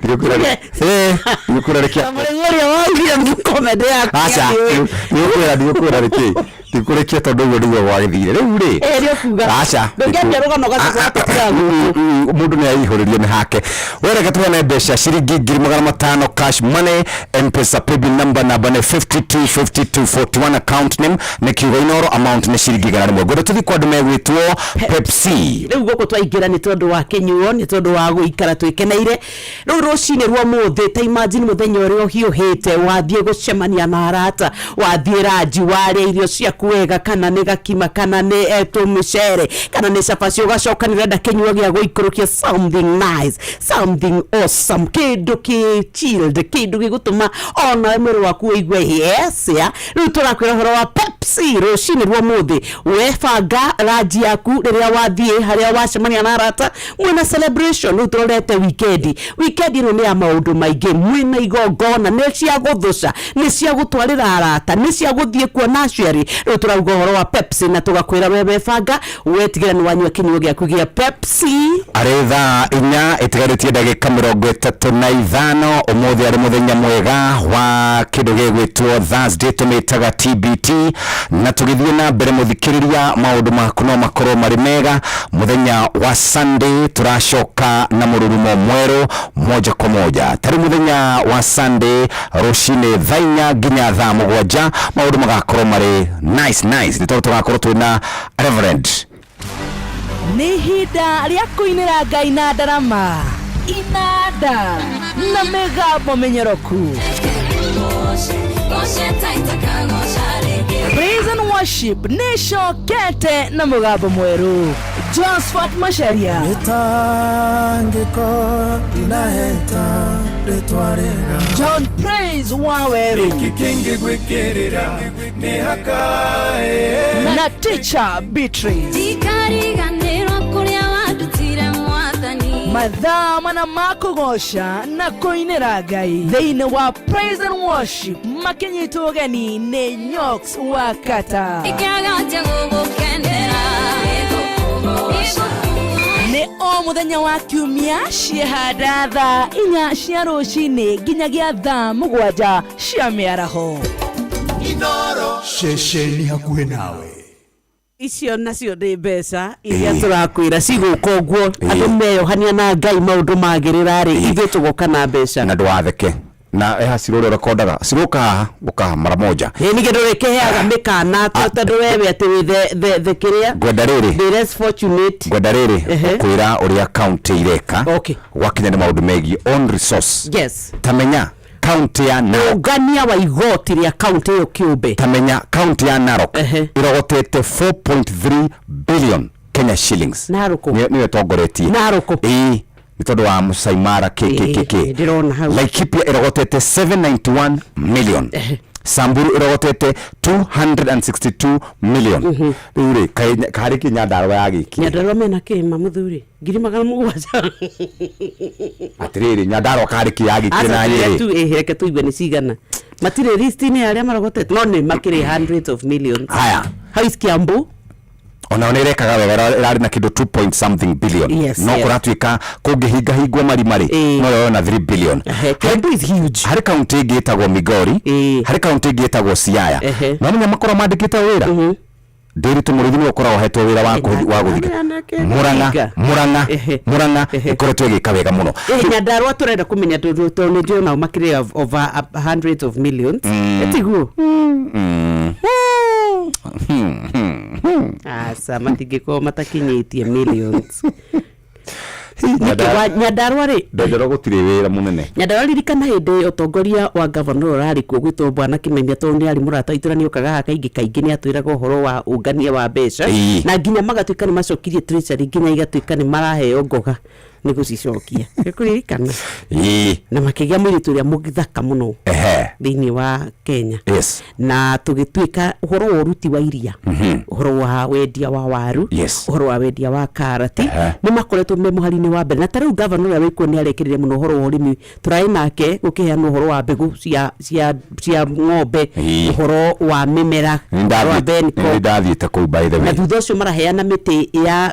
ndigũkwĩra rĩkia. Mũrĩmi ũrĩa waugire comedy yaku. Aca, ndigũkwĩra rĩkĩ, ndigũkũrĩkia tondũ ũguo nĩguo gwagĩthire rĩu rĩ. Ĩrĩ ũkuga. Aca. Ndũngĩambia rũgano ũgacoka ũgatũtiga gũkũ. Mũndũ nĩ aihũrĩrio nĩ hake. We reke tuone mbeca ciringi 500,000 cash money, M-Pesa paybill number namba nĩ 525241, account name nĩ kiugo Inooro, amount nĩ ciringi 100. Ngwenda tũthiĩ kwa andũ megwĩtwo Pepsi. Rĩu gũkũ twaingĩra nĩ tondũ wa kĩnyuo, nĩ tondũ wa gũikara twĩkeneire. Rĩu rũcinĩ rwa ũmũthĩ, ta imagine mũthenya ũrĩa ũhiũhĩte, wathiĩ gũcemania na arata, wathiĩ ranji, warĩa irio ciaku wega, kana nĩ gakima, kana nĩ tũmũcere, kana nĩ cabaci, ũgacoka nĩ ũrenda kĩnyuo gĩa gũikũrũkia something nice, something awesome, kĩndũ kĩ chilled, kĩndũ gĩgũtũma onawe mwĩrĩ waku ũigue yes ya. Rĩu tũrakwĩra ũhoro wa Pepsi rũcinĩ rwa ũmũthĩ. Webanga ranji yaku rĩrĩa wathiĩ harĩa wacemania na arata mwĩna celebration. Rĩu tũrorete weekend. Weekend ĩno nĩ ya maũndũ maingĩ, mwĩna igongona, nĩ cia gũthũca, nĩ cia gũtwarĩra arata, nĩ cia gũthiĩ kuona aciari. Rĩu tũrauga ũhoro wa Pepsi na tũgakwĩra we webanga wetigĩra nĩ wanyua kĩnyuo gĩaku gĩa Pepsi. Arĩ thaa 4 ĩtigarĩtie ndagĩka 35. Ũmũthĩ arĩ mũthenya mwega wa kĩndũ gĩgwĩtwo Thursday, tũmĩtaga TBT, na tũgĩthiĩ na mbere mũthikĩrĩria, maũndũ maku no makorwo marĩ mega. Mũthenya wa Sunday tũracoka na mũrurumo mwerũ moja kwa moja. Tarĩ mũthenya wa Sunday rũcinĩ thaa 4 nginya thaa 7 maũndũ magakorwo marĩ nice nice, nĩ tondũ tũgakorwo twĩna Reverend. Nĩ ihinda rĩa kũinĩra Ngai na ndarama, inanda na mĩgambo mĩnyoroku. Praise and worship nĩ icokete na mũgambo mwerũ. Josephat Macharia, Mĩtangĩko ndinaheta rĩtwa rĩega. John Praise Waweru Gĩkĩ kĩngĩ gwĩkĩrĩra mĩhaka na Teacher Beatrice. Ndikariganĩrwo kũrĩa wandutire Mwathani. Mathaa mana ma kũgoca na kũinĩra Ngai thĩinĩ wa Praise and Worship makinyitwo ũgeni nĩ Nyox wa Kata. Ingĩaga gũgũkenera. Nĩ o mũthenya wa kiumia ciehanda thaa 4 cia rũcinĩ nginyagia thaa 7 cia mĩaraho. Ceceni hakuhĩ nawe. Icio nacio nĩ mbeca iria tũrakwĩra cigũka ũguo andũ meyohania na Ngai maũndũ magĩrĩra rĩ, ithuĩ tũgoka na mbeca. Na ndũgatheke. Na eha Ciro ũrĩa ũrekondaga Ciro ũka haha, ũka haha mara moja. Ĩ ningĩ ndũrĩkĩheaga mĩkana tondũ wewe atĩ wĩ the kĩrĩa Ngwenda rĩrĩ. The less fortunate. Ngwenda rĩrĩ kwĩra ũrĩa kaunti ireka Okay. gwakinya nĩ maũndũ megiĩ on resource. Yes. Tamenya kaunti ya Narok, ũngania wa igoti rĩa kaunti ĩyo kĩũmbe. Tamenya kaunti ya Narok ĩrogotete 4.3 billion Kenya shillings. Narok. Nĩyo ĩtongoretie. Narok. Ĩĩ, nĩ tondũ wa Masai Mara KKKK. Ndĩrona hau. Laikipia ĩrogotete 791 million. Samburu ĩrogotete 262 million. Rĩu rĩ, karĩ kĩ Nyandarua ya gĩki? Nyandarua mena kĩma mũthuri 700,000. Atĩrĩrĩ, Nyandarua karĩ kĩ ya gĩki na Aca Nyĩrĩ? tu ĩhĩ, reke tuigue nĩ cigana. Matirĩ list-inĩ ya arĩa marogotete, no nĩ makĩrĩ hundreds of millions. Haya. How is Kiambu? Onao nä ĩrekaga wega, ĩrarĩ na kĩndũ 2 point something billion. Yes, No yes. kũratuĩka kũngĩhingahingwo marima rĩ, no yoyo na 3 billion. Kiambu is huge. Harĩ kaunti ĩngĩ ĩtagwo Migori, harĩ kaunti ĩngĩ ĩtagwo Siaya. No menya makorwo mandĩkĩte wĩra Ndĩritũ Mũrĩithi nĩwe ũkoragwo hetwo wĩra wa gũthika Mũrang'a. Mũrang'a, Mũrang'a ĩkoretwo ĩgĩka wega mũno. Ĩ Nyandarua tũrenda kũmenya tondũ nĩ njũĩ onao makĩrĩ over hundreds of millions. Ĩtiguo? Aca, matingĩkorwo matakinyĩtie millions. Nĩkĩ Nyandarua rĩ? Ndenderwo gũtirĩ wĩra mũnene. Nyandarua, ririkana hĩndĩ ũtongoria wa gavana ũrĩa ũrarĩ kuo gwĩtwo bwana Kimemia, tondũ nĩ arĩ mũrata witũ na nĩ okaga haha kaingĩ kaingĩ, nĩ atwĩraga ũhoro wa ũngania wa mbeca. Na nginya magatuĩka nĩ macokirie treasury, nginya igatuĩka nĩ maraheo ngoga nĩ gũcicokia. Nĩkũririkana? Ĩĩ. Na makĩgĩa mũirĩtu ũrĩa mũthaka mũno thĩinĩ wa Kenya. Na tũgĩtuĩka ũhoro wa ũruti wa iria, ũhoro wa wendia wa waru, ũhoro wa wendia wa karati, nĩ makoretwo me mũhari-inĩ wa mbere. Na ta rĩu gavana ũrĩa wĩkuo nĩ arekĩrĩire mũno ũhoro wa ũrĩmi. Tũrarĩ nake gũkĩheanwo ũhoro wa mbegũ cia ng'ombe, ũhoro wa mĩmera, ũhoro wa Benco. Nĩ ndathiĩte kũu, by the Na way. thutha ũcio maraheana mĩtĩ ya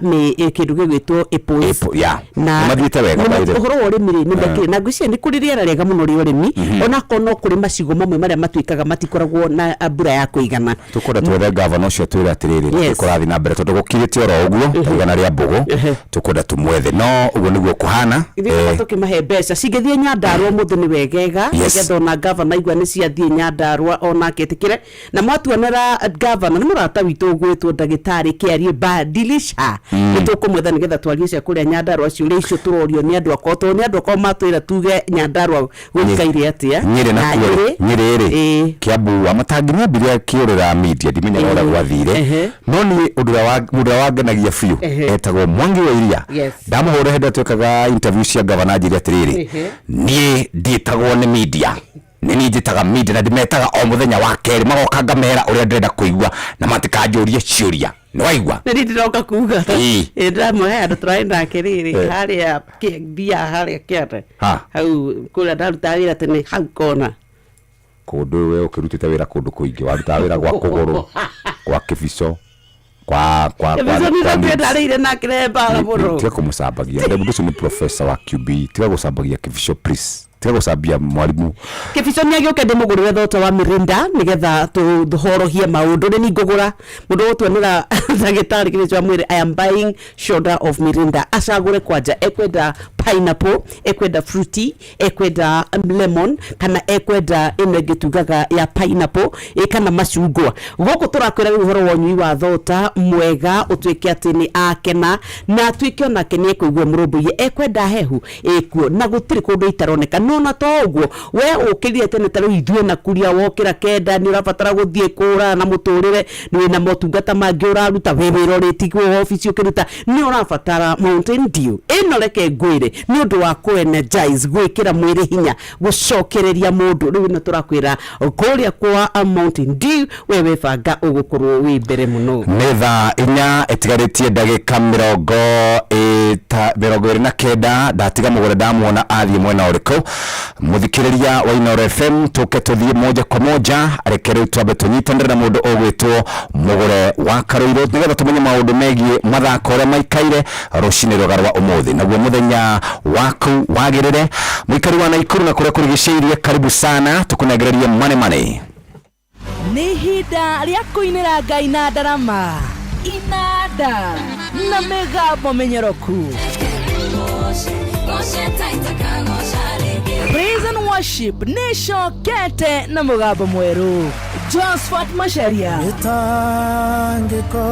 kĩndũ gĩgwĩtwo apples. Apple, yeah. Na Nĩ mathiĩte wega, by the way. Ũhoro wa ũrĩmi rĩ, nĩ mekĩrĩ na ngwĩciria nĩ kũrĩ rĩera rĩega mũno rĩa ũrĩmi, onakorwo no kũrĩ macigo mamwe marĩa matuĩkaga matikoragwo na mbura ya kũigana. Tũkwenda twethe gavana ũcio twĩre atĩrĩrĩ, kũrathiĩ na mbere tondũ gũkirĩte oro ũguo ta igana rĩa mbũgũ. Tũkwenda tũmwethe, no ũguo nĩguo kũhana. Ithuĩ tũkĩmahe mbeca cingĩthiĩ Nyandarua mũthĩ nĩ wegega, nĩgetha ona gavana igua nĩ ciathiĩ Nyandarua onake etĩkĩre. Na mwatuonera gavana nĩ mũrata witũ ũgwĩtwo ndagĩtarĩ Kĩarie Badilisha, nĩ tũkũmwetha nĩgetha twarie cia kũrĩa Nyandarua ciũria icio tũrorio nĩ andũ akwa, tondũ nĩ andũ akwa matwĩra tuge Nyandarua gũikaire atĩa. Nyĩrĩ Na nakuo Nyĩrĩ. Nyĩrĩ rĩ, Kiambu Wamatangi nĩ ambire akĩũrĩra media, ndimenyaga ũrĩa gwathire, no niĩ ũndũ ũrĩa mũndũ ũrĩa wangenagia biũ etagwo Mwangi wa Iria. Ndamũhũra hĩndĩ ĩrĩa twekaga interview cia gavana, anjĩre atĩrĩrĩ, niĩ ndiĩtagwo nĩ media, nĩ niĩ njĩtaga media na ndĩmetaga o mũthenya wa kerĩ, magoka ngamera ũrĩa ndĩrenda kũigua na matikanjũrie ciũria. Nĩ waigua? Nĩ niĩ ndĩroka kuga. Ĩ, ndĩramũhe andũ tũrarĩ nake rĩrĩ harĩa mbia harĩa kĩanda Ha. hau kũrĩa ndarutaga wĩra tene hau kona. Kũndũ we ũkĩrutĩte wĩra kũndũ kũingĩ, warutaga wĩra gwa kũgũrũ, kwa kĩbico, kwa Kĩbico nĩ kwa tũtue ndarĩire nake nĩ mbara mũno. Tiga kũmũcambagia mũndũ ũcio, nĩ professor wa QB. Tiga gũcambagia kĩbico, please, tiga gũcambia mwarimũ. Kĩbico nĩ agĩũke ndĩmũgũrĩre thota wa Mirinda nĩgetha tũhorohie maũndũ. Nĩ ningũgũra mũndũ ũgũtuonera ndagĩtarĩ Kĩbico amwĩre, "I am buying shoulder of Mirinda." Acagũre kwanja ekwenda pineapple, ekwenda fruity, ekwenda lemon, kana ekwenda ĩno ĩngĩ tugaga ya pineapple, kana macungwa. Gũkũ tũrakwĩra rĩu ũhoro wa ũnyui wa thota mwega, ũtuĩke atĩ nĩ akena na atuĩke onake nĩ ekũigua mũrũmbũiye. Ekwenda hehu ĩkuo na gũtirĩ kũndũ itaroneka. No na to ũguo, we ũkĩrire tene ta rĩu ithuĩ na kuria wokĩra 9 nĩ ũrabatara gũthiĩ kũra na mũtũrĩre, nĩ wĩna motungata mangĩ ũraruta, wĩ wĩra ũrĩtigwo obici ũkĩruta, nĩ ũrabatara Mountain Dew ĩno. Reke ngwĩre, nĩ ũndũ wa kũ-energize, gwĩkĩra mwĩrĩ hinya, gũcokereria mũndũ. Rĩu ĩno tũrakwĩra kũrĩa kwa Mountain Dew, we webanga ũgũkorwo wĩ mbere mũno. Nĩ thaa 4 ĩtigarĩtie ndagĩka 29. Ndatiga mũgũre, ndamuona athiĩ mwena ũrĩkũ. Mũthikĩrĩria wa Inooro FM, tũke tũthiĩ moja kwa moja. Reke rĩu twambe tũnyitanĩre na mũndũ ũgwĩtwo Mũgũre wa Karũirũ nĩgetha tũmenye maũndũ megiĩ mathako ũrĩa maikaire rũcinĩ rwega rwa ũmũthĩ, naguo mũthenya waku wagĩrĩre. Mũikari wa Naikuru na kũrĩa kũrigicĩirie, karibu sana, tũkũnengererie mane mane. Nĩ ihinda rĩa kũinĩra Ngai na ndarama, inanda na mĩgambo mĩnyoroku. Praise and Worship nĩcokete na mũgambo mwerũ Josephat Macharia. Mĩtangĩko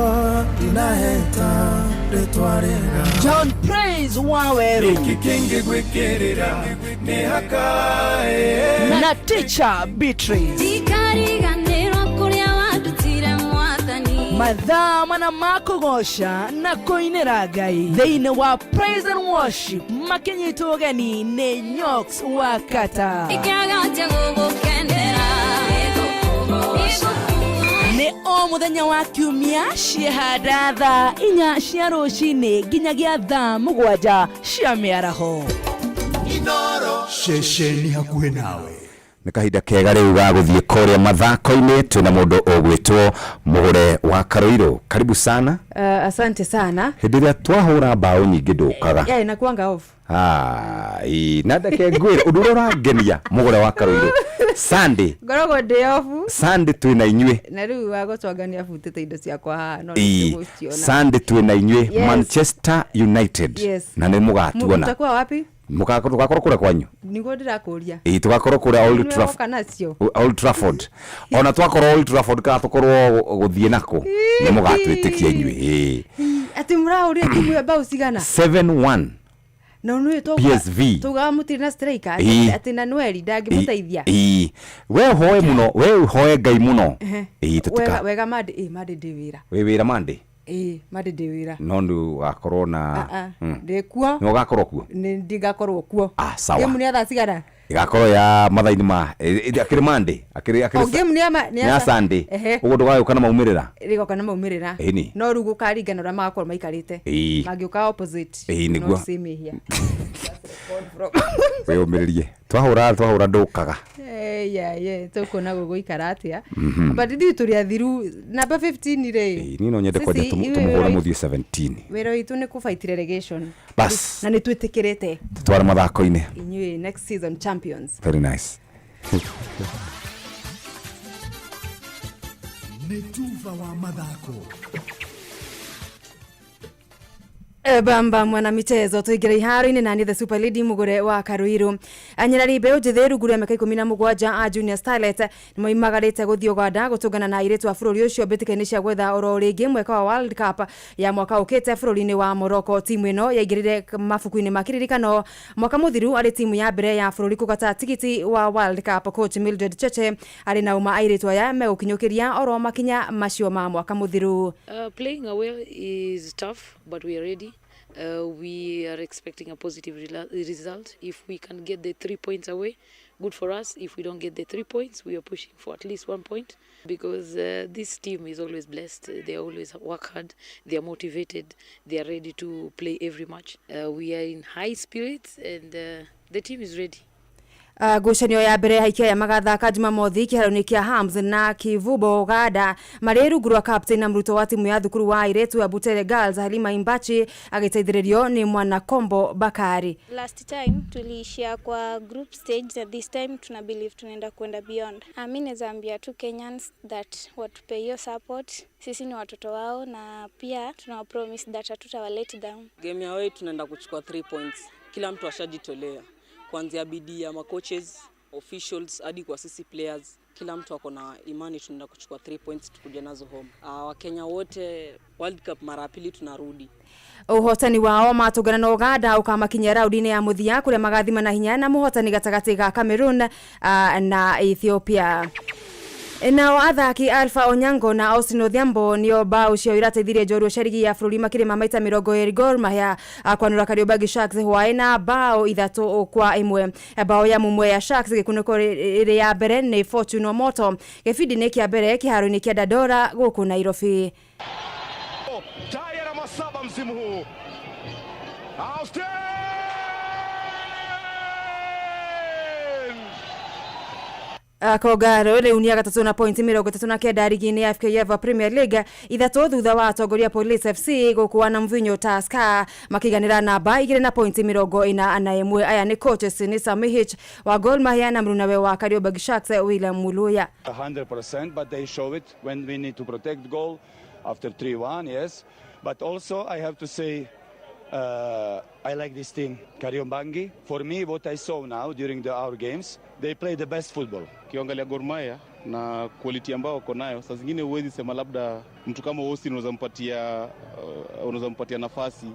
ndinaheta rĩtwa rĩega. John Praise Waweru. Gĩkĩ kĩngĩgwĩkĩrĩra nĩ hakae. Na Teacher Beatrice. Ndikariganĩrwo kũrĩa wandutire mwathani. Mathaa mana ma kũgoca na kũinĩra Ngai thĩinĩ wa Praise and Worship makinyitwo ũgeni nĩ Nyox wa Kata. Ingĩaga gũgũkenera. Nĩ o mũthenya wa kiumia ciehanda thaa 4 cia rũcinĩ nginyagia thaa 7 cia mĩaraho. Ceceni hakuhĩ nawe. Nĩ kahinda kega rĩu ga gũthiĩ kũrĩa mathako-inĩ twĩna mũndũ ũgwĩtwo Mũgũre wa Karũirũ. Karibu sana. Asante sana. Hĩndĩ ĩrĩa twahũra mbaũ nyingĩ ndũkaga. Yeah, inakuanga off. Ai, na ndeke ngwĩre ũndũ ũrĩa ũrangenia Mũgũre wa Karũirũ. Sunday. Ngoragwo ndĩ off. Sunday twĩna inyuĩ. Na rĩu wa gũtwanga nĩ abutĩte indo ciakwa haha no Ĩĩ, nĩngũciona. Sunday twĩna inyuĩ. Yes. Manchester United. Yes. Na nĩ mũgatuona. Mtakuwa wapi? Tũgakorwo kũrĩa kwanyu. Niguo ndĩrakũria. Ĩĩ, tũgakorwo kũrĩa Old Nĩwe Trafford. woka nacio. Old Trafford. Ona twakorwo Old Trafford kana tũkorwo gũthiĩ nako nĩ mũgatwĩtĩkia inyuĩ. Ĩĩ. Atĩ mũrahũrire timu ĩyo mbaũ cigana? 7-1. Na nĩ PSV. Tugaga mũtirĩ na striker Ĩĩ. atĩ na Noeli ndangĩmũteithia. Ĩĩ. We ũhoe mũno, we ũhoe Ngai mũno. Ehe. Ĩĩ, tũtika. Wega wega Monday, ĩĩ Monday ndĩ wĩra. Wĩ wĩra Monday? Ĩĩ, Monday ndĩ wĩra. No nĩ ũgakorwo na Ah, ah, ndĩ kuo. Nĩ ũgakorwo kuo? Nĩ ndingakorwo kuo. Ah, sawa. Game nĩ ya thaa cigana? Ĩgakorwo ya mathaa-inĩ ma akĩrĩ Monday, akĩrĩ O game nĩ ya ma- nĩ ya Sunday. Ehe. Ũguo ndũgagĩũka na maumĩrĩra. Rĩgoka na maumĩrĩra. Ĩni. No rĩu gũkaringana ũrĩa magakorwo maikarĩte. Ĩĩ. Mangĩũka opposite. Ĩĩ, No nĩguo. same here. Wĩyũmĩrĩrie. Twahũra ndũkaga. Yeah, yeah, tũkuona gũgũikara atĩa. But ithuĩ tũrĩ athiru namba 15 rĩ. Ĩĩ, niĩ no nyende kwanja Sisi, iwe tũmũhũre wĩra mũthiĩ 17. Wĩra witũ nĩ kũfight relegation. Bas. Na nĩ twĩtĩkĩrĩte. Tũtware mathako-inĩ. Inyuĩ next season champions. Very nice. Nĩ tuba wa mathako. Bamba mwana michezo tuingire iharo-inĩ nani the super lady Mugure wa Karuiru. Anyarari mbeũ njĩthĩ rungu rwa mĩaka 17 a Junior Starlet nĩ moimagarĩte gũthiĩ Uganda gũtũngana na airĩtu a bũrũri ũcio mbĩtĩka-inĩ cia gwetha oro rĩngĩ mweka wa World Cup ya mwaka ũkĩte bũrũri-inĩ wa Morocco. Timu ĩno yaingĩrire mabuku-inĩ ma kĩririkano mwaka mũthiru arĩ timu ya mbere ya bũrũri kũgata tigiti wa World Cup. Coach Mildred Cheche arĩ na ũma airĩtu aya megũkinyũkĩria oro makinya macio ma mwaka mũthiru. Playing away is tough, but we are ready. We are expecting a positive result. If we can get the 3 points away, good for us. If we don't get the 3 points, we are pushing for at least 1 point, because this team is always blessed. They always work hard. They are motivated. They are ready to play every match. We are in high spirits, and the team is ready. Ngucanio ya mbere aikia aya magathaka Jumamothi kĩharo-inĩ kĩa Hams na Kivubo Uganda marĩ rungu rwa captain na mũrutwo wa timu ya thukuru wa airĩtu ya Butere Girls Halima Imbachi agĩteithĩrĩrio nĩ mwana Kombo Bakari. Last time tuliishia kwa group stage na this time tuna believe tunaenda kwenda beyond. Mi naweza ambia tu Kenyans that watupe hiyo support. Sisi ni watoto wao na pia tunawa promise that hatutawa let down. Game ya wewe tunaenda kuchukua 3 points. Kila mtu ashajitolea. Kuanzia bidii ya coaches, officials hadi kwa sisi players, kila mtu ako na imani tunaenda kuchukua 3 points tukuja nazo home. Wakenya wote World Cup mara pili tunarudi. Ũhotani wao matũngana na Uganda ũkamakinyia raudi-inĩ ya mũthia kũrĩa magathima na hinya na mũhotani gatagatĩ ga Cameroon na Ethiopia. Nao athaki Alpha Onyango na Austin Odhiambo nio bao cio irateithirie njorua cia rigi ya bũrũri makĩrĩma maita 20 Gor Mahia kwanũra Kariobangi Sharks hwaĩ na bao 3-1. Bao ya mumwe ya Sharks gĩkunĩko ĩrĩ ya mbere nĩ Fortune Omoto. Gĩbindi-inĩ kĩa mbere kĩharo-inĩ kĩa Dandora gũkũ Nairobi. Tayari alama 7 msimu huu. Austin Kogaro rĩu nĩ gatatũ na pointi 39 rigi-inĩ ya FKF Premier League 3 thutha wa atongoria Police FC gũkua na mvinyo Tusker makiganĩra namba 2 na pointi 41. Aya nĩ coaches ni Samihich wa Gor Mahia na mũrunawe wa Kariobangi Sharks William Muluya. 100%, but they show it when we need to protect goal after 3-1, yes. But also I have to say I like this team, Kariobangi. For me, what I saw now during our games, they play the best football. Ukiangalia Gor Mahia na quality ambao wako nayo, saa zingine huwezi sema labda mtu kama Austin unaweza mpatia nafasi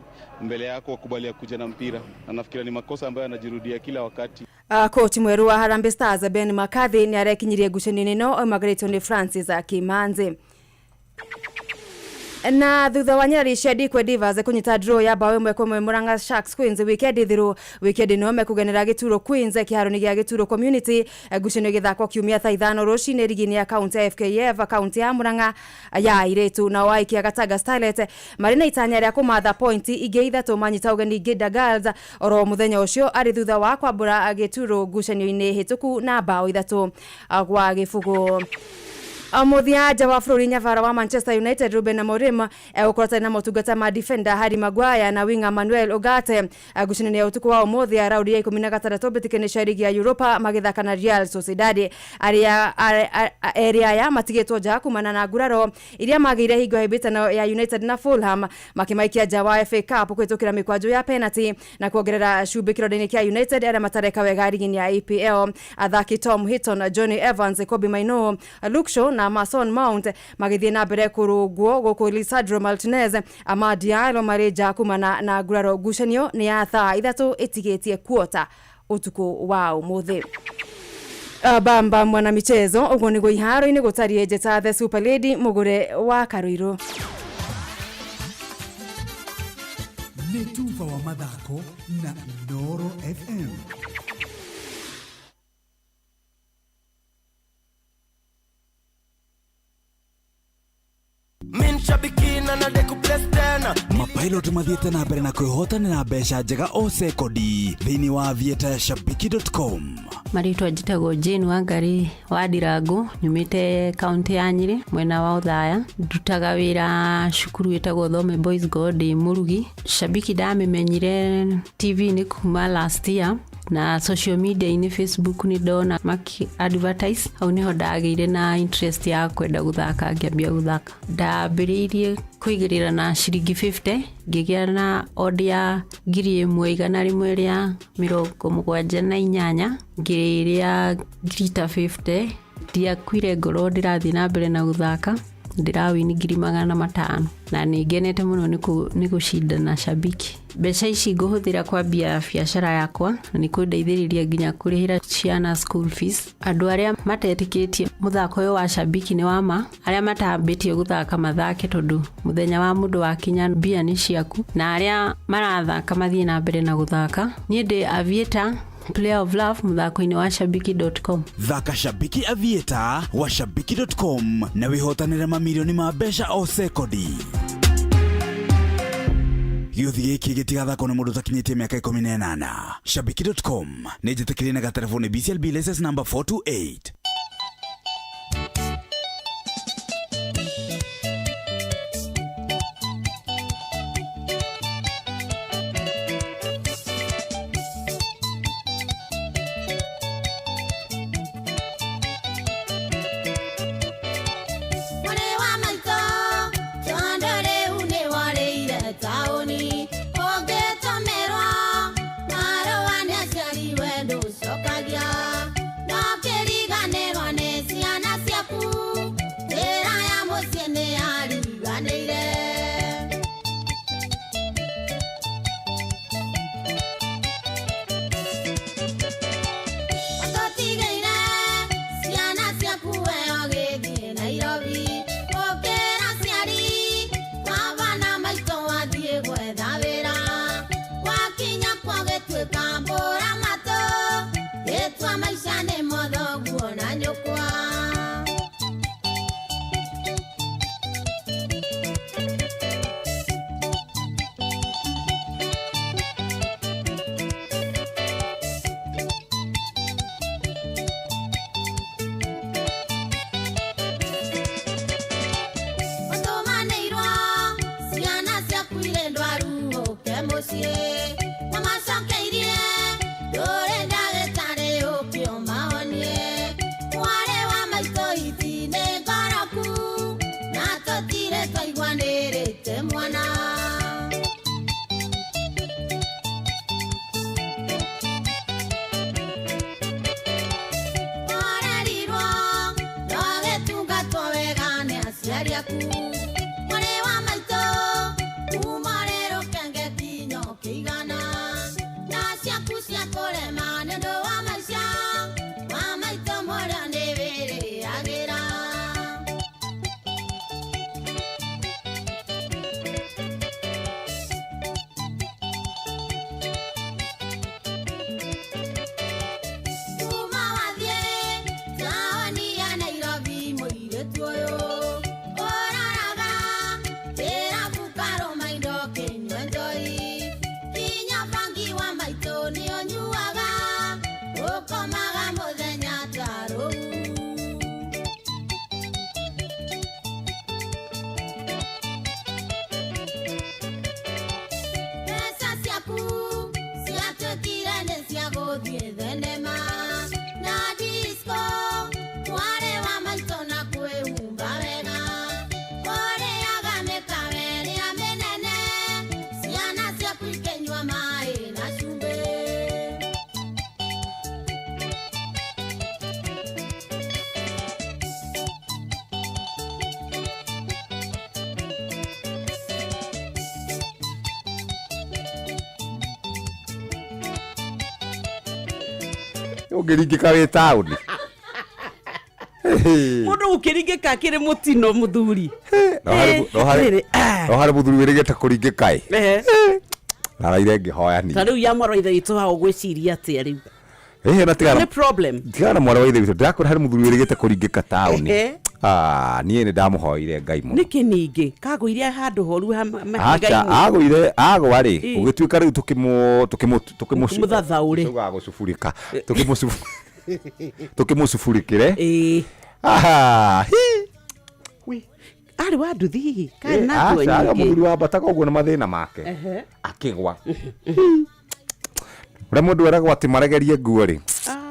mbele yako akubalia kuja na mpira, na nafikira ni makosa ambayo anajirudia kila wakati. Coach mweru wa Harambee Stars Ben McCarthy ni arekinyirie ngucanio ino oimagarĩtwo nĩ Francis Kimanzi. Na thutha wa nyarari cia Dikwe Divas kunyita draw ya bao 1-1 Murang'a Sharks Queens weekend thiru weekend no mekugenera Gituro Queens kiharo-inĩ gĩa Gituro Community. Ngucanio ĩgĩthakwo kiumia thaa 5 rũcinĩ rigi-inĩ ya kaunti ya FKF kaunti ya Murang'a ya airĩtu. Nao aikia Gatanga Starlet marĩ na itanya rĩa kũmatha pointi ingĩ 3 manyita ũgeni Ngĩnda Girls oro mũthenya ũcio arĩ thutha wa kwambũra Gituro ngucanio-inĩ hĩtũku na bao 3-0. Mũthia nja wa bũrũri nyabara wa Manchester United Ruben Amorim egũkorwo na motungata ma defender Harry Maguire na winger Manuel Ugarte. Ngucanio ya ũtukũ wa ũmũthĩ ya raundi ya 16 mbĩtĩka-inĩ cia ligi ya Europa magĩthaka na Real Sociedad. Arĩa erĩ aya matigĩtwo nja kumana na nguraro iria magĩire hingo ya hĩtahĩtano ya United na Fulham makĩmaikia nja wa FA Cup kũhĩtũkĩra mĩkwanjo ya penalty na kuongerera cumbĩ kĩronda-inĩ kĩa United arĩa matareka wega ligi-inĩ ya EPL. Athaki Tom Heaton, Johnny Evans, Kobbie Mainoo, Luke Shaw na Mason Mount magĩthiĩ na mbere kũrũngwo gũkũ Lisandro Martinez, Amad Diallo marĩ nja kumana na nguraro. Ngucanio nĩ ya thaa 3 ĩtigĩtie kuota ũtukũ wa ũmũthĩ. Bamba mwana michezo ũguo nĩguo iharo-inĩ gũtariĩ. Njĩta The Super Lady Mũgũre wa Karũirũ. Nĩ tuba wa mathako na Inooro FM. Mapilot mathiĩte na mbere na kwĩhotanĩra mbeca njega o sekondi thĩinĩ wa aviator ya shabiki.com. Marĩtwa njĩtagwo Jane Wangari wa Ndirangu, nyumĩte kaunti ya Nyĩrĩ mwena wa Othaya. Ndutaga wĩra cukuru ĩtagwo Thome Boys God ndĩ mũrugi. Shabiki ndamĩmenyire TV-inĩ kuma last year na social media-inĩ Facebook nĩ ndona maki advertise, hau nĩho ndagĩire na interest ya kwenda gũthaka ngĩambia gũthaka. Ndambĩrĩirie kũigĩrĩra na ciringi 50 ngĩgĩa na odd ya 1178 ngĩrĩa ngiri 50. Ndiakuire ngoro, ndĩrathiĩ na mbere na gũthaka, ndĩrawini 500,000 na nĩ ngenete mũno nĩ gũcindana Shabiki. Mbeca ici ngũhũthĩra kwambia biacara yakwa na nĩ kũndeithĩrĩria nginya kũrĩhĩra ciana school fees. Andũ arĩa matetĩkĩtie mũthako ũyũ wa Shabiki nĩ wa ma, arĩa matambĩtie gũthaka mathake tondũ mũthenya wa mũndũ wakinya mbia nĩ ciaku, na arĩa marathaka mathiĩ na mbere na gũthaka. Niĩ ndĩ Aviator Player of Love mũthako-inĩ wa shabiki.com. Thaka Shabiki Aviator wa shabiki.com na wĩhotanĩre mamirioni ma mbeca o sekondi. Gĩũthi gĩkĩ gĩtigathakwo nĩ mũndũ ũtakinyĩtie mĩaka 18. Shabiki.com nĩ njĩtĩkĩrie na gatereboni BCLB license number 428. Mwana. Ũngĩringĩka wĩ taũni. Mũndũ gũkĩringĩka akĩrĩ mũtino mũthuri. No harĩ- no harĩ- no harĩ mũthuri wĩrĩgĩte kũringĩka ĩ. Naraire ngĩhoya Ta niĩ. rĩu ya mwarĩ wa ithe witũ hau ũgwĩciria atĩa rĩu? Ĩhĩ na tigana Nĩ problem. Tigana na mwarĩ wa ithe witũ, ndĩrakwĩra harĩ mũthuri wĩrĩgĩte kũringĩka taũni. Ehe. Ah, niĩ nĩ ndamũhoire Ngai mũno. Nĩkĩ ningĩ kagũire handũ horu Aca, mahiga-inĩ? agũire agwa rĩ, Ĩ. gũgĩtuĩka rĩu tũkĩmũ tũkĩmũ tũkĩmũ Mũthathaũre. Tũgaga gũcuburĩka. Tũkĩmũcubu tũkĩmũcuburĩkĩre. Ĩĩ. Ah, hi. Arĩ wa nduthi hihi? Karĩ na nguo Aca, arĩ nyingĩ? mũthuri wambataga ũguo na mathĩna make. Ehe. Akĩgwa. Ũrĩa mũndũ eragwo atĩ maregerie nguo rĩ.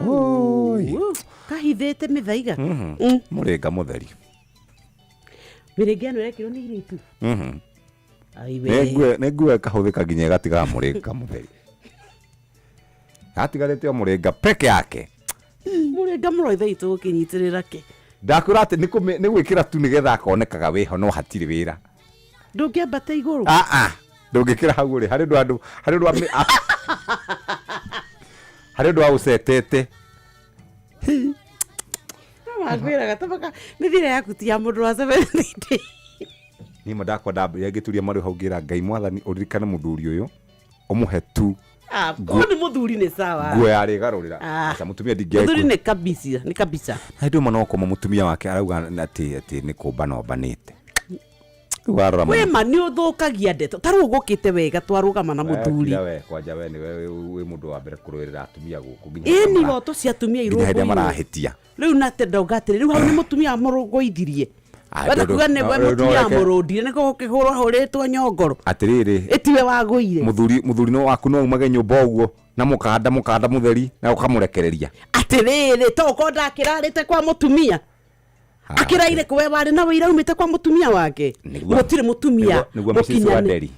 Oi. Kahithĩte mĩthaiga. Mũrĩnga mũtheri. Mĩrĩnga ĩno ĩrekĩrwo nĩ irĩtu. Aiwe. Nĩ nguo nĩ nguo ĩkahũthĩka nginya ĩgatigaga mũrĩnga mũtheri. Gatigarĩte o mũrĩnga peke yake. Mũrĩnga mũro ithe witũ gũkĩnyitĩrĩra kĩ? Ndakwĩra atĩ nĩ kũmĩ- nĩ gwĩkĩra tu nĩgetha akonekaga wĩho no hatirĩ wĩra. Ndũngĩambata igũrũ. Ah ah. Ndũngĩkĩra hau rĩ, harĩ ũndũ andũ harĩ ũndũ wa harĩ ũndũ aũcetete. Wangwĩraga tabaka mĩthiĩre yaku ti ya mũndũ wa 70. Niĩ ma ndakwa ndambĩrĩria ngĩturia maru hau ngĩra Ngai mwathani ũririkane mũthuri ũyũ ũmũhe tu Ah, Nguo- korwo nĩ mũthuri nĩ sawa. nguo ya rĩgarũrĩra. Ah. Aca mũtumia Mũthuri ndingĩaĩ. nĩ kabisa, nĩ kabisa. Hĩndĩ ĩmwe no kũma mũtumia wake arauga atĩ atĩ nĩ kũmba nombanĩte. Rĩu warora Wĩ ma nĩ ũthũkagia ndeto. Ta rĩu ũgũkĩte wega twarũgama na mũthuri. Kira we kwanja we nĩwe wĩ mũndũ wa mbere kũrũĩrĩra atumia gũkũ nginya Ĩni hĩndĩ ĩrĩa ihoto cia atumia nginya hĩndĩ ĩrĩa irũmbũiyo. marahĩtia. Rĩu nate ndauga atĩrĩ, rĩu hau nĩ mũtumia mũrũngũithirie. Ah, Wenda ndũndũ- kuga nĩ we no, no, mũtumia reke- mũrũndire nĩ gũkĩhũrwo hũrĩtwo nyongoro. Atĩrĩrĩ Ĩtiwe wagũire. mũthuri mũthuri no waku no umage nyũmba ũguo na mũkanda mũkanda mũtheri na ũkamũrekereria. Atĩrĩrĩ, to ũkorwo ndakĩrarĩte kwa mũtumia. Akĩraire kũ we warĩ na wĩira umĩte kwa mũtumia wake. Nĩguo- Gũtirĩ mũtumia Nĩguo Mrs. mũkinyanĩru. Wanderi.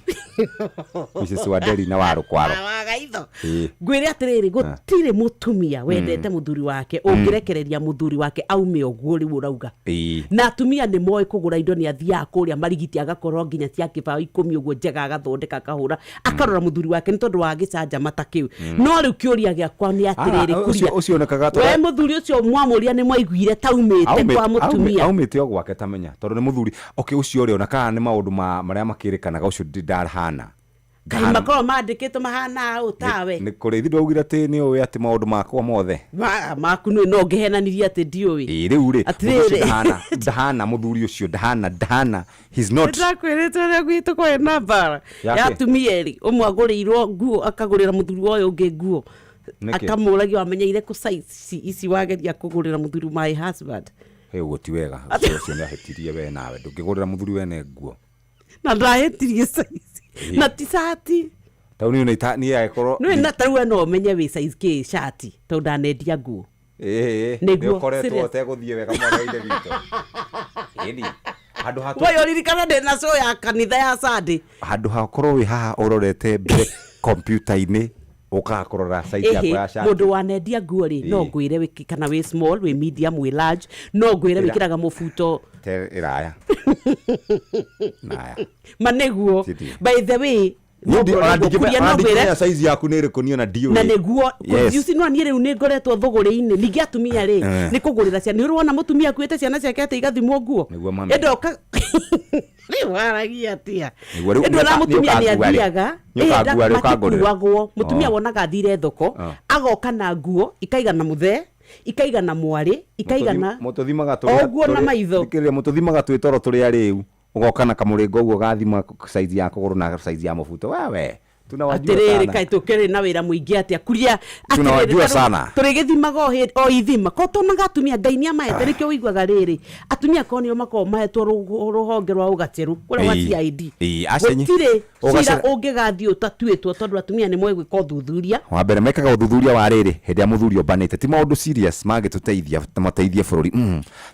Mrs. Wanderi na warũkwaro. Wagaitho. Ĩĩ. Ngwĩre atĩrĩrĩ, gũtirĩ mũtumia wendete mũthuri wake ũngĩrekereria mũthuri wake aume ũguo rĩu ũrauga. Ĩĩ. Na atumia nĩ moĩ kũgũra indo nĩ athiaga kũrĩa marigiti agakorwo nginya cia kĩbaũ ikũmi ũguo njega agathondeka akahũra akarora mũthuri wake nĩ tondũ wa gĩcanjama ta kĩu. No rĩu kĩũria gĩakwa nĩ atĩrĩrĩ Ah, kuria. ũcio onekaga ta- We mũthuri ũcio mwamũria nĩ mwaiguire taumĩte kwa mũtumia. Aumĩte o gwake tamenya tondũ nĩ mũthuri okay ũcio rĩ ona kana nĩ maũndũ marĩa makĩrĩkanaga ũcio ndarahana. Kaĩ makorwo mandĩkĩtwo mahana ũ tawe. Nĩ kũrĩ ithuĩ ndwaugire atĩ nĩ ũĩ atĩ maũndũ makwa mothe. Maku nĩ no ngĩhenanirie atĩ ndiũĩ. Ĩĩ rĩu rĩ Atĩrĩrĩ. mũthuri ũcio ndahana ndahana mũthuri ũcio ndahana ndahana he's not Nĩndakwĩrĩte ũrĩa gwitũ kwarĩ na mbara Yake? ya atumia erĩ ũmwe agũrĩirwo nguo akagũrĩra mũthuri wa ũyũ ũngĩ nguo Nĩkĩ? akamũragia wamenyeire kũ size ici ici wageria kũgũrĩra mũthuri my husband Ĩ ũguo ti wega ũcio ũcio nĩ ahĩtirie we nawe ndũngĩgũrĩra mũthuri wene nguo na ndahĩtirie size Ĩĩ. na ti cati tau niĩ nĩ niĩ agĩkorwo nĩ na tarĩu we no ũmenye wĩ size kĩ cati tondũ ndanendia nguo ĩĩ Nĩguo, nĩ ũkoretwo serious. ũtegũthiĩ wega mwana wa ithe witũ ĩni handũ ha we ũririkana ndĩ na show ya kanitha ya Sunday handũ ha ũkorwo wĩ haha ũrorete mbere kompiuta-inĩ ũkaga kũrora size yaku ya Ĩhĩ, cati mũndũ wanendia nguo rĩ no Ĩĩ. ngwĩre kana wĩ small wĩ medium wĩ large no ngwĩre Ĩra. wĩkĩraga mũbuto Te ĩraya naya ma nĩguo Titi. by the way no Niĩ ndi- ngorwo ona kuria ndingĩmenya- no ona ndingĩmenya ngwĩre size yaku nĩ ĩrĩkũ niĩ ona ndiũĩ na nĩguo Yes. you see, no niĩ rĩu nĩ ngoretwo thũgũrĩ-inĩ ningĩ atumia rĩ Eh. nĩ kũgũrĩra ciana nĩ ũrĩ wona mũtumia akuĩte ciana ciake atĩ igathimwo nguo Nĩguo mami. ĩndoka rĩu waragia atĩa Nĩguo rĩu ĩndũ ona nĩ ũka- mũtumia nĩ nĩ ũkangua rĩ. athiaga Nĩ ũkangua rĩ, ũkangũrĩra. matikuagwo mũtumia Oh. wonaga athire thoko Oh. agoka na nguo ikaigana mũthee ikaigana mwarĩ ikaigana Mũtũthimaga Ũguo na maitho. Thikĩrĩria mũtũthimaga twĩ toro tũrĩ arĩu ũgoka na kamũrĩngo ũguo ũgathima size ya kũgũrũ na size ya mũbuto wewe tunawajua atĩrĩrĩ sana. kaĩ tũkĩrĩ na wĩra mũingĩ atĩa kuria Tunawajua sana. tũrĩgĩthimaga o hĩndĩ- o ithima ko tonaga atumia ngai nĩ amaete nĩkĩo ũiguaga rĩrĩ atumia ko nĩo makoragwo mahetwo rũhonge rwa ũgacĩru kũrĩa gwa Ĩĩ. CID Ĩĩ, aca nyi- gũtirĩ cira Ũgacĩra- ũngĩgathiĩ ũtatuĩtwo tondũ atumia nĩ moĩ gwĩka ũthuthuria wa mbere mekaga ũthuthuria wa rĩrĩ hĩndĩ ya mũthuri ombanĩte ti maũndũ serious mangĩtũteithia mateithie bũrũri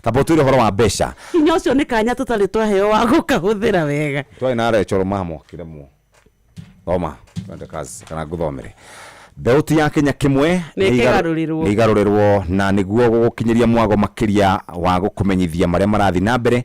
tamba ũtwĩre ũhoro wa mbeca hinya ũcio nĩ kanya tũtarĩ twaheo wa gũkahũthĩra wega twarĩ na rechoro mamo kĩremwo thoma twende kazi kana ngũthomere mbeũ ti ya Kenya kĩmwe Nĩ ĩkĩgarũrĩrwo. nĩ igarũrĩrwo na nĩguo gũgũkinyĩria mwago makĩria wa gũkũmenyithia marĩa marathiĩ na mbere.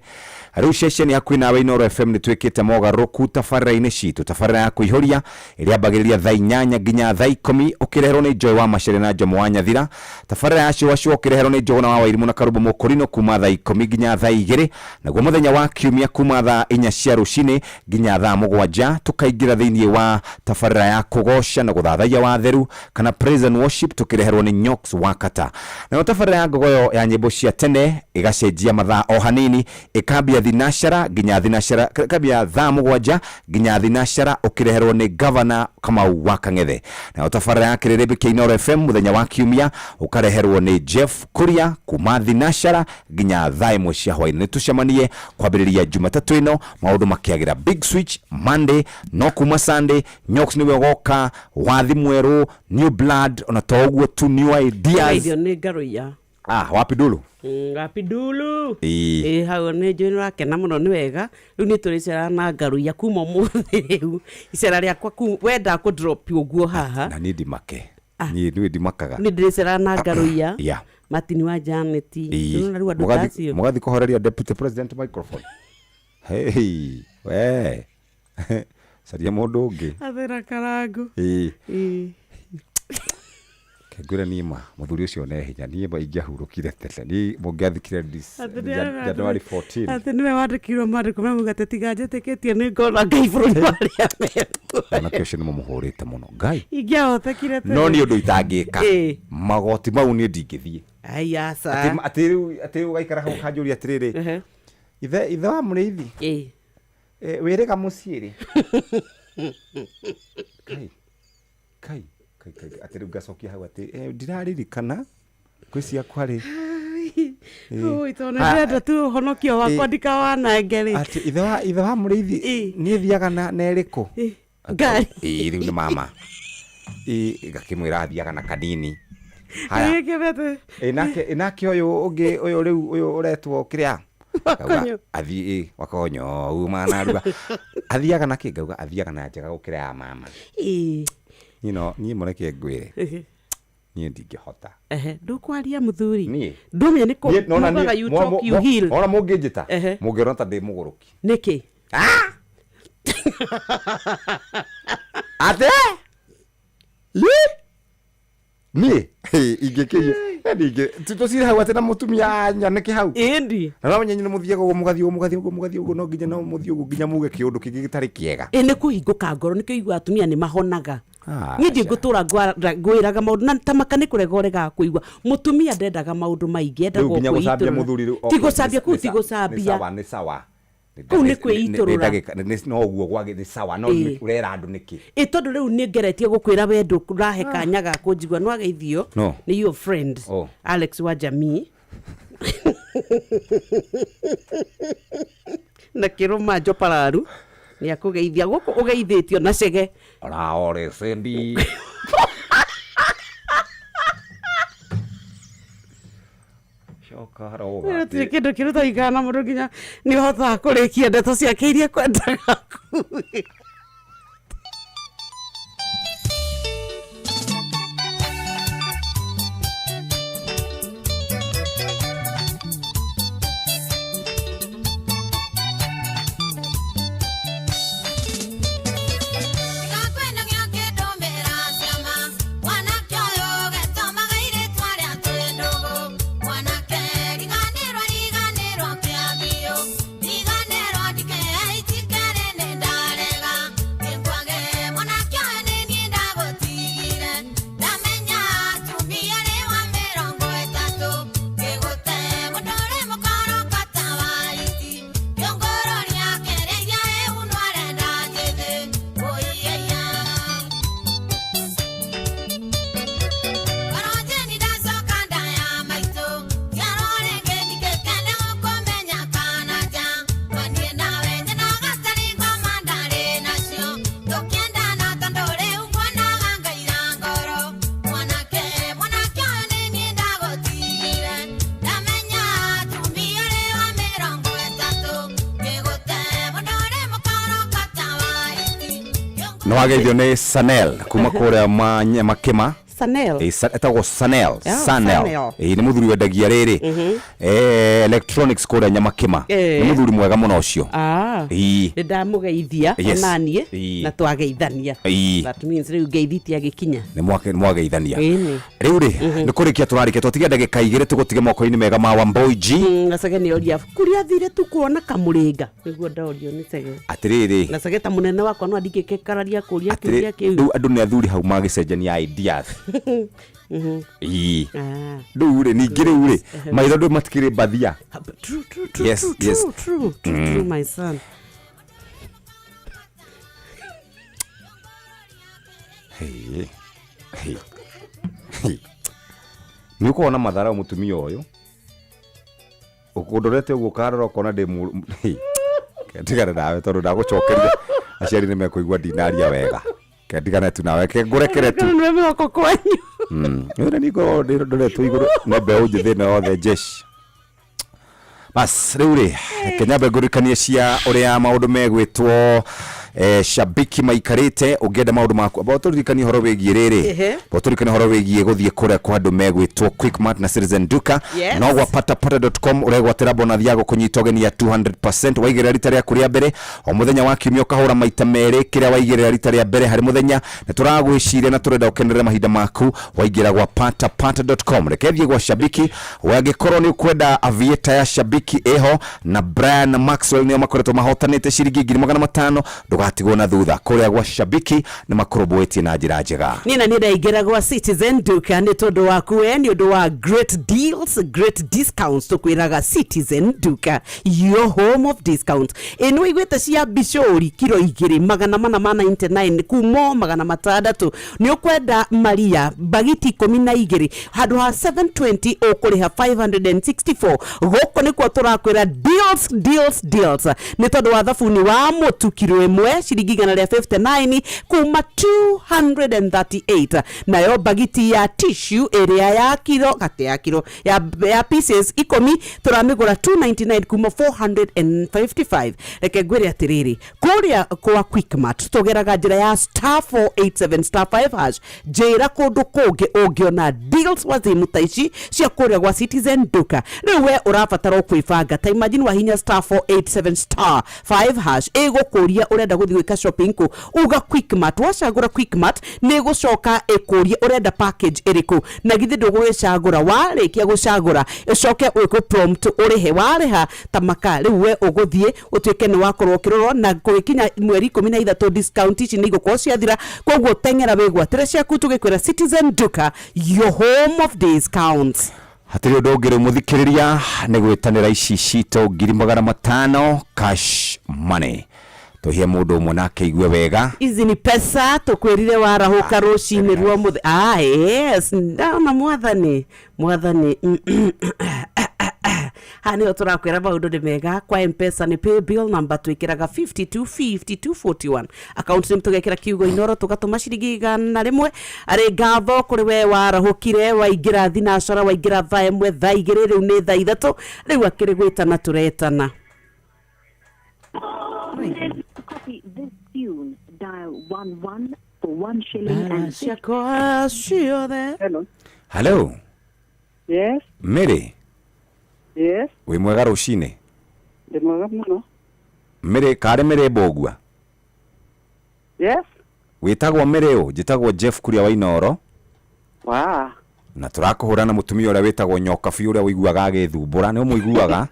Rĩu ceceni hakuhĩ nawe Inooro FM nĩ twĩkĩte mogarũrũku tabarĩra-inĩ citũ. Tabarĩra ya kũihũria ĩrĩa ambagĩrĩria thaa 8 nginya thaa 10 ũkĩreherwo nĩ Joy wa Macere na Njomo wa Nyathira. Tabarĩra ya cũa cũa ũkĩreherwo nĩ Njũgũna wa Wairimũ na Karumbo Mũkũrinũ kuma thaa 10 nginya thaa 2. Naguo mũthenya wa kiumia kuma thaa 4 cia rũcinĩ nginya thaa 7 tũkaingĩra thĩinĩ wa tabarĩra ya kũgoca na gũthathaiya watheru kana praise and worship tũkĩreherwo nĩ Nyox wa Kata. Nayo tabarĩra ya ngogoyo ya nyĩmbo cia tene ĩgacenjia mathaa o hanini, ĩkambia thinashara nginya thinashara, ĩkambia thaa 7 nginya thinashara ũkĩreherwo nĩ Gavana Kamau wa Kang'ethe. Nayo tabarĩra ya kĩrĩrĩmbĩ kĩa Inooro FM mũthenya wa kiumia ũkareherwo nĩ Jeff Kuria kuma thinashara nginya thaa 1 cia hwaĩ-inĩ. Nĩ tũcemanie kwambĩrĩria Jumatatũ ĩno maũndũ makĩagĩra. Big Switch Monday, no kuma Sunday Nyox nĩwe ũgoka, wathi mwerũ, new blood, ona to ũguo tu new ideas. Geithio nĩ Ngarũiya. Ah, wapi dulu? Wapi dulu? Ĩĩ. Ĩĩ hau nĩ njũĩ nĩ ũrakena mũno nĩ wega. Rĩu nĩ tũrĩceraga na Ngarũiya kuma ũmũthĩ rĩu. Icera rĩakwa we ndakũ drop ũguo haha. Na niĩ ndimake. Niĩ nĩwe ndimakaga. Nĩ ndĩrĩceraga na Ngarũiya. Yeah. Martin wa Janet. Ĩĩ. Nĩwona rĩu andũ ta acio. Mũgathi kũhoreria deputy president microphone. Hey, we. Caria mũndũ ũngĩ. Athĩra karangu. Ĩĩ. Ĩĩ. Ngwĩre niĩ ma, mũthuri ũcio nĩ hinya. Niĩ ma ingĩahurũkire tene. Niĩ mũngĩathikire Atĩ nĩ arona January 14. Atĩ nĩwe wandĩkirwo maandĩko ma muga atĩ tiga njĩtĩkĩtie nĩ ngona Ngai bũrũri wa arĩa me muoyo. Mwanake ũcio nĩ mũmũhũrĩte mũno. Ngai. Ingĩahotekire tene. No nĩ ũndũ itangĩka. Ĩĩ. Magoti mau niĩ ndingĩthiĩ. Ai, aca. Atĩ rĩu ũgaikara hau ũkanjũria atĩrĩrĩ. Ithe wa mũrĩithi. Ĩĩ. Wĩrĩga mũciĩ rĩ? Kai. Kai. Kai, kai, atĩ rĩu ngacokia hau atĩ, ndiraririkana kwĩ ciakwa rĩ. Oi, tondũ ndĩrenda tu ũhonokio wakwa ndikawanange rĩ. Atĩ ithe wa mũrĩithi niĩ thiaga na ĩrĩkũ? Ngari. Ĩĩ, rĩu nĩ mama. Ĩĩ, ngakĩmwĩra athiaga na kanini. Haya. Ĩĩ, kĩbete. Ĩĩ, nake ũyũ ũngĩ, ũyũ rĩu, ũyũ ũretwo kĩrĩa? Wakonyo. Ngauga, athiĩ, ĩĩ, wakonyo, uma na ruga. Athiaga na kĩ? Ngauga, athiaga na njega gũkĩra ya mama. Ĩĩ. Niĩ no, niĩ mũreke ngwĩre. Niĩ ndingĩhota. Ehe, ndũkwaria mũthuri. Niĩ. Ndũmenya nĩ kũ- Niĩ, nona mugaga niĩ, you talk, you heal. ona mũngĩnjĩta, Ehe. mũngĩona ta ndĩ mũgũrũki. Nĩkĩ? Atĩ? Ĩ? Niĩ? Hĩ, ingĩkĩiywo. Ĩndĩ tũcire hau atĩ na mũtumia nyanĩke hau. Ĩndi. Na no menye nĩ mũthiaga ũguo, mũgathiĩ ũguo, mũgathiĩ ũguo, mũgathiĩ ũguo, no nginya no mũthiĩ ũguo nginya muge kĩũndũ kĩngĩ gĩtarĩ kĩega. Ĩ, nĩ kũhingũka ngoro, nĩkĩo ũiguaga atumia nĩ mahonaga. Ah, Niĩ ndingũtũra ngwĩraga maũndũ, na ta maka nĩ kũrega ũregaga kũigua. Mũtumia ndendaga maũndũ maingĩ, endaga Rĩu nginya gũcambia kwĩitũrũra. mũthuri rĩu, Ti okay, gũcambia, kũu ti nĩ gũcambia. sawa, nĩ sawa. Kũu nĩ kwĩitũrũra. No ũguo gwagĩ, nĩ sawa, no Ĩ. ũrera andũ nĩkĩ? Ĩ, tondũ rĩu nĩ ngeretie gũkwĩra we ndũrahe kanya ga kũnjigua, nĩ wageithio No. nĩ your friend, Oh. Alex wa Jamii. Na kĩrũma Njopararu nĩ akũgeithia gũkũ ũgeithĩtio na cege. Ora sendi. Coka roga. Gũtirĩ kĩndũ kĩrũ twaikara na mũndũ nginya nĩ ũhotaga kũrĩkia ndeto ciake iria kwendaga kuga. Nĩ wageithio nĩ Sanel kuma kũrĩa Makĩma. Sanel. Etagwo Sanel. Yeah, Sanel. Sanel. Nĩ mũthuri wendagia rĩrĩ electronics kũrĩa Nyamakĩma. Nĩ mũthuri mwega mũno ũcio. Ah. Nĩ ndamũgeithia onaniĩ na twageithania. That means rĩu ngeithĩtie agĩkinya. Nĩ mwageithania. Ĩni. Rĩu rĩ, nĩ kũrĩkia tũrarĩkia, twatigia ndagĩka 2 tũgũtige moko-inĩ mega ma Wamboi G. Na Chege nĩ oria kũrĩa athire tu kuona kamũrĩnga, nĩguo ndorio nĩ Chege. Atĩrĩrĩ, Na Chege ta mũnene wakwa no andingĩkararia kũria kĩũria kĩu. Rĩu andũ nĩ athuri hau magĩcenjania ideas. Rĩu rĩ, ningĩ rĩu rĩ, maitho ndũ matikĩrĩ mbathia. True, true, true, Yes, true, yes. true, true, true, true, my son. Hey, hey, hey. Nĩ ũkuona mathara mũtumia ũyũ ũkũndorete ũguo ũkarora ũkona ndĩ hey. Ndigane nawe tondũ ndagũcokeria aciari nĩ mekũigua ndinaria wega. Ke ndigane tu nawe, ke ngũrekere tu. Nĩ mĩhoko kwanyu. Nĩ nĩ ngorwo ndoretwo igũrũ nĩ mbeũ njĩthĩ ĩno yothe jeshi. Bas, rĩu rĩ, reke nyambe ngũririkanie cia ũrĩa maũndũ megwĩtwo shabiki maikarĩte. Ũngĩenda maũndũ maku amba ũtũririkanie ũhoro wĩgiĩ rĩrĩ, amba ũtũririkanie ũhoro wĩgiĩ gũthiĩ kũrĩa kwa andũ megwĩtwo Quickmart na Citizen Duka. No gwa patapata.com ũregwatĩra bonathi ya gũkũnyita ũgeni ya 200% waigĩrĩra rita rĩaku rĩa mbere. O mũthenya wa kiumia ũkahũra maita merĩ kĩrĩa waigĩrĩra rita rĩa mbere harĩ mũthenya. Nĩ tũragwĩciria na tũrenda ũkenerere mahinda maku waingĩra gwa patapata.com. Reke thiĩ gwa shabiki, wangĩkorwo nĩ ũkwenda avieta ya shabiki ĩho na Brian na Maxwell nĩo makoretwo mahotanĩte ciringi 500,000, ndũgatigwo na thutha. Kũrĩa gwa shabiki nĩ makũrũmbũĩtie na njĩra njega. Niĩ na niĩ ndaingĩra gwa Citizen Duka nĩ tondũ waku we, nĩ ũndũ wa great deals, great discounts. Tũkwĩraga Citizen Duka, your home of discounts. Ĩ nĩ wĩiguĩte cia bicũri kiro igĩrĩ magana mana ma 99 kumo magana matandatũ. Nĩ ũkwenda Maria bagiti 12 handũ ha 720 ũkũrĩha 564. Gũkũ nĩkuo tũrakwĩra deals, deals, deals. Nĩ tondũ wa thabuni wa mũtu kiro ĩmwe ciringi igana rĩa 59 kuma 238. Nayo bagiti ya tissue ĩrĩa ya kiro gate ya kiro ya pieces 10 tũramĩgũra 299 kuma 455. Reke ngwĩre atĩrĩrĩ, kũrĩa kwa Quickmart tũgeraga njĩra ya star 487 star 5 hash. Njĩra kũndũ kũngĩ ũngĩona deals wazimu ta ici cia kũrĩa gwa Citizen Duka. Rĩu we ũrabatara kwĩbanga, ta imagine wahinya star 487 star 5 hash ĩgũkũria ũrenda gũthiĩ gwĩka shopping kũ, uga Quickmart. Wacagũra Quickmart nĩ ĩgũcoka ĩkũrie ũrenda package ĩrĩkũ, na githĩ ndũgũgĩcagũra. Warĩkia gũcagũra ĩcoke ĩkũ prompt ũrĩhe. Warĩha ta maka rĩu we ũgũthiĩ ũtuĩke nĩ wakorwo ũkĩrorwo, na gũgĩkinya mweri 13 discount ici nĩ igũkorwo ciathira. Koguo teng'era wĩgwatĩre ciaku, tũgĩkwĩra Citizen Duka, your home of discounts. Hatirĩ ũndũ ũngĩ rĩu mũthikĩrĩria nĩ gwĩtanĩra ici citũ 500,000 cash money. Tũhie mũndũ ũmwe nake igue wega. Izi ni pesa tukwirire warahuka rucini rwa muthe. Ah, yes, ndona mwathani, mwathani. Haha nĩho tũrakwĩra maũndũ nĩ mega. Kwa Mpesa nĩ pay bill number twĩkĩraga 525241, account name tũgekĩra kiugo Inoro, tũgatũma ciringi 100. Arĩ ngatho kũrĩ we warahũkire waingĩra thinacara, waingĩra thaa 1, thaa 2, rĩu nĩ thaa 3, rĩu akĩrĩ gwĩtana tũretana. Copy this tune. Dial 11 for 1 shilling and ciakwa ciothe. Hello. Hello. Yes. Mary. Yes. Wĩ mwega rũcinĩ? Ndĩ mwega mũno. Mary, karĩ Mary Mbũgua? Yes. Wĩtagwo Mary ũ? Njĩtagwo Jeff Kuria wa Inoro. Wa. Na tũrakũhũra na mũtumia ũrĩa wĩtagwo Nyoka biũ, ũrĩa ũiguaga agĩthumbũra. Nĩ ũmũiguaga?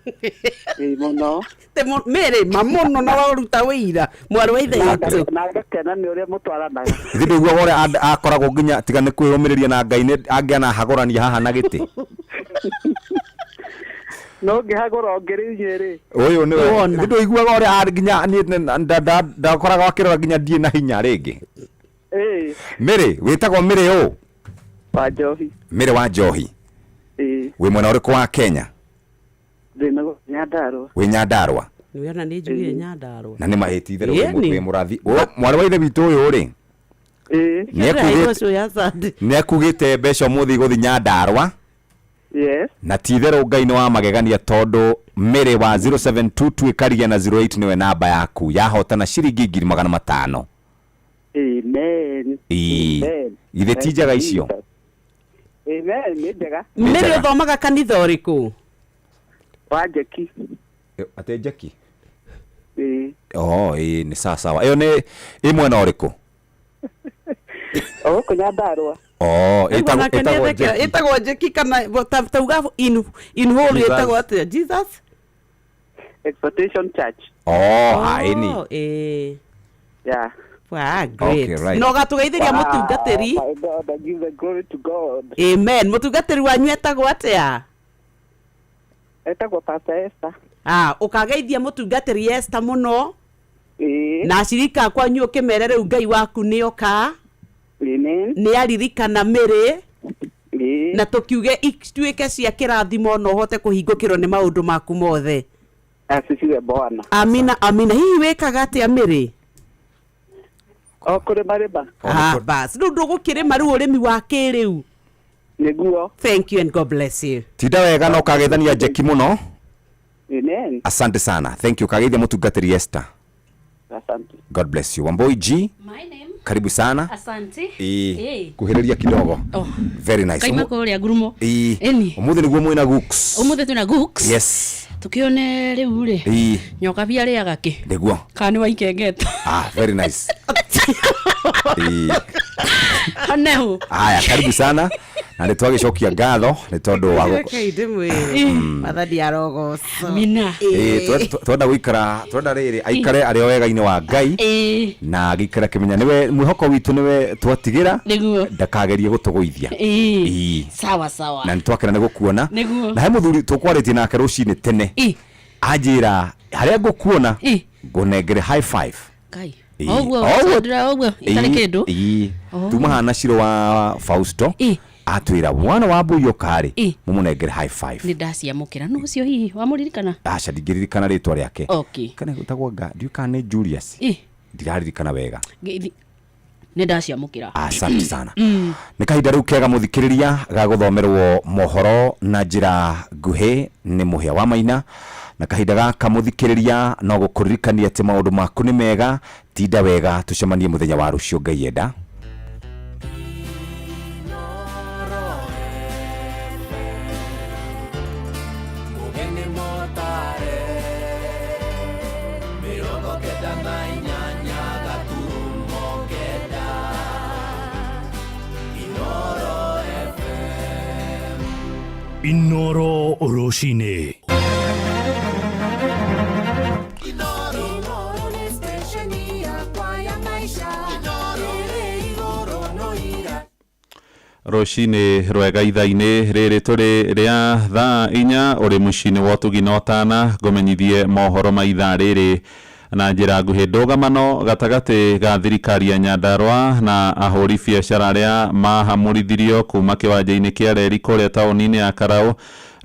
Ĩ mũno. Mary, ma mũno na waruta wĩira mwarĩ wa ithe witũ. Na ngakena nĩ ũrĩa mũtwaranaga. Ithe ndũiguaga ũrĩa akoragwo nginya tiga nĩ kwĩyũmĩrĩria na Ngai nĩ angĩanahagũrania haha na gĩtĩ. No ngĩhagũra ũngĩ rĩ. Ũyũ nĩwe. Ithe ndũiguaga ũrĩa nginya niĩ ndakoragwo akĩrora nginya ndiĩ na hinya rĩngĩ. Mary, wĩtagwo Mary ũ? Wa Njohi. Mary wa Njohi. Ĩĩ. Wĩ mwena ũrĩkũ wa Kenya? Ndĩ na Nyandarua. Wĩ Nyandarua. Nĩwona nĩ njugire Nyandarua. Na nĩ mahĩti itherũ wĩ mũrathi. Mwarĩ wa ithe witũ ũyũ rĩ. Ĩĩ. Nĩ akugĩte mbeca ũmũthĩ igũthiĩ Nyandarua. Yes. Na ti itherũ Ngai nĩ wa magegania tondũ Mary wa 0722 ĩkaria na 08 nĩwe namba yaku yahotana ciringi 500,000. Amen. Ĩĩ. Githĩ ti njega icio? Amen, nĩ njega. Mary ũthomaga kanitha ũrĩkũ? Wa Njeki. Atĩ Njeki? Ĩĩ. Oh, ĩĩ nĩ sawa sawa. Ĩyo nĩ ĩ mwena ũrĩkũ? O gũkũ Nyandarũa. Oh, Rĩu onake ĩtagwo nĩethekera- Njeki. ĩtagwo Njeki kana tauga in whole Jesus. ĩtagwo atĩa? Jesus? Exhortation Church. Oh, aini. Oh, ĩĩ. Yeah. Wow, great. Okay, right. Na ũgatũgeithĩria Wow, mũtungatĩri. My God, I give the glory to God. Amen. Mũtungatĩri wanyu etagwo atĩa? Etagwo Pastor Esther. Ah, ũkageithia mũtungatĩri Esther mũno. Ĩĩ. Na acirika kwanyu ũkĩmere rĩu Ngai waku nĩoka. Amen. Nĩ aririkana mĩrĩ. Ĩĩ. Na tũkiuge ituĩke cia kĩrathimo na ũhote kũhingũkĩrwo nĩ maũndũ maku mothe. Asifiwe Bwana. Amina, amina. Hihi wĩkaga atĩa mĩrĩ? O kũrĩma rĩma. Ah, bas. Rĩu ndũgũkĩrĩma rĩu ũrĩmi wa kĩrĩu. Nĩguo. Thank you and God bless you. Tinda wega na ũkageithania Njeki mũno. Amen. Asante sana. Thank you. Kageithia mũtungatĩri Esther. Asante. God bless you. Wamboi G. My name. Karibu sana. Asante. Ĩĩ. Ĩĩ. Kuhĩrĩria kidogo. Oh. Very nice. Kaima kũrĩa ngurumo. Ĩĩ. Ĩni. Ũmũthĩ nĩguo mwĩna Gooks. Ũmũthĩ twĩna Gooks. Yes. Tũkĩone rĩu rĩ. Ĩĩ. Nyoka bia arĩaga kĩ? Nĩguo. Kana nĩ waikengeta. Ah, very nice. Ĩĩ. Onehu. Haya, karibu sana. Na nĩ twagĩcokia ngatho nĩ tondũ wa gũkũ. Rekei ndĩmwĩre. Mwathani arogocwo. Amina. Ĩĩ, twenda gũikara twenda rĩrĩ aikare arĩ o wega-inĩ wa Ngai Ĩĩ. na agĩikara kĩmenya nĩwe mwĩhoko witũ nĩwe twatigĩra Nĩguo. ndakagerie gũtũgũithia. Ĩĩ. Ĩĩ. Sawa sawa. Na nĩ twakena nĩ gũkuona. Nĩguo. Na he mũthuri tũkwarĩtie nake rũcinĩ tene anjĩra harĩa ngũkuona ngũnengere high five. Ngai. Ĩĩ. Ũguo O ũguo. ũguo ũguo itarĩ Ĩĩ, kĩndũ. ĩĩ. Oh. Tuma hana Ciro wa Fausto atwĩra mwana wa mbũi okarĩ mũmũnengere high five. Nĩ ndaciamũkĩra. Nũ ũcio hihi wamũririkana? Aca ndingĩririkana rĩtwa rĩake. Okay. Kana gũtagwo nga ndiũĩ kana nĩ Julius. Ĩĩ. Ndiraririkana wega. Nĩ ndaciamũkĩra. Asante sana. Mm. Nĩ kahinda rĩu kega mũthikĩrĩria ga gũthomerwo mohoro na njĩra nguhĩ nĩ mũhĩa wa maina na kahinda gaka mũthikĩrĩria no gũkũririkania atĩ maũndũ maku nĩ mega tinda wega tũcemanie mũthenya wa rũciũ Ngai enda. Mũgeni motare 98 gaturumo 9 Inoro FM. Inoro rũcinĩ. Inoro nĩ stesheni yakwa ya maisha ĩrĩ igũrũ no ira Rũcinĩ rwega ithaa-inĩ rĩrĩ tũrĩ rĩa thaa 4 ũrĩ mũciĩ-inĩ wa ũtugi na ũtana ngũmenyithie mohoro ma ithaa rĩrĩ na njĩra nguhĩ. Ndũgamano gatagatĩ ga thirikari ya Nyandarua na ahũri biacara arĩa mahamũrithirio kuma kĩwanja-inĩ kĩa reri kũrĩa taũni-inĩ ya Karau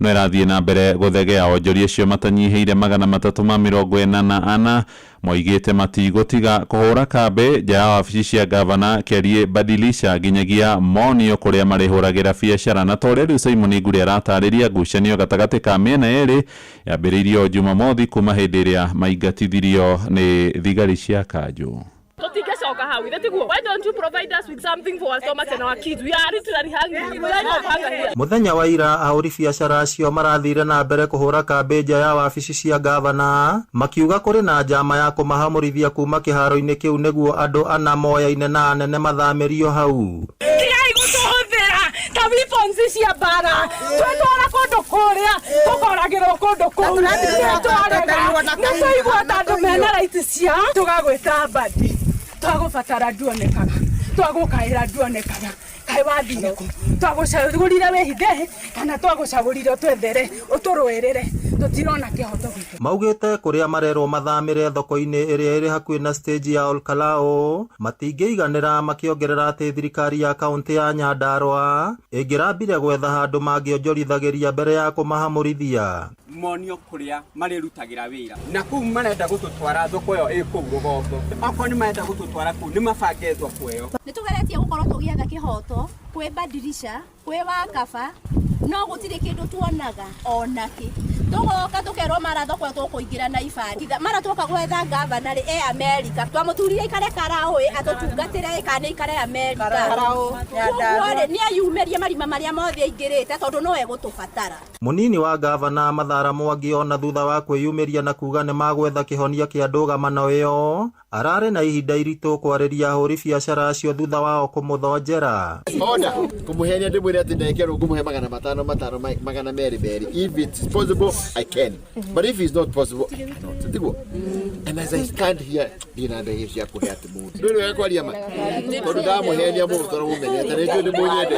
no ĩrathiĩ na mbere gũthegea. Onjoria acio matanyihĩire 344 moigĩte matigũtiga kũhũra kambĩ nja ya wabici cia gavana Kerie Badilisha nginyagia monio kũrĩa marĩhũragĩra biacara. Na ta ũrĩa rĩu Simon Ngure aratarĩria, ngucanio gatagatĩ ka mĩena ĩrĩ yambĩrĩirio Jumamothi kuma hĩndĩ ĩrĩa maingatithirio nĩ thigari cia kanjũ. Tũtingĩcoka hau ithe tiguo. Why don't you provide us with something for our stomachs and our kids? We are literally hungry. We are of hunger here. Mũthenya wa ira ahũri biacara acio marathire na mbere kũhũra kambĩ nja ya wabici cia gavana makiuga kũrĩ na njama ya kũmahamũrithia kuma kĩharo-inĩ kĩu nĩguo andũ ana moyaine na anene mathamĩrio hau. Tigai gũtũhũthĩra ta weapons cia mbara. Twetwara kũndũ kũrĩa tũkoragĩrwo kũndũ kũu. Nĩtwarega nĩtwaigua ta andũ mena right ciao tũgagwĩta mbandi twagũbatara nduonekaga twagũkaĩra nduonekaga kaĩ wathire kũ twagũcagũrire wĩhithe kana twagũcagũrire ũtwethere ũtũrũĩrĩre tũtirona kĩhoto gitũ. Maugĩte kũrĩa marerwo mathamĩre thoko-inĩ ĩrĩa ĩrĩ hakuhĩ na stage ya Olkalou matingĩiganĩra, makĩongerera atĩ thirikari ya kaũntĩ ya Nyandarua ĩngĩrambire gwetha handũ mangĩonjorithagĩria mbere ya kũmahamũrithia. Monio kũrĩa marĩrutagĩra wĩra na kũu marenda gũtũtwara thoko ĩyo ĩ kũu rũgongo okorwo nĩ marenda gũtũtwara kũu nĩ mabange thoko ĩyo. Nĩ tũgeretie gũkorwo tũgĩetha kĩhoto kwĩ Badilisha kwĩ Wakaba no gũtirĩ kĩndũ tuonaga onakĩ. Tũgoka tũkerwo mara thoko ĩyo tũkũingĩra na ibandi. Mara twoka gwetha ngavana rĩ e Amerika. Twamũthurire aikare Karaũ ĩ atũtungatĩre ĩ kana nĩ aikare Amerika. Karaũ, Koguo rĩ nĩ eyumĩrie marima marĩa mothe aingĩrĩte tondũ no egũtũbatara. Mũnini wa gavana Mathara Mwangi ona thutha wa kwĩyumĩria na kuga nĩ magwetha kĩhonia kĩa ndũgamano ĩyo, ararĩ na ihinda iritũ kwarĩria ahũri biacara acio thutha wao kũmũthonjera. Order kumuhenia ndimwire ati ndekero ngumuhe 500 5 200 200. If it's possible I can, but if it's not possible I cannot. Tiguo. And as I stand here ndina ndehe cia kuhe ati mundu nduri wega kwaria ma tondu ndamuhenia mundu tondu mumenyete ni njui ni munyendete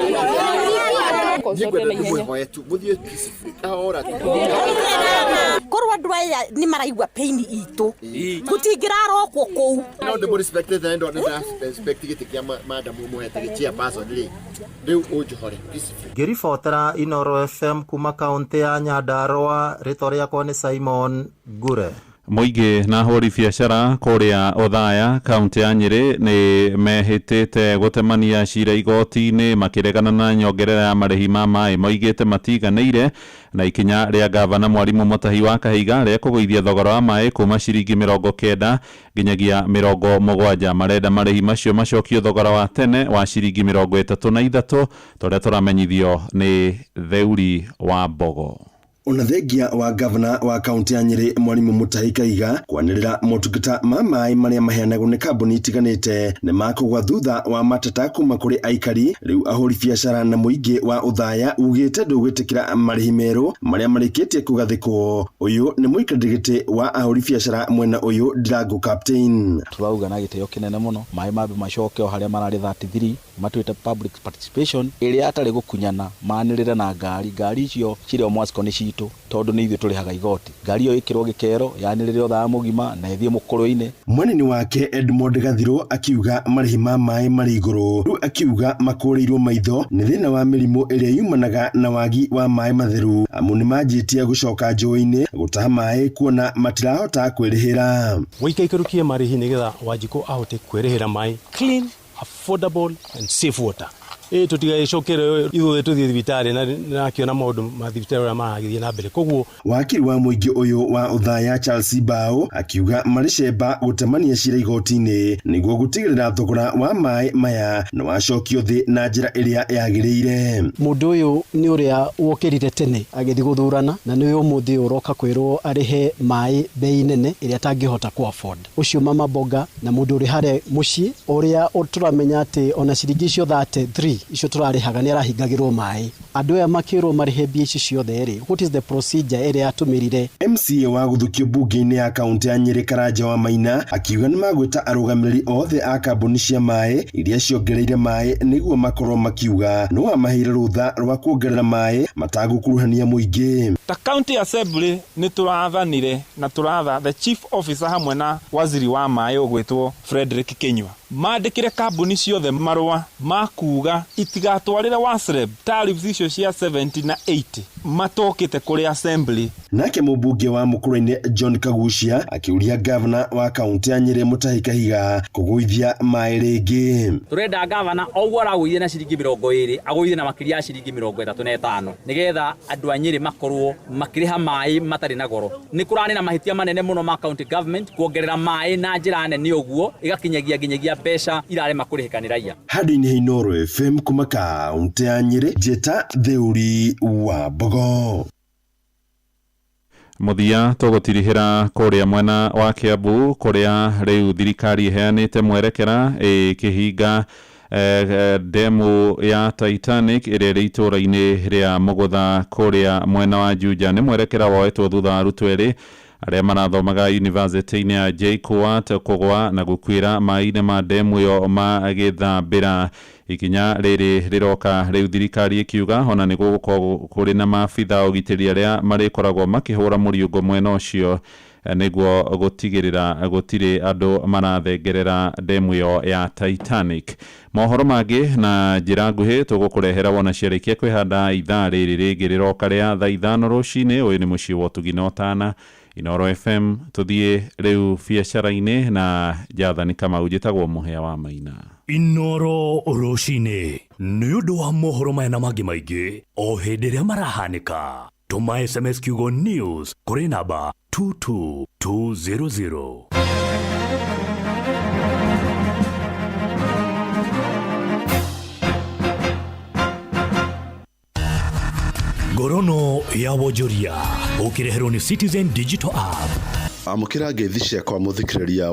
niĩ ngwenda ndĩmwĩhoe tu mũthiĩ peacefully kahora tu. Korwo andũ aya nĩ maraigua pain itũ gũtingĩrarokwo kũu. No ndĩmũrespectĩte na nĩ respect gĩtĩ kĩa madam mũhete gĩ chairperson rĩ rĩu ũnjohore peacefully. Ngĩribotera Inoro FM kuma kaũntĩ ya Nyandarũa, rĩtwa rĩakwa nĩ Simon Ngure. Mũingĩ na ahũri biacara kũrĩa Othaya kaũntĩ ya Nyĩrĩ nĩ mehĩtĩte gũtemania cira igoti-inĩ makĩregana na nyongerera ya marĩhi ma maĩ. Moigĩte matiganĩire na ikinya rĩa gavana Mwarimũ Mutahi wa Kahiga rĩa kũgũithia thogora wa maĩ kuma ciringi 90 nginyagia 70. Marenda marĩhi macio macokio thogora wa tene wa ciringi 33 torĩa tũramenyithio nĩ Theuri wa Mbogo. Ona thengia wa gavana wa kaunti ya Nyĩrĩ Mwarimũ Mutahi Kahiga kwanĩrĩra motungata ma maĩ marĩa maheanagwo nĩ kambuni itiganĩte nĩ makũgwa thutha wa mateta kuma kũrĩ aikari. Rĩu ahũri biacara na mũingĩ wa Othaya ugĩte ndũgwĩtĩkĩra marĩhi merũ marĩa marĩkĩtie kũgathĩkwo. Ũyũ nĩ mũikarĩri gĩtĩ wa ahũri biacara mwena ũyũ Ndirango Captain. Turauga na gĩtĩo kĩnene mũno maĩ mambe macoke o harĩa mararĩ 33 matuĩte public participation ĩrĩa atarĩ gũkunyana manĩrĩre na ngari icio cirĩ o Mwasco nĩ citũ tondu nĩ ithuĩ tũrĩhaga igoti. Ngari ĩyo ĩkĩrwo gĩkero yanĩrĩre thaa mũgima na ĩthiĩ mũkũrũ-inĩ. Mwenini wake Edmond Gathiro akiuga marĩhi ma maĩ marĩ igũrũ. Rĩu akiuga makũrĩirwo maitho nĩ thĩna wa mĩrimũ ĩrĩa yumanaga na wagi wa maĩ matheru, amu nĩmanjĩtie gũcoka njũĩ-inĩ gũtaha maĩ kuona matirahota kwĩrĩhĩra. Gũikaikũrũkie marĩhi nĩgetha Wanjikũ ahote kwĩrĩhĩra maĩ clean, affordable and safe water. Ĩ tũtigagĩcokere ithuothe tũthiĩ thibitarĩ na akĩona maũndũ ma thibitarĩ ũrĩa maragĩthiĩ na mbere. Koguo wakiri wa mũingĩ ũyũ wa Othaya Charles Bao akiuga marĩ cemba gũtemania cira igoti-inĩ nĩguo gũtigĩrĩra thogora wa maĩ maya nĩ wacokio thĩ na njĩra ĩrĩa yagĩrĩire. Mũndũ ũyũ nĩ ũrĩa wokĩrire tene agĩthiĩ gũthurana na nĩwe ũmũthĩ ũroka kwĩrwo arĩhe maĩ bei nene ĩrĩa atangĩhota ku afford. Ũcio mama mboga na mũndũ ũrĩ harĩa mũciĩ ũrĩa tũramenya atĩ ona ciringi icio 33 icio tũrarĩhaga nĩ arahingagĩrwo maĩ. Andũ aya makĩrwo marĩhe mbia ici ciothe rĩ, what is the procedure ĩrĩa atũmĩrire? MCA wa gũthukio mbunge-inĩ ya kaũntĩ ya Nyĩrĩ Karanja wa Maina akiuga nĩ magwĩta arũgamĩrĩri othe a kambuni cia maĩ iria ciongereire maĩ nĩguo makorwo makiuga nĩ wamaheire rũtha rwa kuongerera maĩ matagũkuruhania mũingĩ. Ta county assembly nĩ tũrathanire na tũratha the chief officer hamwe na waziri wa maĩ ũgwĩtwo Frederick Kinyua mandĩkĩre kambuni ciothe marũa ma kuga itigatwarĩre WASREB tariffs icio cia 70 na 80 matokĩte kũrĩ assembly. Nake mũmbunge wa Mũkũrũ-inĩ John Kagucia akiuria gavana wa kaũntĩ ya Nyĩrĩ Mutahi Kahiga kũgũithia maĩ rĩngĩ. Tũrenda gavana o ũguo aragũithia na ciringi 20 agũithie na makĩria ya ciringi 35 nĩgetha andũ a Nyĩrĩ makorwo makĩrĩha maĩ matarĩ na goro. Nĩ kũrarĩ na mahĩtia manene mũno ma county government kuongerera maĩ na njĩra nene ũguo ĩgakinyagia nginyagia mbeca irarema kũrĩhĩka nĩ raia. Handũ-inĩ ha Inooro FM kuma kaũntĩ ya Nyĩrĩ, Njĩta Theuri wa Mbogo. Mũthia tũgũtirihĩra kũrĩa mwena wa Kiambu kũrĩa rĩu thirikari ĩheanĩte mwerekera ĩkĩhinga demu ya Titanic ĩrĩa ĩrĩ itũũra-inĩ rĩa Mũgũtha kũrĩa mwena wa Juja. Nĩ mwerekera woetwo thutha wa arutwo erĩ arĩa marathomaga university-inĩ ya JKUAT kũgwa na gũkuĩra maĩ-inĩ ma demu ĩyo magĩthambĩra. Ikinya rĩrĩ rĩroka rĩu thirikari ĩkiuga ona nĩ gũgũkorwo kũrĩ na maabitha a ũgitĩri arĩa marĩkoragwo makĩhũra mũriũngo mwena ũcio nĩguo gũtigĩrĩra gũtirĩ andũ marathengerera demu ĩyo ya Titanic. Mohoro mangĩ na njĩra nguhĩ tũgũkũrehera wona ciarĩkia kwĩhanda ithaa rĩrĩ rĩngĩ rĩroka rĩa thaa 5 rũcinĩ. Ũyũ nĩ mũciĩ wa ũtugi na ũtana Inooro FM. Tũthiĩ rĩu biacara-inĩ na Jathani Kamau. Njĩtagwo Mũhĩa wa Maina. Inooro rũcinĩ nĩ ũndũ wa mohoro maya na mangĩ maingĩ o hĩndĩ ĩrĩa marahanĩka. Tũma SMS kiugo news kũrĩ namba 22200. Ngorono ya wonjoria ũkĩreherwo nĩ Citizen Digital App. Amũkĩra ngeithi ciakwa mũthikĩrĩria wa